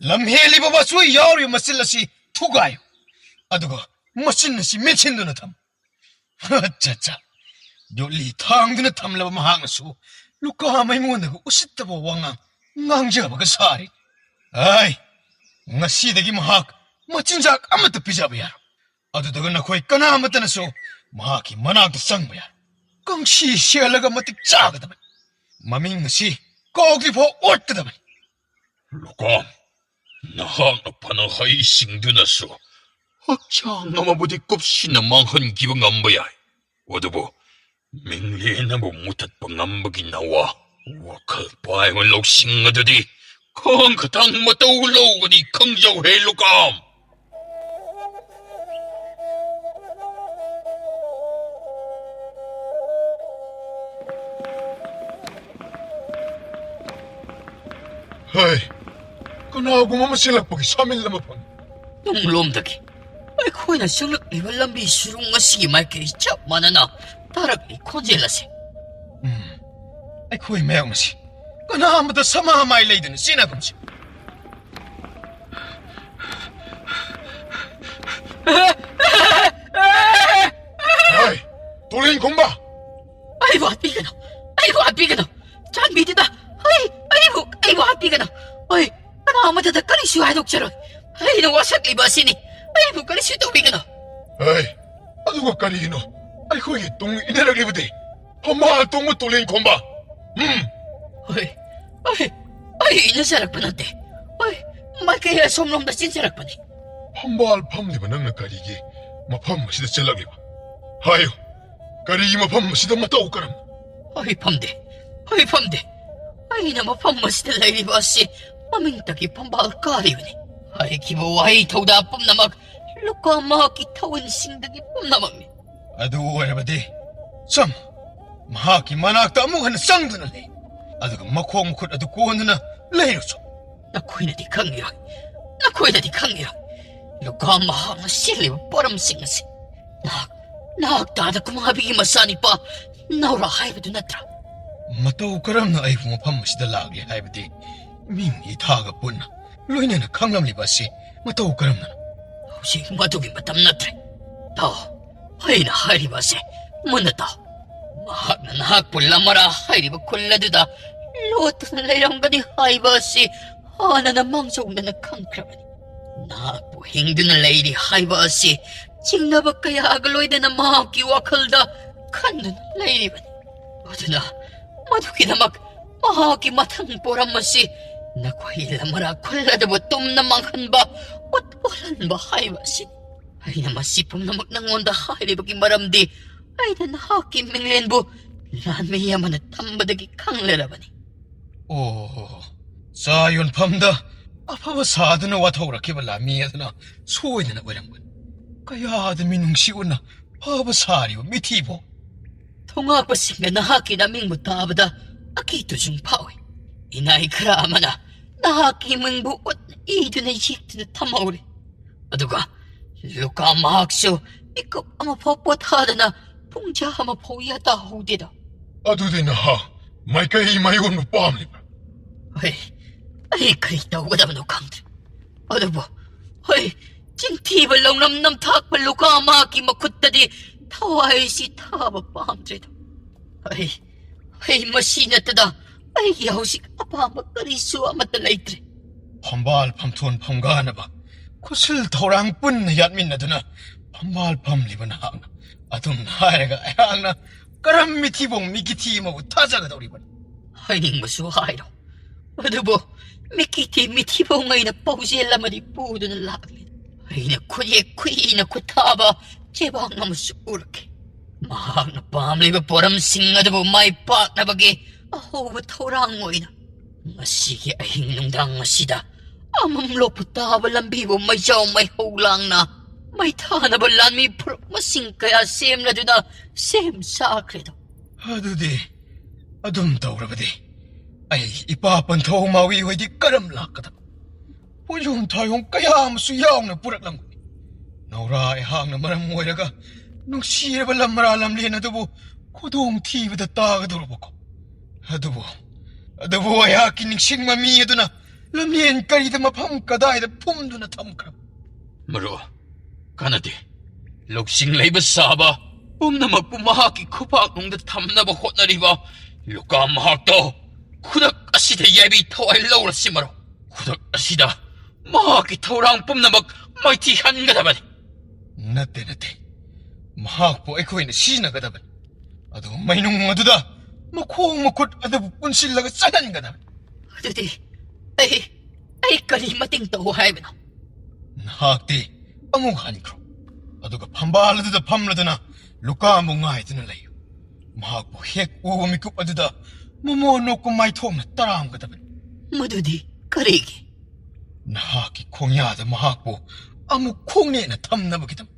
ꯂꯝꯍꯦꯜꯂꯤꯕ ꯋꯥꯆꯣꯏ ꯌꯥꯎꯔꯤꯕ ꯃꯆꯤꯜ ꯑꯁꯤ ꯊꯨꯒꯥꯏꯌꯨ, ꯑꯗꯨꯒ ꯃꯆꯤꯟ ꯑꯁꯤ ꯃꯦꯠꯁꯤꯟꯗꯨꯅ ꯊꯝꯃꯨ꯫ ꯑꯠꯆꯥ, ꯑꯠꯆꯥ꯫ ꯌꯣꯠꯂꯤ ꯊꯥꯡꯗꯨꯅ ꯊꯝꯂꯕ ꯃꯍꯥꯛꯅꯁꯨ ꯂꯨꯀꯥꯝ ꯑꯩꯉꯣꯟꯗꯒ ꯎꯁꯤꯠꯇꯕ ꯋꯥꯉꯥꯡ ꯉꯥꯡꯖꯕꯒ ꯁꯥꯔꯤ꯫ ꯑꯩ ꯉꯁꯤꯗꯒꯤ ꯃꯍꯥꯛ ꯃꯆꯤꯟꯖꯥꯛ ꯑꯃꯠꯇ ꯄꯤꯖꯕ ꯌꯥꯔꯣꯏ꯫ ꯑꯗꯨꯗꯒ ꯅꯈꯣꯏ ꯀꯅꯥ ꯑꯃꯠꯇꯅꯁꯨ ꯃꯍꯥꯛꯀꯤ ꯃꯅꯥꯛꯇ ꯆꯪꯕ ꯌꯥꯔꯣꯏ꯫ ꯀꯪꯁꯤ ꯁꯦꯜꯂꯒ ꯃꯇꯤꯛ ꯆꯥꯒꯗꯕꯅꯤ꯫ ꯃꯃꯤꯡ ꯑꯁꯤ ꯀꯥꯎꯗ꯭ꯔꯤꯐꯥꯎ ꯑꯣꯠꯀꯗꯕꯅꯤ꯫ ꯂꯨꯀꯥꯝ, ꯅꯍꯥꯛꯅ ꯐꯅ ꯍꯩ ꯁꯤꯡꯗꯨꯅꯁꯨ ꯍꯛꯆꯥꯡ ꯑꯃꯕꯨꯗꯤ ꯀꯨꯞꯁꯤꯟꯅ ꯃꯥꯡꯍꯟꯈꯤꯕ ꯉꯝꯕ ꯌꯥꯏ, ꯑꯗꯨꯕꯨ ꯃꯤꯡꯂꯦꯟ ꯑꯃꯕꯨ ꯃꯨꯊꯠꯄ ꯉꯝꯕꯒꯤ ꯅꯋꯥ ꯋꯥꯈꯜ ꯄꯥꯏꯕ ꯂꯧꯁꯤꯡ ꯑꯗꯨꯗꯤ ꯈꯣꯡ ꯈꯇꯪ ꯃꯇꯧ ꯂꯧꯒꯅꯤ, ꯈꯪꯖꯧ ꯍꯦ ꯂꯨꯀꯥꯝ꯫ ꯍꯩ, ꯀꯅꯥꯒꯨꯝꯕ ꯑꯃ ꯆꯦꯜꯂꯛꯄꯒꯤ ꯁꯥꯃꯤꯜ ꯑꯃ ꯐꯪꯉꯤ꯫ ꯇꯨꯡꯂꯣꯝꯗꯒꯤ ꯑꯩꯈꯣꯏꯅ ꯆꯪꯂꯛꯂꯤꯕ ꯂꯝꯕꯤ ꯁꯨꯔꯨꯡ ꯑꯁꯤꯒꯤ ꯃꯥꯏꯀꯩ ꯆꯞ ꯃꯥꯟꯅꯅ ꯇꯥꯔꯛꯂꯤ ꯈꯣꯟꯖꯦꯜ ꯑꯁꯤ꯫ ꯎꯝ, ꯑꯩꯈꯣꯏ ꯃꯌꯥꯝ ꯑꯁꯤ ꯀꯅꯥ ꯑꯃꯗ ꯁꯃꯥ ꯃꯥꯏ ꯂꯩꯗꯅ ꯆꯦꯟꯅꯒꯨꯝꯁꯤ꯫ ꯍꯩ, ꯇꯨꯂꯤꯟ ꯈꯨꯝꯕ! ꯑꯩꯕꯨ ꯍꯥꯠꯄꯤꯒꯅꯨ! ꯑꯩꯕꯨ ꯍꯥꯠꯄꯤꯒꯅꯨ! ꯆꯥꯟꯕꯤꯗꯨꯅ ꯑꯩ, ꯑꯩꯕꯨ, ꯑꯩꯕꯨ ꯍꯥꯠꯄꯤꯒꯅꯨ! ꯑꯩ ꯀꯅꯥ ꯑꯃꯠꯇꯗ ꯀꯔꯤꯁꯨ ꯍꯥꯏꯗꯣꯛꯆꯔꯣꯏ꯫ ꯑꯩꯅ ꯋꯥꯁꯛꯂꯤꯕ ꯑꯁꯤꯅꯤ꯫ ꯑꯩꯕꯨ ꯀꯔꯤꯁꯨ ꯇꯧꯕꯤꯒꯅꯨ꯫ ꯍꯩ, ꯑꯗꯨꯒ ꯀꯔꯤꯒꯤꯅꯣ ꯑꯩꯈꯣꯏꯒꯤ ꯇꯨꯡ ꯏꯟꯅꯔꯛꯂꯤꯕꯗꯤ? ꯐꯝꯕꯥꯜ ꯇꯣꯡꯕ ꯇꯨꯂꯤꯟ ꯈꯣꯝꯕ! ꯎꯝ꯫ ꯍꯣꯏ, ꯍꯣꯏ, ꯑꯩ ꯏꯟꯅꯖꯔꯛꯄ ꯅꯠꯇꯦ꯫ ꯍꯣꯏ, ꯃꯥꯏꯀꯩ ꯑꯁꯣꯝꯂꯣꯝꯗ ꯆꯦꯟꯖꯔꯛꯄꯅꯤ꯫ ꯐꯝꯕꯥꯜ ꯐꯝꯂꯤꯕ ꯅꯪꯅ ꯀꯔꯤꯒꯤ ꯃꯐꯝ ꯑꯁꯤꯗ ꯆꯦꯜꯂꯛꯂꯤꯕ? ꯍꯥꯏꯌꯨ, ꯀꯔꯤꯒꯤ ꯃꯐꯝ ꯑꯁꯤꯗ ꯃꯇꯧ ꯀꯔꯝ? ꯑꯩ ꯐꯝꯗꯦ, ꯑꯩ ꯐꯝꯗꯦ꯫ ꯑꯩꯅ ꯃꯐꯝ ꯑꯁꯤꯗ ꯂꯩꯔꯤꯕ ꯑꯁꯤ ꯃꯃꯤꯡꯇꯒꯤ ꯐꯝꯕꯥꯜ ꯀꯥꯔꯤꯕꯅꯤ꯫ ꯍꯥꯏꯈꯤꯕ ꯋꯥꯍꯩ ꯊꯧꯗꯥ ꯄꯨꯝꯅꯃꯛ ꯂꯨꯀꯥ ꯃꯍꯥꯛꯀꯤ ꯊꯋꯥꯏꯁꯤꯡꯗꯒꯤ ꯄꯨꯝꯅꯃꯛꯅꯤ꯫ ꯑꯗꯨ ꯑꯣꯏꯔꯕꯗꯤ ꯆꯪ, ꯃꯍꯥꯛꯀꯤ ꯃꯅꯥꯛꯇ ꯑꯃꯨꯛ ꯍꯟꯅ ꯆꯪꯗꯨꯅ ꯂꯩ, ꯑꯗꯨꯒ ꯃꯈꯣꯡ ꯃꯈꯨꯠ ꯑꯗꯨ ꯀꯣꯟꯗꯨꯅ ꯂꯩꯔꯨꯆꯣ꯫ ꯅꯈꯣꯏꯅꯗꯤ ꯈꯪꯉꯤꯔꯣꯏ, ꯅꯈꯣꯏꯅꯗꯤ ꯈꯪꯉꯤꯔꯣꯏ꯫ ꯂꯨꯀꯥ ꯃꯍꯥꯛꯅ ꯁꯤꯜꯂꯤꯕ ꯄꯣꯔꯝꯁꯤꯡ ꯑꯁꯤ ꯅꯍꯥꯛ, ꯅꯍꯥꯛ ꯇꯥꯗ ꯀꯨꯃꯥꯕꯤꯒꯤ ꯃꯆꯥꯅꯤꯄꯥ ꯅꯥꯎꯔꯥ ꯍꯥꯏꯕꯗꯨ ꯅꯠꯇ꯭ꯔꯥ? ꯃꯇꯧ ꯀꯔꯝꯅ ꯑꯩꯕꯨ ꯃꯐꯝ ꯑꯁꯤꯗ ꯂꯥꯛꯂꯤ ꯍꯥꯏꯕꯗꯤ ꯃꯤꯡ ꯏꯊꯥꯒ ꯄꯨꯟꯅ ꯂꯣꯏꯅꯅ ꯈꯪꯂꯝꯂꯤꯕ ꯑꯁꯤ ꯃꯇꯧ ꯀꯔꯝꯅꯅꯣ? ꯍꯧꯖꯤꯛ ꯃꯗꯨꯒꯤ ꯃꯇꯝ ꯅꯠꯇ꯭ꯔꯦ꯫ ꯇꯥꯎ, ꯑꯩꯅ ꯍꯥꯏꯔꯤꯕ ꯑꯁꯦ ꯃꯨꯟꯅ ꯇꯥꯎ꯫ ꯃꯍꯥꯛꯅ ꯅꯍꯥꯛꯄꯨ ꯂꯃꯔꯥ ꯍꯥꯏꯔꯤꯕ ꯈꯨꯜ ꯑꯗꯨꯗ ꯂꯣꯠꯇꯨꯅ ꯂꯩꯔꯝꯒꯅꯤ ꯍꯥꯏꯕ ꯑꯁꯤ ꯍꯥꯟꯅꯅ ꯃꯥꯡꯖꯧꯅꯅ ꯈꯪꯈ꯭ꯔꯕꯅꯤ꯫ ꯅꯍꯥꯛꯄꯨ ꯍꯤꯡꯗꯨꯅ ꯂꯩꯔꯤ ꯍꯥꯏꯕ ꯑꯁꯤ ꯆꯤꯡꯅꯕ ꯀꯌꯥꯒ ꯂꯣꯏꯅꯅ ꯃꯍꯥꯛꯀꯤ ꯋꯥꯈꯜꯗ ꯈꯟꯗꯨꯅ ꯂꯩꯔꯤꯕꯅꯤ꯫ ꯑꯗꯨꯅ ꯃꯗꯨꯒꯤꯗꯃꯛ ꯃꯍꯥꯛꯀꯤ ꯃꯊꯪ ꯄꯣꯔꯝ ꯑꯁꯤ ꯅꯈꯣꯏ ꯂꯃꯔꯥ ꯈꯨꯜ ꯑꯗꯨꯕꯨ ꯇꯨꯝꯅ ꯃꯥꯡꯍꯟꯕ, ꯎꯠ ꯋꯥꯜꯍꯟꯕ ꯍꯥꯏꯕ ꯑꯁꯤꯅꯤ꯫ ꯑꯩꯅ ꯃꯁꯤ ꯄꯨꯝꯅꯃꯛ ꯅꯉꯣꯟꯗ ꯍꯥꯏꯔꯤꯕꯒꯤ ꯃꯔꯝꯗꯤ ꯑꯩꯅ ꯅꯍꯥꯛꯀꯤ ꯃꯤꯡꯂꯦꯟꯕꯨ ꯂꯥꯟꯃꯤ ꯑꯃꯅ ꯊꯝꯕꯗꯒꯤ ꯈꯪꯂꯔꯕꯅꯤ꯫ ꯑꯣ, ꯆꯥ ꯌꯣꯟꯐꯝꯗ ꯑꯐꯕ ꯁꯥꯗꯨꯅ ꯋꯥꯊꯧꯔꯛꯈꯤꯕ ꯂꯥꯟꯃꯤ ꯑꯗꯨꯅ ꯁꯣꯏꯗꯅ ꯑꯣꯏꯔꯝꯒꯅꯤ꯫ ꯀꯌꯥꯗ ꯃꯤꯅꯨꯡꯁꯤ ꯎꯅ ꯐꯕ ꯁꯥꯔꯤꯕ ꯃꯤꯊꯤꯕꯣ! ꯊꯧꯉꯥꯛꯄꯁꯤꯡꯅ ꯅꯍꯥꯛꯀꯤ ꯅꯃꯤꯡꯕꯨ ꯇꯥꯕꯗ ꯑꯀꯤ ꯇꯨꯖꯨꯡ ꯐꯥꯎꯏ꯫ ꯏꯅꯥꯏ ꯈꯔ ꯑꯃꯅ ꯅꯍꯥꯛꯀꯤ ꯃꯤꯡꯕꯨ ꯎꯠꯅ ꯏꯗꯨꯅ ꯌꯦꯛꯇꯨꯅ ꯊꯝꯍꯧꯔꯤ꯫ ꯑꯗꯨꯒ ꯂꯨꯀꯥ ꯃꯍꯥꯛꯁꯨ ꯃꯤꯀꯨꯞ ꯑꯃꯐꯥꯎ ꯄꯣꯊꯥꯗꯅ ꯄꯨꯡꯖꯥ ꯑꯃꯐꯥꯎ ꯌꯥꯇꯥꯍꯧꯗꯦꯗꯣ꯫ ꯑꯗꯨꯗꯤ ꯅꯍꯥꯛ ꯃꯥꯏꯀꯩ ꯃꯥꯏꯑꯣꯟꯕ ꯄꯥꯝꯂꯤꯕ꯭ꯔꯥ? ꯍꯣꯏ, ꯑꯩ ꯀꯔꯤ ꯇꯧꯒꯗꯕꯅꯣ ꯈꯪꯗ꯭ꯔꯦ꯫ ꯑꯗꯨꯕꯨ ꯍꯣꯏ, ꯆꯤꯟꯊꯤꯕ ꯂꯧꯅꯝ ꯅꯝꯊꯥꯛꯄ ꯂꯨꯀꯥ ꯃꯍꯥꯛꯀꯤ ꯃꯈꯨꯠꯇꯗꯤ ꯊꯋꯥꯏꯁꯤ ꯊꯥꯕ ꯄꯥꯝꯗ꯭ꯔꯦꯗꯣ꯫ ꯑꯩ, ꯑꯩ ꯃꯁꯤ ꯅꯠꯇꯅ ꯑꯩꯒꯤ ꯍꯧꯖꯤꯛ ꯑꯄꯥꯝꯕ ꯀꯔꯤꯁꯨ ꯑꯃꯠꯇ ꯂꯩꯇ꯭ꯔꯦ꯫ ꯐꯝꯕꯥꯜ ꯐꯝꯊꯣꯟ ꯐꯝꯒꯥꯅꯕ ꯈꯨꯠꯁꯤꯜ ꯊꯧꯔꯥꯡ ꯄꯨꯟꯅ ꯌꯥꯠꯃꯤꯟꯅꯗꯨꯅ ꯐꯝꯕꯥꯜ ꯐꯝꯂꯤꯕ ꯅꯍꯥꯛꯅ ꯑꯗꯨꯝ ꯍꯥꯏꯔꯒ ꯑꯩꯍꯥꯛꯅ ꯀꯔꯝ ꯃꯤꯊꯤꯕꯣꯡ ꯃꯤꯒꯤꯊꯤ ꯑꯃꯕꯨ ꯊꯥꯖꯒꯗꯧꯔꯤꯕꯅꯣ? ꯍꯥꯏꯅꯤꯡꯕꯁꯨ ꯍꯥꯏꯔꯣ, ꯑꯗꯨꯕꯨ ꯃꯤꯀꯤꯊꯤ ꯃꯤꯊꯤꯕꯣꯡ ꯑꯩꯅ ꯄꯥꯎꯖꯦꯜ ꯑꯃꯗꯤ ꯄꯨꯗꯨꯅ ꯂꯥꯛꯂꯤ꯫ ꯑꯩꯅ ꯈꯨꯠꯌꯦꯛ ꯈꯨꯏꯅ ꯈꯨꯠꯊꯥꯕ ꯆꯦꯕꯥꯡ ꯑꯃꯁꯨ ꯎꯔꯛꯈꯤ꯫ ꯃꯍꯥꯛꯅ ꯄꯥꯝꯂꯤꯕ ꯄꯣꯔꯝꯁꯤꯡ ꯑꯗꯨꯕꯨ ꯃꯥꯏ ꯄꯥꯛꯅꯕꯒꯤ ꯑꯍꯧꯕ ꯊꯧꯔꯥꯡ ꯑꯣꯏꯅ ꯉꯁꯤꯒꯤ ꯑꯍꯤꯡ ꯅꯨꯡꯗꯥꯡ ꯑꯁꯤꯗ ꯑꯃꯝꯂꯣꯛꯄ ꯇꯥꯕ ꯂꯝꯕꯤꯕꯨ ꯃꯩꯖꯥꯎ ꯃꯩꯍꯧ ꯂꯥꯡꯅ ꯃꯩ ꯊꯥꯅꯕ ꯂꯥꯟꯃꯤ ꯐꯨꯔꯨꯞ ꯃꯁꯤꯡ ꯀꯌꯥ ꯁꯦꯝꯂꯗꯨꯅ ꯁꯦꯝ ꯁꯥꯈ꯭ꯔꯦꯗꯣ꯫ ꯑꯗꯨꯗꯤ ꯑꯗꯨꯝ ꯇꯧꯔꯕꯗꯤ ꯑꯩ ꯏꯄꯥ ꯄꯟꯊꯧ ꯃꯥꯋꯤ ꯍꯣꯏꯗꯤ ꯀꯔꯝ ꯂꯥꯛꯀꯗꯕ? ꯄꯣꯠꯌꯣꯝ ꯊꯥꯌꯣꯝ ꯀꯌꯥ ꯑꯃꯁꯨ ꯌꯥꯎꯅ ꯄꯨꯔꯛꯂꯝꯒꯅꯤ꯫ ꯅꯧꯔꯥ ꯑꯩꯍꯥꯛꯅ ꯃꯔꯝ ꯑꯣꯏꯔꯒ ꯅꯨꯡꯁꯤꯔꯕ ꯂꯝ ꯃꯔꯥ ꯂꯝꯂꯦꯟ ꯑꯗꯨꯕꯨ ꯈꯨꯗꯣꯡ ꯊꯤꯕꯗ ꯇꯥꯒꯗꯧꯔꯕꯀꯣ꯫ ꯑꯗꯨꯕꯨ, ꯑꯗꯨꯕꯨ ꯑꯩꯍꯥꯛꯀꯤ ꯅꯤꯡꯁꯤꯡ ꯃꯃꯤ ꯑꯗꯨꯅ ꯂꯝꯂꯦꯟ ꯀꯔꯤꯗ ꯃꯐꯝ ꯀꯗꯥꯏꯗ ꯐꯨꯝꯗꯨꯅ ꯊꯝꯈ꯭ꯔꯕ? ꯃꯔꯨꯞ, ꯀꯥꯟꯅꯗꯦ꯫ ꯂꯧꯁꯤꯡ ꯂꯩꯕ ꯁꯥꯕ ꯄꯨꯝꯅꯃꯛꯄꯨ ꯃꯍꯥꯛꯀꯤ ꯈꯨꯄꯥꯛꯅꯨꯡꯗ ꯊꯝꯅꯕ ꯍꯣꯠꯅꯔꯤꯕ ꯂꯨꯀꯥ ꯃꯍꯥꯛꯇꯣ ꯈꯨꯗꯛ ꯑꯁꯤꯗ ꯌꯥꯏꯕꯤ ꯊꯋꯥꯏ ꯂꯧꯔꯁꯤ ꯃꯔꯨꯞ꯫ ꯈꯨꯗꯛ ꯑꯁꯤꯗ ꯃꯍꯥꯛꯀꯤ ꯊꯧꯔꯥꯡ ꯄꯨꯝꯅꯃꯛ ꯃꯥꯏꯊꯤ ꯍꯟꯒꯗꯕꯅꯤ꯫ ꯅꯠꯇꯦ, ꯅꯠꯇꯦ꯫ ꯃꯍꯥꯛꯄꯨ ꯑꯩꯈꯣꯏꯅ ꯁꯤꯖꯤꯟꯅꯒꯗꯕꯅꯤ꯫ ꯑꯗꯨ ꯃꯩꯅꯨꯡ ꯑꯗꯨꯗ ꯃꯈꯣꯡ ꯃꯈꯨꯠ ꯑꯗꯨꯕꯨ ꯄꯨꯟꯁꯤꯜꯂꯒ ꯆꯠꯍꯟꯒꯗꯕꯅꯤ꯫ ꯑꯗꯨꯗꯤ ꯑꯩ, ꯑꯩ ꯀꯔꯤ ꯃꯇꯦꯡ ꯇꯧ ꯍꯥꯏꯕꯅꯣ? ꯅꯍꯥꯛꯇꯤ ꯑꯃꯨꯛ ꯍꯟꯈ꯭ꯔꯣ꯫ ꯑꯗꯨꯒ ꯐꯝꯕꯥꯜ ꯑꯗꯨꯗ ꯐꯝꯂꯗꯨꯅ ꯂꯨꯀꯥꯝꯕꯨ ꯉꯥꯏꯗꯨꯅ ꯂꯩꯌꯨ꯫ ꯃꯍꯥꯛꯄꯨ ꯍꯦꯛ ꯎꯕ ꯃꯤꯀꯨꯞ ꯑꯗꯨꯗ ꯃꯣꯃꯣꯟ ꯅꯣꯛꯄ ꯃꯥꯏꯊꯣꯡꯅ ꯇꯔꯥꯝꯒꯗꯕꯅꯤ꯫ ꯃꯗꯨꯗꯤ ꯀꯔꯤꯒꯤ? ꯅꯍꯥꯛꯀꯤ ꯈꯣꯡꯌꯥꯗ ꯃꯍꯥꯛꯄꯨ ꯑꯃꯨꯛ ꯈꯣꯡꯅꯦꯅ ꯊꯝꯅꯕꯒꯤꯗꯃꯛ꯫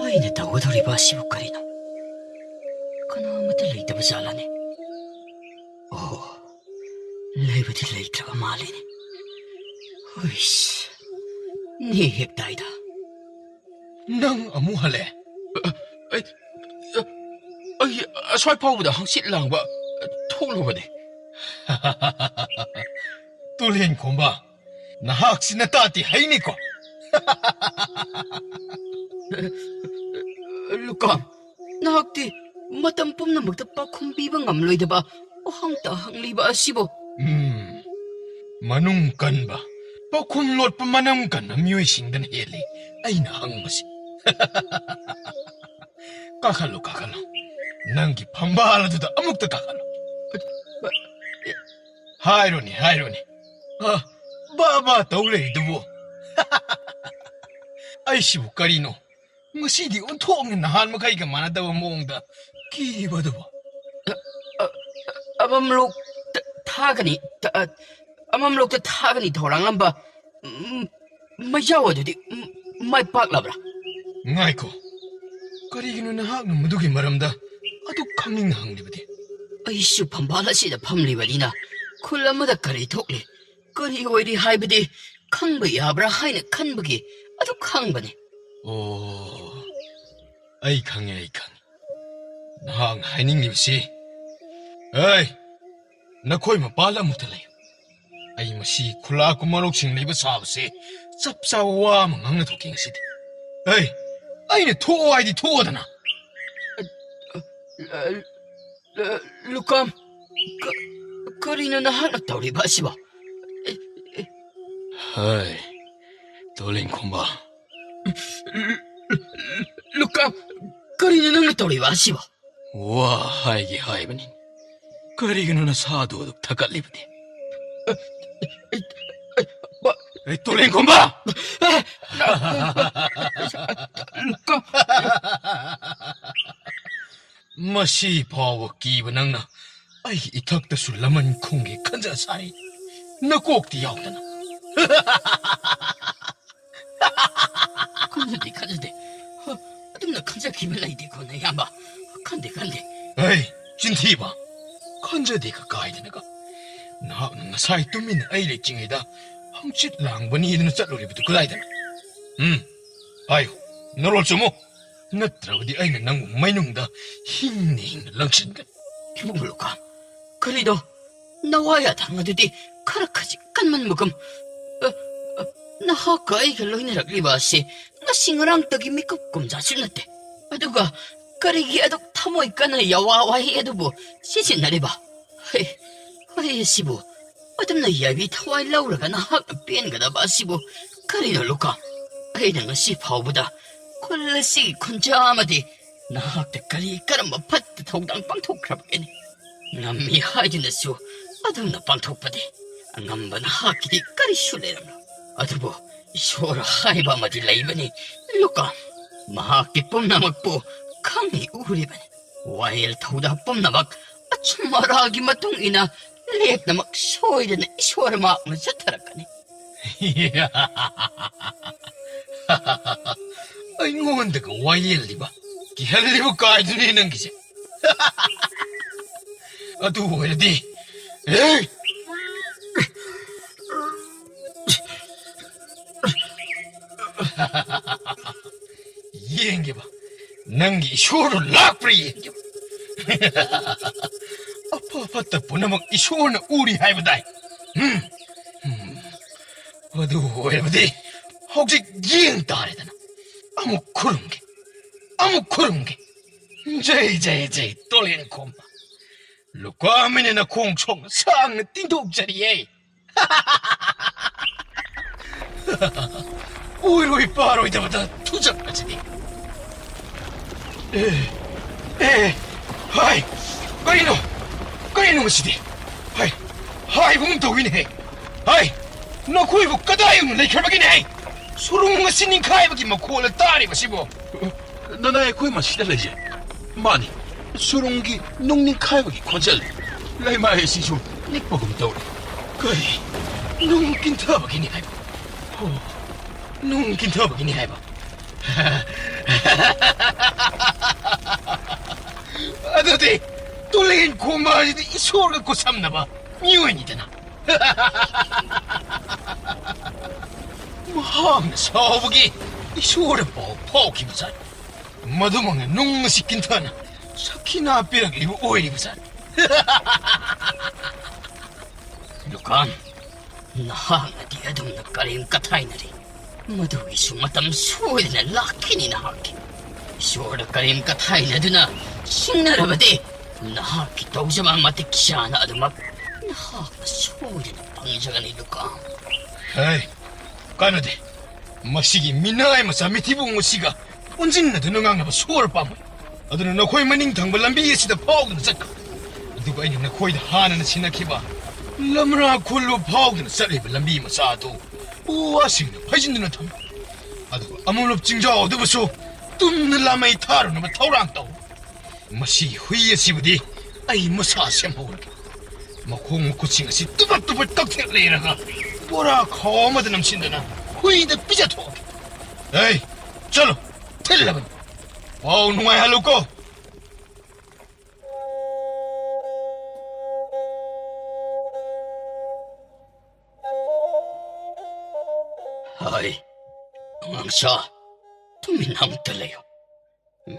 ꯑꯩꯅ ꯇꯧꯒꯗꯧꯔꯤꯕ ꯑꯁꯤꯕꯨ ꯀꯔꯤꯅꯣ? ꯀꯅꯥ ꯑꯃꯠꯇ ꯂꯩꯇꯕ ꯖꯥꯠꯂꯅꯦ? ꯑꯣ, ꯂꯩꯕꯗꯤ ꯂꯩꯇ꯭ꯔꯕ ꯃꯥꯜꯂꯤꯅꯦ꯫ ꯍꯨꯏꯁ, ꯅꯦ ꯍꯦꯛ ꯇꯥꯏꯗ꯫ ꯅꯪ ꯑꯃꯨꯛ ꯍꯜꯂꯛꯑꯦ? ꯑꯩ, ꯑꯩ ꯑꯁ꯭ꯋꯥꯏ ꯐꯥꯎꯕꯗ ꯍꯪꯆꯤꯠ ꯂꯥꯡꯕ ꯊꯣꯛꯂꯨꯕꯅꯦ꯫ ꯇꯨꯂꯦꯟ ꯈꯣꯝꯕ, ꯅꯍꯥꯛꯁꯤ ꯅꯇꯥꯗꯤ ꯍꯩꯅꯤꯀꯣ꯫ ꯂꯨꯀꯥꯝ, ꯅꯍꯥꯛꯇꯤ ꯃꯇꯝ ꯄꯨꯝꯅꯃꯛꯇ ꯄꯥꯎꯈꯨꯝ ꯄꯤꯕ ꯉꯝꯂꯣꯏꯗꯕ ꯋꯥꯍꯪꯇ ꯍꯪꯂꯤꯕ ꯑꯁꯤꯕꯨ? ꯎꯝ, ꯃꯅꯨꯡ ꯀꯟꯕ, ꯄꯥꯎꯈꯨꯝ ꯂꯣꯠꯄ ꯃꯅꯝ ꯀꯟꯕ ꯃꯤꯑꯣꯏꯁꯤꯡꯗꯅ ꯍꯦꯜꯂꯤ ꯑꯩꯅ ꯍꯪꯕꯁꯤ꯫ ꯀꯥꯈꯠꯂꯨ, ꯀꯥꯈꯠꯂꯨ꯫ ꯅꯪꯒꯤ ꯐꯝꯕꯥꯜ ꯑꯗꯨꯗ ꯑꯃꯨꯛꯇ ꯀꯥꯈꯠꯂꯨ꯫ ꯍꯥꯏꯔꯣꯅꯦ, ꯍꯥꯏꯔꯣꯅꯦ꯫ ꯑ, ꯕꯥ ꯕꯥ ꯇꯧ ꯂꯩꯔꯤꯗꯨꯕꯨ꯫ ꯑꯩꯁꯤꯕꯨ ꯀꯔꯤꯅꯣ? ꯉꯁꯤꯗꯤ ꯑꯣꯟꯊꯣꯛꯅ ꯅꯍꯥꯟ ꯃꯈꯩꯒ ꯃꯥꯟꯅꯗꯕ ꯃꯑꯣꯡꯗ ꯀꯤꯕꯗꯨꯕꯨ꯫ ꯑ, ꯑ, ꯑꯃꯝꯂꯣꯛꯇ ꯊꯥꯒꯅꯤ, ꯊ-, ꯑ, ꯑꯃꯝꯂꯣꯛꯇ ꯊꯥꯒꯅꯤ ꯊꯧꯔꯥꯡꯂꯝꯕ, ꯎꯝ, ꯃꯩꯖꯥꯎ ꯑꯗꯨꯗꯤ, ꯎꯝ, ꯃꯥꯏ ꯄꯥꯛꯂꯕ꯭ꯔꯥ? ꯉꯥꯏꯈꯣ꯫ ꯀꯔꯤꯒꯤꯅꯣ ꯅꯍꯥꯛꯅ ꯃꯗꯨꯒꯤ ꯃꯔꯝꯗ ꯑꯗꯨꯛ ꯈꯪꯅꯤꯡꯅ ꯍꯪꯂꯤꯕꯗꯤ? ꯑꯩꯁꯨ ꯐꯝꯕꯥꯜ ꯑꯁꯤꯗ ꯐꯝꯂꯤꯕꯅꯤꯅ ꯈꯨꯜ ꯑꯃꯗ ꯀꯔꯤ ꯊꯣꯛꯂꯤ, ꯀꯔꯤ ꯑꯣꯏꯔꯤ ꯍꯥꯏꯕꯗꯤ ꯈꯪꯕ ꯌꯥꯕ꯭ꯔꯥ ꯍꯥꯏꯅ ꯈꯟꯕꯒꯤ ꯑꯗꯨ ꯈꯪꯕꯅꯤ꯫ ꯑꯣ, ꯑꯩ ꯈꯪꯉꯦ, ꯑꯩ ꯈꯪꯉꯦ꯫ ꯅꯍꯥꯛꯅ ꯍꯥꯏꯅꯤꯡꯂꯤꯕꯁꯤ, ꯑꯩ, ꯅꯈꯣꯏ ꯃꯄꯥꯜ ꯑꯃꯨꯛꯇ ꯂꯩꯌꯨ꯫ ꯑꯩ ꯃꯁꯤ ꯈꯨꯂꯥ ꯀꯨꯝꯃꯔꯣꯛꯁꯤꯡ ꯂꯩꯕ ꯁꯥꯕꯁꯦ ꯆꯞ ꯆꯥꯕ ꯋꯥ ꯑꯃ ꯉꯥꯡꯅꯊꯣꯛꯀꯦ ꯉꯁꯤꯗꯤ꯫ ꯑꯩ, ꯑꯩꯅ ꯊꯣꯛꯑꯣ ꯍꯥꯏꯗꯤ ꯊꯣꯛꯑꯣꯗꯅ꯫ ꯂꯨꯀꯥꯝ, ꯀ-, ꯀꯔꯤꯅꯣ ꯅꯍꯥꯛꯅ ꯇꯧꯔꯤꯕ ꯑꯁꯤꯕꯣ? ꯍꯥꯏ, ꯇꯣꯂꯦꯟ ꯈꯣꯝꯕ꯫ ꯂꯨꯀꯥꯝ, ꯀꯔꯤꯅꯣ ꯅꯪꯅ ꯇꯧꯔꯤꯕ ꯑꯁꯤꯕꯣ? ꯋꯥ ꯍꯥꯏꯒꯦ ꯍꯥꯏꯕꯅꯤ, ꯀꯔꯤꯒꯤꯅꯣ ꯅꯁꯥꯗꯨ ꯑꯗꯨꯛ ꯊꯛꯀꯠꯂꯤꯕꯗꯤ? ꯑꯩ, ꯇꯣꯂꯦꯟ ꯈꯣꯝꯕ! ꯂꯨꯀꯥꯝ! ꯃꯁꯤ ꯐꯥꯎꯕ ꯀꯤꯕ ꯅꯪꯅ ꯑꯩꯒꯤ ꯏꯊꯛꯇꯁꯨ ꯂꯃꯟ ꯈꯨꯝꯒꯦ ꯈꯟꯖ ꯁꯥꯔꯤ꯫ ꯅꯀꯣꯛꯇꯤ ꯌꯥꯎꯗꯅ꯫ ꯈꯟꯖꯗꯦ, ꯈꯟꯖꯗꯦ꯫ ꯍ, ꯑꯗꯨꯝꯅ ꯈꯟꯖꯈꯤꯕ ꯂꯩꯇꯦꯀꯣ, ꯅꯌꯥꯝꯕ꯫ ꯈꯟꯗꯦ, ꯈꯟꯗꯦ꯫ ꯍꯩ, ꯆꯤꯟꯊꯤꯕ! ꯈꯟꯖꯗꯦꯒ ꯀꯥꯏꯗꯅꯒ꯫ ꯅꯍꯥꯛꯅ ꯉꯁꯥꯏ ꯇꯨꯃꯤꯟꯅ ꯑꯩ ꯂꯩꯇ꯭ꯔꯤꯉꯩꯗ ꯍꯪꯆꯤꯠ ꯂꯥꯡꯕꯅꯤ ꯍꯥꯏꯗꯨꯅ ꯆꯠꯂꯨꯔꯤꯕꯗꯨ ꯀꯗꯥꯏꯗꯅꯣ? ꯎꯝ, ꯍꯥꯏꯌꯨ, ꯅꯔꯣꯜ ꯆꯨꯝꯃꯨ꯫ ꯅꯠꯇ꯭ꯔꯕꯗꯤ ꯑꯩꯅ ꯅꯪꯕꯨ ꯃꯩꯅꯨꯡꯗ ꯍꯤꯡꯅ ꯍꯤꯡꯅ ꯂꯪꯁꯤꯟꯒꯅꯤ꯫ ꯏꯕꯨꯡꯉꯣ ꯂꯨꯀꯥ, ꯀꯔꯤꯅꯣ? ꯅꯋꯥ ꯌꯥꯊꯪ ꯑꯗꯨꯗꯤ ꯈꯔ ꯈꯖꯤꯛ ꯀꯟꯃꯟꯕꯒꯨꯝ꯫ ꯑ, ꯑ, ꯅꯍꯥꯛꯀ ꯑꯩꯒ ꯂꯣꯏꯅꯔꯛꯂꯤꯕ ꯑꯁꯤ ꯉꯁꯤ ꯉꯔꯥꯡꯇꯒꯤ ꯃꯤꯀꯨꯞ ꯀꯨꯝꯖꯥꯁꯨ ꯅꯠꯇꯦ꯫ ꯑꯗꯨꯒ ꯀꯔꯤꯒꯤ ꯑꯗꯨꯛ ꯊꯃꯣꯏ ꯀꯟꯅ ꯌꯥꯋꯥ ꯋꯥꯍꯩ ꯑꯗꯨꯕꯨ ꯁꯤꯖꯤꯟꯅꯔꯤꯕ? ꯍꯩ, ꯍꯩ ꯑꯁꯤꯕꯨ ꯑꯗꯨꯝꯅ ꯌꯥꯏꯕꯤ ꯊꯋꯥꯏ ꯂꯧꯔꯒ ꯅꯍꯥꯛꯅ ꯄꯦꯟꯒꯗꯕ ꯑꯁꯤꯕꯨ ꯀꯔꯤꯅꯣ, ꯂꯨꯀꯥ? ꯑꯩꯅ ꯉꯁꯤ ꯐꯥꯎꯕꯗ ꯈꯨꯜ ꯑꯁꯤꯒꯤ ꯈꯨꯟꯖꯥ ꯑꯃꯗꯤ ꯅꯍꯥꯛꯇ ꯀꯔꯤ ꯀꯔꯝꯕ ꯐꯠꯇ ꯊꯧꯗꯥꯡ ꯄꯥꯡꯊꯣꯛꯈ꯭ꯔꯕꯒꯦꯅꯦ? ꯉꯝꯃꯤ ꯍꯥꯏꯗꯨꯅꯁꯨ ꯑꯗꯨꯝꯅ ꯄꯥꯡꯊꯣꯛꯄꯗꯤ ꯑꯉꯝꯕ ꯅꯍꯥꯛꯀꯤꯗꯤ ꯀꯔꯤꯁꯨ ꯂꯩꯔꯝꯂꯣꯏ꯫ ꯑꯗꯨꯕꯨ ꯏꯁꯣꯔ ꯍꯥꯏꯕ ꯑꯃꯗꯤ ꯂꯩꯕꯅꯤ, ꯂꯨꯀꯥ꯫ ꯃꯍꯥꯛꯇꯤ ꯄꯨꯝꯅꯃꯛꯄꯨ ꯈꯪꯉꯤ ꯎꯔꯤꯕꯅꯤ꯫ ꯋꯥꯌꯦꯜ ꯊꯧꯗꯥ ꯄꯨꯝꯅꯃꯛ ꯑꯆꯨꯝ ꯑꯔꯥꯜꯒꯤ ꯃꯇꯨꯡ ꯏꯟꯅ ꯂꯦꯞꯅꯃꯛ ꯁꯣꯏꯗꯅ ꯏꯁꯣꯔ ꯃꯍꯥꯛꯅ ꯆꯠꯊꯔꯛꯀꯅꯤ꯫ ꯑꯩꯉꯣꯟꯗꯒ ꯋꯥꯌꯦꯜꯂꯤꯕ? ꯀꯤꯍꯜꯂꯤꯕ ꯀꯥꯏꯗꯨꯅꯤ ꯅꯪꯒꯤꯁꯦ꯫ ꯑꯗꯨ ꯑꯣꯏꯔꯗꯤ, ꯑꯦ! ꯌꯦꯡꯒꯦꯕ, ꯅꯪꯒꯤ ꯏꯁꯣꯔꯗꯨ ꯂꯥꯛꯄ꯭ꯔꯥ ꯌꯦꯡꯒꯦꯕ꯫ ꯑꯐ ꯐꯠꯇ ꯄꯨꯝꯅꯃꯛ ꯏꯁꯣꯔꯅ ꯎꯔꯤ ꯍꯥꯏꯕꯗꯥꯏ? ꯎꯝ, ꯎꯝ꯫ ꯑꯗꯨ ꯑꯣꯏꯔꯕꯗꯤ ꯍꯧꯖꯤꯛ ꯌꯦꯡ ꯇꯥꯔꯦꯗꯅ꯫ ꯑꯃꯨꯛ ꯈꯨꯔꯨꯝꯒꯦ, ꯑꯃꯨꯛ ꯈꯨꯔꯨꯝꯒꯦ꯫ ꯖꯩ, ꯖꯩ, ꯖꯩ, ꯇꯣꯂꯦꯟ ꯈꯣꯝꯕ꯫ ꯂꯨꯀꯥ ꯑꯃꯅ ꯅꯈꯣꯡ ꯁꯣꯛꯅ ꯁꯥꯡꯅ ꯇꯤꯡꯊꯣꯛꯆꯔꯤꯌꯦ꯫ ꯑꯣꯏꯔꯣꯏ ꯄꯥꯔꯣꯏꯗꯕꯗ ꯊꯨꯖꯛ ꯑꯁꯤꯗꯤ꯫ ꯑꯦ, ꯑꯦ, ꯍꯥꯏ, ꯀꯩꯅꯣ? ꯀꯩꯅꯣ ꯃꯁꯤꯗꯤ? ꯍꯥꯏ, ꯍꯥꯏꯕꯒꯨꯝ ꯇꯧꯏꯅꯦꯍꯦ꯫ ꯍꯥꯏ, ꯅꯈꯣꯏꯕꯨ ꯀꯗꯥꯏ ꯌꯧꯅ ꯂꯩꯈ꯭ꯔꯕꯒꯦꯅꯦꯍꯦ? ꯁꯨꯔꯨꯡ ꯑꯁꯤ ꯅꯤꯡꯈꯥꯏꯕꯒꯤ ꯃꯈꯣꯜꯂ ꯇꯥꯔꯤꯕꯁꯤꯕꯣ? ꯅꯅꯥꯏ ꯑꯩꯈꯣꯏ ꯃꯁꯤꯗ ꯂꯩꯖꯩ꯫ ꯃꯥꯅꯤ, ꯁꯨꯔꯨꯡꯒꯤ ꯅꯨꯡ ꯅꯤꯡꯈꯥꯏꯕꯒꯤ ꯈꯣꯟꯖꯦꯜ꯫ ꯂꯩꯃꯥꯏ ꯑꯁꯤꯁꯨ ꯅꯤꯛꯄꯒꯨꯝ ꯇꯧꯔꯤ꯫ ꯀꯔꯤ? ꯅꯨꯡ ꯀꯤꯟꯊꯕꯒꯤꯅꯤ ꯍꯥꯏꯕ? ꯑꯣ, ꯅꯨꯡ ꯀꯤꯟꯊꯕꯒꯤꯅꯤ ꯍꯥꯏꯕ? ꯑꯗꯨꯗꯤ ꯇꯨꯂꯦꯟ ꯈꯣꯝꯕ ꯑꯁꯤꯗꯤ ꯏꯁꯣꯔꯒ ꯈꯨꯠꯁꯝꯅꯕ ꯃꯤꯑꯣꯏꯅꯤꯗꯅ꯫ ꯃꯍꯥꯛꯅ ꯁꯥꯎꯕꯒꯤ ꯏꯁꯣꯔꯗ ꯄꯥꯎ ꯐꯥꯎꯈꯤꯕ ꯖꯥꯠꯅꯤ꯫ ꯃꯗꯨꯃꯛꯅ ꯅꯨꯡ ꯑꯁꯤ ꯀꯤꯟꯊꯅ ꯁꯈꯤꯅꯥ ꯄꯤꯔꯛꯂꯤꯕ ꯑꯣꯏꯔꯤꯕ ꯖꯥꯠꯅꯤ꯫ ꯂꯨꯀꯥꯟ, ꯅꯍꯥꯛꯅꯗꯤ ꯑꯗꯨꯝꯅ ꯀꯔꯦꯝ ꯀꯊꯥꯏꯅꯔꯤ꯫ ꯃꯗꯨꯒꯤꯁꯨ ꯃꯇꯝ ꯁꯣꯏꯗꯅ ꯂꯥꯛꯈꯤꯅꯤ ꯅꯍꯥꯛꯀꯤ꯫ ꯏꯁꯣꯔꯗ ꯀꯔꯦꯝ ꯀꯊꯥꯏꯅꯗꯨꯅ ꯁꯤꯡꯅꯔꯕꯗꯤ ꯅꯍꯥꯛꯀꯤ ꯇꯧꯖꯕ ꯃꯇꯤꯛ ꯆꯥꯅ ꯑꯗꯨꯃꯛ ꯅꯍꯥꯛꯅ ꯁꯣꯏꯗꯅ ꯐꯪꯖꯒꯅꯤ, ꯂꯨꯀꯥꯟ꯫ ꯍꯦ, ꯀꯥꯟꯅꯗꯦ꯫ ꯃꯁꯤꯒꯤ ꯃꯤꯅꯥꯏ ꯃꯆꯥ ꯃꯤꯊꯤꯕꯣꯡ ꯑꯁꯤꯒ ꯑꯣꯟꯁꯤꯟꯅꯗꯨꯅ ꯉꯥꯡꯅꯕ ꯁꯣꯔ ꯄꯥꯝꯃꯣꯏ꯫ ꯑꯗꯨꯅ ꯅꯈꯣꯏ ꯃꯅꯤꯡ ꯊꯪꯕ ꯂꯝꯕꯤ ꯑꯁꯤꯗ ꯐꯥꯎꯗꯨꯅ ꯆꯠꯈ꯭ꯔꯣ꯫ ꯑꯗꯨꯒ ꯑꯩꯅ ꯅꯈꯣꯏꯗ ꯍꯥꯟꯅꯅ ꯁꯤꯟꯅꯈꯤꯕ ꯂꯝꯔꯥ ꯈꯨꯜꯂꯨ ꯐꯥꯎꯗꯨꯅ ꯆꯠꯂꯤꯕ ꯂꯝꯕꯤ ꯃꯆꯥ ꯑꯗꯨ ꯎ ꯋꯥꯁꯤꯡꯅ ꯐꯩꯖꯤꯟꯗꯨꯅ ꯊꯝꯃꯤ꯫ ꯑꯗꯨꯒ ꯑꯃꯨꯂꯨꯞ ꯆꯤꯡꯖꯥꯎ ꯑꯗꯨꯕꯨꯁꯨ ꯇꯨꯝꯅ ꯂꯥꯃꯩ ꯊꯥꯔꯨꯅꯕ ꯊꯧꯔꯥꯡ ꯇꯧ꯫ ꯃꯁꯤꯒꯤ ꯍꯨꯏ ꯑꯁꯤꯕꯨꯗꯤ ꯑꯩ ꯃꯁꯥ ꯁꯦꯝꯍꯧꯔꯒꯦ꯫ ꯃꯈꯣꯡ ꯃꯈꯨꯠꯁꯤꯡ ꯑꯁꯤ ꯇꯨꯄꯠ ꯇꯨꯄꯠ ꯀꯛꯊꯠ ꯂꯩꯔꯒ ꯕꯣꯔꯥ ꯈꯥꯎ ꯑꯃꯗ ꯅꯝꯁꯤꯟꯗꯨꯅ ꯍꯨꯏꯗ ꯄꯤꯖꯊꯣꯛꯑꯒꯦ꯫ ꯑꯦ, ꯆꯠꯂꯣ, ꯊꯤꯜꯂꯕꯅꯤ꯫ ꯄꯥꯎ ꯅꯨꯡꯉꯥꯏꯍꯜꯂꯨꯀꯣ꯫ ꯍꯥꯏ, ꯑꯉꯥꯡꯁꯥ, ꯇꯨꯃꯤꯟꯅ ꯑꯃꯨꯛꯇ ꯂꯩꯌꯨ꯫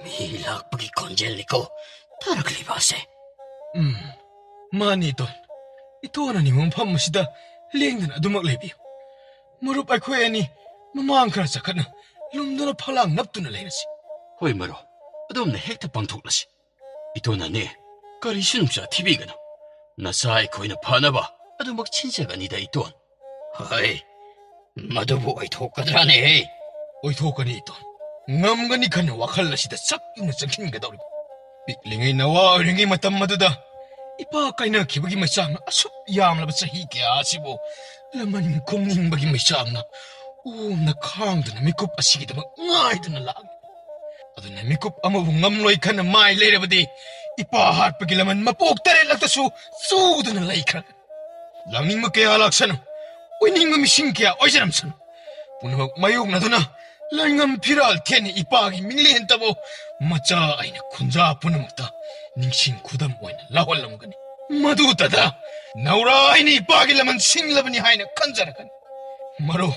ꯃꯤ ꯂꯥꯛꯄꯒꯤ ꯈꯣꯟꯖꯦꯜꯅꯤꯀꯣ ꯇꯥꯔꯛꯂꯤꯕ ꯑꯁꯦ꯫ ꯎꯝ, ꯃꯥꯅꯤ, ꯏꯇꯣꯟ꯫ ꯏꯇꯣꯟ ꯑꯅꯤ ꯃꯐꯝ ꯑꯁꯤꯗ ꯂꯦꯡꯗꯅ ꯑꯗꯨꯃꯛ ꯂꯩꯕꯤꯌꯨ꯫ ꯃꯔꯨꯞ ꯑꯩꯈꯣꯏ ꯑꯅꯤ ꯃꯃꯥꯡ ꯈꯔ ꯆꯈꯠꯅ ꯂꯨꯝꯗꯨꯅ ꯐꯂꯥꯡ ꯅꯞꯇꯨꯅ ꯂꯩꯔꯁꯤ꯫ ꯍꯣꯏ ꯃꯔꯨꯞ, ꯑꯗꯣꯝꯅ ꯍꯦꯛꯇ ꯄꯥꯡꯊꯣꯛꯂꯁꯤ꯫ ꯏꯇꯣꯟꯅꯅꯦ, ꯀꯔꯤꯁꯨ ꯅꯨꯡꯁꯥ ꯊꯤꯕꯤꯒꯅꯨ꯫ ꯅꯆꯥ ꯑꯩꯈꯣꯏꯅ ꯐꯅꯕ ꯑꯗꯨꯃꯛ ꯁꯤꯟꯖꯒꯅꯤꯗ ꯏꯇꯣꯟ꯫ ꯍꯣꯏ, ꯃꯗꯨꯕꯨ ꯑꯣꯏꯊꯣꯛꯀꯗ꯭ꯔꯥꯅꯦꯍꯦ? ꯑꯣꯏꯊꯣꯛꯀꯅꯤ ꯏꯇꯣꯟ꯫ ꯉꯝꯒꯅꯤ ꯈꯟꯅ ꯋꯥꯈꯜ ꯑꯁꯤꯗ ꯆꯞ ꯌꯨꯡꯅ ꯆꯪꯁꯤꯟꯒꯗꯧꯔꯤꯕ꯫ ꯄꯤꯛꯂꯤꯉꯩ ꯅꯋꯥ ꯑꯣꯏꯔꯤꯉꯩ ꯃꯇꯝ ꯑꯗꯨꯗ ꯏꯄꯥ ꯀꯥꯏꯅꯈꯤꯕꯒꯤ ꯃꯩꯆꯥꯛꯅ ꯑꯁꯨꯛ ꯌꯥꯝꯂꯕ ꯆꯍꯤ ꯀꯌꯥ ꯑꯁꯤꯕꯨ ꯂꯃꯟ ꯈꯨꯝꯅꯤꯡꯕꯒꯤ ꯃꯩꯆꯥꯛꯅ ꯑꯣꯝꯅ ꯈꯥꯡꯗꯨꯅ ꯃꯤꯀꯨꯞ ꯑꯁꯤꯒꯤꯗꯃꯛ ꯉꯥꯏꯗꯨꯅ ꯂꯥꯛꯂꯤ꯫ ꯑꯗꯨꯅ ꯃꯤꯀꯨꯞ ꯑꯃꯕꯨ ꯉꯝꯂꯣꯏ ꯈꯟꯅ ꯃꯥꯏ ꯂꯩꯔꯕꯗꯤ ꯏꯄꯥ ꯍꯥꯠꯄꯒꯤ ꯂꯃꯟ ꯃꯄꯣꯛ ꯇꯔꯦꯠ ꯂꯛꯇꯁꯨ ꯆꯨꯗꯨꯅ ꯂꯩꯈ꯭ꯔꯒꯅꯤ꯫ ꯂꯥꯛꯅꯤꯡꯕ ꯀꯌꯥ ꯂꯥꯛꯁꯅꯨ, ꯑꯣꯏꯅꯤꯡꯕ ꯃꯤꯁꯤꯡ ꯀꯌꯥ ꯑꯣꯏꯖꯔꯝꯁꯅꯨ, ꯄꯨꯝꯅꯃꯛ ꯃꯥꯌꯣꯛꯅꯗꯨꯅ ꯂꯟꯉꯝ ꯐꯤꯔꯥꯜ ꯊꯦꯠꯅ ꯏꯄꯥꯒꯤ ꯃꯤꯠꯂꯦꯟꯇꯕꯨ ꯃꯆꯥ ꯑꯩꯅ ꯈꯨꯟꯖꯥ ꯄꯨꯝꯅꯃꯛꯇ ꯅꯤꯡꯁꯤꯡ ꯈꯨꯗꯝ ꯑꯣꯏꯅ ꯂꯥꯎꯍꯜꯂꯝꯒꯅꯤ꯫ ꯃꯗꯨꯇꯗ ꯅꯧꯔꯥ ꯑꯩꯅ ꯏꯄꯥꯒꯤ ꯂꯃꯟ ꯁꯤꯡꯂꯕꯅꯤ ꯍꯥꯏꯅ ꯈꯟꯖꯔꯒꯅꯤ꯫ ꯃꯔꯨ,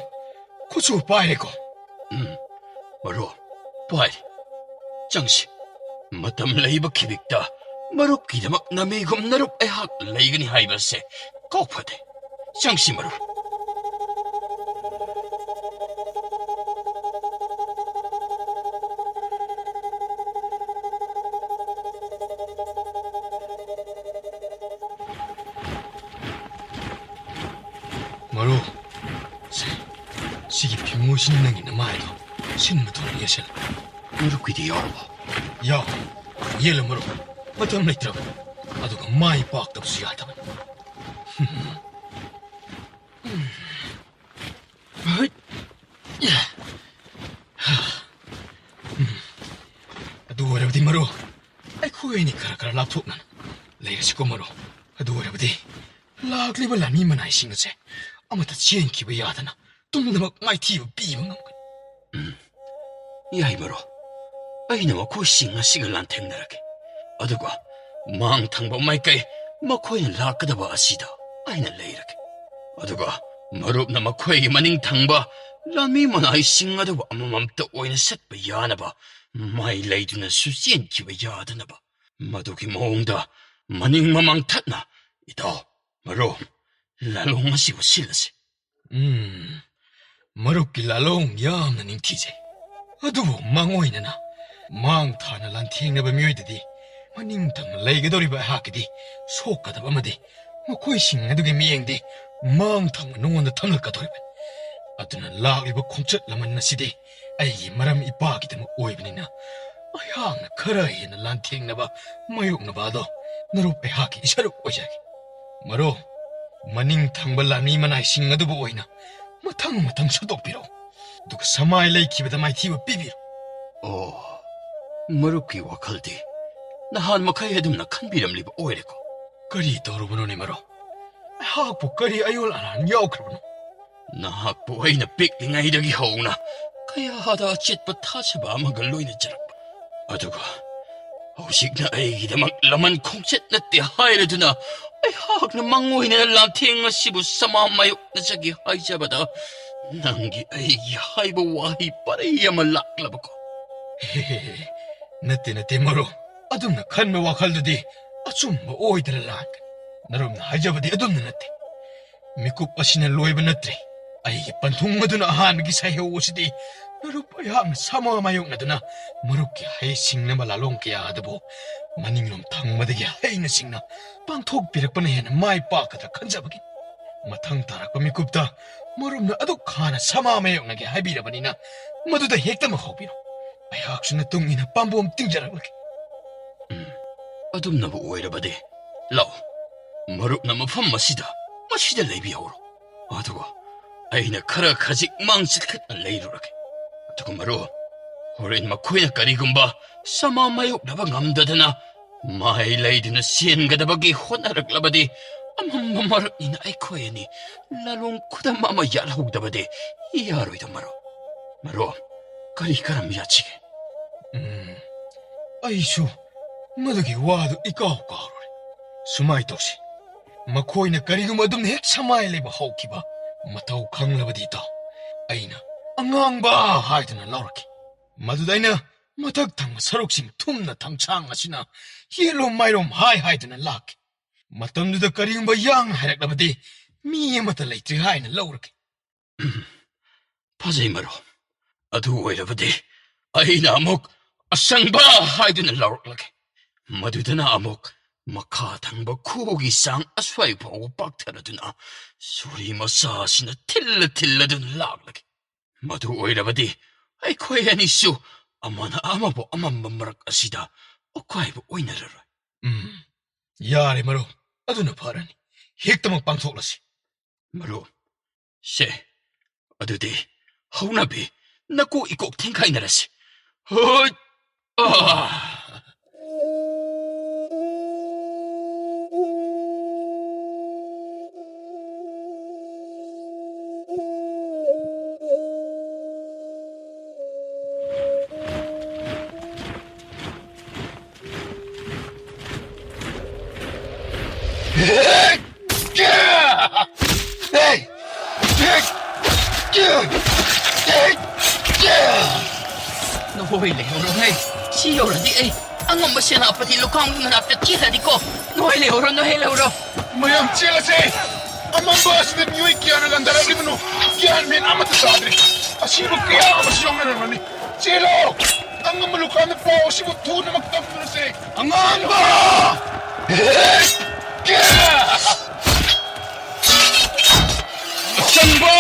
ꯈꯨꯠꯁꯨ ꯄꯥꯏꯔꯦꯀꯣ? ꯎꯝ, ꯃꯔꯨ, ꯄꯥꯏꯔꯦ꯫ ꯆꯪꯁꯤ꯫ ꯃꯇꯝ ꯂꯩꯕ ꯈꯤꯕꯤꯛꯇ ꯃꯔꯨꯞꯀꯤꯗꯃꯛ ꯅꯃꯤꯒꯨꯝ ꯅꯔꯨꯞ ꯑꯩꯍꯥꯛ ꯂꯩꯒꯅꯤ ꯍꯥꯏꯕ ꯑꯁꯦ ꯀꯥꯎꯐꯗꯦ꯫ ꯆꯪꯁꯤ ꯃꯔꯨꯞ꯫ ꯃꯔꯨ, ꯁꯦ, ꯁꯤꯒꯤ ꯐꯤꯉꯣꯏꯁꯤꯅ ꯅꯪꯒꯤ ꯅꯃꯥꯏꯗꯣ ꯁꯤꯟꯕ ꯊꯨꯡꯅ ꯌꯦꯁꯜꯂꯨ꯫ ꯃꯔꯨꯞꯀꯤꯗꯤ ꯌꯥꯎꯔꯕꯣ? ꯌꯥꯎ꯫ ꯌꯦꯜꯂꯨ ꯃꯔꯨꯞ꯫ ꯃꯇꯝ ꯂꯩꯇ꯭ꯔꯕꯅꯤ꯫ ꯑꯗꯨꯒ ꯃꯥꯏ ꯄꯥꯛꯇꯕꯁꯨ ꯌꯥꯗꯕꯅꯤ꯫ ꯍꯣꯏ꯫ ꯑꯗꯨ ꯑꯣꯏꯔꯕꯗꯤ ꯃꯔꯨ, ꯑꯩꯈꯣꯏ ꯑꯅꯤ ꯈꯔ ꯈꯔ ꯂꯥꯞꯊꯣꯛꯅꯅ ꯂꯩꯔꯁꯤꯀꯣ ꯃꯔꯨ꯫ ꯑꯗꯨ ꯑꯣꯏꯔꯕꯗꯤ ꯂꯥꯛꯂꯤꯕ ꯂꯥꯟꯃꯤ ꯃꯅꯥꯏꯁꯤꯡ ꯑꯁꯦ ꯑꯃꯠꯇ ꯆꯦꯟꯈꯤꯕ ꯌꯥꯗꯅ ꯇꯨꯝꯅꯃꯛ ꯃꯥꯏꯊꯤꯕ ꯄꯤꯕ ꯉꯝꯒꯅꯤ꯫ ꯎꯝ, ꯌꯥꯏ ꯃꯔꯨ꯫ ꯑꯩꯅ ꯃꯈꯣꯏꯁꯤꯡ ꯑꯁꯤꯒ ꯂꯥꯟꯊꯦꯡꯅꯔꯒꯦ꯫ ꯑꯗꯨꯒ ꯃꯥꯡ ꯊꯪꯕ ꯃꯥꯏꯀꯩ ꯃꯈꯣꯏꯅ ꯂꯥꯛꯀꯗꯕ ꯑꯁꯤꯗ ꯑꯩꯅ ꯂꯩꯔꯒꯦ꯫ ꯑꯗꯨꯒ ꯃꯔꯨꯞꯅ ꯃꯈꯣꯏꯒꯤ ꯃꯅꯤꯡ ꯊꯪꯕ ꯂꯥꯟꯃꯤ ꯃꯅꯥꯏꯁꯤꯡ ꯑꯗꯨꯕꯨ ꯑꯃꯃꯝꯇ ꯑꯣꯏꯅ ꯆꯠꯄ ꯌꯥꯅꯕ ꯃꯥꯏ ꯂꯩꯗꯨꯅꯁꯨ ꯆꯦꯟꯈꯤꯕ ꯌꯥꯗꯅꯕ, ꯃꯗꯨꯒꯤ ꯃꯑꯣꯡꯗ ꯃꯅꯤꯡ ꯃꯃꯥꯡ ꯊꯠꯅ, ꯏꯇꯥꯎ, ꯃꯔꯨꯞ, ꯂꯥꯂꯣꯡ ꯑꯁꯤꯕꯨ ꯁꯤꯜꯂꯁꯤ꯫ ꯎꯝ, ꯃꯔꯨꯞꯀꯤ ꯂꯥꯂꯣꯡ ꯌꯥꯝꯅ ꯅꯤꯡꯊꯤꯖꯩ꯫ ꯑꯗꯨꯕꯨ ꯃꯥꯡꯑꯣꯏꯅꯅ ꯃꯥꯡ ꯊꯥꯅ ꯂꯥꯟꯊꯦꯡꯅꯕ ꯃꯤꯑꯣꯏꯗꯗꯤ ꯃꯅꯤꯡ ꯊꯪꯅ ꯂꯩꯒꯗꯧꯔꯤꯕ ꯑꯩꯍꯥꯛꯀꯤꯗꯤ ꯁꯣꯛꯀꯗꯕ ꯑꯃꯗꯤ ꯃꯈꯣꯏꯁꯤꯡ ꯑꯗꯨꯒꯤ ꯃꯤꯠꯌꯦꯡꯗꯤ ꯃꯥꯡ ꯊꯪꯅ ꯅꯉꯣꯟꯗ ꯊꯝꯂꯛꯀꯗꯧꯔꯤꯕꯅꯤ꯫ ꯑꯗꯨꯅ ꯂꯥꯛꯂꯤꯕ ꯈꯣꯡꯆꯠ ꯂꯃꯟ ꯑꯁꯤꯗꯤ ꯑꯩꯒꯤ ꯃꯔꯝ ꯏꯄꯥꯒꯤꯗꯃꯛ ꯑꯣꯏꯕꯅꯤꯅ ꯑꯩꯍꯥꯛꯅ ꯈꯔ ꯍꯦꯟꯅ ꯂꯥꯟꯊꯦꯡꯅꯕ ꯃꯥꯌꯣꯛꯅꯕ ꯑꯗꯣ ꯅꯔꯨꯞ ꯑꯩꯍꯥꯛꯀꯤ ꯏꯁꯔꯨꯛ ꯑꯣꯏꯖꯒꯦ꯫ ꯃꯔꯨꯞ, ꯃꯅꯤꯡ ꯊꯪꯕ ꯂꯥꯟꯃꯤ ꯃꯅꯥꯏꯁꯤꯡ ꯑꯗꯨꯕꯨ ꯑꯣꯏꯅ ꯃꯊꯪ ꯃꯊꯪ ꯁꯟꯗꯣꯛꯄꯤꯔꯛꯎ꯫ ꯑꯗꯨꯒ ꯁꯃꯥꯏ ꯂꯩꯈꯤꯕꯗ ꯃꯥꯏꯊꯤꯕ ꯄꯤꯕꯤꯔꯣ꯫ ꯑꯣ, ꯃꯔꯨꯞꯀꯤ ꯋꯥꯈꯜꯗꯤ ꯅꯍꯥꯟ ꯃꯈꯩ ꯑꯗꯨꯝꯅ ꯈꯟꯕꯤꯔꯝꯂꯤꯕ ꯑꯣꯏꯔꯦꯀꯣ? ꯀꯔꯤ ꯇꯧꯔꯨꯕꯅꯣꯅꯦ ꯃꯔꯨꯞ? ꯑꯩꯍꯥꯛꯄꯨ ꯀꯔꯤ ꯑꯌꯣꯜ ꯑꯔꯥꯟ ꯌꯥꯎꯈ꯭ꯔꯕꯅꯣ? ꯅꯍꯥꯛꯄꯨ ꯑꯩꯅ ꯄꯤꯛꯂꯤꯉꯩꯗꯒꯤ ꯍꯧꯅ ꯀꯌꯥꯗ ꯑꯆꯦꯠꯄ ꯊꯥꯖꯕ ꯑꯃꯒ ꯂꯣꯏꯅꯖꯔꯛꯄ, ꯑꯗꯨꯒ ꯍꯧꯖꯤꯛꯅ ꯑꯩꯒꯤꯗꯃꯛ ꯂꯃꯟ ꯈꯣꯡꯆꯠ ꯅꯠꯇꯦ ꯍꯥꯏꯔꯗꯨꯅ ꯑꯩꯍꯥꯛꯅ ꯃꯥꯡꯑꯣꯏꯅꯅ ꯂꯥꯟꯊꯦꯡ ꯑꯁꯤꯕꯨ ꯁꯃꯥ ꯃꯥꯌꯣꯛꯅꯖꯒꯦ ꯍꯥꯏꯖꯕꯗ ꯅꯪꯒꯤ ꯑꯩꯒꯤ ꯍꯥꯏꯕ ꯋꯥꯍꯩ ꯄꯔꯩ ꯑꯃ ꯂꯥꯛꯂꯕꯀꯣ? ꯅꯠꯇꯦ, ꯅꯠꯇꯦ ꯃꯔꯨꯞ, ꯑꯗꯨꯝꯅ ꯈꯟꯕ ꯋꯥꯈꯜꯗꯨꯗꯤ ꯑꯆꯨꯝꯕ ꯑꯣꯏꯗꯅ ꯂꯥꯟꯒꯅꯤ꯫ ꯅꯔꯨꯞꯅ ꯍꯥꯏꯖꯕꯗꯤ ꯑꯗꯨꯝꯅ ꯅꯠꯇꯦ꯫ ꯃꯤꯀꯨꯞ ꯑꯁꯤꯅ ꯂꯣꯏꯕ ꯅꯠꯇ꯭ꯔꯦ꯫ ꯑꯩꯒꯤ ꯄꯟꯊꯨꯡ ꯑꯗꯨꯅ ꯑꯍꯥꯟꯕꯒꯤ ꯁꯩꯍꯦꯛ ꯑꯁꯤꯗꯤ ꯅꯔꯨꯞ ꯑꯩꯍꯥꯛꯅ ꯁꯃꯥ ꯃꯥꯌꯣꯛꯅꯗꯨꯅ ꯃꯔꯨꯞꯀꯤ ꯍꯩ ꯁꯤꯡꯅꯕ ꯂꯥꯂꯣꯡ ꯀꯌꯥ ꯑꯗꯨꯕꯨ ꯃꯅꯤꯡꯂꯣꯝ ꯊꯪꯕꯗꯒꯤ ꯍꯩꯅ ꯁꯤꯡꯅ ꯄꯥꯡꯊꯣꯛꯄꯤꯔꯛꯄꯅ ꯍꯦꯟꯅ ꯃꯥꯏ ꯄꯥꯛꯀꯗ꯭ꯔꯥ ꯈꯟꯖꯕꯒꯤ꯫ ꯃꯊꯪ ꯇꯥꯔꯛꯄ ꯃꯤꯀꯨꯞꯇ ꯃꯔꯨꯞꯅ ꯑꯗꯨꯛ ꯍꯥꯟꯅ ꯁꯃꯥ ꯃꯥꯌꯣꯛꯅꯒꯦ ꯍꯥꯏꯕꯤꯔꯕꯅꯤꯅ ꯃꯗꯨꯗ ꯍꯦꯛꯇꯃꯛ ꯍꯧꯕꯤꯔꯣ꯫ ꯑꯩꯍꯥꯛꯁꯨ ꯅꯇꯨꯡ ꯏꯟꯅ ꯄꯥꯝꯕꯣꯝ ꯇꯤꯡꯖꯔꯛꯂꯒꯦ꯫ ꯎꯝ, ꯑꯗꯨꯝꯅꯕꯨ ꯑꯣꯏꯔꯕꯗꯤ, ꯂꯥꯛꯑꯣ, ꯃꯔꯨꯞꯅ ꯃꯐꯝ ꯑꯁꯤꯗ, ꯃꯁꯤꯗ ꯂꯩꯕꯤꯍꯧꯔꯣ꯫ ꯑꯗꯨꯒ ꯑꯩꯅ ꯈꯔ ꯈꯖꯤꯛ ꯃꯥꯡ ꯆꯠꯈꯠꯅ ꯂꯩꯔꯨꯔꯒꯦ꯫ ꯑꯗꯨꯒ ꯃꯔꯨꯞ, ꯍꯣꯔꯦꯟ ꯃꯈꯣꯏꯅ ꯀꯔꯤꯒꯨꯝꯕ ꯁꯃꯥ ꯃꯥꯌꯣꯛꯅꯕ ꯉꯝꯗꯗꯅ ꯃꯥꯏ ꯂꯩꯗꯨꯅ ꯆꯦꯟꯒꯗꯕꯒꯤ ꯍꯣꯠꯅꯔꯛꯂꯕꯗꯤ, ꯑꯃꯝꯕ ꯃꯔꯛꯅꯤꯅ ꯑꯩꯈꯣꯏ ꯑꯅꯤ ꯂꯥꯂꯣꯡ ꯈꯨꯗꯝ ꯑꯃ ꯌꯥꯠꯍꯧꯗꯕꯗꯤ ꯌꯥꯔꯣꯏꯗ ꯃꯔꯨꯞ꯫ ꯃꯔꯨꯞ, ꯀꯔꯤ ꯀꯔꯝ ꯌꯥꯠꯁꯤꯒꯦ? ꯎꯝ, ꯑꯩꯁꯨ ꯃꯗꯨꯒꯤ ꯋꯥꯗꯨ ꯏꯀꯥꯎ ꯀꯥꯎꯔꯨꯔꯦ꯫ ꯁꯨꯃꯥꯏ ꯇꯧꯁꯤ, ꯃꯈꯣꯏꯅ ꯀꯔꯤꯒꯨꯝꯕ ꯑꯗꯨꯝꯅ ꯍꯦꯛ ꯁꯃꯥꯏ ꯂꯩꯕ ꯍꯧꯈꯤꯕ ꯃꯇꯧ ꯈꯪꯂꯕꯗꯤ, ꯏꯇꯥꯎ, ꯑꯩꯅ ꯑꯉꯥꯡꯕ ꯍꯥꯏꯗꯨꯅ ꯂꯧꯔꯛꯈꯤ꯫ ꯃꯗꯨꯗ ꯑꯩꯅ ꯃꯊꯛ ꯊꯪꯕ ꯁꯔꯨꯛꯁꯤꯡ ꯊꯨꯝꯅ ꯊꯪꯁꯥꯡ ꯑꯁꯤꯅ ꯌꯦꯠꯂꯣꯝ ꯃꯥꯏꯔꯣꯝ ꯍꯥꯏ ꯍꯥꯏꯗꯨꯅ ꯂꯥꯛꯈꯤ꯫ ꯃꯇꯝꯗꯨꯗ ꯀꯔꯤꯒꯨꯝꯕ ꯌꯥꯡꯅ ꯍꯥꯏꯔꯛꯂꯕꯗꯤ ꯃꯤ ꯑꯃꯠꯇ ꯂꯩꯇ꯭ꯔꯦ ꯍꯥꯏꯅ ꯂꯧꯔꯒꯦ꯫ ꯐꯖꯩ ꯃꯔꯨꯞ꯫ ꯑꯗꯨ ꯑꯣꯏꯔꯕꯗꯤ ꯑꯩꯅ ꯑꯃꯨꯛ ꯑꯁꯪꯕ ꯍꯥꯏꯗꯨꯅ ꯂꯧꯔꯛꯂꯒꯦ꯫ ꯃꯗꯨꯗꯅ ꯑꯃꯨꯛ ꯃꯈꯥ ꯊꯪꯕ ꯈꯨꯒꯤ ꯆꯥꯡ ꯑꯁ꯭ꯋꯥꯏ ꯐꯥꯎꯕ ꯄꯥꯛꯊꯔꯗꯨꯅ ꯁꯣꯔꯤ ꯃꯆꯥ ꯑꯁꯤꯅ ꯊꯤꯜꯂ ꯊꯤꯜꯂꯗꯨꯅ ꯂꯥꯛꯂꯒꯦ꯫ ꯃꯗꯨ ꯑꯣꯏꯔꯕꯗꯤ ꯑꯩꯈꯣꯏ ꯑꯅꯤꯁꯨ ꯑꯃꯅ ꯑꯃꯕꯨ ꯑꯃꯝꯕ ꯃꯔꯛ ꯑꯁꯤꯗ ꯑꯀꯥꯏꯕ ꯑꯣꯏꯅꯔꯔꯣꯏ꯫ ꯎꯝ, ꯌꯥꯔꯦ ꯃꯔꯨꯞ, ꯑꯗꯨꯅ ꯐꯔꯅꯤ꯫ ꯍꯦꯛꯇꯃꯛ ꯄꯥꯡꯊꯣꯛꯂꯁꯤ꯫ ꯃꯔꯨꯞ, ꯁꯦ, ꯑꯗꯨꯗꯤ ꯍꯧꯅꯕꯤ ꯅꯀꯣꯛ ꯏꯀꯣꯛ ꯊꯦꯡꯈꯥꯏꯅꯔꯁꯤ꯫ ꯍꯣꯏ! ꯑꯥ! ꯅꯈꯣꯏ ꯂꯩꯍꯧꯔꯣꯍꯦ꯫ ꯁꯤ ꯌꯧꯔꯗꯤ ꯑꯩ ꯑꯉꯝꯕ ꯁꯦꯅꯥꯄꯇꯤ ꯂꯨꯈꯥꯝꯒꯤ ꯃꯅꯥꯛꯇ ꯆꯦꯜꯂꯅꯤꯀꯣ꯫ ꯅꯈꯣꯏ ꯂꯩꯍꯧꯔꯣ, ꯅꯈꯣꯏ ꯂꯩꯍꯧꯔꯣ꯫ ꯃꯌꯥꯝ ꯆꯦꯜꯂꯁꯦ꯫ ꯑꯃꯝꯕ ꯑꯁꯤꯗ ꯃꯤꯑꯣꯏ ꯀꯌꯥꯅ ꯂꯥꯟꯗꯥꯔꯛꯂꯤꯕꯅꯣ? ꯒ꯭ꯌꯥꯟ ꯃꯦꯟ ꯑꯃꯠꯇ ꯇꯥꯗ꯭ꯔꯦ꯫ ꯑꯁꯤꯕ ꯀꯌꯥ ꯑꯃꯁꯨ ꯌꯥꯎꯅꯔꯝꯒꯅꯤ꯫ ꯆꯦꯜꯂꯣ! ꯑꯉꯝꯕ ꯂꯨꯈꯥꯝꯗ ꯄꯥꯎ ꯑꯁꯤꯕꯨ ꯊꯨꯅꯃꯛ ꯇꯝꯂꯨꯔꯁꯦ꯫ ꯑꯉꯝꯕ! ꯑꯆꯪꯕ!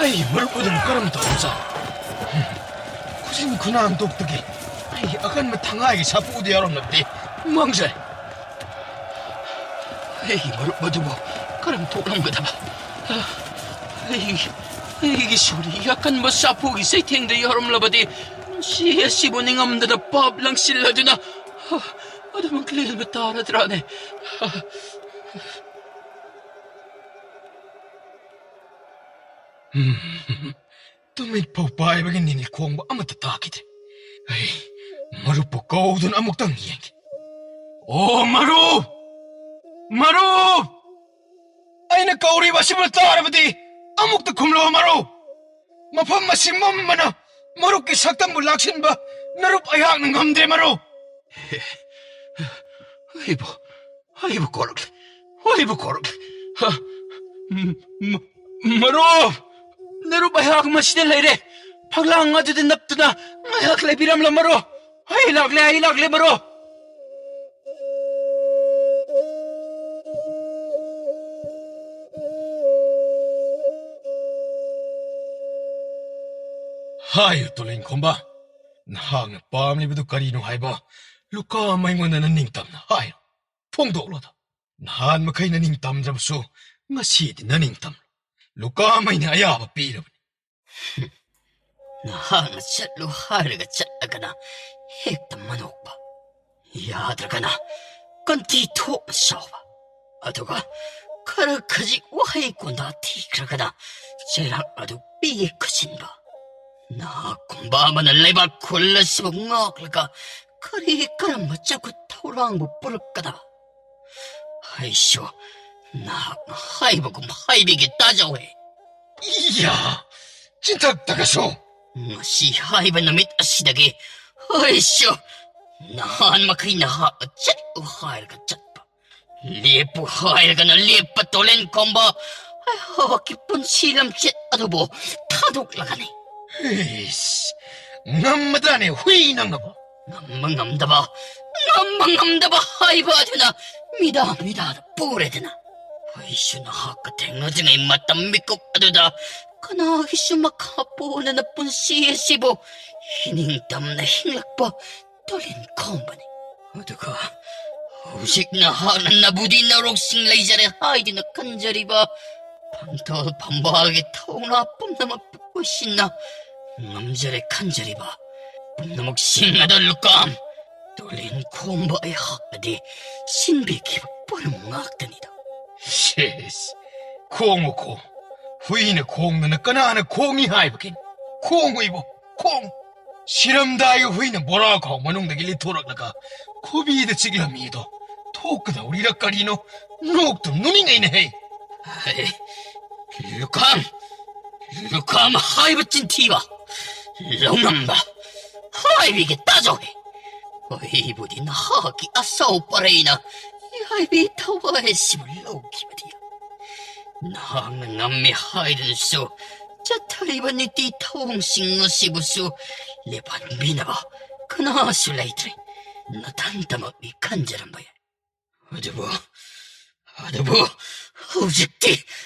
ꯑꯩ ꯃꯔꯨꯞ ꯑꯗꯨꯕꯨ ꯀꯔꯝ ꯇꯧꯔꯝꯖꯥꯠꯅꯣ? ꯈꯨꯖꯤꯟ ꯈꯨꯅꯥꯟ ꯇꯣꯛꯇꯒꯤ ꯑꯩ ꯑꯀꯟꯕ ꯊꯉꯥꯏꯒꯤ ꯁꯥꯐꯨꯗ ꯌꯥꯎꯔꯝꯂꯕꯗꯤ ꯃꯥꯡꯖꯔꯦ꯫ ꯑꯩꯒꯤ ꯃꯔꯨꯞ ꯑꯗꯨꯕꯨ ꯀꯔꯝ ꯊꯣꯛꯂꯝꯒꯗꯕ? ꯑꯩꯒꯤ, ꯑꯩꯒꯤ ꯁꯣꯔꯤ ꯑꯀꯟꯕ ꯁꯥꯐꯨꯒꯤ ꯆꯩꯊꯦꯡꯗ ꯌꯥꯎꯔꯝꯂꯕꯗꯤ ꯄꯨꯟꯁꯤ ꯑꯁꯤꯕꯨ ꯅꯤꯡꯉꯝꯗꯅ ꯄꯥꯞ ꯂꯪꯁꯤꯜꯂꯗꯨꯅ ꯑꯗꯨꯃꯛ ꯂꯦꯟꯕ ꯇꯥꯔꯗ꯭ꯔꯥꯅꯦ? ꯎꯝ, ꯇꯨꯃꯤꯠ ꯐꯥꯎ ꯄꯥꯏꯕꯒꯤ ꯅꯤꯜ ꯈꯣꯡꯕ ꯑꯃꯠꯇ ꯇꯥꯈꯤꯗ꯭ꯔꯦ꯫ ꯑꯩ ꯃꯔꯨꯞꯄꯨ ꯀꯧꯗꯨꯅ ꯑꯃꯨꯛꯇꯪ ꯌꯦꯡꯒꯦ꯫ ꯑꯣ ꯃꯔꯨꯞ! ꯃꯔꯨꯞ! ꯑꯩꯅ ꯀꯧꯔꯤꯕ ꯑꯁꯤꯕꯨ ꯇꯥꯔꯕꯗꯤ ꯑꯃꯨꯛꯇ ꯈꯨꯝꯂꯣ ꯃꯔꯨꯞ! ꯃꯐꯝ ꯑꯁꯤ ꯃꯝꯕꯅ ꯃꯔꯨꯞꯀꯤ ꯁꯛꯇꯝꯕꯨ ꯂꯥꯛꯁꯤꯟꯕ ꯅꯔꯨꯞ ꯑꯩꯍꯥꯛꯅ ꯉꯝꯗ꯭ꯔꯦ ꯃꯔꯨꯞ! ꯑꯩꯕꯨ ꯑꯩꯕꯨ ꯀꯧꯔꯛꯂꯦ꯫ ꯑꯩꯕꯨ ꯀꯧꯔꯛꯂꯦ꯫ ꯍ, ꯃ-, ꯃ-, ꯃꯔꯨꯞ! ꯅꯔꯨꯞ ꯑꯩꯍꯥꯛ ꯃꯁꯤꯗ ꯂꯩꯔꯦ꯫ ꯐꯛꯂꯥꯡ ꯑꯗꯨꯗ ꯅꯞꯇꯨꯅ ꯉꯥꯏꯍꯥꯛ ꯂꯩꯕꯤꯔꯝꯂꯣ ꯃꯔꯨꯞ꯫ ꯑꯩ ꯂꯥꯛꯂꯦ, ꯑꯩ ꯂꯥꯛꯂꯦ ꯃꯔꯨꯞ꯫ ꯍꯥꯏꯌꯨ ꯇꯣꯂꯦꯟ ꯈꯣꯝꯕ, ꯅꯍꯥꯛꯅ ꯄꯥꯝꯂꯤꯕꯗꯨ ꯀꯔꯤꯅꯣ ꯍꯥꯏꯕ ꯂꯨꯀꯥ ꯑꯃ ꯑꯩꯉꯣꯟꯗ ꯅꯅꯤꯡꯇꯝꯅ ꯍꯥꯏꯌꯨ꯫ ꯐꯣꯡꯗꯣꯛꯂꯣꯗ꯫ ꯅꯍꯥꯟ ꯃꯈꯩ ꯅꯅꯤꯡ ꯇꯝꯗ꯭ꯔꯕꯁꯨ ꯉꯁꯤꯗꯤ ꯅꯅꯤꯡ ꯇꯝꯂꯣ꯫ ꯂꯨꯀꯥꯃꯩꯅ ꯑꯌꯥꯕ ꯄꯤꯔꯕꯅꯤ꯫ ꯅꯍꯥꯛꯅ ꯆꯠꯂꯨ ꯍꯥꯏꯔꯒ ꯆꯠꯂꯒꯅ ꯍꯦꯛꯇ ꯃꯅꯣꯛꯄ, ꯌꯥꯗ꯭ꯔꯒꯅ ꯀꯟꯊꯤ ꯊꯣꯛꯅ ꯁꯥꯎꯕ, ꯑꯗꯨꯒ ꯈꯔ ꯈꯖꯤꯛ ꯋꯥꯍꯩ ꯀꯣꯟꯗꯥ ꯊꯤꯈ꯭ꯔꯒꯅ ꯆꯩꯔꯥꯛ ꯑꯗꯨ ꯄꯤꯒꯦ ꯈꯨꯠꯁꯤꯟꯕ꯫ ꯅꯍꯥꯛꯀꯨꯝꯕ ꯑꯃꯅ ꯂꯩꯕꯥꯛ ꯈꯨꯜꯂꯁꯨ ꯉꯥꯛꯂꯒ ꯀꯔꯤ ꯀꯔꯝꯕ ꯆꯥꯎꯈꯠ ꯊꯧꯔꯥꯡꯕꯨ ꯄꯨꯔꯛꯀꯗꯕ? ꯑꯩꯁꯨ ꯅꯍꯥꯛꯅ ꯍꯥꯏꯕꯒꯨꯝ ꯍꯥꯏꯕꯤꯒꯦ ꯇꯥꯖꯧꯍꯦ꯫ ꯏꯌꯥ! ꯆꯤꯟꯊꯛꯇꯒꯁꯨ! ꯉꯁꯤ ꯍꯥꯏꯕ ꯅꯨꯃꯤꯠ ꯑꯁꯤꯗꯒꯤ ꯑꯩꯁꯨ ꯅꯍꯥꯟ ꯃꯈꯩ ꯅꯍꯥꯛꯅ ꯆꯠꯂꯨ ꯍꯥꯏꯔꯒ ꯆꯠꯄ, ꯂꯦꯞꯄꯨ ꯍꯥꯏꯔꯒꯅ ꯂꯦꯞꯄ ꯇꯣꯂꯦꯟ ꯀꯣꯝꯕ ꯑꯩꯍꯥꯛꯀꯤ ꯄꯨꯟꯁꯤ ꯂꯝꯆꯠ ꯑꯗꯨꯕꯨ ꯊꯥꯗꯣꯛꯂꯒꯅꯤ꯫ ꯏꯁ! ꯉꯝꯃꯗ꯭ꯔꯅꯦ ꯍꯨꯏ ꯅꯪꯅꯕꯣ? ꯉꯝꯕ ꯉꯝꯗꯕ, ꯉꯝꯕ ꯉꯝꯗꯕ ꯍꯥꯏꯕ ꯑꯗꯨꯅ ꯃꯤꯗꯥ ꯃꯤꯗꯥꯗ ꯄꯨꯔꯦꯗꯅ꯫ ꯑꯩꯁꯨ ꯅꯍꯥꯛꯀ ꯊꯦꯡꯅꯗ꯭ꯔꯤꯉꯩ ꯃꯇꯝ ꯃꯤꯀꯨꯞ ꯑꯗꯨꯗ ꯀꯅꯥꯒꯤꯁꯨ ꯃꯈꯥ ꯄꯣꯟꯗꯅ ꯄꯨꯟꯁꯤ ꯑꯁꯤꯕꯨ ꯏꯅꯤꯡꯇꯝꯅ ꯍꯤꯡꯂꯛꯄ ꯇꯣꯂꯦꯟ ꯈꯣꯝꯕꯅꯤ꯫ ꯑꯗꯨꯒ ꯍꯧꯖꯤꯛ ꯅꯍꯥꯛꯅ ꯅꯕꯨꯗꯤ ꯅꯔꯣꯛꯁꯤꯡ ꯂꯩꯖꯔꯦ ꯍꯥꯏꯗꯨꯅ ꯈꯟꯖꯔꯤꯕ ꯐꯝꯊꯣꯜ ꯐꯝꯕꯥꯜꯒꯤ ꯊꯧꯅꯥ ꯄꯨꯝꯅꯃꯛꯄꯨ ꯀꯣꯏꯁꯤꯟꯅ ꯉꯝꯖꯔꯦ ꯈꯟꯖꯔꯤꯕ ꯄꯨꯝꯅꯃꯛꯁꯤꯡ ꯑꯗꯨ ꯂꯨꯀꯥꯝ ꯇꯣꯂꯦꯟ ꯈꯣꯝꯕ ꯑꯩꯍꯥꯛꯅꯗꯤ ꯁꯤꯟꯕꯤꯈꯤꯕ ꯄꯣꯠꯂꯨꯝ ꯉꯥꯛꯇꯅꯤꯗꯣ꯫ ꯁꯦꯁ! ꯈꯣꯡꯉꯨ, ꯈꯣꯡꯉꯨ꯫ ꯍꯨꯏꯅ ꯈꯣꯡꯗꯅ ꯀꯅꯥꯅ ꯈꯣꯡꯉꯤ ꯍꯥꯏꯕꯒꯦ? ꯈꯣꯡꯉꯣꯏꯕꯣ, ꯈꯣꯡ꯫ ꯁꯤꯔꯝꯗꯥꯏꯒꯤ ꯍꯨꯏꯅ ꯕꯣꯔꯥ ꯈꯥꯎ ꯃꯅꯨꯡꯗꯒꯤ ꯂꯤꯠꯊꯣꯔꯛꯂꯒ ꯈꯨꯕꯤꯗ ꯆꯤꯛꯂꯝꯃꯤ ꯑꯗꯣ ꯊꯣꯛꯀꯗꯧꯔꯤꯔ ꯀꯔꯤꯅꯣ? ꯅꯣꯛꯇꯨꯝ ꯅꯣꯛꯅꯤꯡꯉꯩꯅꯦ ꯍꯦ꯫ ꯍꯦ, ꯂꯨꯀꯥꯝ, ꯂꯨꯀꯥꯝ ꯍꯥꯏꯕ ꯆꯤꯟꯊꯤꯕ, ꯂꯧꯅꯝꯕ, ꯍꯥꯏꯕꯤꯒꯦ ꯇꯥꯖꯧ ꯍꯦ꯫ ꯑꯩꯕꯨꯗꯤ ꯅꯍꯥꯛꯀꯤ ꯑꯁꯥꯎ ꯄꯔꯩꯅ ꯌꯥꯏꯕꯤ ꯊꯋꯥꯏ ꯑꯁꯤꯕꯨ ꯂꯧꯈꯤꯕꯗꯤ ꯅꯍꯥꯛꯅ ꯉꯝꯃꯤ ꯍꯥꯏꯗꯨꯅꯁꯨ ꯆꯠꯊꯔꯤꯕ ꯅꯤꯇꯤ ꯊꯧꯑꯣꯡꯁꯤꯡ ꯑꯁꯤꯕꯨꯁꯨ ꯂꯦꯞꯍꯟꯕꯤꯅꯕ ꯀꯅꯥꯁꯨ ꯂꯩꯇ꯭ꯔꯦ꯫ ꯅꯊꯟꯇꯃꯛꯅꯤ ꯈꯟꯖꯔꯝꯕ ꯌꯥꯏ꯫ ꯑꯗꯨꯕꯨ, ꯑꯗꯨꯕꯨ ꯍꯧꯖꯤꯛꯇꯤ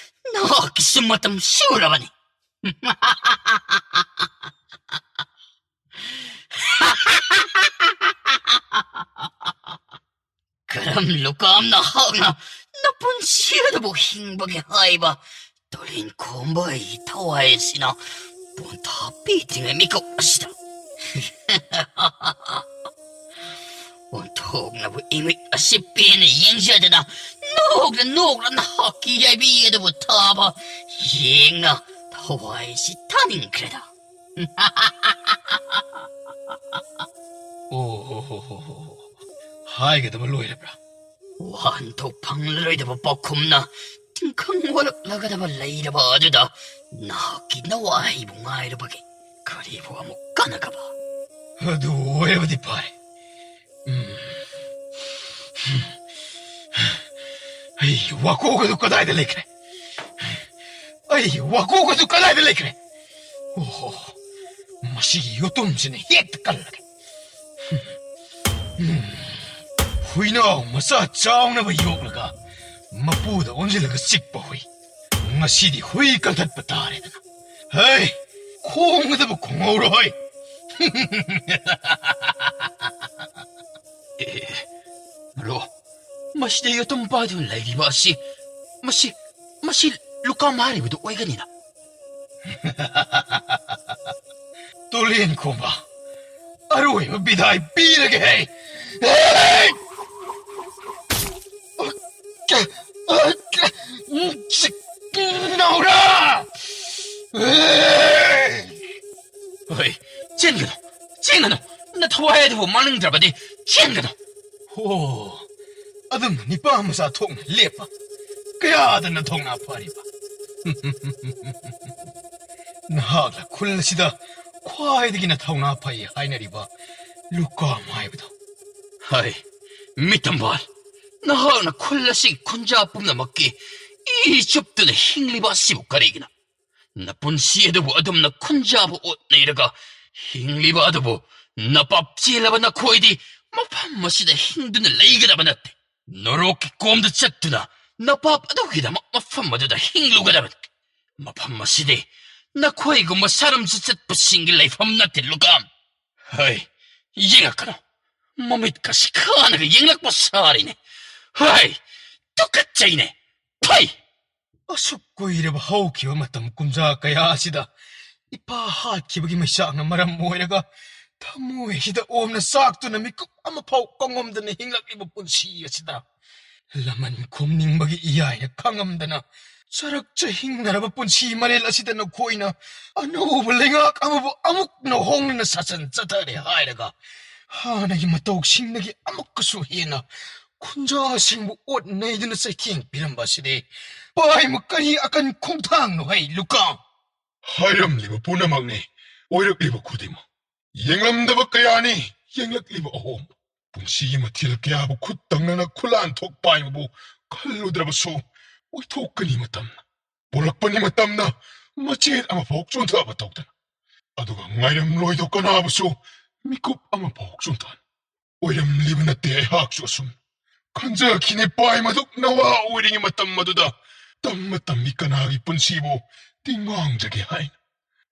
ꯅꯍꯥꯛꯀꯤꯁꯨ ꯃꯇꯝ ꯁꯨꯔꯕꯅꯤ꯫ ꯀꯔꯝ ꯂꯨꯀꯥꯝ ꯅꯍꯥꯛꯅ ꯅꯄꯨꯟꯁꯤ ꯑꯗꯨꯕꯨ ꯍꯤꯡꯕꯒꯦ ꯍꯥꯏꯕ ꯇꯨꯂꯦꯟ ꯈꯣꯝꯕ ꯑꯩꯒꯤ ꯊꯋꯥꯏ ꯑꯁꯤꯅ ꯄꯣꯟꯊꯥ ꯄꯤꯗ꯭ꯔꯤꯉꯩ ꯃꯤꯀꯨꯞ ꯑꯁꯤꯗ ꯑꯣꯟꯊꯣꯛꯅꯕ ꯏꯃꯤꯠ ꯑꯁꯤ ꯄꯦꯟꯅ ꯌꯦꯡꯖꯗꯅ ꯅꯣꯛꯅ ꯅꯣꯛꯅ ꯅꯍꯥꯛꯀꯤ ꯌꯥꯏꯕꯤ ꯑꯗꯨꯕꯨ ꯊꯥꯕ ꯌꯦꯡꯅ ꯊꯋꯥꯏ ꯑꯁꯤ ꯊꯥꯅꯤꯡꯈ꯭ꯔꯦꯗ꯫ ꯑꯣ ꯍꯣ ꯍꯣ ꯍꯣ ꯍꯣ ꯍꯣ꯫ ꯍꯥꯏꯒꯗꯕ ꯂꯣꯏꯔꯕ꯭ꯔꯥ? ꯋꯥꯍꯟꯊꯣꯛ ꯐꯪꯂꯔꯣꯏꯗꯕ ꯄꯥꯎꯈꯨꯝꯅ ꯇꯤꯡꯈꯪ ꯑꯣꯜꯂꯛꯂꯒꯗꯕ ꯂꯩꯔꯕ ꯑꯗꯨꯗ ꯅꯍꯥꯛꯀꯤ ꯅꯋꯥꯍꯩꯕꯨ ꯉꯥꯏꯔꯕꯒꯤ ꯀꯔꯤꯕꯨ ꯑꯃꯨꯛ ꯀꯥꯟꯅꯒꯕ? ꯑꯗꯨ ꯑꯣꯏꯔꯕꯗꯤ ꯐꯔꯦ꯫ ꯎꯝ꯫ ꯑꯩꯒꯤ ꯋꯥꯀꯣꯛ ꯑꯗꯨ ꯀꯗꯥꯏꯗ ꯂꯩꯈ꯭ꯔꯦ? ꯑꯩꯒꯤ ꯋꯥꯀꯣꯛ ꯑꯗꯨ ꯀꯗꯥꯏꯗ ꯂꯩꯈ꯭ꯔꯦ? ꯑꯣꯍꯣ, ꯃꯁꯤꯒꯤ ꯌꯣꯇꯨꯝꯁꯤꯅ ꯍꯦꯛꯇ ꯀꯜꯂꯒꯦ꯫ ꯎꯝ꯫ ꯍꯨꯏꯅꯥꯎ ꯃꯆꯥ ꯆꯥꯎꯅꯕ ꯌꯣꯛꯂꯒ ꯃꯄꯨꯗ ꯑꯣꯟꯁꯤꯜꯂꯒ ꯆꯤꯛꯄ ꯍꯨꯏ꯫ ꯉꯁꯤꯗꯤ ꯍꯨꯏ ꯀꯟꯊꯠꯄ ꯇꯥꯔꯦꯗꯅ꯫ ꯍꯩ, ꯈꯣꯡꯒꯗꯕ ꯈꯣꯡꯍꯧꯔꯣꯏ꯫ ꯑꯦ, ꯃꯔꯨꯞ, ꯃꯁꯤꯗ ꯌꯦꯇꯨꯝ ꯄꯥꯏꯗꯨꯅ ꯂꯩꯔꯤꯕ ꯑꯁꯤ, ꯃꯁꯤ, ꯃꯁꯤ ꯂꯨꯀꯥꯝ ꯍꯥꯏꯔꯤꯕꯗꯨ ꯑꯣꯏꯒꯅꯤꯅ꯫ ꯇꯨꯂꯦꯟ ꯈꯣꯝꯕ, ꯑꯔꯣꯏꯕ ꯕꯤꯗꯥꯏ ꯄꯤꯔꯒꯦ ꯍꯦ! ꯍꯦ! ꯅꯥꯎꯔꯥ! ꯑꯗꯨꯕꯨ ꯃꯥꯡꯅꯤꯡꯗ꯭ꯔꯕꯗꯤ ꯆꯦꯟꯒꯅꯨ꯫ ꯍꯣ, ꯑꯗꯨꯝꯅ ꯅꯤꯄꯥ ꯃꯆꯥ ꯊꯣꯛꯅ ꯂꯦꯞꯄ꯫ ꯀꯌꯥꯗ ꯅꯊꯧꯅꯥ ꯐꯔꯤꯕ꯫ ꯅꯍꯥꯛꯅ ꯈꯨꯜ ꯑꯁꯤꯗ ꯈ꯭ꯋꯥꯏꯗꯒꯤ ꯅꯊꯧꯅꯥ ꯐꯩ ꯍꯥꯏꯅꯔꯤꯕ ꯂꯨꯀꯥꯝ ꯍꯥꯏꯕꯗꯣ꯫ ꯍꯥꯏ, ꯃꯤꯇꯝꯕꯥꯜ, ꯅꯍꯥꯛꯅ ꯈꯨꯜ ꯑꯁꯤꯒꯤ ꯈꯨꯟꯖꯥ ꯄꯨꯝꯅꯃꯛꯀꯤ ꯏ ꯆꯨꯞꯇꯨꯅ ꯍꯤꯡꯂꯤꯕ ꯑꯁꯤꯕꯨ ꯀꯔꯤꯒꯤꯅꯣ? ꯅꯄꯨꯟꯁꯤ ꯑꯗꯨꯕꯨ ꯑꯗꯨꯝꯅ ꯈꯨꯟꯖꯥꯕꯨ ꯑꯣꯠꯅꯩꯔꯒ ꯍꯤꯡꯂꯤꯕ ꯑꯗꯨꯕꯨ ꯅꯄꯥꯞ ꯆꯦꯜꯂꯕ ꯅꯈꯣꯏꯗꯤ ꯃꯐꯝ ꯑꯁꯤꯗ ꯍꯤꯡꯗꯨꯅ ꯂꯩꯒꯗꯕ ꯅꯠꯇꯦ꯫ ꯅꯣꯔꯣꯛꯀꯤ ꯀꯣꯝꯗ ꯆꯠꯇꯨꯅ ꯅꯄꯥꯞ ꯑꯗꯨꯒꯤꯗꯃꯛ ꯃꯐꯝ ꯑꯗꯨꯗ ꯍꯤꯡꯂꯨꯒꯗꯕꯅꯤ꯫ ꯃꯐꯝ ꯑꯁꯤꯗꯤ ꯅꯈꯣꯏꯒꯨꯝꯕ ꯁꯥꯔꯝ ꯆꯠꯄꯁꯤꯡꯒꯤ ꯂꯩꯐꯝ ꯅꯠꯇꯦ, ꯂꯨꯀꯥꯝ꯫ ꯍꯩ, ꯌꯦꯡꯉꯛꯀꯅꯨ꯫ ꯃꯃꯤꯠꯀꯁꯤ ꯈꯥꯅꯒ ꯌꯦꯡꯂꯛꯄ ꯁꯥꯔꯤꯅꯦ꯫ ꯍꯩ, ꯇꯨꯀꯠꯆꯩꯅꯦ꯫ ꯐꯩ! ꯑꯁꯨꯛ ꯀꯨꯏꯔꯕ ꯍꯧꯈꯤꯕ ꯃꯇꯝ ꯀꯨꯝꯖꯥ ꯀꯌꯥ ꯑꯁꯤꯗ ꯏꯄꯥ ꯍꯥꯠꯈꯤꯕꯒꯤ ꯃꯩꯆꯥꯛꯅ ꯃꯔꯝ ꯑꯣꯏꯔꯒ ꯊꯃꯣꯏꯁꯤꯗ ꯑꯣꯝꯅ ꯆꯥꯛꯇꯨꯅ ꯃꯤꯀꯨꯞ ꯑꯃꯐꯥꯎ ꯀꯪꯉꯝꯗꯅ ꯍꯤꯡꯂꯛꯂꯤꯕ ꯄꯨꯟꯁꯤ ꯑꯁꯤꯗ ꯂꯃꯟ ꯈꯨꯝꯅꯤꯡꯕꯒꯤ ꯏꯌꯥꯏꯅ ꯈꯪꯉꯝꯗꯅ ꯆꯔꯛ ꯆꯍꯤꯡꯅꯔꯕ ꯄꯨꯟꯁꯤ ꯃꯔꯦꯜ ꯑꯁꯤꯗ ꯅꯈꯣꯏꯅ ꯑꯅꯧꯕ ꯂꯩꯉꯥꯛ ꯑꯃꯕꯨ ꯑꯃꯨꯛꯅ ꯍꯣꯡꯅꯅ ꯁꯥꯁꯟ ꯆꯠꯊꯔꯦ ꯍꯥꯏꯔꯒ ꯍꯥꯟꯅꯒꯤ ꯃꯇꯧꯁꯤꯡꯗꯒꯤ ꯑꯃꯨꯛꯀꯁꯨ ꯍꯦꯟꯅ ꯈꯨꯟꯖꯥꯁꯤꯡꯕꯨ ꯑꯣꯠ ꯅꯩꯗꯨꯅ ꯆꯩꯊꯦꯡ ꯄꯤꯔꯝꯕ ꯑꯁꯤꯗꯤ ꯄꯥꯏꯃ ꯀꯔꯤ ꯑꯀꯟ ꯈꯣꯡꯊꯥꯡꯅꯣ ꯍꯩ ꯂꯨꯀꯥꯝ? ꯍꯥꯏꯔꯝꯂꯤꯕ ꯄꯨꯝꯅꯃꯛꯅꯤ, ꯑꯣꯏꯔꯛꯂꯤꯕ ꯈꯨꯗꯤꯡꯃꯛ꯫ ꯌꯦꯡꯂꯝꯗꯕ ꯀꯌꯥꯅꯤ ꯌꯦꯡꯂꯛꯂꯤꯕ ꯑꯍꯣꯡꯕ꯫ ꯄꯨꯟꯁꯤꯒꯤ ꯃꯊꯦꯜ ꯀꯌꯥꯕꯨ ꯈꯨꯠ ꯇꯪꯅꯅ ꯈꯨꯂꯥꯟ ꯊꯣꯛ ꯄꯥꯏꯕꯕꯨ ꯈꯜꯂꯨꯗ꯭ꯔꯕꯁꯨ ꯑꯣꯏꯊꯣꯛꯀꯅꯤ ꯃꯇꯝꯅ꯫ ꯄꯨꯔꯛꯄꯅꯤ ꯃꯇꯝꯅ ꯃꯆꯦꯠ ꯑꯃꯐꯥꯎ ꯆꯣꯟꯊꯕ ꯇꯧꯗꯅ꯫ ꯑꯗꯨꯒ ꯉꯥꯏꯔꯝꯂꯣꯏꯗꯧ ꯀꯅꯥꯕꯨꯁꯨ ꯃꯤꯀꯨꯞ ꯑꯃꯐꯥꯎ ꯆꯣꯟꯊꯍꯟ ꯑꯣꯏꯔꯝꯂꯤꯕ ꯅꯠꯇꯦ ꯑꯩꯍꯥꯛꯁꯨ ꯑꯁꯨꯝ ꯈꯟꯖꯈꯤꯅꯦ ꯄꯥꯏ ꯃꯗꯨꯛ ꯅꯋꯥ ꯑꯣꯏꯔꯤꯉꯩ ꯃꯇꯝ ꯑꯗꯨꯗ ꯇꯝꯃ ꯇꯝꯃꯤ ꯀꯅꯥꯒꯤ ꯄꯨꯟꯁꯤꯕꯨ ꯇꯤꯡꯉꯥꯡꯖꯒꯦ ꯍꯥꯏꯅ꯫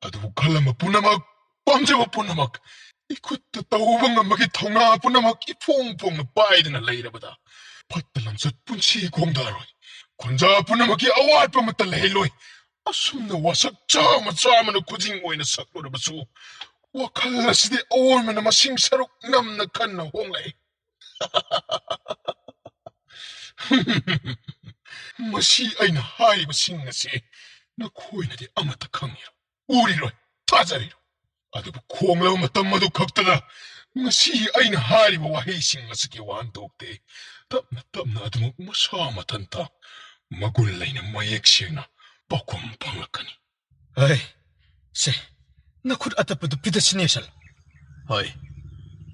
ꯑꯗꯨꯕꯨ ꯈꯜꯂꯝꯕ ꯄꯨꯝꯅꯃꯛ, ꯄꯥꯝꯖꯕ ꯄꯨꯝꯅꯃꯛ, ꯏꯈꯨꯠꯇ ꯇꯧꯕ ꯉꯝꯕꯒꯤ ꯊꯧꯅꯥ ꯄꯨꯝꯅꯃꯛ ꯏꯐꯣꯡ ꯐꯣꯡꯅ ꯄꯥꯏꯗꯨꯅ ꯂꯩꯔꯕꯗ ꯐꯠꯇ ꯂꯝꯆꯠ ꯄꯨꯟꯁꯤ ꯈꯣꯡꯗꯥꯔꯣꯏ꯫ ꯈꯨꯟꯖꯥ ꯄꯨꯝꯅꯃꯛꯀꯤ ꯑꯋꯥꯠꯄ ꯑꯃꯠꯇ ꯂꯩꯍꯜꯂꯣꯏ꯫ ꯑꯁꯨꯝꯅ ꯋꯥꯁꯛ ꯆꯥꯃ ꯆꯥꯃꯅ ꯈꯨꯖꯤꯡ ꯑꯣꯏꯅ ꯁꯛꯂꯨꯔꯕꯁꯨ ꯋꯥꯈꯜ ꯑꯁꯤꯗꯤ ꯑꯑꯣꯟꯕꯅ ꯃꯁꯤꯡ ꯁꯔꯨꯛ ꯅꯝꯅ ꯈꯟꯅ ꯍꯣꯡꯂꯛꯏ꯫ ꯃꯁꯤ ꯑꯩꯅ ꯍꯥꯏꯔꯤꯕꯁꯤꯡ ꯑꯁꯤ ꯅꯈꯣꯏꯅꯗꯤ ꯑꯃꯠꯇ ꯈꯪꯉꯤꯔꯣ? ꯎꯔꯤꯔꯣꯏ, ꯊꯥꯖꯔꯤꯔꯣ? ꯑꯗꯨꯕꯨ ꯈꯣꯡꯂꯕ ꯃꯇꯝ ꯑꯗꯨ ꯈꯛꯇꯗ ꯉꯁꯤ ꯑꯩꯅ ꯍꯥꯏꯔꯤꯕ ꯋꯥꯍꯩꯁꯤꯡ ꯑꯁꯤꯒꯤ ꯋꯥꯍꯟꯊꯣꯛꯇꯤ ꯇꯞꯅ ꯇꯞꯅ ꯑꯗꯨꯃꯛ ꯃꯁꯥ ꯃꯊꯟꯇ ꯃꯒꯨꯟ ꯂꯩꯅ ꯃꯌꯦꯛ ꯁꯦꯡꯅ ꯄꯥꯎꯈꯨꯝ ꯐꯪꯂꯛꯀꯅꯤ꯫ ꯍꯣꯏ, ꯁꯦ, ꯅꯈꯨꯠ ꯑꯇꯞꯄꯗꯨ ꯄꯤꯗꯁꯤꯅꯦ ꯁꯜ꯫ ꯍꯣꯏ,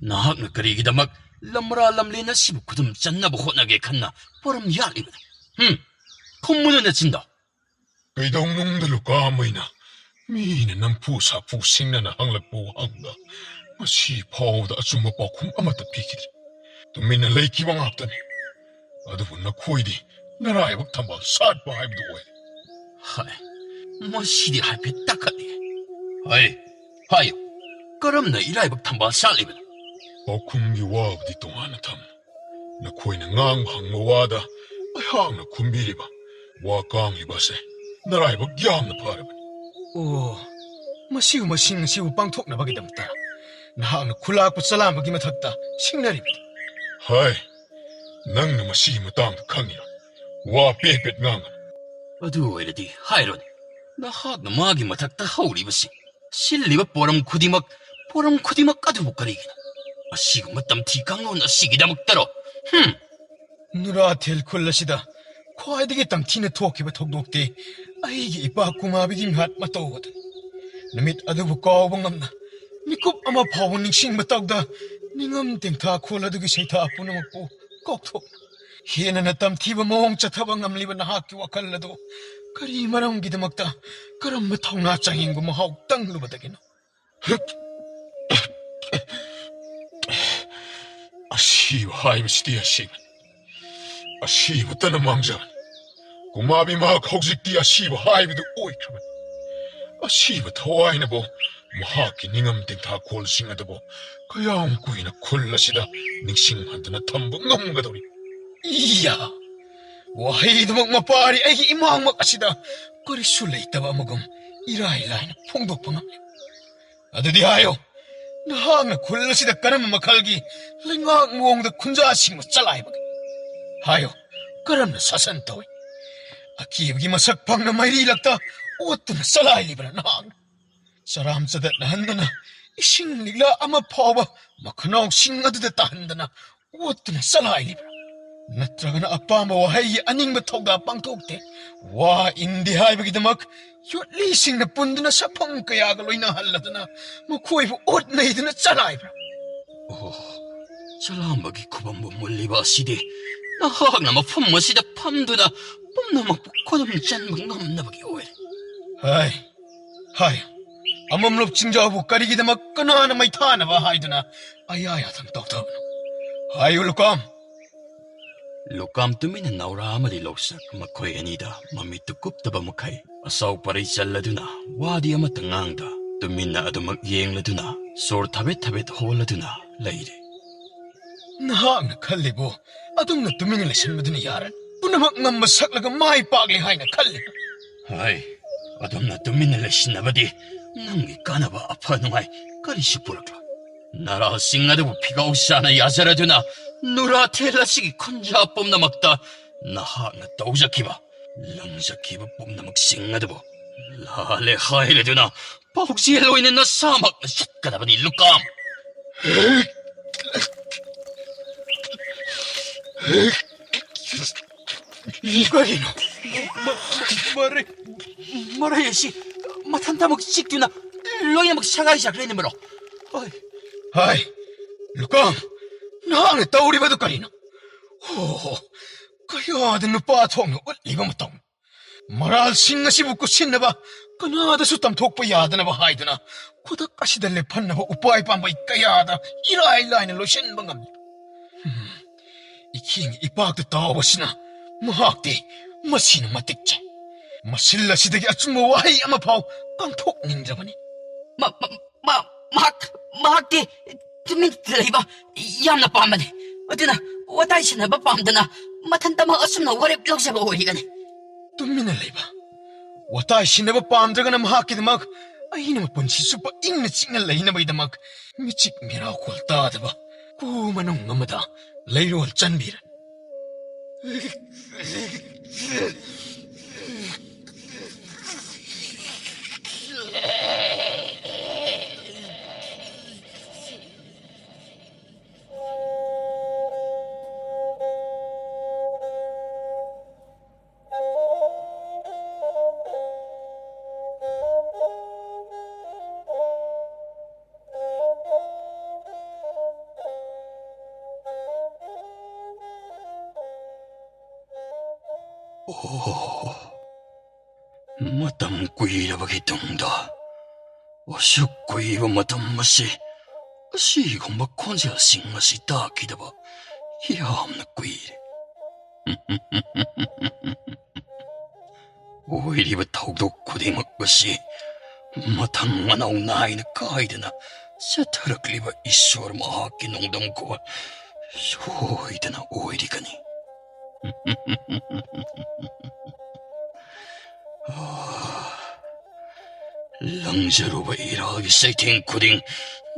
ꯅꯍꯥꯛꯅ ꯀꯔꯤꯒꯤꯗꯃꯛ ꯂꯝꯔꯥ ꯂꯝꯂꯦꯟ ꯑꯁꯤꯕꯨ ꯈꯨꯗꯨꯝ ꯆꯟꯅꯕ ꯍꯣꯠꯅꯒꯦ ꯈꯟꯅ ꯄꯣꯔꯝ ꯌꯥꯠꯂꯤꯕꯅꯣ? ꯍꯨꯝ, ꯈꯨꯝꯃꯨꯗ ꯅꯆꯤꯟꯗꯣ꯫ ꯀꯩꯗꯧꯅꯨꯡꯗ ꯂꯨꯀꯥ ꯃꯩꯅ ꯃꯤꯅ ꯅꯝꯐꯨ ꯁꯥꯐꯨ ꯁꯤꯡꯅꯅ ꯍꯪꯂꯛꯄ ꯋꯥꯍꯪꯗ ꯉꯁꯤ ꯐꯥꯎꯕꯗ ꯑꯆꯨꯝꯕ ꯄꯥꯎꯈꯨꯝ ꯑꯃꯠꯇ ꯄꯤꯈꯤꯗ꯭ꯔꯤ꯫ ꯇꯨꯃꯤꯟꯅ ꯂꯩꯈꯤꯕ ꯉꯥꯛꯇꯅꯤ꯫ ꯑꯗꯨꯕꯨ ꯅꯈꯣꯏꯗꯤ ꯅꯔꯥꯏꯕꯛ ꯊꯝꯕꯥꯜ ꯁꯥꯠꯄ ꯍꯥꯏꯕꯗꯨ ꯑꯣꯏꯔꯦ꯫ ꯍꯥꯏ, ꯃꯁꯤꯗꯤ ꯍꯥꯏꯐꯦꯠ ꯇꯥꯈꯠꯂꯤ꯫ ꯍꯥꯏ, ꯍꯥꯏꯌꯨ, ꯀꯔꯝꯅ ꯏꯔꯥꯏꯕꯛ ꯊꯝꯕꯥꯜ ꯁꯥꯠꯂꯤꯕꯅꯣ? ꯄꯥꯎꯈꯨꯝꯒꯤ ꯋꯥꯕꯨꯗꯤ ꯇꯣꯉꯥꯟꯅ ꯊꯝꯃꯨ꯫ ꯅꯈꯣꯏꯅ ꯉꯥꯡꯕ ꯍꯪꯕ ꯋꯥꯗ ꯑꯩꯍꯥꯛꯅ ꯈꯨꯝꯕꯤꯔꯤꯕ ꯋꯥ ꯀꯥꯡꯂꯤꯕ ꯑꯁꯦ ꯅꯔꯥꯏꯕꯛ ꯌꯥꯝꯅ ꯐꯔꯕꯅꯤ꯫ ꯑꯣ, ꯃꯁꯤꯒꯨꯝꯕꯁꯤꯡ ꯑꯁꯤꯕꯨ ꯄꯥꯡꯊꯣꯛꯅꯕꯒꯤꯗꯃꯛꯇ ꯅꯍꯥꯛꯅ ꯈꯨꯂꯥꯛꯄ ꯆꯂꯥꯝꯕꯒꯤ ꯃꯊꯛꯇ ꯁꯤꯡꯅꯔꯤꯕꯗꯨ꯫ ꯍꯥꯏ, ꯅꯪꯅ ꯃꯁꯤꯒꯤ ꯃꯇꯥꯡꯗ ꯈꯪꯉꯤꯔꯣ? ꯋꯥ ꯄꯦꯠ ꯄꯦꯠ ꯉꯥꯡꯒꯅꯨ꯫ ꯑꯗꯨ ꯑꯣꯏꯔꯗꯤ ꯍꯥꯏꯔꯣꯅꯦ, ꯅꯍꯥꯛꯅ ꯃꯥꯒꯤ ꯃꯊꯛꯇ ꯍꯧꯔꯤꯕꯁꯤ, ꯁꯤꯜꯂꯤꯕ ꯄꯣꯔꯝ ꯈꯨꯗꯤꯡꯃꯛ, ꯄꯣꯔꯝ ꯈꯨꯗꯤꯡꯃꯛ ꯑꯗꯨꯕꯨ ꯀꯔꯤꯒꯤꯅꯣ? ꯑꯁꯤꯒꯨꯝꯕ ꯇꯝꯊꯤ ꯀꯥꯡꯂꯣꯟ ꯑꯁꯤꯒꯤꯗꯃꯛꯇꯔꯣ? ꯍꯨꯝ! ꯅꯨꯔꯥꯊꯦꯜ ꯈꯨꯜ ꯑꯁꯤꯗ ꯈ꯭ꯋꯥꯏꯗꯒꯤ ꯇꯝꯊꯤꯅ ꯊꯣꯛꯈꯤꯕ ꯊꯧꯗꯣꯛꯇꯤ ꯑꯩꯒꯤ ꯏꯄꯥ ꯀꯨꯃꯥꯕꯤꯒꯤ ꯃꯤꯍꯥꯠ ꯃꯇꯧ ꯑꯗꯨꯅꯤ꯫ ꯅꯨꯃꯤꯠ ꯑꯗꯨꯕꯨ ꯀꯥꯎꯕ ꯉꯝꯅ ꯃꯤꯀꯨꯞ ꯑꯃ ꯐꯥꯎꯕ ꯅꯤꯡꯁꯤꯡꯕ ꯇꯧꯗ ꯅꯤꯡꯉꯝ ꯇꯦꯡꯊꯥ ꯈꯣꯜ ꯑꯗꯨꯒꯤ ꯁꯩꯊꯥ ꯄꯨꯝꯅꯃꯛꯄꯨ ꯀꯥꯎꯊꯣꯛꯅ ꯍꯦꯟꯅ ꯇꯝꯊꯤꯕ ꯃꯑꯣꯡ ꯆꯠꯊꯕ ꯉꯝꯂꯤꯕ ꯅꯍꯥꯛꯀꯤ ꯋꯥꯈꯜ ꯑꯗꯨ ꯀꯔꯤ ꯃꯔꯝꯒꯤꯗꯃꯛꯇ, ꯀꯔꯝꯕ ꯊꯧꯅꯥ ꯆꯥꯡꯌꯦꯡꯕ ꯃꯍꯥꯎ ꯇꯪꯂꯨꯕꯗꯒꯤꯅꯣ? ꯑꯁꯤꯕ ꯍꯥꯏꯕꯁꯤꯗꯤ ꯑꯁꯤꯕꯅꯤ꯫ ꯑꯁꯤꯕꯇꯅ ꯃꯥꯡꯖꯕꯅꯤ꯫ ꯀꯨꯃꯥꯕꯤ ꯃꯍꯥꯛ ꯍꯧꯖꯤꯛꯇꯤ ꯑꯁꯤꯕ ꯍꯥꯏꯕꯗꯨ ꯑꯣꯏꯈ꯭ꯔꯕꯅꯤ꯫ ꯑꯁꯤꯕ ꯊꯋꯥꯏꯅꯕꯨ ꯃꯍꯥꯛꯀꯤ ꯅꯤꯡꯉꯝ ꯇꯦꯡꯊꯥ ꯈꯣꯜꯁꯤꯡ ꯑꯗꯨꯕꯨ ꯀꯌꯥꯝ ꯀꯨꯏꯅ ꯈꯨꯜ ꯑꯁꯤꯗ ꯅꯤꯡꯁꯤꯡꯍꯟꯗꯨꯅ ꯊꯝꯕ ꯉꯝꯒꯗꯧꯔꯤ? ꯏꯌꯥ! ꯋꯥꯍꯩꯗꯨꯃꯛ ꯃꯄꯥꯔꯤ ꯑꯩꯒꯤ ꯏꯃꯥꯡꯃꯛ ꯑꯁꯤꯗ ꯀꯔꯤꯁꯨ ꯂꯩꯇꯕ ꯑꯃꯒꯨꯝ ꯏꯔꯥꯏ ꯂꯥꯏꯅ ꯐꯣꯡꯗꯣꯛꯄ ꯉꯝꯂꯦ꯫ ꯑꯗꯨꯗꯤ ꯍꯥꯏꯌꯣ, ꯅꯍꯥꯛꯅ ꯈꯨꯜ ꯑꯁꯤꯗ ꯀꯔꯝꯕ ꯃꯈꯜꯒꯤ ꯂꯩꯉꯥꯛ ꯃꯑꯣꯡꯗ ꯈꯨꯟꯖꯥꯁꯤꯡꯕ ꯆꯂꯥꯏꯕꯒꯦ? ꯍꯥꯏꯌꯣ, ꯀꯔꯝꯅ ꯁꯥꯁꯟ ꯇꯧꯏ? ꯑꯀꯤꯕꯒꯤ ꯃꯁꯛ ꯐꯪꯅ ꯃꯩꯔꯤ ꯂꯛꯇ ꯑꯣꯠꯇꯨꯅ ꯆꯂꯥꯏꯔꯤꯕ꯭ꯔꯥ ꯅꯍꯥꯛꯅ? ꯆꯔꯥꯝ ꯆꯗꯠꯅꯍꯟꯗꯅ ꯏꯁꯤꯡ ꯂꯤꯛꯂꯥ ꯑꯃ ꯐꯥꯎꯕ ꯃꯈꯅꯥꯎꯁꯤꯡ ꯑꯗꯨꯗ ꯇꯥꯍꯟꯗꯅ ꯑꯣꯠꯇꯨꯅ ꯆꯂꯥꯏꯂꯤꯕ꯭ꯔꯥ? ꯅꯠꯇ꯭ꯔꯒꯅ ꯑꯄꯥꯝꯕ ꯋꯥꯍꯩꯒꯤ ꯑꯅꯤꯡꯕ ꯊꯧꯗꯥ ꯄꯥꯡꯊꯣꯛꯇꯦ? ꯋꯥ ꯏꯟꯗꯦ ꯍꯥꯏꯕꯒꯤꯗꯃꯛ ꯌꯣꯠꯂꯤꯁꯤꯡꯅ ꯄꯨꯟꯗꯨꯅ ꯁꯛꯐꯝ ꯀꯌꯥꯒ ꯂꯣꯏꯅꯍꯜꯂꯗꯨꯅ ꯃꯈꯣꯏꯕꯨ ꯑꯣꯠ ꯅꯩꯗꯨꯅ ꯆꯂꯥꯏꯕ꯭ꯔꯥ? ꯑꯣ, ꯆꯂꯥꯝꯕꯒꯤ ꯈꯨꯕꯝꯕꯨ ꯃꯨꯜꯂꯤꯕ ꯑꯁꯤꯗꯤ ꯅꯍꯥꯛꯅ ꯃꯐꯝ ꯑꯁꯤꯗ ꯐꯝꯗꯨꯅ ꯄꯨꯝꯅꯃꯛꯄꯨ ꯈꯨꯗꯨꯝ ꯆꯟꯕ ꯉꯝꯅꯕꯒꯤ ꯑꯣꯏꯔꯦ꯫ ꯍꯥꯏ, ꯍꯥꯏ, ꯑꯃꯝꯂꯣꯞ ꯆꯤꯡꯖꯥꯎꯕꯨ ꯀꯔꯤꯒꯤꯗꯃꯛ ꯀꯅꯥꯅ ꯃꯩꯊꯥꯅꯕ ꯍꯥꯏꯗꯨꯅ ꯑꯌꯥ ꯌꯥꯊꯪ ꯇꯧꯊꯕꯅꯣ? ꯍꯥꯏꯌꯨ ꯂꯨꯀꯥꯝ꯫ ꯂꯨꯀꯥꯝ ꯇꯨꯃꯤꯟꯅ ꯅꯥꯎꯔꯥ ꯑꯃꯗꯤ ꯂꯧꯁꯛ ꯃꯈꯣꯏ ꯑꯅꯤꯗ ꯃꯃꯤꯠꯇꯨ ꯀꯨꯞꯇꯕ ꯃꯈꯩ ꯑꯁꯥꯎ ꯄꯔꯩ ꯆꯜꯂꯗꯨꯅ ꯋꯥꯗꯤ ꯑꯃꯠꯇ ꯉꯥꯡꯗ ꯇꯨꯃꯤꯟꯅ ꯑꯗꯨꯃꯛ ꯌꯦꯡꯂꯗꯨꯅ ꯁꯣꯔ ꯊꯕꯦꯠ ꯊꯕꯦꯠ ꯍꯣꯜꯂꯗꯨꯅ ꯂꯩꯔꯦ꯫ ꯅꯍꯥꯛꯅ ꯈꯜꯂꯤꯕꯨ ꯑꯗꯨꯝꯅ ꯇꯨꯃꯤꯟꯅ ꯂꯩꯁꯟꯕꯗꯨꯅ ꯌꯥꯔꯅꯤ? ꯄꯨꯝꯅꯃꯛ ꯉꯝꯕ ꯁꯛꯂꯒ ꯃꯥꯏ ꯄꯥꯛꯂꯦ ꯍꯥꯏꯅ ꯈꯜꯂꯤ? ꯍꯣꯏ, ꯑꯗꯨꯝꯅ ꯇꯨꯃꯤꯟꯅ ꯂꯩꯁꯤꯟꯅꯕꯗꯤ ꯅꯪꯒꯤ ꯀꯥꯟꯅꯕ ꯑꯐ ꯅꯨꯡꯉꯥꯏ ꯀꯔꯤꯁꯨ ꯄꯨꯔꯛꯂꯣꯏ꯫ ꯅꯔꯥꯁꯤꯡ ꯑꯗꯨꯕꯨ ꯐꯤꯒꯥꯎ ꯆꯥꯅ ꯌꯥꯖꯔꯗꯨꯅ ꯅꯨꯔꯥꯊꯦꯜ ꯑꯁꯤꯒꯤ ꯈꯨꯟꯖꯥ ꯄꯨꯝꯅꯃꯛꯇ ꯅꯍꯥꯛꯅ ꯇꯧꯖꯈꯤꯕ, ꯂꯪꯖꯈꯤꯕ ꯄꯨꯝꯅꯃꯛꯁꯤꯡ ꯑꯗꯨꯕꯨ ꯂꯥꯜꯂꯦ ꯍꯥꯏꯔꯗꯨꯅ ꯄꯥꯎꯖꯦꯜ ꯑꯣꯏꯅ ꯅꯁꯥꯃꯛꯅ ꯆꯠꯀꯗꯕꯅꯤ ꯂꯨꯀꯥꯝ꯫ ꯀꯔꯤꯅꯣ? ꯃ-, ꯃ-, ꯃꯔꯩ, ꯃꯔꯩ ꯑꯁꯤ ꯃꯊꯟꯇꯃꯛ ꯆꯤꯛꯇꯨꯅ ꯂꯣꯏꯅꯃꯛ ꯁꯦꯒꯥꯏꯖꯈ꯭ꯔꯦꯅꯦ ꯃꯔꯣ꯫ ꯍꯣꯏ꯫ ꯍꯥꯏ, ꯂꯨꯀꯥꯝ, ꯅꯍꯥꯛꯅ ꯇꯧꯔꯤꯕꯗꯨ ꯀꯔꯤꯅꯣ? ꯑꯣ, ꯀꯌꯥꯗ ꯅꯨꯄꯥ ꯊꯣꯛꯅ ꯎꯠꯂꯤꯕ ꯃꯇꯧꯅꯣ꯫ ꯃꯔꯥꯜꯁꯤꯡ ꯑꯁꯤꯕꯨ ꯀꯨꯠꯁꯤꯟꯅꯕ ꯀꯅꯥꯗꯁꯨ ꯇꯝꯊꯣꯛꯄ ꯌꯥꯗꯅꯕ ꯍꯥꯏꯗꯨꯅ ꯈꯨꯗꯛ ꯑꯁꯤꯗ ꯂꯦꯞꯍꯟꯅꯕ ꯎꯄꯥꯏ ꯄꯥꯝꯕꯩ ꯀꯌꯥꯗ ꯏꯔꯥꯏ ꯂꯥꯏꯅ ꯂꯣꯏꯁꯤꯟꯕ ꯉꯝꯃꯤ꯫ ꯎꯝ, ꯏꯈꯦꯡ ꯏꯄꯥꯛꯇ ꯇꯥꯎꯕꯁꯤꯅ ꯃꯍꯥꯛꯇꯤ ꯃꯁꯤꯅ ꯃꯇꯤꯛ ꯆꯥꯏ꯫ ꯃꯁꯤꯜ ꯑꯁꯤꯗꯒꯤ ꯑꯆꯨꯝꯕ ꯋꯥꯍꯩ ꯑꯃ ꯐꯥꯎ ꯀꯥꯡꯊꯣꯛꯅꯤꯡꯗ꯭ꯔꯕꯅꯤ꯫ ꯃ-, ꯃ-, ꯃ-, ꯃꯍꯥꯛ, ꯃꯍꯥꯛꯇꯤ ꯇꯨꯃꯤꯟ ꯂꯩꯕ ꯌꯥꯝꯅ ꯄꯥꯝꯕꯅꯤ꯫ ꯑꯗꯨꯅ ꯋꯥꯇꯥꯏ ꯁꯥꯟꯅꯕ ꯄꯥꯝꯗꯅ ꯃꯊꯟꯇꯃꯛ ꯑꯁꯨꯝꯅ ꯋꯥꯔꯦꯞ ꯂꯧꯖꯕ ꯑꯣꯏꯔꯤꯒꯅꯤ꯫ ꯇꯨꯃꯤꯟꯅ ꯂꯩꯕ, ꯋꯥꯇꯥꯏ ꯁꯤꯟꯅꯕ ꯄꯥꯝꯗ꯭ꯔꯒꯅ ꯃꯍꯥꯛꯀꯤꯗꯃꯛ ꯑꯩꯅ ꯃꯄꯨꯟꯁꯤ ꯆꯨꯞꯄ ꯏꯪꯅ ꯆꯤꯛꯅ ꯂꯩꯅꯕꯒꯤꯗꯃꯛ ꯃꯤꯆꯤꯛ ꯃꯤꯔꯥꯎꯈꯣꯜ ꯇꯥꯗꯕ ꯀꯨ ꯃꯅꯨꯡ ꯑꯃꯗ ꯂꯩꯔꯣꯜ ꯆꯟꯕꯤꯔꯦ꯫ ꯑꯣ, ꯃꯇꯝ ꯀꯨꯏꯔꯕꯒꯤ ꯇꯨꯡꯗ, ꯑꯁꯨꯛ ꯀꯨꯏꯕ ꯃꯇꯝ ꯑꯁꯤ, ꯑꯁꯤꯒꯨꯝꯕ ꯈꯣꯟꯖꯦꯜꯁꯤꯡ ꯑꯁꯤ ꯇꯥꯈꯤꯗꯕ ꯌꯥꯝꯅ ꯀꯨꯏꯔꯦ꯫ ꯑꯣꯏꯔꯤꯕ ꯊꯧꯗꯣꯛ ꯈꯨꯗꯤꯡꯃꯛ ꯑꯁꯤ ꯃꯊꯪ ꯃꯅꯥꯎ ꯅꯥꯏꯅ ꯀꯥꯏꯗꯅ ꯆꯠꯊꯔꯛꯂꯤꯕ ꯏꯁꯣꯔ ꯃꯍꯥꯛꯀꯤ ꯅꯣꯡꯗꯝꯈꯣꯜ ꯁꯣꯏꯗꯅ ꯑꯣꯏꯔꯤꯒꯅꯤ꯫ ꯂꯪꯖꯔꯨꯕ ꯏꯔꯥꯒꯤ ꯆꯩꯊꯦꯡ ꯈꯨꯗꯤꯡ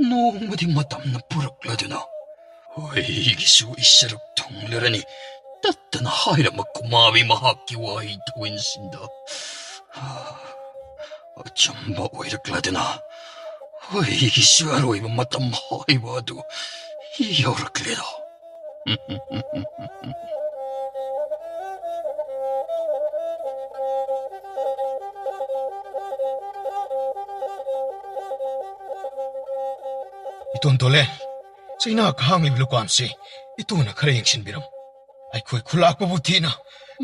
ꯅꯣꯡꯃꯗꯤ ꯃꯇꯝꯅ ꯄꯨꯔꯛꯂꯗꯨꯅ, ꯑꯩꯒꯤꯁꯨ ꯏꯆꯔꯛ ꯊꯨꯡꯂꯔꯅꯤ꯫ ꯇꯠꯇꯅ ꯍꯥꯏꯔꯝꯕ ꯀꯨꯃꯥꯕꯤ ꯃꯍꯥꯛꯀꯤ ꯋꯥꯍꯩ ꯊꯧꯋꯤꯟꯁꯤꯡꯗ ꯑꯆꯨꯝꯕ ꯑꯣꯏꯔꯛꯂꯗꯨꯅ, ꯑꯩꯒꯤꯁꯨ ꯑꯔꯣꯏꯕ ꯃꯇꯝ ꯍꯥꯏꯕ ꯑꯗꯨ ꯌꯧꯔꯛꯂꯦꯗꯣ꯫ ꯏꯇꯣꯟ ꯇꯣꯂꯦ, ꯆꯩꯅꯥ ꯀꯍꯥꯡꯂꯤꯕ ꯂꯨꯀꯥꯝꯁꯤ ꯏꯇꯣꯟꯅ ꯈꯔ ꯌꯦꯡꯁꯤꯟꯕꯤꯔꯝꯃꯨ꯫ ꯑꯩꯈꯣꯏ ꯈꯨꯂꯥꯛꯄꯕꯨ ꯊꯤꯅ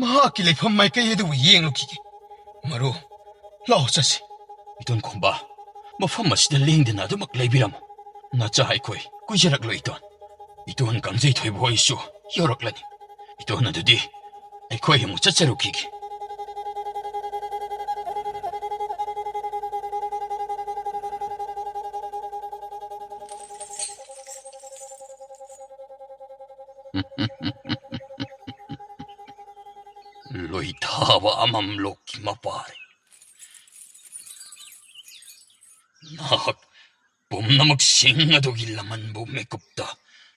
ꯃꯍꯥꯛꯀꯤ ꯂꯩꯐꯝ ꯃꯥꯏꯀꯩ ꯑꯗꯨꯕꯨ ꯌꯦꯡꯂꯨꯈꯤꯒꯦ꯫ ꯃꯔꯨ, ꯂꯥꯛꯑꯣ ꯆꯠꯁꯤ꯫ ꯏꯇꯣꯟ ꯈꯣꯝꯕ, ꯃꯐꯝ ꯑꯁꯤꯗ ꯂꯦꯡꯗꯅ ꯑꯗꯨꯃꯛ ꯂꯩꯕꯤꯔꯝꯃꯨ꯫ ꯅꯆꯥ ꯑꯩꯈꯣꯏ ꯀꯨꯏꯖꯔꯛꯂꯣꯏ ꯏꯇꯣꯟ꯫ ꯏꯇꯣꯟ ꯀꯥꯡꯖꯩ ꯊꯣꯏꯕ ꯍꯣꯏꯁꯨ ꯌꯧꯔꯛꯂꯅꯤ꯫ ꯏꯇꯣꯟ ꯑꯗꯨꯗꯤ ꯑꯩꯈꯣꯏ ꯑꯃꯨꯛ ꯆꯠꯆꯔꯨꯈꯤꯒꯦ꯫ ꯂꯣꯏꯊꯥꯕ ꯑꯃꯝꯂꯣꯛꯀꯤ ꯃꯄꯥꯔꯤ꯫ ꯅꯍꯥꯛ ꯄꯨꯝꯅꯃꯛꯁꯤꯡ ꯑꯗꯨꯒꯤ ꯂꯃꯟꯕꯨ ꯃꯤꯀꯨꯞꯇ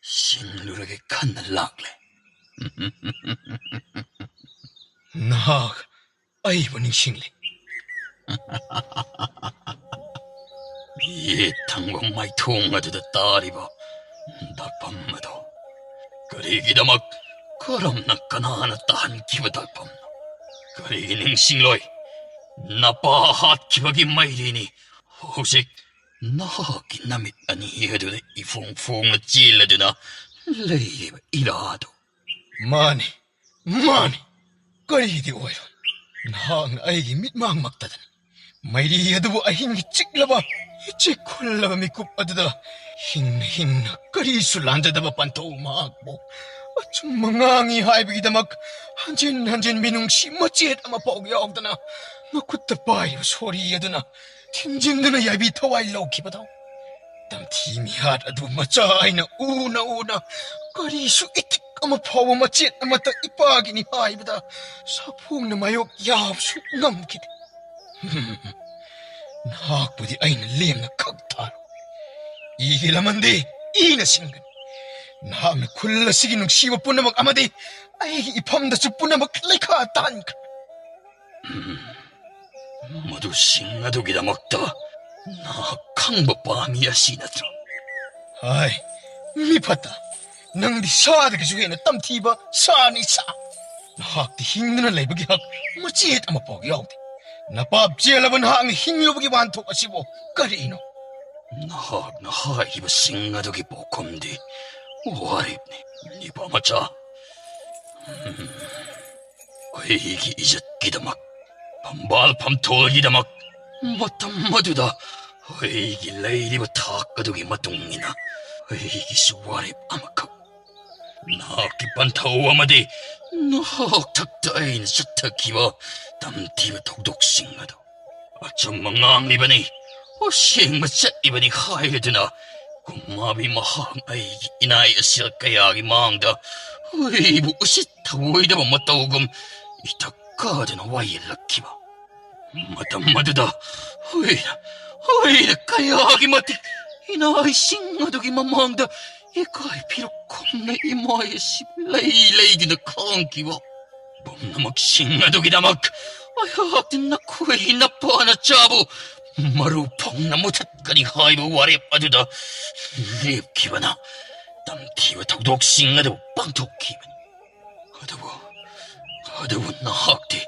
ꯁꯤꯡꯂꯨꯔꯒꯦ ꯈꯟꯅ ꯂꯥꯛꯂꯦ꯫ ꯅꯍꯥꯛ ꯑꯩꯕꯨ ꯅꯤꯡꯁꯤꯡꯂꯤ꯫ ꯌꯦꯠ ꯊꯪꯕ ꯃꯥꯏꯊꯣꯡ ꯑꯗꯨꯗ ꯇꯥꯔꯤꯕ ꯗꯥꯛꯐꯝ ꯑꯗꯣ ꯀꯔꯤꯒꯤꯗꯃꯛ, ꯀꯔꯝꯅ, ꯀꯅꯥꯅ ꯇꯥꯍꯟꯈꯤꯕ ꯗꯥꯛꯐꯝꯅꯣ? ꯀꯔꯤꯒꯤ ꯅꯤꯡꯁꯤꯡꯂꯣꯏ? ꯅꯄꯥ ꯍꯥꯠꯈꯤꯕꯒꯤ ꯃꯩꯔꯤꯅꯤ ꯍꯧꯖꯤꯛ ꯅꯍꯥꯛꯀꯤ ꯅꯃꯤꯠ ꯑꯅꯤ ꯑꯗꯨꯗ ꯏꯐꯣꯡ ꯐꯣꯡꯅ ꯆꯦꯜꯂꯗꯨꯅ ꯂꯩꯔꯤꯕ ꯏꯔꯥꯗꯣ꯫ ꯃꯥꯅꯤ, ꯃꯥꯅꯤ꯫ ꯀꯔꯤꯗꯤ ꯑꯣꯏꯔꯣ, ꯅꯍꯥꯛꯅ ꯑꯩꯒꯤ ꯃꯤꯠꯃꯥꯡꯃꯛꯇꯗꯅ ꯃꯩꯔꯤ ꯑꯗꯨꯕꯨ ꯑꯍꯤꯡꯒꯤ ꯆꯤꯛꯂꯕ, ꯏꯆꯤꯛ ꯈꯨꯜꯂꯕ ꯃꯤꯀꯨꯞ ꯑꯗꯨꯗ ꯍꯤꯡꯅ ꯍꯤꯡꯅ ꯀꯔꯤꯁꯨ ꯂꯥꯟꯖꯗꯕ ꯄꯟꯊꯧ ꯃꯍꯥꯛꯄꯨ ꯑꯆꯨꯝꯕ ꯉꯥꯡꯉꯤ ꯍꯥꯏꯕꯒꯤꯗꯃꯛ ꯍꯟꯖꯤꯟ ꯍꯟꯖꯤꯟ ꯃꯤꯅꯨꯡꯁꯤ ꯃꯆꯦꯠ ꯑꯃꯐꯥꯎ ꯌꯥꯎꯗꯅ ꯃꯈꯨꯠꯇ ꯄꯥꯏꯔꯤꯕ ꯁꯣꯔꯤ ꯑꯗꯨꯅ ꯊꯤꯟꯖꯤꯟꯗꯨꯅ ꯌꯥꯏꯕꯤ ꯊꯋꯥꯏ ꯂꯧꯈꯤꯕꯗꯣ, ꯇꯝꯊꯤ ꯃꯤꯍꯥꯠ ꯑꯗꯨ ꯃꯆꯥ ꯑꯩꯅ ꯎꯅ ꯎꯅ ꯀꯔꯤꯁꯨ ꯏꯇꯤꯛ ꯑꯃ ꯐꯥꯎꯕ ꯃꯆꯦꯠ ꯑꯃꯠꯇ ꯏꯄꯥꯒꯤꯅꯤ ꯍꯥꯏꯕꯗ ꯁꯥꯐꯣꯡꯅ ꯃꯥꯌꯣꯛ ꯌꯥꯕꯁꯨ ꯉꯝꯈꯤꯗꯦ꯫ ꯅꯍꯥꯛꯄꯨꯗꯤ ꯑꯩꯅ ꯂꯦꯝꯅ ꯈꯛ ꯊꯥꯔꯣꯏ꯫ ꯏꯒꯤ ꯂꯃꯟꯗꯤ ꯏꯅ ꯁꯤꯟꯒꯅꯤ꯫ ꯅꯍꯥꯛꯅ ꯈꯨꯜ ꯑꯁꯤꯒꯤ ꯅꯨꯡꯁꯤꯕ ꯄꯨꯝꯅꯃꯛ ꯑꯃꯗꯤ ꯑꯩꯒꯤ ꯏꯐꯝꯗꯁꯨ ꯄꯨꯝꯅꯃꯛ ꯂꯩꯈꯥ ꯇꯥꯍꯟꯈ꯭ꯔꯦ꯫ ꯃꯗꯨꯁꯤꯡ ꯑꯗꯨꯒꯤꯗꯃꯛꯇ ꯅꯍꯥꯛ ꯈꯪꯕ ꯄꯥꯝꯃꯤ ꯑꯁꯤ ꯅꯠꯇ꯭ꯔꯣ? ꯍꯥꯏ, ꯃꯤ ꯐꯠꯇ, ꯅꯪꯗꯤ ꯁꯥꯗꯒꯤꯁꯨ ꯍꯦꯟꯅ ꯇꯝꯊꯤꯕ ꯁꯥꯅꯤ, ꯁꯥ꯫ ꯅꯍꯥꯛꯇꯤ ꯍꯤꯡꯗꯨꯅ ꯂꯩꯕꯒꯤ ꯍꯛ ꯃꯆꯦꯠ ꯑꯃꯐꯥꯎ ꯌꯥꯎꯗꯦ꯫ ꯅꯄꯥꯞ ꯆꯦꯜꯂꯕ ꯅꯍꯥꯛꯅ ꯍꯤꯡꯂꯨꯕꯒꯤ ꯋꯥꯍꯟꯊꯣꯛ ꯑꯁꯤꯕꯨ ꯀꯔꯤꯅꯣ? ꯅꯍꯥꯛꯅ ꯍꯥꯏꯔꯤꯕꯁꯤꯡ ꯑꯗꯨꯒꯤ ꯄꯥꯎꯈꯨꯝꯗꯤ ꯋꯥꯔꯦꯞꯅꯤ, ꯅꯤꯄꯥ ꯃꯆꯥ꯫ ꯑꯩꯒꯤ ꯏꯖꯠꯀꯤꯗꯃꯛ, ꯐꯝꯕꯥꯜ ꯐꯝꯊꯣꯜꯒꯤꯗꯃꯛ, ꯃꯇꯝ ꯑꯗꯨꯗ ꯑꯩꯒꯤ ꯂꯩꯔꯤꯕ ꯊꯥꯛ ꯑꯗꯨꯒꯤ ꯃꯇꯨꯡ ꯏꯟꯅ ꯑꯩꯒꯤꯁꯨ ꯋꯥꯔꯦꯞ ꯑꯃꯈꯛ꯫ ꯅꯍꯥꯛꯀꯤ ꯄꯟꯊꯧ ꯑꯃꯗꯤ ꯅꯍꯥꯛ ꯊꯛꯇ ꯑꯩꯅ ꯆꯠꯊꯈꯤꯕ ꯇꯝꯊꯤꯕ ꯊꯧꯗꯣꯛꯁꯤꯡ ꯑꯗꯨ ꯑꯆꯨꯝꯕ ꯉꯥꯡꯂꯤꯕꯅꯤ, ꯑꯁꯦꯡꯕ ꯆꯠꯂꯤꯕꯅꯤ ꯍꯥꯏꯔꯗꯨꯅ ꯀꯨꯝꯃꯥꯕꯤ ꯃꯍꯥꯛ ꯑꯩꯒꯤ ꯏꯅꯥꯏ ꯑꯁꯦꯜ ꯀꯌꯥꯒꯤ ꯃꯥꯡꯗ ꯑꯩꯕꯨ ꯎꯁꯤꯠ ꯊꯑꯣꯏꯗꯕ ꯃꯇꯧꯒꯨꯝ ꯏꯊꯛ ꯀꯥꯗꯨꯅ ꯋꯥꯌꯦꯜꯂꯛꯈꯤꯕ꯫ ꯃꯇꯝ ꯑꯗꯨꯗ ꯑꯩꯅ, ꯑꯩꯅ ꯀꯌꯥꯒꯤ ꯃꯇꯤꯛ ꯏꯅꯥꯏꯁꯤꯡ ꯑꯗꯨꯒꯤ ꯃꯃꯥꯡꯗ ꯏꯀꯥꯏ ꯐꯤꯔꯨꯛ ꯈꯨꯝꯅ ꯏꯃꯥꯏ ꯑꯁꯤ ꯂꯩ ꯂꯩꯗꯨꯅ ꯈꯥꯡꯈꯤꯕ꯫ ꯄꯨꯝꯅꯃꯛꯁꯤꯡ ꯑꯗꯨꯒꯤꯗꯃꯛ ꯑꯩꯍꯥꯛꯇꯤ ꯅꯈꯣꯏꯒꯤ ꯅꯄꯥꯅ ꯆꯥꯕꯨ ꯃꯔꯨ ꯐꯪꯅ ꯃꯨꯊꯠꯀꯅꯤ ꯍꯥꯏꯕ ꯋꯥꯔꯦꯞ ꯑꯗꯨꯗ ꯂꯦꯞꯈꯤꯕꯅ ꯇꯝꯊꯤꯕ ꯊꯧꯗꯣꯛꯁꯤꯡ ꯑꯗꯨ ꯄꯥꯡꯊꯣꯛꯈꯤꯕꯅꯤ꯫ ꯑꯗꯨꯕꯨ, ꯑꯗꯨꯕꯨ ꯅꯍꯥꯛꯇꯤ,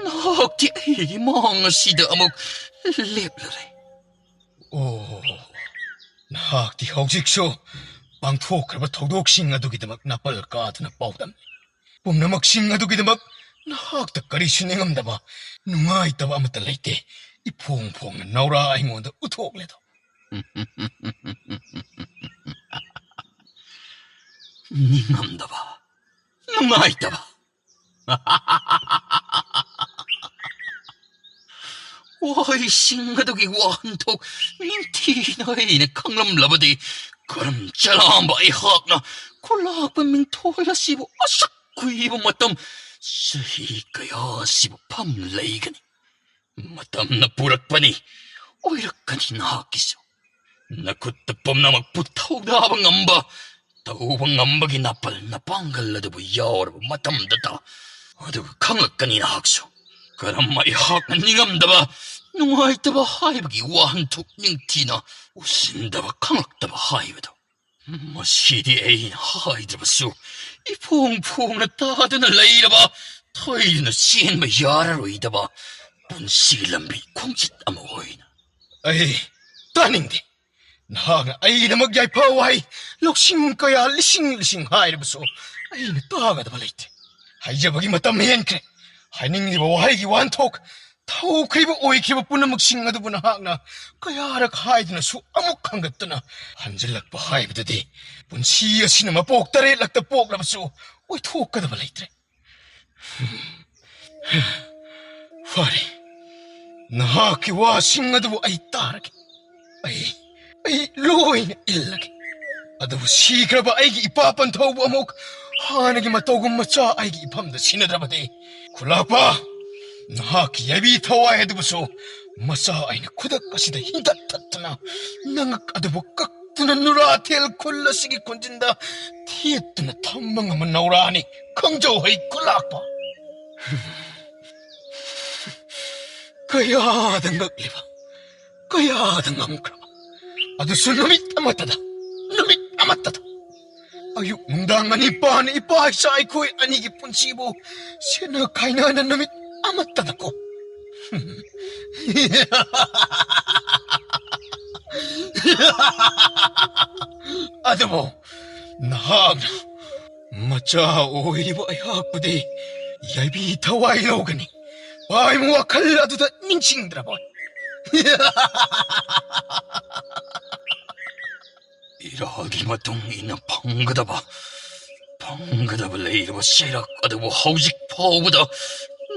ꯅꯍꯥꯛꯇꯤ ꯑꯩꯒꯤ ꯃꯥꯡ ꯑꯁꯤꯗ ꯑꯃꯨꯛ ꯂꯦꯞꯂꯔꯦ꯫ ꯑꯣ, ꯅꯍꯥꯛꯇꯤ ꯍꯧꯖꯤꯛꯁꯨ ꯄꯥꯡꯊꯣꯛꯈ꯭ꯔꯕ ꯊꯧꯗꯣꯛꯁꯤꯡ ꯑꯗꯨꯒꯤꯗꯃꯛ ꯅꯥꯄꯜ ꯀꯥꯗꯨꯅ ꯄꯥꯎꯗꯝꯃꯤ꯫ ꯄꯨꯝꯅꯃꯛꯁꯤꯡ ꯑꯗꯨꯒꯤꯗꯃꯛ ꯅꯍꯥꯛꯇ ꯀꯔꯤꯁꯨ ꯅꯤꯡꯉꯝꯗꯕ, ꯅꯨꯡꯉꯥꯏꯇꯕ ꯑꯃꯠꯇ ꯂꯩꯇꯦ꯫ ꯏꯐꯣꯡ ꯐꯣꯡꯅ ꯅꯧꯔꯥ ꯑꯩꯉꯣꯟꯗ ꯎꯠꯊꯣꯛꯂꯦꯗꯣ꯫ ꯅꯤꯡꯉꯝꯗꯕ, ꯅꯨꯡꯉꯥꯏꯇꯕ꯫ ꯋꯥꯍꯩꯁꯤꯡ ꯑꯗꯨꯒꯤ ꯋꯥꯍꯟꯊꯣꯛ ꯅꯤꯡꯊꯤꯅ ꯑꯩꯅ ꯈꯪꯂꯝꯂꯕꯗꯤ, ꯀꯔꯝ ꯆꯂꯥꯝꯕ ꯑꯩꯍꯥꯛꯅ ꯈꯨꯂꯥꯛꯄ ꯃꯤꯡꯊꯣꯜ ꯑꯁꯤꯕꯨ ꯑꯁꯨꯛ ꯀꯨꯏꯕ ꯃꯇꯝ, ꯆꯍꯤ ꯀꯌꯥ ꯑꯁꯤꯕꯨ ꯐꯝ ꯂꯩꯒꯅꯤ? ꯃꯇꯝꯅ ꯄꯨꯔꯛꯄꯅꯤ, ꯑꯣꯏꯔꯛꯀꯅꯤ ꯅꯍꯥꯛꯀꯤꯁꯨ꯫ ꯅꯈꯨꯠꯇ ꯄꯨꯝꯅꯃꯛꯄꯨ ꯊꯧꯗꯥꯕ ꯉꯝꯕ, ꯇꯧꯕ ꯉꯝꯕꯒꯤ ꯅꯥꯄꯜ ꯅꯄꯥꯡꯒꯜ ꯑꯗꯨꯕꯨ ꯌꯥꯎꯔꯕ ꯃꯇꯝꯗꯇ, ꯑꯗꯨꯒ ꯈꯪꯂꯛꯀꯅꯤ ꯅꯍꯥꯛꯁꯨ꯫ ꯀꯔꯝ ꯑꯩꯍꯥꯛꯅ ꯅꯤꯡꯉꯝꯗꯕ, ꯅꯨꯡꯉꯥꯏꯇꯕ ꯍꯥꯏꯕꯒꯤ ꯋꯥꯍꯟꯊꯣꯛ ꯅꯤꯡꯊꯤꯅ ꯎꯁꯤꯟꯗꯕ, ꯈꯪꯂꯛꯇꯕ ꯍꯥꯏꯕꯗꯨ꯫ ꯃꯁꯤꯗꯤ ꯑꯩꯅ ꯍꯥꯏꯗ꯭ꯔꯕꯁꯨ ꯏꯐꯣꯡ ꯐꯣꯡꯅ ꯇꯥꯗꯨꯅ ꯂꯩꯔꯕ, ꯊꯣꯏꯗꯨꯅ ꯆꯦꯟꯕ ꯌꯥꯔꯔꯣꯏꯗꯕ ꯄꯨꯟꯁꯤ ꯂꯝꯕꯤ ꯈꯣꯡꯆꯠ ꯑꯃ ꯑꯣꯏꯅ꯫ ꯑꯩ ꯇꯥꯅꯤꯡꯗꯦ꯫ ꯅꯍꯥꯛꯅ ꯑꯩꯒꯤꯗꯃꯛ ꯌꯥꯏꯐ ꯋꯥꯍꯩ ꯂꯧꯁꯤꯡ ꯀꯌꯥ ꯂꯤꯁꯤꯡ ꯂꯤꯁꯤꯡ ꯍꯥꯏꯔꯕꯁꯨ ꯑꯩꯅ ꯇꯥꯒꯗꯕ ꯂꯩꯇꯦ꯫ ꯍꯥꯏꯖꯕꯒꯤ ꯃꯇꯝ ꯍꯦꯟꯈ꯭ꯔꯦ꯫ ꯍꯥꯏꯅꯤꯡꯂꯤꯕ ꯋꯥꯍꯩꯒꯤ ꯋꯥꯍꯟꯊꯣꯛ, ꯊꯧꯈ꯭ꯔꯤꯕ ꯑꯣꯏꯈ꯭ꯔꯤꯕ ꯄꯨꯝꯅꯃꯛꯁꯤꯡ ꯑꯗꯨꯕꯨ ꯅꯍꯥꯛꯅ ꯀꯌꯥꯔꯛ ꯍꯥꯏꯗꯨꯅꯁꯨ ꯑꯃꯨꯛ ꯈꯪꯒꯠꯇꯨꯅ ꯍꯟꯖꯤꯜꯂꯛꯄ ꯍꯥꯏꯕꯗꯨꯗꯤ ꯄꯨꯟꯁꯤ ꯑꯁꯤꯅ ꯃꯄꯣꯛ ꯇꯔꯦꯠꯂꯛꯇ ꯄꯣꯛꯂꯕꯁꯨ ꯑꯣꯏꯊꯣꯛꯀꯗꯕ ꯂꯩꯇ꯭ꯔꯦ꯫ ꯐꯔꯦ, ꯅꯍꯥꯛꯀꯤ ꯋꯥꯁꯤꯡ ꯑꯗꯨꯕꯨ ꯑꯩ ꯇꯥꯔꯒꯦ꯫ ꯑꯩ, ꯑꯩ ꯂꯣꯏꯅ ꯏꯜꯂꯒꯦ꯫ ꯑꯗꯨꯕꯨ ꯁꯤꯈ꯭ꯔꯕ ꯑꯩꯒꯤ ꯏꯄꯥ ꯄꯟꯊꯧꯕꯨ ꯑꯃꯨꯛ ꯍꯥꯟꯅꯒꯤ ꯃꯇꯧꯒꯨꯝ ꯃꯆꯥ ꯑꯩꯒꯤ ꯏꯐꯝꯗ ꯁꯤꯟꯅꯗ꯭ꯔꯕꯗꯤ, ꯈꯨꯂꯥꯛꯄ, ꯅꯍꯥꯛꯀꯤ ꯌꯥꯏꯕꯤ ꯊꯋꯥꯏ ꯑꯗꯨꯕꯨꯁꯨ ꯃꯆꯥ ꯑꯩꯅ ꯈꯨꯗꯛ ꯑꯁꯤꯗ ꯍꯤꯡꯒꯠꯊꯠꯇꯨꯅ ꯅꯉꯛ ꯑꯗꯨꯕꯨ ꯀꯛꯇꯨꯅ ꯅꯨꯔꯥꯊꯦꯜ ꯈꯨꯜ ꯑꯁꯤꯒꯤ ꯈꯨꯟꯖꯤꯟꯗ ꯊꯦꯠꯇꯨꯅ ꯊꯝꯕ ꯉꯝꯕ ꯅꯧꯔꯥꯅꯤ꯫ ꯈꯪꯖꯧ ꯍꯩ ꯈꯨꯂꯥꯛꯄ꯫ ꯀꯌꯥꯗ ꯉꯛꯂꯤꯕ, ꯀꯌꯥꯗ ꯉꯝꯈ꯭ꯔꯕ, ꯑꯗꯨꯁꯨ ꯅꯨꯃꯤꯠ ꯑꯃꯠꯇꯗ, ꯅꯨꯃꯤꯠ ꯑꯃꯠꯇꯗ꯫ ꯑꯌꯨꯛ ꯅꯨꯡꯗꯥꯡ ꯑꯅꯤ ꯄꯥꯅ ꯏꯄꯥ ꯏꯆꯥ ꯑꯩꯈꯣꯏ ꯑꯅꯤꯒꯤ ꯄꯨꯟꯁꯤꯕꯨ ꯁꯦꯠꯅ ꯈꯥꯏꯅꯅ ꯅꯨꯃꯤꯠ ꯑꯃꯠꯇꯗꯀꯣ꯫ ꯑꯗꯨꯕꯨ ꯅꯍꯥꯛꯅ ꯃꯆꯥ ꯑꯣꯏꯔꯤꯕ ꯑꯩꯍꯥꯛꯄꯨꯗꯤ ꯌꯥꯏꯕꯤ ꯊꯋꯥꯏ ꯂꯧꯒꯅꯤ꯫ ꯄꯥꯏꯃꯨ ꯋꯥꯈꯜ ꯑꯗꯨꯗ ꯅꯤꯡꯁꯤꯡꯗ꯭ꯔꯕ? ꯏꯔꯥꯜꯒꯤ ꯃꯇꯨꯡ ꯏꯟꯅ ꯐꯪꯒꯗꯕ, ꯐꯪꯒꯗꯕ ꯂꯩꯔꯕ ꯆꯩꯔꯥꯛ ꯑꯗꯨꯕꯨ ꯍꯧꯖꯤꯛ ꯐꯥꯎꯕꯗ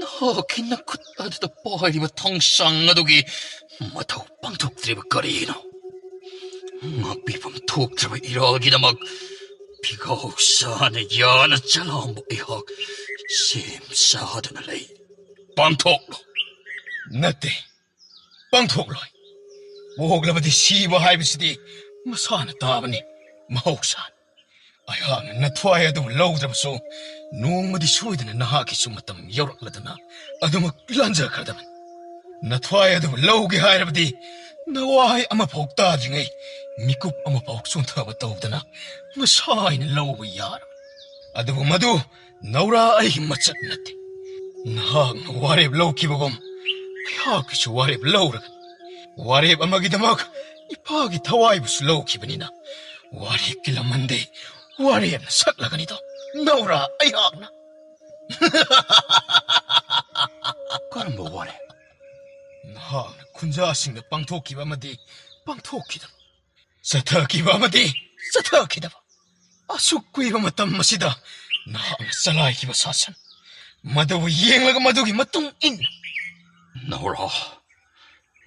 ꯅꯍꯥꯛꯀꯤ ꯅꯈꯨꯠ ꯑꯗꯨꯗ ꯄꯥꯏꯔꯤꯕ ꯊꯥꯡꯁꯥꯡ ꯑꯗꯨꯒꯤ ꯃꯊꯧ ꯄꯥꯡꯊꯣꯛꯇ꯭ꯔꯤꯕ ꯀꯔꯤꯒꯤꯅꯣ? ꯉꯥꯛꯄꯤꯐꯝ ꯊꯣꯛꯇ꯭ꯔꯕ ꯏꯔꯥꯜꯒꯤꯗꯃꯛ ꯐꯤꯒꯥꯎ ꯁꯥꯅ ꯌꯥꯅ ꯆꯂꯥꯝꯕ ꯑꯩꯍꯥꯛ ꯁꯦꯝ ꯁꯥꯗꯨꯅ ꯂꯩ꯫ ꯄꯥꯡꯊꯣꯛꯂꯣ꯫ ꯅꯠꯇꯦ, ꯄꯥꯡꯊꯣꯛꯂꯣꯏ꯫ ꯄꯣꯛꯂꯕꯗꯤ ꯁꯤꯕ ꯍꯥꯏꯕꯁꯤꯗꯤ ꯃꯁꯥꯅ ꯇꯥꯕꯅꯤ, ꯃꯍꯧꯁꯥꯅꯤ꯫ ꯑꯩꯍꯥꯛꯅ ꯅꯊ꯭ꯋꯥꯏ ꯑꯗꯨꯕꯨ ꯂꯧꯗ꯭ꯔꯕꯁꯨ, ꯅꯣꯡꯃꯗꯤ ꯁꯣꯏꯗꯅ ꯅꯍꯥꯛꯀꯤꯁꯨ ꯃꯇꯝ ꯌꯧꯔꯛꯂꯗꯅ ꯑꯗꯨꯃꯛ ꯂꯥꯟꯖꯈ꯭ꯔꯗꯕꯅꯤ꯫ ꯅꯊ꯭ꯋꯥꯏ ꯑꯗꯨꯕꯨ ꯂꯧꯒꯦ ꯍꯥꯏꯔꯕꯗꯤ, ꯅꯋꯥꯍꯩ ꯑꯃꯐꯥꯎ ꯇꯥꯗ꯭ꯔꯤꯉꯩ ꯃꯤꯀꯨꯞ ꯑꯃꯐꯥꯎ ꯆꯣꯟꯊꯕ ꯇꯧꯗꯅ ꯃꯁꯥ ꯍꯥꯏꯅ ꯂꯧꯕ ꯌꯥꯔꯕꯅꯤ꯫ ꯑꯗꯨꯕꯨ ꯃꯗꯨ ꯅꯧꯔꯥ ꯑꯩꯒꯤ ꯃꯆꯠ ꯅꯠꯇꯦ꯫ ꯅꯍꯥꯛꯅ ꯋꯥꯔꯦꯞ ꯂꯧꯈꯤꯕꯒꯨꯝ ꯑꯩꯍꯥꯛꯀꯤꯁꯨ ꯋꯥꯔꯦꯞ ꯂꯧꯔꯒꯅꯤ꯫ ꯋꯥꯔꯦꯞ ꯑꯃꯒꯤꯗꯃꯛ ꯏꯄꯥꯒꯤ ꯊꯋꯥꯏꯕꯨꯁꯨ ꯂꯧꯈꯤꯕꯅꯤꯅ, ꯋꯥꯔꯦꯞꯀꯤ ꯂꯃꯟꯗꯤ ꯋꯥꯔꯦꯞꯅ ꯁꯛꯂꯒꯅꯤꯗꯣ, ꯅꯧꯔꯥ ꯑꯩꯍꯥꯛꯅ꯫ ꯀꯔꯝꯕ ꯋꯥꯔꯦꯞ? ꯅꯍꯥꯛꯅ ꯈꯨꯟꯖꯥꯁꯤꯡꯗ ꯄꯥꯡꯊꯣꯛꯈꯤꯕ ꯑꯃꯗꯤ ꯄꯥꯡꯊꯣꯛꯈꯤꯗꯕ, ꯆꯠꯊꯈꯤꯕ ꯑꯃꯗꯤ ꯆꯠꯊꯈꯤꯗꯕ, ꯑꯁꯨꯛ ꯀꯨꯏꯕ ꯃꯇꯝ ꯑꯁꯤꯗ ꯅꯍꯥꯛꯅ ꯆꯂꯥꯏꯈꯤꯕ ꯁꯥꯁꯟ, ꯃꯗꯨꯕꯨ ꯌꯦꯡꯂꯒ ꯃꯗꯨꯒꯤ ꯃꯇꯨꯡ ꯏꯟꯅ꯫ ꯅꯧꯔꯥ,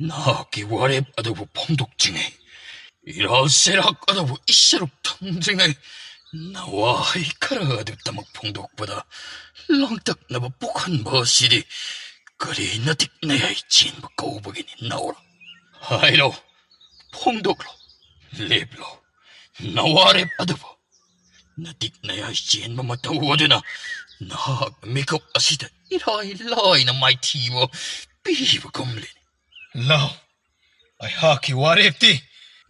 ꯅꯍꯥꯛꯀꯤ ꯋꯥꯔꯦꯞ ꯑꯗꯨꯕꯨ ꯐꯣꯡꯗꯣꯛꯇ꯭ꯔꯤꯉꯩ, ꯏꯔꯥꯜ ꯁꯦꯔꯥꯛ ꯑꯗꯨꯕꯨ ꯏꯁꯔꯨꯞ ꯊꯝꯗ꯭ꯔꯤꯉꯩ, ꯅꯋꯥꯍꯩ ꯈꯔ ꯑꯗꯨ ꯇꯃꯛ ꯐꯣꯡꯗꯣꯛꯄꯗ ꯂꯥꯡꯇꯛꯅꯕ ꯄꯣꯛꯍꯟꯕ ꯑꯁꯤꯗꯤ ꯀꯔꯤ ꯅꯇꯤꯛ ꯅꯌꯥꯏ ꯆꯦꯟꯕ ꯀꯧꯕꯒꯤꯅꯤ, ꯅꯧꯔꯥ? ꯍꯥꯏꯔꯣ, ꯐꯣꯡꯗꯣꯛꯂꯣ, ꯂꯦꯞꯂꯣ, ꯅꯋꯥꯔꯦꯞ ꯑꯗꯨꯕꯨ꯫ ꯅꯇꯤꯛ ꯅꯌꯥꯏ ꯆꯦꯟꯕ ꯃꯇꯧ ꯑꯗꯨꯅ ꯅꯍꯥꯛ ꯃꯤꯀꯨꯞ ꯑꯁꯤꯗ ꯏꯔꯥꯏ ꯂꯥꯏꯅ ꯃꯥꯏꯊꯤꯕ ꯄꯤꯕꯒꯨꯝꯂꯦ꯫ ꯂꯥꯎ, ꯑꯩꯍꯥꯛꯀꯤ ꯋꯥꯔꯦꯞꯇꯤ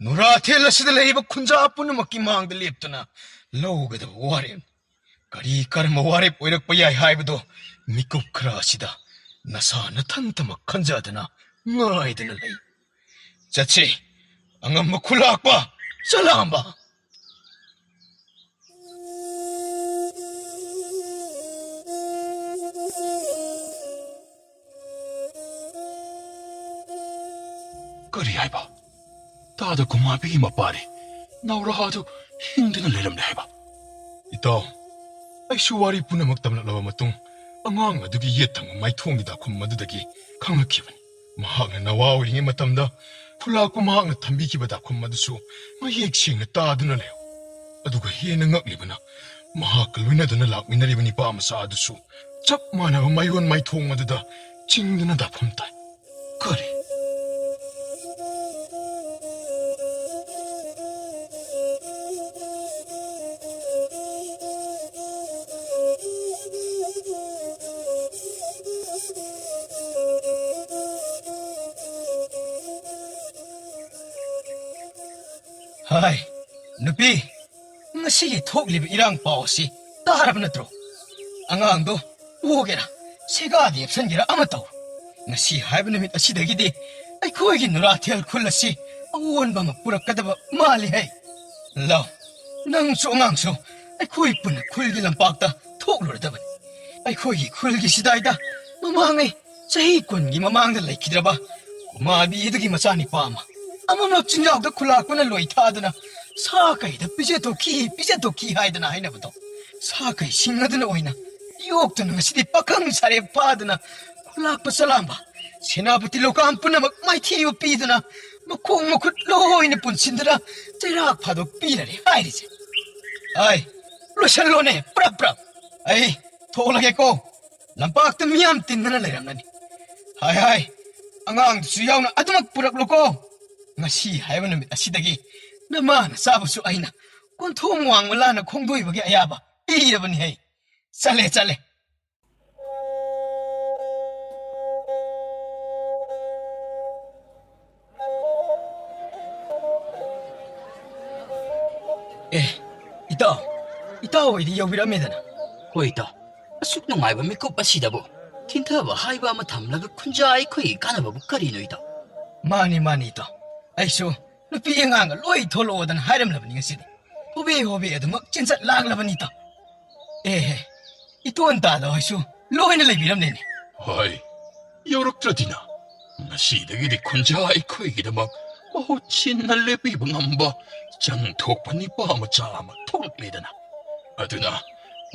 ꯅꯨꯔꯥꯊꯦꯜ ꯑꯁꯤꯗ ꯂꯩꯔꯤꯕ ꯈꯨꯟꯖꯥ ꯄꯨꯝꯅꯃꯛꯀꯤ ꯃꯥꯡꯗ ꯂꯦꯞꯇꯨꯅ ꯂꯧꯒꯗꯕ ꯋꯥꯔꯦꯞꯅꯤ꯫ ꯀꯔꯤ ꯀꯔꯝꯕ ꯋꯥꯔꯦꯞ ꯑꯣꯏꯔꯛꯄ ꯌꯥꯏ ꯍꯥꯏꯕꯗꯨ ꯃꯤꯀꯨꯞ ꯈꯔ ꯑꯁꯤꯗ ꯅꯁꯥ ꯅꯊꯟꯇꯃꯛ ꯈꯟꯖꯗꯨꯅ ꯉꯥꯏꯗꯨꯅ ꯂꯩ꯫ ꯆꯠꯁꯤ, ꯑꯉꯝꯕ ꯈꯨꯂꯥꯛꯄ ꯆꯂꯥꯝꯕ꯫ ꯀꯔꯤ ꯍꯥꯏꯕ? ꯇꯥꯗ ꯀꯨꯃꯥꯕꯤꯒꯤ ꯃꯄꯥꯗꯤ ꯅꯥꯎꯔꯥꯗꯨ ꯍꯤꯡꯗꯨꯅ ꯂꯩꯔꯝꯂꯦ ꯍꯥꯏꯕ? ꯏꯇꯥꯎ, ꯑꯩꯁꯨ ꯋꯥꯔꯤ ꯄꯨꯝꯅꯃꯛ ꯇꯝꯂꯛꯂꯕ ꯃꯇꯨꯡ ꯑꯉꯥꯡ ꯑꯗꯨꯒꯤ ꯌꯦꯠ ꯊꯪꯕ ꯃꯥꯏꯊꯣꯡꯒꯤ ꯗꯥꯛꯐꯝ ꯑꯗꯨꯗꯒꯤ ꯈꯪꯂꯛꯈꯤꯕꯅꯤ꯫ ꯃꯍꯥꯛꯅ ꯅꯋꯥ ꯑꯣꯏꯔꯤꯉꯩ ꯃꯇꯝꯗ ꯈꯨꯂꯥꯛꯄ ꯃꯍꯥꯛꯅ ꯊꯝꯕꯤꯈꯤꯕ ꯗꯥꯛꯐꯝ ꯑꯗꯨꯁꯨ ꯃꯌꯦꯛ ꯁꯦꯡꯅ ꯇꯥꯗꯨꯅ ꯂꯩꯍꯧ꯫ ꯑꯗꯨꯒ ꯍꯦꯟꯅ ꯉꯛꯂꯤꯕꯅ, ꯃꯍꯥꯛꯀ ꯂꯣꯏꯅꯗꯨꯅ ꯂꯥꯛꯃꯤꯟꯅꯔꯤꯕ ꯅꯤꯄꯥ ꯃꯆꯥ ꯑꯗꯨꯁꯨ ꯆꯞ ꯃꯥꯟꯅꯕ ꯃꯥꯏꯌꯣꯟ ꯃꯥꯏꯊꯣꯡ ꯑꯗꯨꯗ ꯆꯤꯡꯗꯨꯅ ꯗꯥꯛꯐꯝ ꯇꯥꯏ꯫ ꯀꯔꯤ? ꯍꯥꯏ, ꯅꯨꯄꯤ, ꯉꯁꯤꯒꯤ ꯊꯣꯛꯂꯤꯕ ꯏꯔꯥꯡ ꯄꯥꯎ ꯑꯁꯤ ꯇꯥꯔꯕ ꯅꯠꯇ꯭ꯔꯣ? ꯑꯉꯥꯡꯗꯣ ꯄꯣꯒꯦꯔꯥ, ꯁꯦꯒꯥꯗ ꯌꯦꯞꯁꯟꯒꯦꯔꯥ ꯑꯃ ꯇꯧ꯫ ꯉꯁꯤ ꯍꯥꯏꯕ ꯅꯨꯃꯤꯠ ꯑꯁꯤꯗꯒꯤꯗꯤ ꯑꯩꯈꯣꯏꯒꯤ ꯅꯨꯔꯥꯊꯦꯜ ꯈꯨꯜ ꯑꯁꯤ ꯑꯑꯣꯟꯕ ꯑꯃ ꯄꯨꯔꯛꯀꯗꯕ ꯃꯥꯜꯂꯤ ꯍꯩ꯫ ꯂꯥꯎ, ꯅꯪꯁꯨ ꯑꯉꯥꯡꯁꯨ ꯑꯩꯈꯣꯏ ꯄꯨꯟꯅ ꯈꯨꯜꯒꯤ ꯂꯝꯄꯥꯛꯇ ꯊꯣꯛꯂꯨꯔꯗꯕꯅꯤ꯫ ꯑꯩꯈꯣꯏꯒꯤ ꯈꯨꯜꯒꯤ ꯁꯤꯗꯥꯏꯗ ꯃꯃꯥꯡꯉꯩ ꯆꯍꯤ ꯀꯨꯟꯒꯤ ꯃꯃꯥꯡꯗ ꯂꯩꯈꯤꯗ꯭ꯔꯕ ꯀꯨꯃꯥꯕꯤ ꯑꯗꯨꯒꯤ ꯃꯆꯥꯅꯤꯄꯥ ꯑꯃ ꯑꯃꯃꯛ ꯆꯤꯟꯖꯥꯎꯗ ꯈꯨꯂꯥꯛꯄꯅ ꯂꯣꯏ ꯊꯥꯗꯨꯅ ꯁꯥ ꯀꯩꯗ ꯄꯤꯖꯊꯣꯛꯈꯤ, ꯄꯤꯖꯊꯣꯛꯈꯤ ꯍꯥꯏꯗꯅ ꯍꯥꯏꯅꯕꯗꯣ, ꯁꯥ ꯀꯩꯁꯤꯡ ꯑꯗꯨꯅ ꯑꯣꯏꯅ ꯌꯣꯛꯇꯨꯅ ꯉꯁꯤꯗꯤ ꯄꯥꯈꯪ ꯁꯥꯔꯦꯞ ꯐꯥꯗꯨꯅ ꯈꯨꯂꯥꯛꯄ ꯆꯂꯥꯝꯕ ꯁꯦꯅꯥꯄꯇꯤ ꯂꯨꯀꯥꯝ ꯄꯨꯝꯅꯃꯛ ꯃꯥꯏꯊꯤꯕ ꯄꯤꯗꯨꯅ ꯃꯈꯣꯡ ꯃꯈꯨꯠ ꯂꯣꯏꯅ ꯄꯨꯟꯁꯤꯟꯗꯨꯅ ꯆꯩꯔꯥꯛ ꯐꯥꯗꯣꯛ ꯄꯤꯔꯔꯦ ꯍꯥꯏꯔꯤꯁꯦ꯫ ꯑꯩ ꯂꯣꯏꯁꯜꯂꯣꯅꯦ ꯄ꯭ꯔꯞ ꯄ꯭ꯔꯞ꯫ ꯑꯩ ꯊꯣꯛꯂꯒꯦꯀꯣ꯫ ꯂꯝꯄꯥꯛꯇ ꯃꯤꯌꯥꯝ ꯇꯤꯟꯗꯅ ꯂꯩꯔꯝꯂꯅꯤ꯫ ꯍꯥꯏ ꯍꯥꯏ, ꯑꯉꯥꯡꯗꯨꯁꯨ ꯌꯥꯎꯅ ꯑꯗꯨꯃꯛ ꯄꯨꯔꯛꯂꯨꯀꯣ꯫ ꯉꯁꯤ ꯍꯥꯏꯕ ꯅꯨꯃꯤꯠ ꯑꯁꯤꯗꯒꯤ ꯅꯃꯥꯅ ꯆꯥꯕꯁꯨ ꯑꯩꯅ ꯀꯣꯟꯊꯣꯡ ꯋꯥꯡꯃ ꯂꯥꯟꯅ ꯈꯣꯡꯗꯣꯏꯕꯒꯤ ꯑꯌꯥꯕ ꯄꯤꯔꯕꯅꯤ ꯍꯩ꯫ ꯆꯠꯂꯦ, ꯆꯠꯂꯦ꯫ ꯑꯦ, ꯏꯇꯥꯎ, ꯏꯇꯥꯎ ꯍꯣꯏꯗꯤ ꯌꯧꯕꯤꯔꯝꯃꯦꯗꯅ꯫ ꯍꯣꯏ ꯏꯇꯥꯎ, ꯑꯁꯨꯛ ꯅꯨꯡꯉꯥꯏꯕ ꯃꯤꯀꯨꯞ ꯑꯁꯤꯗꯕꯨ ꯊꯤꯟꯊꯕ ꯍꯥꯏꯕ ꯑꯃ ꯊꯝꯂꯒ ꯈꯨꯟꯖꯥ ꯑꯩꯈꯣꯏꯒꯤ ꯀꯥꯟꯅꯕꯕꯨ ꯀꯔꯤꯅꯣ ꯏꯇꯥꯎ? ꯃꯥꯅꯤ, ꯃꯥꯅꯤ ꯏꯇꯥꯎ, ꯑꯩꯁꯨ ꯅꯨꯄꯤ ꯑꯉꯥꯡꯒ ꯂꯣꯏ ꯊꯣꯛꯂꯛꯑꯣꯗꯅ ꯍꯥꯏꯔꯝꯂꯕꯅꯤ ꯉꯁꯤꯗꯤ꯫ ꯍꯣꯕꯦ ꯍꯣꯕꯦ ꯑꯗꯨꯃꯛ ꯆꯦꯟꯆꯠ ꯂꯥꯛꯂꯕꯅꯤ ꯏꯇꯥꯎ꯫ ꯑꯦꯍꯦ, ꯏꯇꯣꯟ ꯇꯥꯗ ꯍꯣꯏꯁꯨ ꯂꯣꯏꯅ ꯂꯩꯕꯤꯔꯝꯂꯦꯅꯦ꯫ ꯍꯣꯏ, ꯌꯧꯔꯛꯇ꯭ꯔꯗꯤꯅ꯫ ꯉꯁꯤꯗꯒꯤꯗꯤ ꯈꯨꯟꯖꯥ ꯑꯩꯈꯣꯏꯒꯤꯗꯃꯛ ꯃꯍꯨꯠ ꯁꯤꯟꯅ ꯂꯦꯞꯄꯤꯕ ꯉꯝꯕ ꯆꯪ ꯊꯣꯛꯄ ꯅꯤꯄꯥ ꯃꯆꯥ ꯑꯃ ꯊꯣꯛꯂꯛꯂꯦꯗꯅ꯫ ꯑꯗꯨꯅ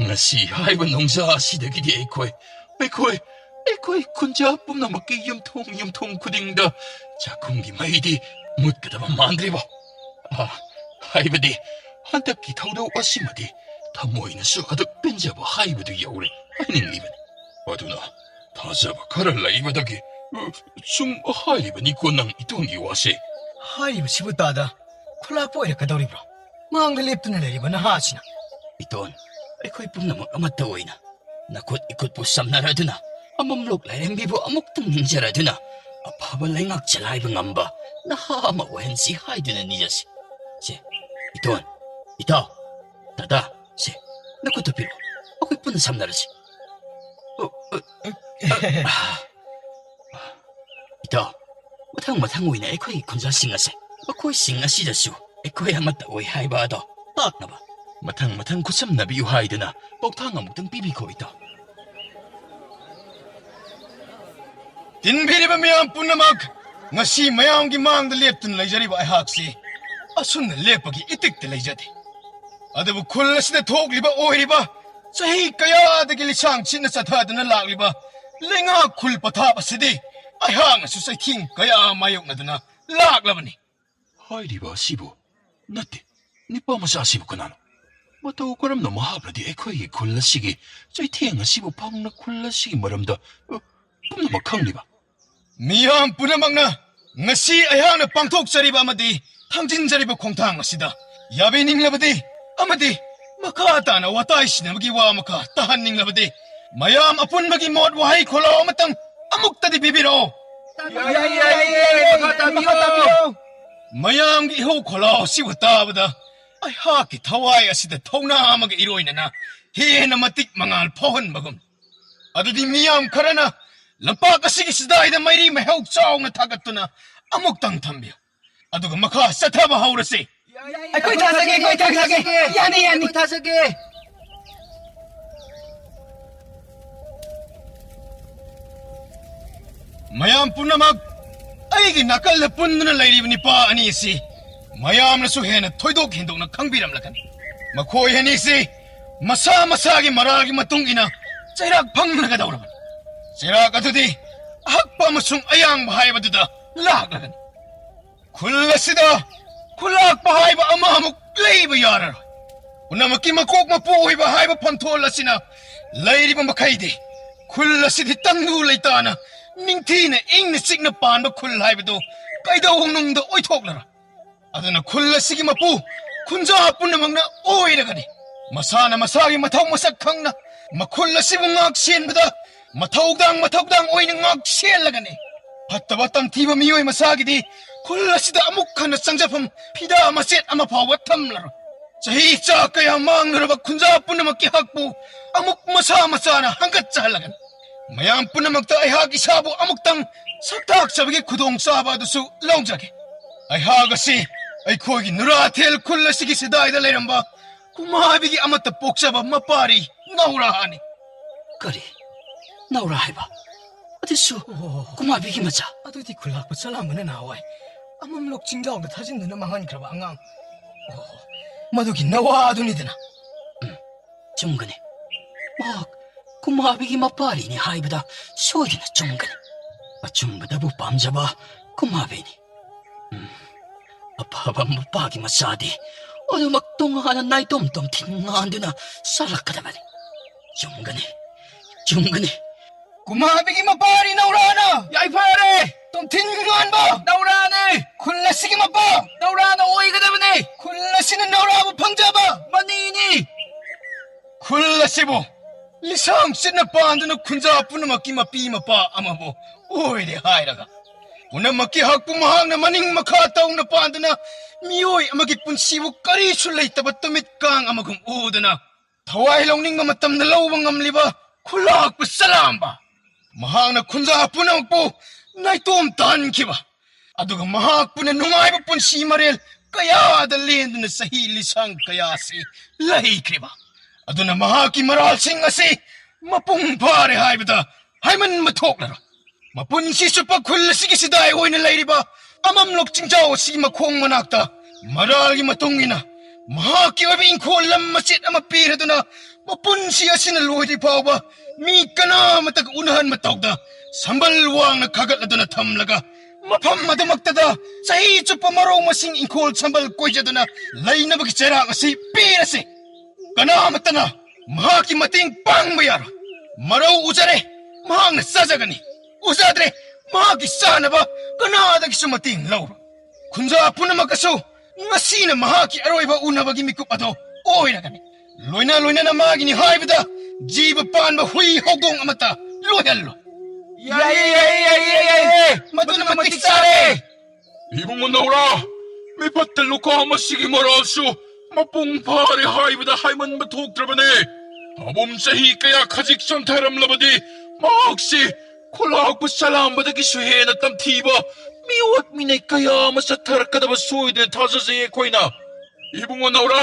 ꯉꯁꯤ ꯍꯥꯏꯕ ꯅꯣꯡꯖꯥ ꯑꯁꯤꯗꯒꯤꯗꯤ ꯑꯩꯈꯣꯏ, ꯑꯩꯈꯣꯏ, ꯑꯩꯈꯣꯏ ꯈꯨꯟꯖꯥ ꯄꯨꯝꯅꯃꯛꯀꯤ ꯌꯨꯝꯊꯣꯡ ꯌꯨꯝꯊꯣꯡ ꯈꯨꯗꯤꯡꯗ ꯆꯥꯛꯈꯨꯝꯒꯤ ꯃꯩꯗꯤ ꯃꯨꯠꯀꯗꯕ ꯃꯥꯟꯗ꯭ꯔꯤꯕꯣ? ꯑ, ꯍꯥꯏꯕꯗꯤ ꯍꯟꯗꯛꯀꯤ ꯊꯧꯗꯣꯛ ꯑꯁꯤꯃꯗꯤ ꯊꯃꯣꯏꯅꯁꯨ ꯑꯗꯨꯛ ꯄꯦꯟꯖꯕ ꯍꯥꯏꯕꯗꯨ ꯌꯧꯔꯦ ꯍꯥꯏꯅꯤꯡꯂꯤꯕꯅꯤ꯫ ꯑꯗꯨꯅ ꯊꯥꯖꯕ ꯈꯔ ꯂꯩꯕꯗꯒꯤ, ꯑ, ꯁꯨꯝ ꯍꯥꯏꯔꯤꯕꯅꯤꯀꯣ ꯅꯪ ꯏꯇꯣꯟꯒꯤ ꯋꯥꯁꯦ꯫ ꯍꯥꯏꯔꯤꯕꯁꯤꯕꯨ ꯇꯥꯗ ꯈꯨꯂꯥꯛꯄ ꯑꯣꯏꯔꯛꯀꯗꯧꯔꯤꯕ꯭ꯔꯣ? ꯃꯥꯡꯗ ꯂꯦꯞꯇꯨꯅ ꯂꯩꯔꯤꯕ ꯅꯍꯥ ꯑꯁꯤꯅ꯫ ꯏꯇꯣꯟ, ꯑꯩꯈꯣꯏ ꯄꯨꯝꯅꯃꯛ ꯑꯃꯠꯇ ꯑꯣꯏꯅ ꯅꯈꯨꯠ ꯏꯈꯨꯠꯄꯨ ꯁꯝꯅꯔꯗꯨꯅ, ꯑꯃꯝꯂꯣꯛ ꯂꯥꯏꯔꯦꯝꯕꯤꯕꯨ ꯑꯃꯨꯛꯇꯪ ꯅꯤꯡꯖꯔꯗꯨꯅ, ꯑꯐꯕ ꯂꯩꯉꯥꯛ ꯆꯂꯥꯏꯕ ꯉꯝꯕ ꯅꯍꯥ ꯑꯃ ꯑꯣꯏꯍꯟꯁꯤ ꯍꯥꯏꯗꯨꯅ ꯅꯤꯖꯁꯤ꯫ ꯁꯦ, ꯏꯇꯣꯟ, ꯏꯇꯥꯎ, ꯗꯗꯥ, ꯁꯦ, ꯅꯈꯨꯠꯇꯨ ꯄꯤꯔꯛꯎ꯫ ꯑꯩꯈꯣꯏ ꯄꯨꯟꯅ ꯁꯝꯅꯔꯁꯤ꯫ ꯑ, ꯑ, ꯑ, ꯑ, ꯏꯇꯥꯎ, ꯃꯊꯪ ꯃꯊꯪ ꯑꯣꯏꯅ ꯑꯩꯈꯣꯏꯒꯤ ꯈꯨꯟꯖꯥꯁꯤꯡ ꯑꯁꯦ, ꯃꯈꯣꯏꯁꯤꯡ ꯑꯁꯤꯗꯁꯨ ꯑꯩꯈꯣꯏ ꯑꯃꯠꯇ ꯑꯣꯏ ꯍꯥꯏꯕ ꯑꯗꯣ ꯇꯥꯛꯅꯕ ꯃꯊꯪ ꯃꯊꯪ ꯈꯨꯠꯁꯝꯅꯕꯤꯌꯨ ꯍꯥꯏꯗꯨꯅ ꯄꯥꯎꯊꯥꯡ ꯑꯃꯨꯛꯇꯪ ꯄꯤꯕꯤꯈꯣ, ꯏꯇꯥꯎ꯫ ꯇꯤꯟꯕꯤꯔꯤꯕ ꯃꯤꯌꯥꯝ ꯄꯨꯝꯅꯃꯛ, ꯉꯁꯤ ꯃꯌꯥꯝꯒꯤ ꯃꯥꯡꯗ ꯂꯦꯞꯇꯨꯅ ꯂꯩꯖꯔꯤꯕ ꯑꯩꯍꯥꯛꯁꯤ ꯑꯁꯨꯝꯅ ꯂꯦꯞꯄꯒꯤ ꯏꯇꯤꯛꯇ ꯂꯩꯖꯗꯦ꯫ ꯑꯗꯨꯕꯨ ꯈꯨꯜ ꯑꯁꯤꯗ ꯊꯣꯛꯂꯤꯕ ꯑꯣꯏꯔꯤꯕ ꯆꯍꯤ ꯀꯌꯥꯗꯒꯤ ꯂꯤꯁꯥꯡ ꯁꯤꯠꯅ ꯆꯠꯊꯗꯨꯅ ꯂꯥꯛꯂꯤꯕ ꯂꯩꯉꯥꯛ ꯈꯨꯜ ꯄꯊꯥꯞ ꯑꯁꯤꯗꯤ ꯑꯩꯍꯥꯛꯅꯁꯨ ꯆꯩꯊꯦꯡ ꯀꯌꯥ ꯃꯥꯌꯣꯛꯅꯗꯨꯅ ꯂꯥꯛꯂꯕꯅꯤ꯫ ꯍꯥꯏꯔꯤꯕ ꯑꯁꯤꯕꯨ ꯅꯠꯇꯦ, ꯅꯤꯄꯥ ꯃꯆꯥ ꯑꯁꯤꯕꯨ ꯀꯅꯥꯅꯣ? ꯃꯇꯧ ꯀꯔꯝꯅ ꯃꯍꯥꯛꯅꯗꯤ ꯑꯩꯈꯣꯏꯒꯤ ꯈꯨꯜ ꯑꯁꯤꯒꯤ ꯆꯩꯊꯦꯡ ꯑꯁꯤꯕꯨ ꯐꯪꯅ ꯈꯨꯜ ꯑꯁꯤꯒꯤ ꯃꯔꯝꯗ, ꯑ, ꯄꯨꯝꯅꯃꯛ ꯈꯪꯂꯤꯕ? ꯃꯤꯌꯥꯝ ꯄꯨꯝꯅꯃꯛꯅ ꯉꯁꯤ ꯑꯩꯍꯥꯛꯅ ꯄꯥꯡꯊꯣꯛꯆꯔꯤꯕ ꯑꯃꯗꯤ ꯊꯥꯡꯖꯤꯟꯖꯔꯤꯕ ꯈꯣꯡꯊꯥꯡ ꯑꯁꯤꯗ ꯌꯥꯕꯤꯅꯤꯡꯂꯕꯗꯤ ꯑꯃꯗꯤ ꯃꯈꯥ ꯇꯥꯅ ꯋꯥꯇꯥꯏ ꯁꯤꯟꯅꯕꯒꯤ ꯋꯥ ꯑꯃꯈꯛ ꯇꯥꯍꯟꯅꯤꯡꯂꯕꯗꯤ, ꯃꯌꯥꯝ ꯑꯄꯨꯟꯕꯒꯤ ꯃꯣꯠ ꯋꯥꯍꯩ ꯈꯣꯜꯂꯥꯎ ꯑꯃꯇꯪ ꯑꯃꯨꯛꯇꯗꯤ ꯄꯤꯕꯤꯔꯛꯑꯣ꯫ ꯌꯥꯏꯌꯦ, ꯌꯥꯏꯌꯦ, ꯃꯈꯥ ꯇꯥꯕꯤꯌꯨ꯫ ꯃꯈꯥ ꯇꯥꯕꯤꯌꯨ꯫ ꯃꯌꯥꯝꯒꯤ ꯏꯍꯧ ꯈꯣꯜꯂꯥꯎ ꯑꯁꯤꯕꯨ ꯇꯥꯕꯗ ꯑꯩꯍꯥꯛꯀꯤ ꯊꯋꯥꯏ ꯑꯁꯤꯗ ꯊꯧꯅꯥ ꯑꯃꯒ ꯏꯔꯣꯏꯅꯅ ꯍꯦꯟꯅ ꯃꯇꯤꯛ ꯃꯉꯥꯜ ꯐꯥꯎꯍꯟꯕꯒꯨꯝ꯫ ꯑꯗꯨꯗꯤ ꯃꯤꯌꯥꯝ ꯈꯔꯅ ꯂꯝꯄꯥꯛ ꯑꯁꯤꯒꯤ ꯆꯤꯗꯥꯏꯗ ꯃꯩꯔꯤ ꯃꯩꯍꯧ ꯆꯥꯎꯅ ꯊꯥꯒꯠꯇꯨꯅ ꯑꯃꯨꯛꯇꯪ ꯊꯝꯕꯤꯌꯨ꯫ ꯑꯗꯨꯒ ꯃꯈꯥ ꯆꯠꯊꯕ ꯍꯧꯔꯁꯤ꯫ ꯑꯩꯈꯣꯏ ꯊꯥꯖꯒꯦ, ꯑꯩꯈꯣꯏ ꯊꯥꯖꯒꯦ꯫ ꯌꯥꯅꯤ, ꯌꯥꯅꯤ꯫ ꯑꯩꯈꯣꯏ ꯊꯥꯖꯒꯦ꯫ ꯃꯌꯥꯝ ꯄꯨꯝꯅꯃꯛ ꯑꯩꯒꯤ ꯅꯥꯀꯜꯗ ꯄꯨꯟꯗꯨꯅ ꯂꯩꯔꯤꯕ ꯅꯤꯄꯥ ꯑꯅꯤ ꯑꯁꯤ ꯃꯌꯥꯝꯅꯁꯨ ꯍꯦꯟꯅ ꯊꯣꯏꯗꯣꯛ ꯍꯦꯟꯗꯣꯛꯅ ꯈꯪꯕꯤꯔꯝꯂꯒꯅꯤ꯫ ꯃꯈꯣꯏ ꯑꯅꯤꯁꯤ ꯃꯁꯥ ꯃꯁꯥꯒꯤ ꯃꯔꯥꯜꯒꯤ ꯃꯇꯨꯡ ꯏꯟꯅ ꯆꯩꯔꯥꯛ ꯐꯪꯂꯒꯗꯧꯔꯕꯅꯤ꯫ ꯆꯩꯔꯥꯛ ꯑꯗꯨꯗꯤ ꯑꯍꯛꯄ ꯑꯃꯁꯨꯡ ꯑꯌꯥꯡꯕ ꯍꯥꯏꯕꯗꯨꯗ ꯂꯥꯛꯂꯒꯅꯤ꯫ ꯈꯨꯜ ꯑꯁꯤꯗ ꯈꯨꯜꯂꯥꯛꯄ ꯍꯥꯏꯕ ꯑꯃ ꯑꯃꯨꯛ ꯂꯩꯕ ꯌꯥꯔꯔꯣꯏ꯫ ꯄꯨꯝꯅꯃꯛꯀꯤ ꯃꯀꯣꯛ ꯃꯄꯨ ꯑꯣꯏꯕ ꯍꯥꯏꯕ ꯐꯝꯊꯣꯜ ꯑꯁꯤꯅ ꯂꯩꯔꯤꯕ ꯃꯈꯩꯗꯤ ꯈꯨꯜ ꯑꯁꯤꯗꯤ ꯇꯪꯗꯨ ꯂꯩꯇꯥꯅ ꯅꯤꯡꯊꯤꯅ ꯏꯪꯅ ꯆꯤꯛꯅ ꯄꯥꯟꯕ ꯈꯨꯜ ꯍꯥꯏꯕꯗꯨ ꯀꯩꯗꯧꯅꯨꯡꯗ ꯑꯣꯏꯊꯣꯛꯂꯔꯣꯏ꯫ ꯑꯗꯨꯅ ꯈꯨꯜ ꯑꯁꯤꯒꯤ ꯃꯄꯨ ꯈꯨꯟꯖꯥ ꯄꯨꯝꯅꯃꯛꯅ ꯑꯣꯏꯔꯒꯅꯤ꯫ ꯃꯁꯥꯅ ꯃꯁꯥꯒꯤ ꯃꯊꯧ ꯃꯁꯛ ꯈꯪꯅ ꯃꯈꯨꯜ ꯑꯁꯤꯕꯨ ꯉꯥꯛ ꯁꯦꯟꯕꯗ ꯃꯊꯧꯗꯥꯡ ꯃꯊꯧꯗꯥꯡ ꯑꯣꯏꯅ ꯉꯥꯛ ꯁꯦꯜꯂꯒꯅꯤ꯫ ꯐꯠꯇꯕ ꯇꯝꯊꯤꯕ ꯃꯤꯑꯣꯏ ꯃꯆꯥꯒꯤꯗꯤ ꯈꯨꯜ ꯑꯁꯤꯗ ꯑꯃꯨꯛ ꯍꯟꯅ ꯆꯪꯖꯐꯝ ꯐꯤꯗꯥ ꯃꯆꯦꯠ ꯑꯃ ꯐꯥꯎꯕ ꯊꯝꯂꯔꯣꯏ꯫ ꯆꯍꯤ ꯆꯥ ꯀꯌꯥ ꯃꯥꯡꯂꯨꯔꯕ ꯈꯨꯟꯖꯥ ꯄꯨꯝꯅꯃꯛꯀꯤ ꯍꯛꯄꯨ ꯑꯃꯨꯛ ꯃꯁꯥ ꯃꯁꯥꯅ ꯍꯪꯒꯠꯆꯍꯜꯂꯒꯅꯤ꯫ ꯃꯌꯥꯝ ꯄꯨꯝꯅꯃꯛꯇ ꯑꯩꯍꯥꯛ ꯏꯁꯥꯕꯨ ꯑꯃꯨꯛꯇꯪ ꯁꯛꯇꯥꯛꯆꯕꯒꯤ ꯈꯨꯗꯣꯡꯆꯥꯕ ꯑꯗꯨꯁꯨ ꯂꯧꯖꯒꯦ꯫ ꯑꯩꯍꯥꯛ ꯑꯁꯤ ꯑꯩꯈꯣꯏꯒꯤ ꯅꯨꯔꯥꯊꯦꯜ ꯈꯨꯜ ꯑꯁꯤꯒꯤ ꯁꯤꯗꯥꯏꯗ ꯂꯩꯔꯝꯕ ꯀꯨꯃꯥꯕꯤꯒꯤ ꯑꯃꯠꯇ ꯄꯣꯛꯆꯕ ꯃꯄꯥꯔꯤ ꯅꯧꯔꯥꯅꯤ꯫ ꯀꯔꯤ? ꯅꯧꯔꯥ ꯍꯥꯏꯕ? ꯑꯗꯨꯁꯨ ꯑꯣ, ꯀꯨꯃꯥꯕꯤꯒꯤ ꯃꯆꯥ? ꯑꯗꯨꯗꯤ ꯈꯨꯜꯂꯥꯛꯄ ꯆꯂꯥꯝꯕꯅ ꯅꯍꯥꯟꯋꯥꯏ ꯑꯃꯝꯂꯣꯛ ꯆꯤꯡꯖꯥꯎꯗ ꯊꯥꯖꯤꯟꯗꯨꯅ ꯃꯥꯡꯍꯟꯈ꯭ꯔꯕ ꯑꯉꯥꯡ, ꯑꯣ, ꯃꯗꯨꯒꯤ ꯅꯋꯥ ꯑꯗꯨꯅꯤꯗꯅ꯫ ꯎꯝ, ꯆꯨꯝꯒꯅꯤ꯫ ꯃꯍꯥꯛ ꯀꯨꯃꯥꯕꯤꯒꯤ ꯃꯄꯥꯔꯤꯅꯤ ꯍꯥꯏꯕꯗ ꯁꯣꯏꯗꯅ ꯆꯨꯝꯒꯅꯤ꯫ ꯑꯆꯨꯝꯕꯗꯕꯨ ꯄꯥꯝꯖꯕ ꯀꯨꯃꯥꯕꯤꯅꯤ꯫ ꯎꯝ, ꯑꯐꯕ ꯃꯄꯥꯒꯤ ꯃꯆꯥꯗꯤ ꯑꯗꯨꯃꯛ ꯇꯣꯉꯥꯟꯅ ꯅꯥꯏꯇꯣꯝ ꯇꯣꯝꯊꯤꯟ ꯉꯥꯟꯗꯨꯅ ꯆꯠꯂꯛꯀꯗꯕꯅꯤ꯫ ꯆꯨꯝꯒꯅꯤ, ꯆꯨꯝꯒꯅꯤ꯫ ꯀꯨꯃꯥꯕꯤꯒꯤ ꯃꯄꯥꯔꯤ ꯅꯧꯔꯥꯅ ꯌꯥꯏꯐꯔꯦ꯫ ꯇꯣꯝꯊꯤꯟ ꯉꯥꯟꯕ ꯅꯧꯔꯥꯅꯤ꯫ ꯈꯨꯜ ꯑꯁꯤꯒꯤ ꯃꯄꯥ ꯅꯧꯔꯥꯅ ꯑꯣꯏꯒꯗꯕꯅꯤ꯫ ꯈꯨꯜ ꯑꯁꯤꯅ ꯅꯧꯔꯥꯕꯨ ꯐꯪꯖꯕ ꯃꯅꯤꯅꯤ꯫ ꯈꯨꯜ ꯑꯁꯤꯕꯨ ꯂꯤꯁꯥꯡ ꯁꯤꯠꯅ ꯄꯥꯟꯗꯨꯅ ꯈꯨꯟꯖꯥ ꯄꯨꯝꯅꯃꯛꯀꯤ ꯃꯄꯤ ꯃꯄꯥ ꯑꯃꯕꯨ ꯑꯣꯏꯔꯦ ꯍꯥꯏꯔꯒ, ꯄꯨꯝꯅꯃꯛꯀꯤ ꯍꯛꯄꯨ ꯃꯍꯥꯛꯅ ꯃꯅꯤꯡ ꯃꯈꯥ ꯇꯧꯅ ꯄꯥꯟꯗꯨꯅ ꯃꯤꯑꯣꯏ ꯑꯃꯒꯤ ꯄꯨꯟꯁꯤꯕꯨ ꯀꯔꯤꯁꯨ ꯂꯩꯇꯕ ꯇꯨꯃꯤꯠ ꯀꯥꯡ ꯑꯃꯒꯨꯝ ꯎꯗꯨꯅ ꯊꯋꯥꯏ ꯂꯧꯅꯤꯡꯕ ꯃꯇꯝꯗ ꯂꯧꯕ ꯉꯝꯂꯤꯕ ꯈꯨꯂꯥꯛꯄ ꯆꯂꯥꯝꯕ꯫ ꯃꯍꯥꯛꯅ ꯈꯨꯟꯖꯥ ꯄꯨꯝꯅꯃꯛꯄꯨ ꯅꯥꯏꯇꯣꯝ ꯇꯥꯍꯟꯈꯤꯕ, ꯑꯗꯨꯒ ꯃꯍꯥꯛꯄꯨꯅ ꯅꯨꯡꯉꯥꯏꯕ ꯄꯨꯟꯁꯤ ꯃꯔꯦꯜ ꯀꯌꯥꯗ ꯂꯦꯟꯗꯨꯅ ꯆꯍꯤ ꯂꯤꯁꯥꯡ ꯀꯌꯥꯁꯤ ꯂꯩꯈ꯭ꯔꯤꯕ꯫ ꯑꯗꯨꯅ ꯃꯍꯥꯛꯀꯤ ꯃꯔꯥꯜꯁꯤꯡ ꯑꯁꯤ ꯃꯄꯨꯡ ꯐꯥꯔꯦ ꯍꯥꯏꯕꯗ ꯍꯥꯏꯃꯟꯕ ꯊꯣꯛꯂꯔꯣꯏ꯫ ꯃꯄꯨꯟꯁꯤ ꯆꯨꯞꯄ ꯈꯨꯜ ꯑꯁꯤꯒꯤ ꯁꯤꯗꯥꯏ ꯑꯣꯏꯅ ꯂꯩꯔꯤꯕ ꯑꯃꯝꯂꯣꯛ ꯆꯤꯡꯖꯥꯎ ꯑꯁꯤꯒꯤ ꯃꯈꯣꯡ ꯃꯅꯥꯛꯇ ꯃꯔꯥꯜꯒꯤ ꯃꯇꯨꯡ ꯏꯟꯅ ꯃꯍꯥꯛꯀꯤ ꯑꯣꯏꯕ ꯏꯪꯈꯣꯜ ꯂꯝ ꯃꯆꯦꯠ ꯑꯃ ꯄꯤꯔꯗꯨꯅ ꯃꯄꯨꯟꯁꯤ ꯑꯁꯤꯅ ꯂꯣꯏꯗ꯭ꯔꯤ ꯐꯥꯎꯕ ꯃꯤ ꯀꯅꯥꯃꯠꯇꯒ ꯎꯅꯍꯟꯕ ꯇꯧꯗ ꯁꯝꯕꯜ ꯋꯥꯡꯅ ꯈꯥꯒꯠꯂꯗꯨꯅ ꯊꯝꯂꯒ ꯃꯐꯝ ꯑꯗꯨꯃꯛꯇꯗ ꯆꯍꯤ ꯆꯨꯞꯄ ꯃꯔꯧ ꯃꯁꯤꯡ ꯏꯪꯈꯣꯜ ꯁꯝꯕꯜ ꯀꯣꯏꯖꯗꯨꯅ ꯂꯩꯅꯕꯒꯤ ꯆꯩꯔꯥꯛ ꯑꯁꯤ ꯄꯤꯔꯁꯤ꯫ ꯀꯅꯥꯃꯠꯇꯅ ꯃꯍꯥꯛꯀꯤ ꯃꯇꯦꯡ ꯄꯥꯡꯕ ꯌꯥꯔꯣꯏ꯫ ꯃꯔꯧ ꯎꯖꯔꯦ, ꯃꯍꯥꯛꯅ ꯆꯥꯖꯒꯅꯤ꯫ ꯎꯖꯗ꯭ꯔꯦ, ꯃꯍꯥꯛꯀꯤ ꯆꯥꯅꯕ ꯀꯅꯥꯗꯒꯤꯁꯨ ꯃꯇꯦꯡ ꯂꯧꯔꯣꯏ꯫ ꯈꯨꯟꯖꯥ ꯄꯨꯝꯅꯃꯛꯀꯁꯨ ꯉꯁꯤꯅ ꯃꯍꯥꯛꯀꯤ ꯑꯔꯣꯏꯕ ꯎꯅꯕꯒꯤ ꯃꯤꯀꯨꯞ ꯑꯗꯣ ꯑꯣꯏꯔꯒꯅꯤ꯫ ꯂꯣꯏꯅ ꯂꯣꯏꯅꯅ ꯃꯥꯒꯤꯅꯤ ꯍꯥꯏꯕꯗ ꯖꯤꯕ ꯄꯥꯟꯕ ꯍꯨꯏ ꯍꯧꯗꯣꯡ ꯑꯃꯠꯇ ꯂꯣꯏꯍꯜꯂꯣ꯫ ꯌꯥꯏꯌꯦ, ꯌꯥꯏꯌꯦ, ꯌꯥꯏꯌꯦ, ꯌꯥꯏꯌꯦ꯫ ꯃꯗꯨꯅ ꯃꯇꯤꯛ ꯆꯥꯔꯦ꯫ ꯏꯕꯨꯡꯉꯣ ꯅꯧꯔꯥ, ꯃꯤꯐꯠꯇ ꯂꯨꯈꯥꯝ ꯑꯁꯤꯒꯤ ꯃꯔꯥꯜꯁꯨ ꯃꯄꯨꯡ ꯐꯥꯔꯦ ꯍꯥꯏꯕꯗ ꯍꯥꯏꯃꯟꯕ ꯊꯣꯛꯇ꯭ꯔꯕꯅꯦ꯫ ꯑꯕꯨꯝ ꯆꯍꯤ ꯀꯌꯥ ꯈꯖꯤꯛ ꯆꯣꯟꯊꯔꯝꯂꯕꯗꯤ ꯃꯍꯥꯛꯁꯤ ꯈꯨꯂꯥꯛꯄ ꯆꯂꯥꯝꯕꯗꯒꯤꯁꯨ ꯍꯦꯟꯅ ꯇꯝꯊꯤꯕ ꯃꯤꯑꯣꯠ ꯃꯤꯅꯩ ꯀꯌꯥ ꯑꯃ ꯆꯠꯊꯔꯛꯀꯗꯕ ꯁꯣꯏꯗꯅ ꯊꯥꯖꯖꯩ ꯑꯩꯈꯣꯏꯅ꯫ ꯏꯕꯨꯡꯉꯣ ꯅꯧꯔꯥ,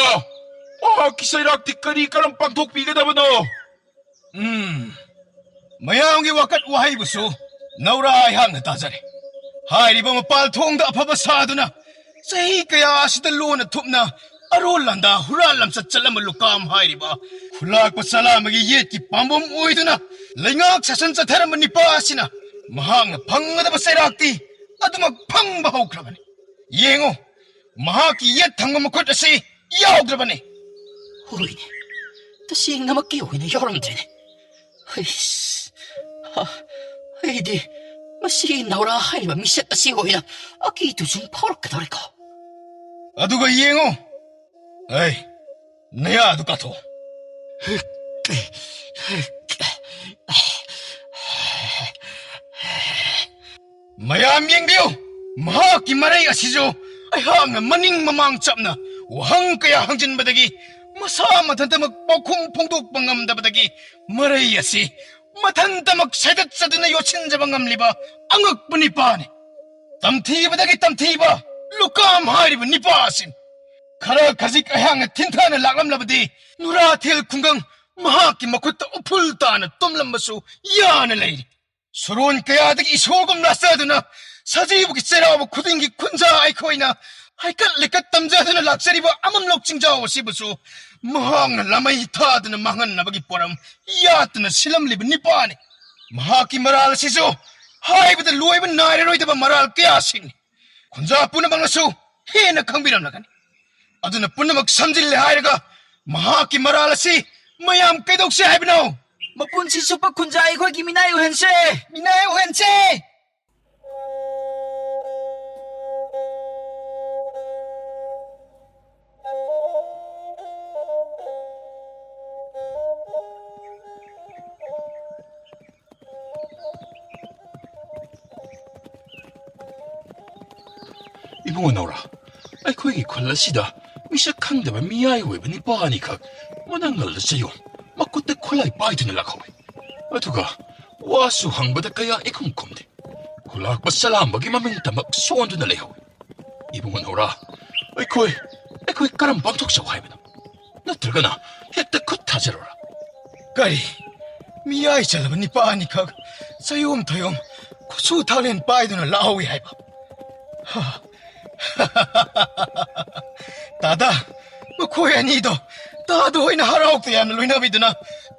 ꯃꯍꯥꯛꯀꯤ ꯆꯩꯔꯥꯛꯇꯤ ꯀꯔꯤ ꯀꯔꯝ ꯄꯥꯡꯊꯣꯛꯄꯤꯒꯗꯕꯅꯣ? ꯎꯝ, ꯃꯌꯥꯝꯒꯤ ꯋꯥꯀꯠ ꯋꯥꯍꯩꯕꯨꯁꯨ ꯅꯧꯔꯥ ꯑꯩꯍꯥꯛꯅ ꯇꯥꯖꯔꯦ꯫ ꯍꯥꯏꯔꯤꯕ ꯃꯄꯥꯜ ꯊꯣꯡꯗ ꯑꯐꯕ ꯁꯥꯗꯨꯅ ꯆꯍꯤ ꯀꯌꯥ ꯑꯁꯤꯗ ꯂꯣꯟꯅ ꯊꯨꯞꯅ ꯑꯔꯣꯜ ꯂꯥꯟꯗꯥ ꯍꯨꯔꯥꯟ ꯂꯝꯆꯠ ꯆꯠꯂꯝꯕ ꯂꯨꯀꯥꯝ ꯍꯥꯏꯔꯤꯕ ꯈꯨꯂꯥꯛꯄ ꯆꯂꯥꯝꯕꯒꯤ ꯌꯦꯠꯀꯤ ꯄꯥꯝꯕꯣꯝ ꯑꯣꯏꯗꯨꯅ ꯂꯩꯉꯥꯛ ꯁꯥꯁꯟ ꯆꯠꯊꯔꯝꯕ ꯅꯤꯄꯥ ꯑꯁꯤꯅ ꯃꯍꯥꯛꯅ ꯐꯪꯒꯗꯕ ꯆꯩꯔꯥꯛꯇꯤ ꯑꯗꯨꯃꯛ ꯐꯪꯕ ꯍꯧꯈ꯭ꯔꯕꯅꯤ꯫ ꯌꯦꯡꯉꯨ, ꯃꯍꯥꯛꯀꯤ ꯌꯦꯠ ꯊꯪꯕ ꯃꯈꯨꯠ ꯑꯁꯤ ꯌꯥꯎꯗ꯭ꯔꯕꯅꯤ꯫ ꯍꯣꯏꯅꯦ, ꯇꯁꯦꯡꯅꯃꯛꯀꯤ ꯑꯣꯏꯅ ꯌꯥꯎꯔꯝꯗ꯭ꯔꯦꯅꯦ꯫ ꯍꯩꯁ, ꯍ, ꯑꯩꯗꯤ ꯃꯁꯤ ꯅꯧꯔꯥ ꯍꯥꯏꯔꯤꯕ ꯃꯤꯁꯛ ꯑꯁꯤ ꯑꯣꯏꯅ ꯑꯀꯤ ꯇꯨꯖꯨꯡ ꯐꯥꯎꯔꯛꯀꯗꯧꯔꯦꯀꯣ꯫ ꯑꯗꯨꯒ ꯌꯦꯡꯉꯨ, ꯑꯩ ꯅꯌꯥꯗꯨ ꯀꯥꯊꯣꯛꯑꯣ꯫ ꯃꯌꯥꯝ ꯌꯦꯡꯕꯤꯌꯨ, ꯃꯍꯥꯛꯀꯤ ꯃꯔꯩ ꯑꯁꯤꯁꯨ ꯑꯩꯍꯥꯛꯅ ꯃꯅꯤꯡ ꯃꯃꯥꯡ ꯆꯞꯅ ꯋꯥꯍꯪ ꯀꯌꯥ ꯍꯪꯖꯤꯟꯕꯗꯒꯤ ꯃꯁꯥ ꯃꯊꯟꯇꯃꯛ ꯄꯥꯎꯈꯨꯝ ꯐꯣꯡꯗꯣꯛꯄ ꯉꯝꯗꯕꯗꯒꯤ ꯃꯔꯩ ꯑꯁꯤ ꯃꯊꯟꯇꯃꯛ ꯁꯥꯏꯗꯠꯆꯗꯨꯅ ꯌꯣꯠꯁꯤꯟꯖꯕ ꯉꯝꯂꯤꯕ ꯑꯉꯛꯄ ꯅꯤꯄꯥꯅꯤ꯫ ꯇꯝꯊꯤꯕꯗꯒꯤ ꯇꯝꯊꯤꯕ ꯂꯨꯀꯥꯝ ꯍꯥꯏꯔꯤꯕ ꯅꯤꯄꯥ ꯑꯁꯤꯅꯤ꯫ ꯈꯔ ꯈꯖꯤꯛ ꯑꯩꯍꯥꯛꯅ ꯊꯤꯟꯊꯅ ꯂꯥꯛꯂꯝꯂꯕꯗꯤ ꯅꯨꯔꯥꯊꯦꯜ ꯈꯨꯡꯒꯪ ꯃꯍꯥꯛꯀꯤ ꯃꯈꯨꯠꯇ ꯎꯐꯨꯜ ꯇꯥꯅ ꯇꯨꯝꯂꯝꯕꯁꯨ ꯌꯥꯅ ꯂꯩꯔꯤ꯫ ꯁꯨꯔꯣꯟ ꯀꯌꯥꯗꯒꯤ ꯏꯁꯣꯔꯒꯨꯝ ꯂꯥꯠꯆꯗꯨꯅ ꯁꯖꯤꯕꯒꯤ ꯆꯩꯔꯥꯎꯕ ꯈꯨꯗꯤꯡꯒꯤ ꯈꯨꯟꯖꯥ ꯑꯩꯈꯣꯏꯅ ꯍꯩꯀꯠ ꯂꯩꯀꯠ ꯇꯝꯖꯗꯨꯅ ꯂꯥꯛꯆꯔꯤꯕ ꯑꯃꯝꯂꯣꯛ ꯆꯤꯡꯖꯥꯎ ꯑꯁꯤꯕꯨꯁꯨ ꯃꯍꯥꯛꯅ ꯂꯥꯃꯩ ꯊꯥꯗꯨꯅ ꯃꯥꯡꯍꯟꯅꯕꯒꯤ ꯄꯣꯔꯝ ꯌꯥꯠꯇꯨꯅ ꯁꯤꯜꯂꯝꯂꯤꯕ ꯅꯤꯄꯥꯅꯤ꯫ ꯃꯍꯥꯛꯀꯤ ꯃꯔꯥꯜ ꯑꯁꯤꯁꯨ ꯍꯥꯏꯕꯗ ꯂꯣꯏꯕ ꯅꯥꯏꯔꯔꯣꯏꯗꯕ ꯃꯔꯥꯜ ꯀꯌꯥꯁꯤꯡꯅꯤ꯫ ꯈꯨꯟꯖꯥ ꯄꯨꯝꯅꯃꯛꯅꯁꯨ ꯍꯦꯟꯅ ꯈꯪꯕꯤꯔꯝꯂꯒꯅꯤ꯫ ꯑꯗꯨꯅ ꯄꯨꯝꯅꯃꯛ ꯁꯝꯖꯤꯜꯂꯦ ꯍꯥꯏꯔꯒ ꯃꯍꯥꯛꯀꯤ ꯃꯔꯥꯜ ꯑꯁꯤ ꯃꯌꯥꯝ ꯀꯩꯗꯧꯁꯦ ꯍꯥꯏꯕꯅꯣ? ꯃꯄꯨꯟꯁꯤ ꯆꯨꯞꯄ ꯈꯨꯟꯖꯥ ꯑꯩꯈꯣꯏꯒꯤ ꯃꯤꯅꯥꯏ ꯑꯣꯏꯍꯟꯁꯦ꯫ ꯃꯤꯅꯥꯏ ꯑꯣꯏꯍꯟꯁꯦ꯫ ꯏꯕꯨꯡꯉꯣ ꯅꯧꯔꯥ, ꯑꯩꯈꯣꯏꯒꯤ ꯈꯨꯜ ꯑꯁꯤꯗ ꯃꯤꯁꯛ ꯈꯪꯗꯕ ꯃꯤꯌꯥꯏ ꯑꯣꯏꯕ ꯅꯤꯄꯥ ꯑꯅꯤꯈꯛ ꯃꯅꯪꯒꯜꯗ ꯆꯌꯣꯝ, ꯃꯈꯨꯠꯇ ꯈꯨꯠꯂꯥꯏ ꯄꯥꯏꯗꯨꯅ ꯂꯥꯛꯍꯧꯏ꯫ ꯑꯗꯨꯒ ꯋꯥꯁꯨ ꯍꯪꯕꯗ ꯀꯌꯥ ꯏꯈꯨꯝ ꯈꯨꯝꯗꯦ꯫ ꯈꯨꯂꯥꯛꯄ ꯆꯂꯥꯝꯕꯒꯤ ꯃꯃꯤꯡꯇꯃꯛ ꯁꯣꯟꯗꯨꯅ ꯂꯩꯍꯧꯏ꯫ ꯏꯕꯨꯡꯉꯣ ꯅꯧꯔꯥ, ꯑꯩꯈꯣꯏ, ꯑꯩꯈꯣꯏ ꯀꯔꯝ ꯄꯥꯡꯊꯣꯛꯆꯧ ꯍꯥꯏꯕꯅꯣ? ꯅꯠꯇ꯭ꯔꯒꯅ ꯍꯦꯛꯇ ꯈꯨꯠ ꯊꯥꯖꯔꯨꯔꯥ? ꯀꯔꯤ? ꯃꯤꯌꯥꯏ ꯆꯜꯂꯕ ꯅꯤꯄꯥ ꯑꯅꯤꯈꯛ ꯆꯌꯣꯝ ꯊꯌꯣꯝ ꯈꯨꯠꯁꯨ ꯊꯥꯡꯂꯦꯟ ꯄꯥꯏꯗꯨꯅ ꯂꯥꯛꯍꯧꯏ ꯍꯥꯏꯕ? ꯍꯥ? ꯇꯥꯗ, ꯃꯈꯣꯏ ꯑꯅꯤꯗꯣ ꯇꯥꯗ ꯍꯣꯏꯅ ꯍꯔꯥꯎ ꯇꯌꯥꯝꯅ ꯂꯣꯏꯅꯕꯤꯗꯨꯅ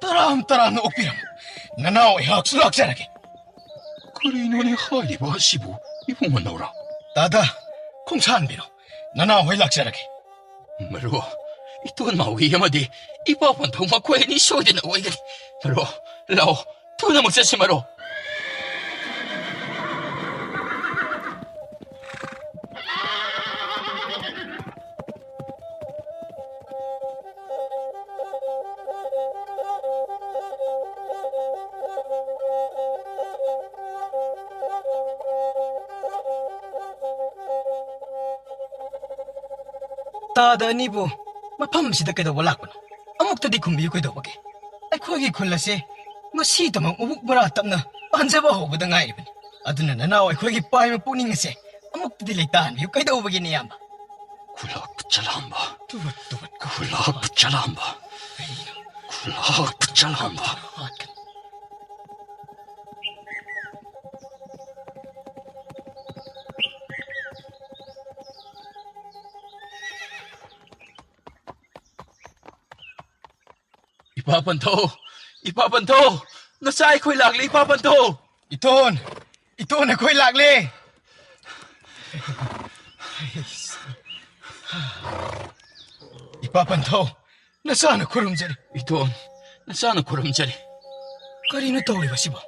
ꯇꯔꯥꯝ ꯇꯔꯥꯝꯅ ꯑꯣꯛꯄꯤꯔꯝꯃꯨ꯫ ꯅꯅꯥꯎ ꯑꯩꯍꯥꯛꯁꯨ ꯂꯥꯛꯆꯔꯒꯦ꯫ ꯀꯔꯤꯅꯣꯅꯦ ꯍꯥꯏꯔꯤꯕ ꯑꯁꯤꯕꯨ, ꯏꯕꯨꯡꯉꯣ ꯅꯧꯔꯥ? ꯇꯥꯗ, ꯈꯣꯡꯁꯥꯟꯕꯤꯔꯣ, ꯅꯅꯥꯎ ꯍꯣꯏ ꯂꯥꯛꯆꯔꯒꯦ꯫ ꯃꯔꯨ, ꯏꯇꯣꯟ ꯃꯥꯎꯏ ꯑꯃꯗꯤ ꯏꯄꯥ ꯄꯟꯊꯧ ꯃꯈꯣꯏ ꯑꯅꯤ ꯁꯣꯏꯗꯅ ꯑꯣꯏꯒꯅꯤ꯫ ꯃꯔꯨ, ꯂꯥꯛꯑꯣ, ꯊꯨꯅꯃꯛ ꯆꯠꯁꯤ ꯃꯔꯨ꯫ ꯇꯥꯗ ꯑꯅꯤꯕꯨ ꯃꯐꯝꯁꯤꯗ ꯀꯩꯗꯧꯕ ꯂꯥꯛꯄꯅꯣ? ꯑꯃꯨꯛꯇꯗꯤ ꯈꯨꯝꯕꯤꯌꯨ, ꯀꯩꯗꯧꯕꯒꯦ? ꯑꯩꯈꯣꯏꯒꯤ ꯈꯨꯜ ꯑꯁꯦ ꯉꯁꯤꯗꯃꯛ ꯃꯕꯨꯛ ꯃꯔꯥ ꯇꯞꯅ ꯄꯥꯟꯖꯕ ꯍꯧꯕꯗ ꯉꯥꯏꯔꯤꯕꯅꯤ꯫ ꯑꯗꯨꯅ ꯅꯅꯥꯎ ꯑꯩꯈꯣꯏꯒꯤ ꯄꯥꯏꯕ ꯄꯨꯛꯅꯤꯡ ꯑꯁꯦ ꯑꯃꯨꯛꯇꯗꯤ ꯂꯩꯇꯥꯍꯟꯕꯤꯌꯨ, ꯀꯩꯗꯧꯕꯒꯤꯅꯦ, ꯏꯌꯥꯝꯕ? ꯈꯨꯂꯥꯛꯄ ꯆꯂꯥꯝꯕ꯫ ꯇꯨꯕꯠ, ꯇꯨꯕꯠ, ꯈꯨꯂꯥꯛꯄ ꯆꯂꯥꯝꯕ꯫ ꯀꯩꯅꯣ? ꯈꯨꯂꯥꯛꯄ ꯆꯂꯥꯝꯕ꯫ ꯍꯥꯠꯀꯅꯤ꯫ ꯏꯄꯥ ꯄꯟꯊꯧ! ꯏꯄꯥ ꯄꯟꯊꯧ! ꯅꯆꯥ ꯑꯩꯈꯣꯏ ꯂꯥꯛꯂꯦ, ꯏꯄꯥ ꯄꯟꯊꯧ! ꯏꯇꯣꯟ! ꯏꯇꯣꯟ, ꯑꯩꯈꯣꯏ ꯂꯥꯛꯂꯦ! ꯏꯄꯥ ꯄꯟꯊꯧ, ꯅꯆꯥꯅ ꯈꯨꯔꯨꯝꯖꯔꯤ꯫ ꯏꯇꯣꯟ, ꯅꯆꯥꯅ ꯈꯨꯔꯨꯝꯖꯔꯤ꯫ ꯀꯔꯤꯅꯣ ꯇꯧꯔꯤꯕꯁꯤꯕꯣ?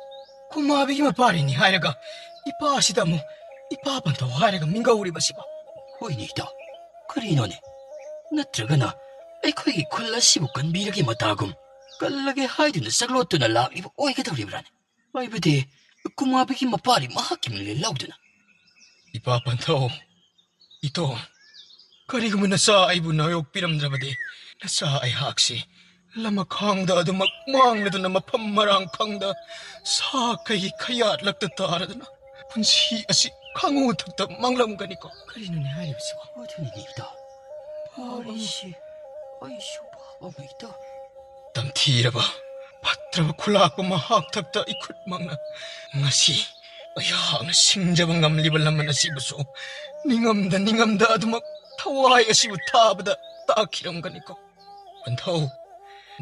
ꯈꯨꯃꯥꯕꯤꯒꯤ ꯃꯄꯥꯔꯤꯅꯤ ꯍꯥꯏꯔꯒ ꯏꯄꯥꯁꯤꯗ ꯑꯃꯨꯛ ꯏꯄꯥ ꯄꯟꯊꯧ ꯍꯥꯏꯔꯒ ꯃꯤꯡꯒꯧꯔꯤꯕꯁꯤꯕꯣ? ꯍꯣꯏꯅꯦ ꯏꯇꯥꯎ, ꯀꯔꯤꯅꯣꯅꯦ? ꯅꯠꯇ꯭ꯔꯒꯅ ꯑꯩꯈꯣꯏꯒꯤ ꯈꯨꯜ ꯑꯁꯤꯕꯨ ꯀꯟꯕꯤꯔꯒꯦ ꯃꯇꯥꯒꯨꯝ ꯀꯜꯂꯒꯦ ꯍꯥꯏꯗꯨꯅ ꯆꯛꯂꯣꯠꯇꯨꯅ ꯂꯥꯛꯂꯤꯕ ꯑꯣꯏꯒꯗꯧꯔꯤꯕ꯭ꯔꯥꯅꯦ? ꯍꯥꯏꯕꯗꯤ ꯀꯨꯃꯥꯕꯤꯒꯤ ꯃꯄꯥꯔꯤ ꯃꯍꯥꯛꯀꯤ ꯃꯤꯡꯂꯦꯟ ꯂꯧꯗꯨꯅ꯫ ꯏꯄꯥ ꯄꯟꯊꯧ, ꯏꯇꯣꯟ, ꯀꯔꯤꯒꯨꯝꯕ ꯅꯆꯥ ꯑꯩꯕꯨ ꯅꯥꯌꯣꯛꯄꯤꯔꯝꯗ꯭ꯔꯕꯗꯤ ꯅꯆꯥ ꯑꯩꯍꯥꯛꯁꯤ ꯂꯃꯈꯥꯡꯗ ꯑꯗꯨꯃꯛ ꯃꯥꯡꯂꯗꯨꯅ ꯃꯐꯝ ꯃꯔꯥꯡ ꯈꯪꯗ ꯁꯥ ꯀꯩ ꯈꯌꯥꯠꯂꯛꯇ ꯇꯥꯔꯗꯅ ꯄꯨꯟꯁꯤ ꯑꯁꯤ ꯈꯥꯉꯨ ꯊꯛꯇ ꯃꯥꯡꯂꯝꯒꯅꯤꯀꯣ꯫ ꯀꯔꯤꯅꯣꯅꯦ ꯍꯥꯏꯔꯤꯕꯁꯤꯕꯣ? ꯑꯗꯨꯅꯤꯅꯦ ꯏꯇꯥꯎ꯫ ꯐꯥꯕ ꯑꯩꯁꯤ, ꯑꯩꯁꯨ ꯐꯥꯕ ꯏꯇꯥꯎ꯫ ꯇꯝꯊꯤꯔꯕ, ꯐꯠꯇ꯭ꯔꯕ ꯈꯨꯂꯥꯛꯄ ꯃꯍꯥꯛ ꯊꯛꯇ ꯏꯈꯨꯠꯃꯛꯅ ꯉꯁꯤ ꯑꯩꯍꯥꯛꯅ ꯁꯤꯡꯖꯕ ꯉꯝꯂꯤꯕ ꯂꯃꯟ ꯑꯁꯤꯕꯨꯁꯨ ꯅꯤꯡꯉꯝꯗ ꯅꯤꯡꯉꯝꯗ ꯑꯗꯨꯃꯛ ꯊꯋꯥꯏ ꯑꯁꯤꯕꯨ ꯊꯥꯕꯗ ꯇꯥꯈꯤꯔꯝꯒꯅꯤꯀꯣ꯫ ꯄꯟꯊꯧ,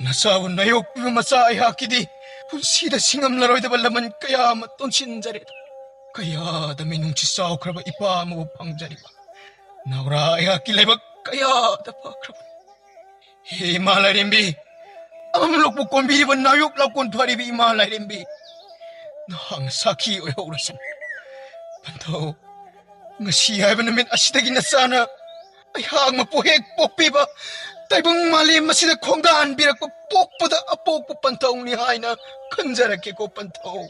ꯅꯆꯥꯕꯨ ꯅꯥꯌꯣꯛꯄꯤꯕ ꯃꯆꯥ ꯑꯩꯍꯥꯛꯀꯤꯗꯤ ꯄꯨꯟꯁꯤꯗ ꯁꯤꯡꯉꯝꯂꯔꯣꯏꯗꯕ ꯂꯃꯟ ꯀꯌꯥ ꯑꯃ ꯇꯣꯟꯁꯤꯟꯖꯔꯦ꯫ ꯀꯌꯥꯗ ꯃꯤꯅꯨꯡꯁꯤ ꯆꯥꯎꯈ꯭ꯔꯕ ꯏꯄꯥ ꯑꯃꯕꯨ ꯐꯪꯖꯔꯤꯕ ꯅꯥꯎꯔꯥ ꯑꯩꯍꯥꯛꯀꯤ ꯂꯥꯏꯕꯛ ꯀꯌꯥꯗ ꯐꯈ꯭ꯔꯕꯅꯤ꯫ ꯍꯦ ꯏꯃꯥ ꯂꯥꯏꯔꯦꯝꯕꯤ, ꯑꯃꯝꯂꯣꯛꯄꯨ ꯀꯣꯟꯕꯤꯔꯤꯕ ꯅꯥꯌꯣꯛ ꯂꯥꯎꯀꯣꯟ ꯐꯔꯤꯕ ꯏꯃꯥ ꯂꯥꯏꯔꯦꯝꯕꯤ, ꯅꯍꯥꯛꯅ ꯁꯥꯈꯤ ꯑꯣꯏꯍꯧꯔꯁꯅꯨ꯫ ꯄꯟꯊꯧ, ꯉꯁꯤ ꯍꯥꯏꯕ ꯅꯨꯃꯤꯠ ꯑꯁꯤꯗꯒꯤ ꯅꯆꯥꯅ ꯑꯩꯍꯥꯛ ꯃꯄꯨ ꯍꯦꯛ ꯄꯣꯛꯄꯤꯕ ꯇꯥꯏꯕꯪ ꯃꯥꯂꯦꯝ ꯑꯁꯤꯗ ꯈꯣꯡꯗꯥꯍꯟꯕꯤꯔꯛꯄ ꯄꯣꯛꯄꯗ ꯑꯄꯣꯛꯄ ꯄꯟꯊꯧꯅꯤ ꯍꯥꯏꯅ ꯈꯟꯖꯔꯛꯀꯦꯀꯣ ꯄꯟꯊꯧ꯫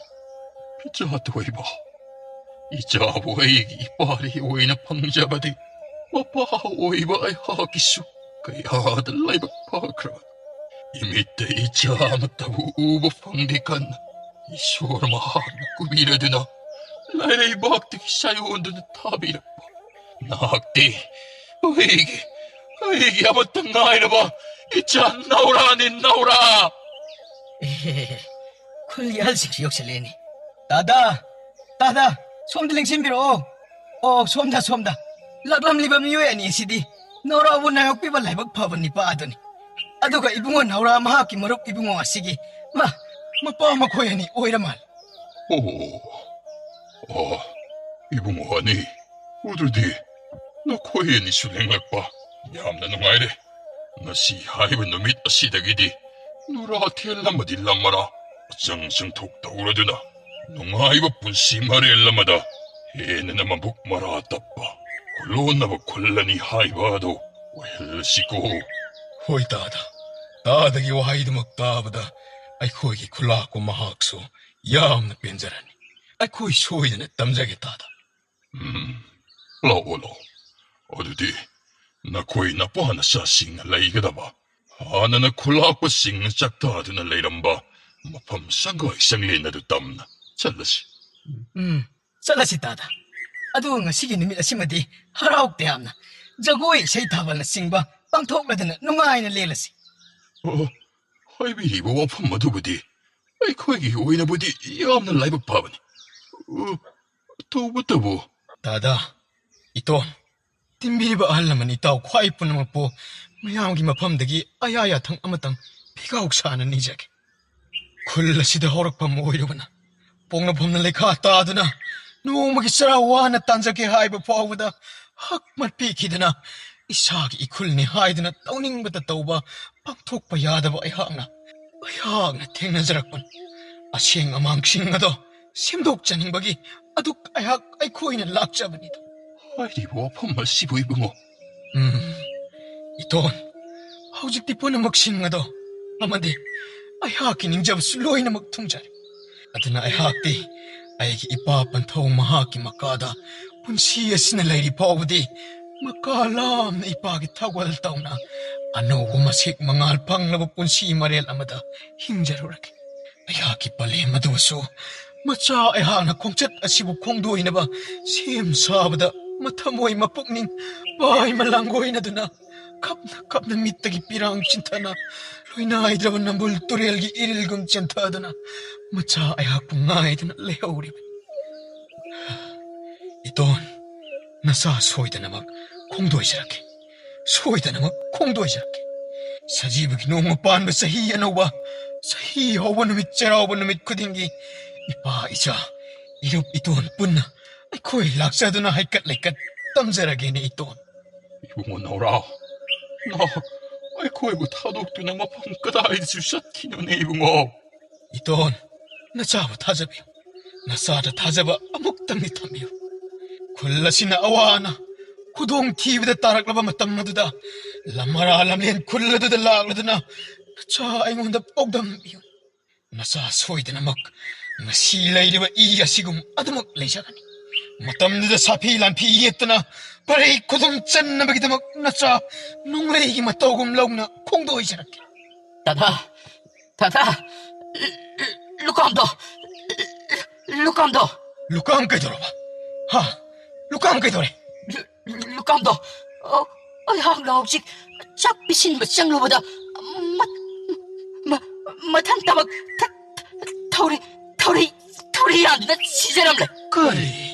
ꯏꯆꯥ ꯊꯣꯏꯕ, ꯏꯆꯥꯕꯨ ꯑꯩꯒꯤ ꯏꯄꯥꯔꯤ ꯑꯣꯏꯅ ꯐꯪꯖꯕꯗꯤ ꯃꯄꯥ ꯑꯣꯏꯕ ꯑꯩꯍꯥꯛꯀꯤꯁꯨ ꯀꯌꯥꯗ ꯂꯥꯏꯕꯛ ꯐꯈ꯭ꯔꯕ꯫ ꯏꯃꯤꯠꯇ ꯏꯆꯥ ꯑꯃꯠꯇꯕꯨ ꯎꯕ ꯐꯪꯗꯦ ꯈꯟꯅ ꯏꯁꯣꯔ ꯃꯍꯥꯛꯅ ꯀꯨꯝꯕꯤꯔꯗꯨꯅ ꯂꯥꯏꯔꯩꯕꯥꯛꯇꯒꯤ ꯁꯥꯏꯑꯣꯟꯗꯨꯅ ꯊꯥꯕꯤꯔꯛꯄ꯫ ꯅꯍꯥꯛꯇꯤ ꯑꯩꯒꯤ, ꯑꯩꯒꯤ ꯑꯃꯠꯇ ꯉꯥꯏꯔꯕ ꯏꯆꯥ ꯅꯥꯎꯔꯥꯅꯤ, ꯅꯥꯎꯔꯥ! ꯑꯦ, ꯈꯨꯜꯒꯤ ꯑꯍꯜꯁꯤꯡꯁꯨ ꯌꯧꯁꯜꯂꯛꯑꯦꯅꯦ꯫ ꯇꯥꯗꯥ! ꯇꯥꯗꯥ! ꯁꯣꯝꯗ ꯂꯦꯡꯁꯤꯟꯕꯤꯔꯛꯑꯣ꯫ ꯑꯣ, ꯁꯣꯝꯗ, ꯁꯣꯝꯗ꯫ ꯂꯥꯛꯂꯝꯂꯤꯕ ꯃꯤꯑꯣꯏ ꯑꯅꯤ ꯑꯁꯤꯗꯤ ꯅꯥꯎꯔꯥꯕꯨ ꯅꯥꯌꯣꯛꯄꯤꯕ ꯂꯥꯏꯕꯛ ꯐꯕ ꯅꯤꯄꯥ ꯑꯗꯨꯅꯤ꯫ ꯑꯗꯨꯒ ꯏꯕꯨꯡꯉꯣ ꯅꯥꯎꯔꯥ ꯃꯍꯥꯛꯀꯤ ꯃꯔꯨꯞ ꯏꯕꯨꯡꯉꯣ ꯑꯁꯤꯒꯤ, ꯃꯥ, ꯃꯄꯥ ꯃꯈꯣꯏ ꯑꯅꯤ ꯑꯣꯏꯔ ꯃꯥꯜꯂꯦ꯫ ꯑꯣ, ꯑꯣ, ꯏꯕꯨꯡꯉꯣ ꯑꯅꯤ, ꯎꯗ꯭ꯔꯗꯤ ꯅꯈꯣꯏ ꯑꯅꯤꯁꯨ ꯂꯦꯡꯂꯛꯄ ꯌꯥꯝꯅ ꯅꯨꯡꯉꯥꯏꯔꯦ꯫ ꯉꯁꯤ ꯍꯥꯏꯕ ꯅꯨꯃꯤꯠ ꯑꯁꯤꯗꯒꯤꯗꯤ ꯅꯨꯔꯥ ꯊꯦꯜ ꯑꯃꯗꯤ ꯂꯝꯃꯔꯥ ꯑꯆꯪ ꯑꯆꯪ ꯊꯣꯛ ꯇꯧꯔꯗꯨꯅ ꯅꯨꯡꯉꯥꯏꯕ ꯄꯨꯟꯁꯤ ꯃꯔꯦꯜ ꯑꯃꯗ ꯍꯦꯟꯅ ꯃꯕꯨꯛ ꯃꯔꯥ ꯇꯞꯄ ꯈꯨꯂꯣꯟꯅꯕ ꯈꯨꯜ ꯑꯅꯤ ꯍꯥꯏꯕ ꯑꯗꯨ ꯑꯣꯏꯍꯜꯂꯁꯤꯀꯣ꯫ ꯍꯣꯏ ꯇꯥꯗ, ꯇꯥꯗꯒꯤ ꯋꯥꯍꯩꯗꯨꯃꯛ ꯇꯥꯕꯗ ꯑꯩꯈꯣꯏꯒꯤ ꯈꯨꯂꯥꯛꯄ ꯃꯍꯥꯛꯁꯨ ꯌꯥꯝꯅ ꯄꯦꯟꯖꯔꯅꯤ꯫ ꯑꯩꯈꯣꯏ ꯁꯣꯏꯗꯅ ꯇꯝꯖꯒꯦ ꯇꯥꯗ꯫ ꯎꯝ, ꯂꯥꯛꯑꯣ, ꯂꯥꯛꯑꯣ꯫ ꯑꯗꯨꯗꯤ ꯅꯈꯣꯏ ꯅꯄꯥ ꯅꯆꯥꯁꯤꯡꯅ ꯂꯩꯒꯗꯕ, ꯍꯥꯟꯅꯅ ꯈꯨꯂꯥꯛꯄꯁꯤꯡꯅ ꯆꯥꯛꯇꯥꯗꯨꯅ ꯂꯩꯔꯝꯕ ꯃꯐꯝ ꯁꯪꯒꯥꯏ ꯁꯪꯂꯦꯟ ꯑꯗꯨ ꯇꯝꯅ ꯆꯠꯂꯁꯤ꯫ ꯎꯝ, ꯆꯠꯂꯁꯤ ꯇꯥꯗ꯫ ꯑꯗꯨꯒ ꯉꯁꯤꯒꯤ ꯅꯨꯃꯤꯠ ꯑꯁꯤꯃꯗꯤ ꯍꯔꯥꯎ ꯇꯌꯥꯝꯅ ꯖꯒꯣꯏ, ꯏꯁꯩ, ꯊꯥꯕꯜꯅꯆꯤꯡꯕ ꯄꯥꯡꯊꯣꯛꯂꯗꯅ ꯅꯨꯡꯉꯥꯏꯅ ꯂꯦꯜꯂꯁꯤ꯫ ꯑꯣ, ꯍꯥꯏꯕꯤꯔꯤꯕ ꯋꯥꯐꯝ ꯑꯗꯨꯕꯨꯗꯤ ꯑꯩꯈꯣꯏꯒꯤ ꯑꯣꯏꯅꯕꯨꯗꯤ ꯌꯥꯝꯅ ꯂꯥꯏꯕꯛ ꯐꯕꯅꯤ꯫ ꯑꯣ, ꯇꯧꯕꯇꯕꯨ, ꯇꯥꯗ, ꯏꯇꯣꯟ, ꯇꯤꯟꯕꯤꯔꯤꯕ ꯑꯍꯜ ꯂꯃꯟ ꯏꯇꯥꯎ ꯈ꯭ꯋꯥꯏ ꯄꯨꯝꯅꯃꯛꯄꯨ ꯃꯌꯥꯝꯒꯤ ꯃꯐꯝꯗꯒꯤ ꯑꯌꯥ ꯌꯥꯊꯪ ꯑꯃꯇꯪ ꯐꯤꯒꯥꯎ ꯁꯥꯅ ꯅꯤꯖꯒꯦ꯫ ꯈꯨꯜ ꯑꯁꯤꯗ ꯍꯧꯔꯛꯐꯝ ꯑꯣꯏꯔꯨꯕꯅ, ꯄꯣꯛꯅꯐꯝꯅ ꯂꯩꯈꯥ ꯇꯥꯗꯨꯅ ꯅꯣꯡꯃꯒꯤ ꯆꯔꯥ ꯋꯥꯅ ꯇꯥꯟꯖꯒꯦ ꯍꯥꯏꯕ ꯐꯥꯎꯕꯗ ꯍꯛ ꯃꯠꯄꯤꯈꯤꯗꯅ, ꯏꯁꯥꯒꯤ ꯏꯈꯨꯜꯅꯤ ꯍꯥꯏꯗꯨꯅ ꯇꯧꯅꯤꯡꯕꯇ ꯇꯧꯕ, ꯄꯥꯡꯊꯣꯛꯄ ꯌꯥꯗꯕ ꯑꯩꯍꯥꯛꯅ, ꯑꯩꯍꯥꯛꯅ ꯊꯦꯡꯅꯖꯔꯛꯄꯅꯤ꯫ ꯑꯁꯦꯡ ꯑꯃꯥꯡꯁꯤꯡ ꯑꯗꯣ ꯁꯦꯝꯗꯣꯛꯆꯅꯤꯡꯕꯒꯤ ꯑꯗꯨꯛ ꯑꯩꯍꯥꯛ ꯑꯩꯈꯣꯏꯅ ꯂꯥꯛꯆꯕꯅꯤꯗ꯫ ꯍꯥꯏꯔꯤꯕ ꯋꯥꯐꯝ ꯑꯁꯤꯕꯨ ꯏꯕꯨꯡꯉꯣ꯫ ꯎꯝ, ꯏꯇꯣꯟ, ꯍꯧꯖꯤꯛꯇꯤ ꯄꯨꯝꯅꯃꯛꯁꯤꯡ ꯑꯗꯣ ꯑꯃꯗꯤ ꯑꯩꯍꯥꯛꯀꯤ ꯅꯤꯡꯖꯕꯁꯨ ꯂꯣꯏꯅꯃꯛ ꯊꯨꯡꯖꯔꯦ꯫ ꯑꯗꯨꯅ ꯑꯩꯍꯥꯛꯇꯤ ꯑꯩꯒꯤ ꯏꯄꯥ ꯄꯟꯊꯧ ꯃꯍꯥꯛꯀꯤ ꯃꯀꯥꯗ ꯄꯨꯟꯁꯤ ꯑꯁꯤꯅ ꯂꯩꯔꯤ ꯐꯥꯎꯕꯗꯤ ꯃꯀꯥ ꯂꯥꯝꯅ ꯏꯄꯥꯒꯤ ꯊꯧꯒꯜ ꯇꯧꯅ ꯑꯅꯧꯕ ꯃꯁꯦꯛ ꯃꯉꯥꯜ ꯐꯪꯂꯕ ꯄꯨꯟꯁꯤ ꯃꯔꯦꯜ ꯑꯃꯗ ꯍꯤꯡꯖꯔꯨꯔꯒꯦ꯫ ꯑꯩꯍꯥꯛꯀꯤ ꯄꯂꯦꯝ ꯑꯗꯨꯕꯨꯁꯨ ꯃꯆꯥ ꯑꯩꯍꯥꯛꯅ ꯈꯣꯡꯆꯠ ꯑꯁꯤꯕꯨ ꯈꯣꯡꯗꯣꯏꯅꯕ ꯁꯦꯝ ꯁꯥꯕꯗ ꯃꯊꯃꯣꯏ ꯃꯄꯨꯛꯅꯤꯡ ꯄꯥꯏꯃ ꯂꯥꯡꯒꯣꯏꯅꯗꯨꯅ ꯀꯞꯅ ꯀꯞꯅ ꯃꯤꯠꯇꯒꯤ ꯄꯤꯔꯥꯡ ꯆꯤꯟꯊꯅ ꯂꯣꯏꯅꯥꯏꯗ꯭ꯔꯕ ꯅꯝꯕꯨꯜ ꯇꯨꯔꯦꯜꯒꯤ ꯏꯔꯤꯜꯒꯨꯝ ꯆꯦꯟꯊꯗꯨꯅ ꯃꯆꯥ ꯑꯩꯍꯥꯛꯄꯨ ꯉꯥꯏꯗꯨꯅ ꯂꯩꯍꯧꯔꯤꯕꯅꯤ꯫ ꯏꯇꯣꯟ, ꯅꯆꯥ ꯁꯣꯏꯗꯅꯃꯛ ꯈꯣꯡꯗꯣꯏꯖꯔꯛꯀꯦ, ꯁꯣꯏꯗꯅꯃꯛ ꯈꯣꯡꯗꯣꯏꯖꯔꯛꯀꯦ꯫ ꯁꯖꯤꯕꯒꯤ ꯅꯣꯡꯃ ꯄꯥꯟꯕ ꯆꯍꯤ ꯑꯅꯧꯕ, ꯆꯍꯤ ꯍꯧꯕ ꯅꯨꯃꯤꯠ, ꯆꯩꯔꯥꯎꯕ ꯅꯨꯃꯤꯠ ꯈꯨꯗꯤꯡꯒꯤ ꯏꯄꯥ, ꯏꯆꯥ, ꯏꯔꯨꯞ ꯏꯇꯣꯟ ꯄꯨꯟꯅ ꯑꯩꯈꯣꯏ ꯂꯥꯛꯆꯗꯨꯅ ꯍꯩꯀꯠ ꯂꯩꯀꯠ ꯇꯝꯖꯔꯒꯦꯅꯦ ꯏꯇꯣꯟ꯫ ꯏꯕꯨꯡꯉꯣ ꯅꯥꯎꯔꯥꯎ, ꯅꯥꯎ, ꯑꯩꯈꯣꯏꯕꯨ ꯊꯥꯗꯣꯛꯇꯨꯅ ꯃꯐꯝ ꯀꯗꯥꯏꯗꯁꯨ ꯆꯠꯈꯤꯅꯨꯅꯦ ꯏꯕꯨꯡꯉꯣ꯫ ꯏꯇꯣꯟ, ꯅꯆꯥꯕꯨ ꯊꯥꯖꯕꯤꯌꯨ꯫ ꯅꯆꯥꯗ ꯊꯥꯖꯕ ꯑꯃꯨꯛꯇꯪꯗꯤ ꯊꯝꯕꯤꯌꯨ꯫ ꯈꯨꯜ ꯑꯁꯤꯅ ꯑꯋꯥ ꯑꯅꯥ, ꯈꯨꯗꯣꯡꯊꯤꯕꯗ ꯇꯥꯔꯛꯂꯕ ꯃꯇꯝ ꯑꯗꯨꯗ ꯂꯝꯃꯔꯥ ꯂꯝꯂꯦꯟ ꯈꯨꯜ ꯑꯗꯨꯗ ꯂꯥꯛꯂꯗꯨꯅ ꯅꯆꯥ ꯑꯩꯉꯣꯟꯗ ꯄꯥꯎꯗꯝꯕꯤꯌꯨ꯫ ꯅꯆꯥ ꯁꯣꯏꯗꯅꯃꯛ ꯉꯁꯤ ꯂꯩꯔꯤꯕ ꯏ ꯑꯁꯤꯒꯨꯝ ꯑꯗꯨꯃꯛ ꯂꯩꯖꯒꯅꯤ꯫ ꯃꯇꯝꯗꯨꯗ ꯁꯥꯐꯤ ꯂꯥꯟꯐꯤ ꯌꯦꯠꯇꯅ ꯄꯔꯩ ꯈꯨꯗꯨꯝ ꯆꯟꯅꯕꯒꯤꯗꯃꯛ ꯅꯆꯥ ꯅꯣꯡꯂꯩꯒꯤ ꯃꯇꯧꯒꯨꯝ ꯂꯧꯅ ꯈꯣꯡꯗꯣꯏꯖꯔꯛꯀꯦ꯫ ꯗꯥꯗꯥ, ꯗꯥꯗꯥ, ꯂꯨꯀꯥꯝꯗꯣ, ꯂꯨꯀꯥꯝꯗꯣ꯫ ꯂꯨꯀꯥꯝ ꯀꯩꯗꯧꯔꯕ? ꯍꯥ? ꯂꯨꯀꯥꯝ ꯀꯩꯗꯧꯔꯦ? ꯂꯨꯀꯥꯝꯗꯣ, ꯑ, ꯑꯩꯍꯥꯛꯅ ꯍꯧꯖꯤꯛ ꯆꯥꯛ ꯄꯤꯁꯤꯟꯕ ꯆꯪꯂꯨꯕꯗ ꯃ-, ꯃ-, ꯃꯊꯟꯇꯃꯛ ꯊ-, ꯊ-, ꯊꯧꯔꯤ, ꯊꯧꯔꯤ, ꯊꯧꯔꯤ ꯌꯥꯟꯗꯨꯅ ꯁꯤꯖꯔꯝꯂꯦ꯫ ꯀꯔꯤ?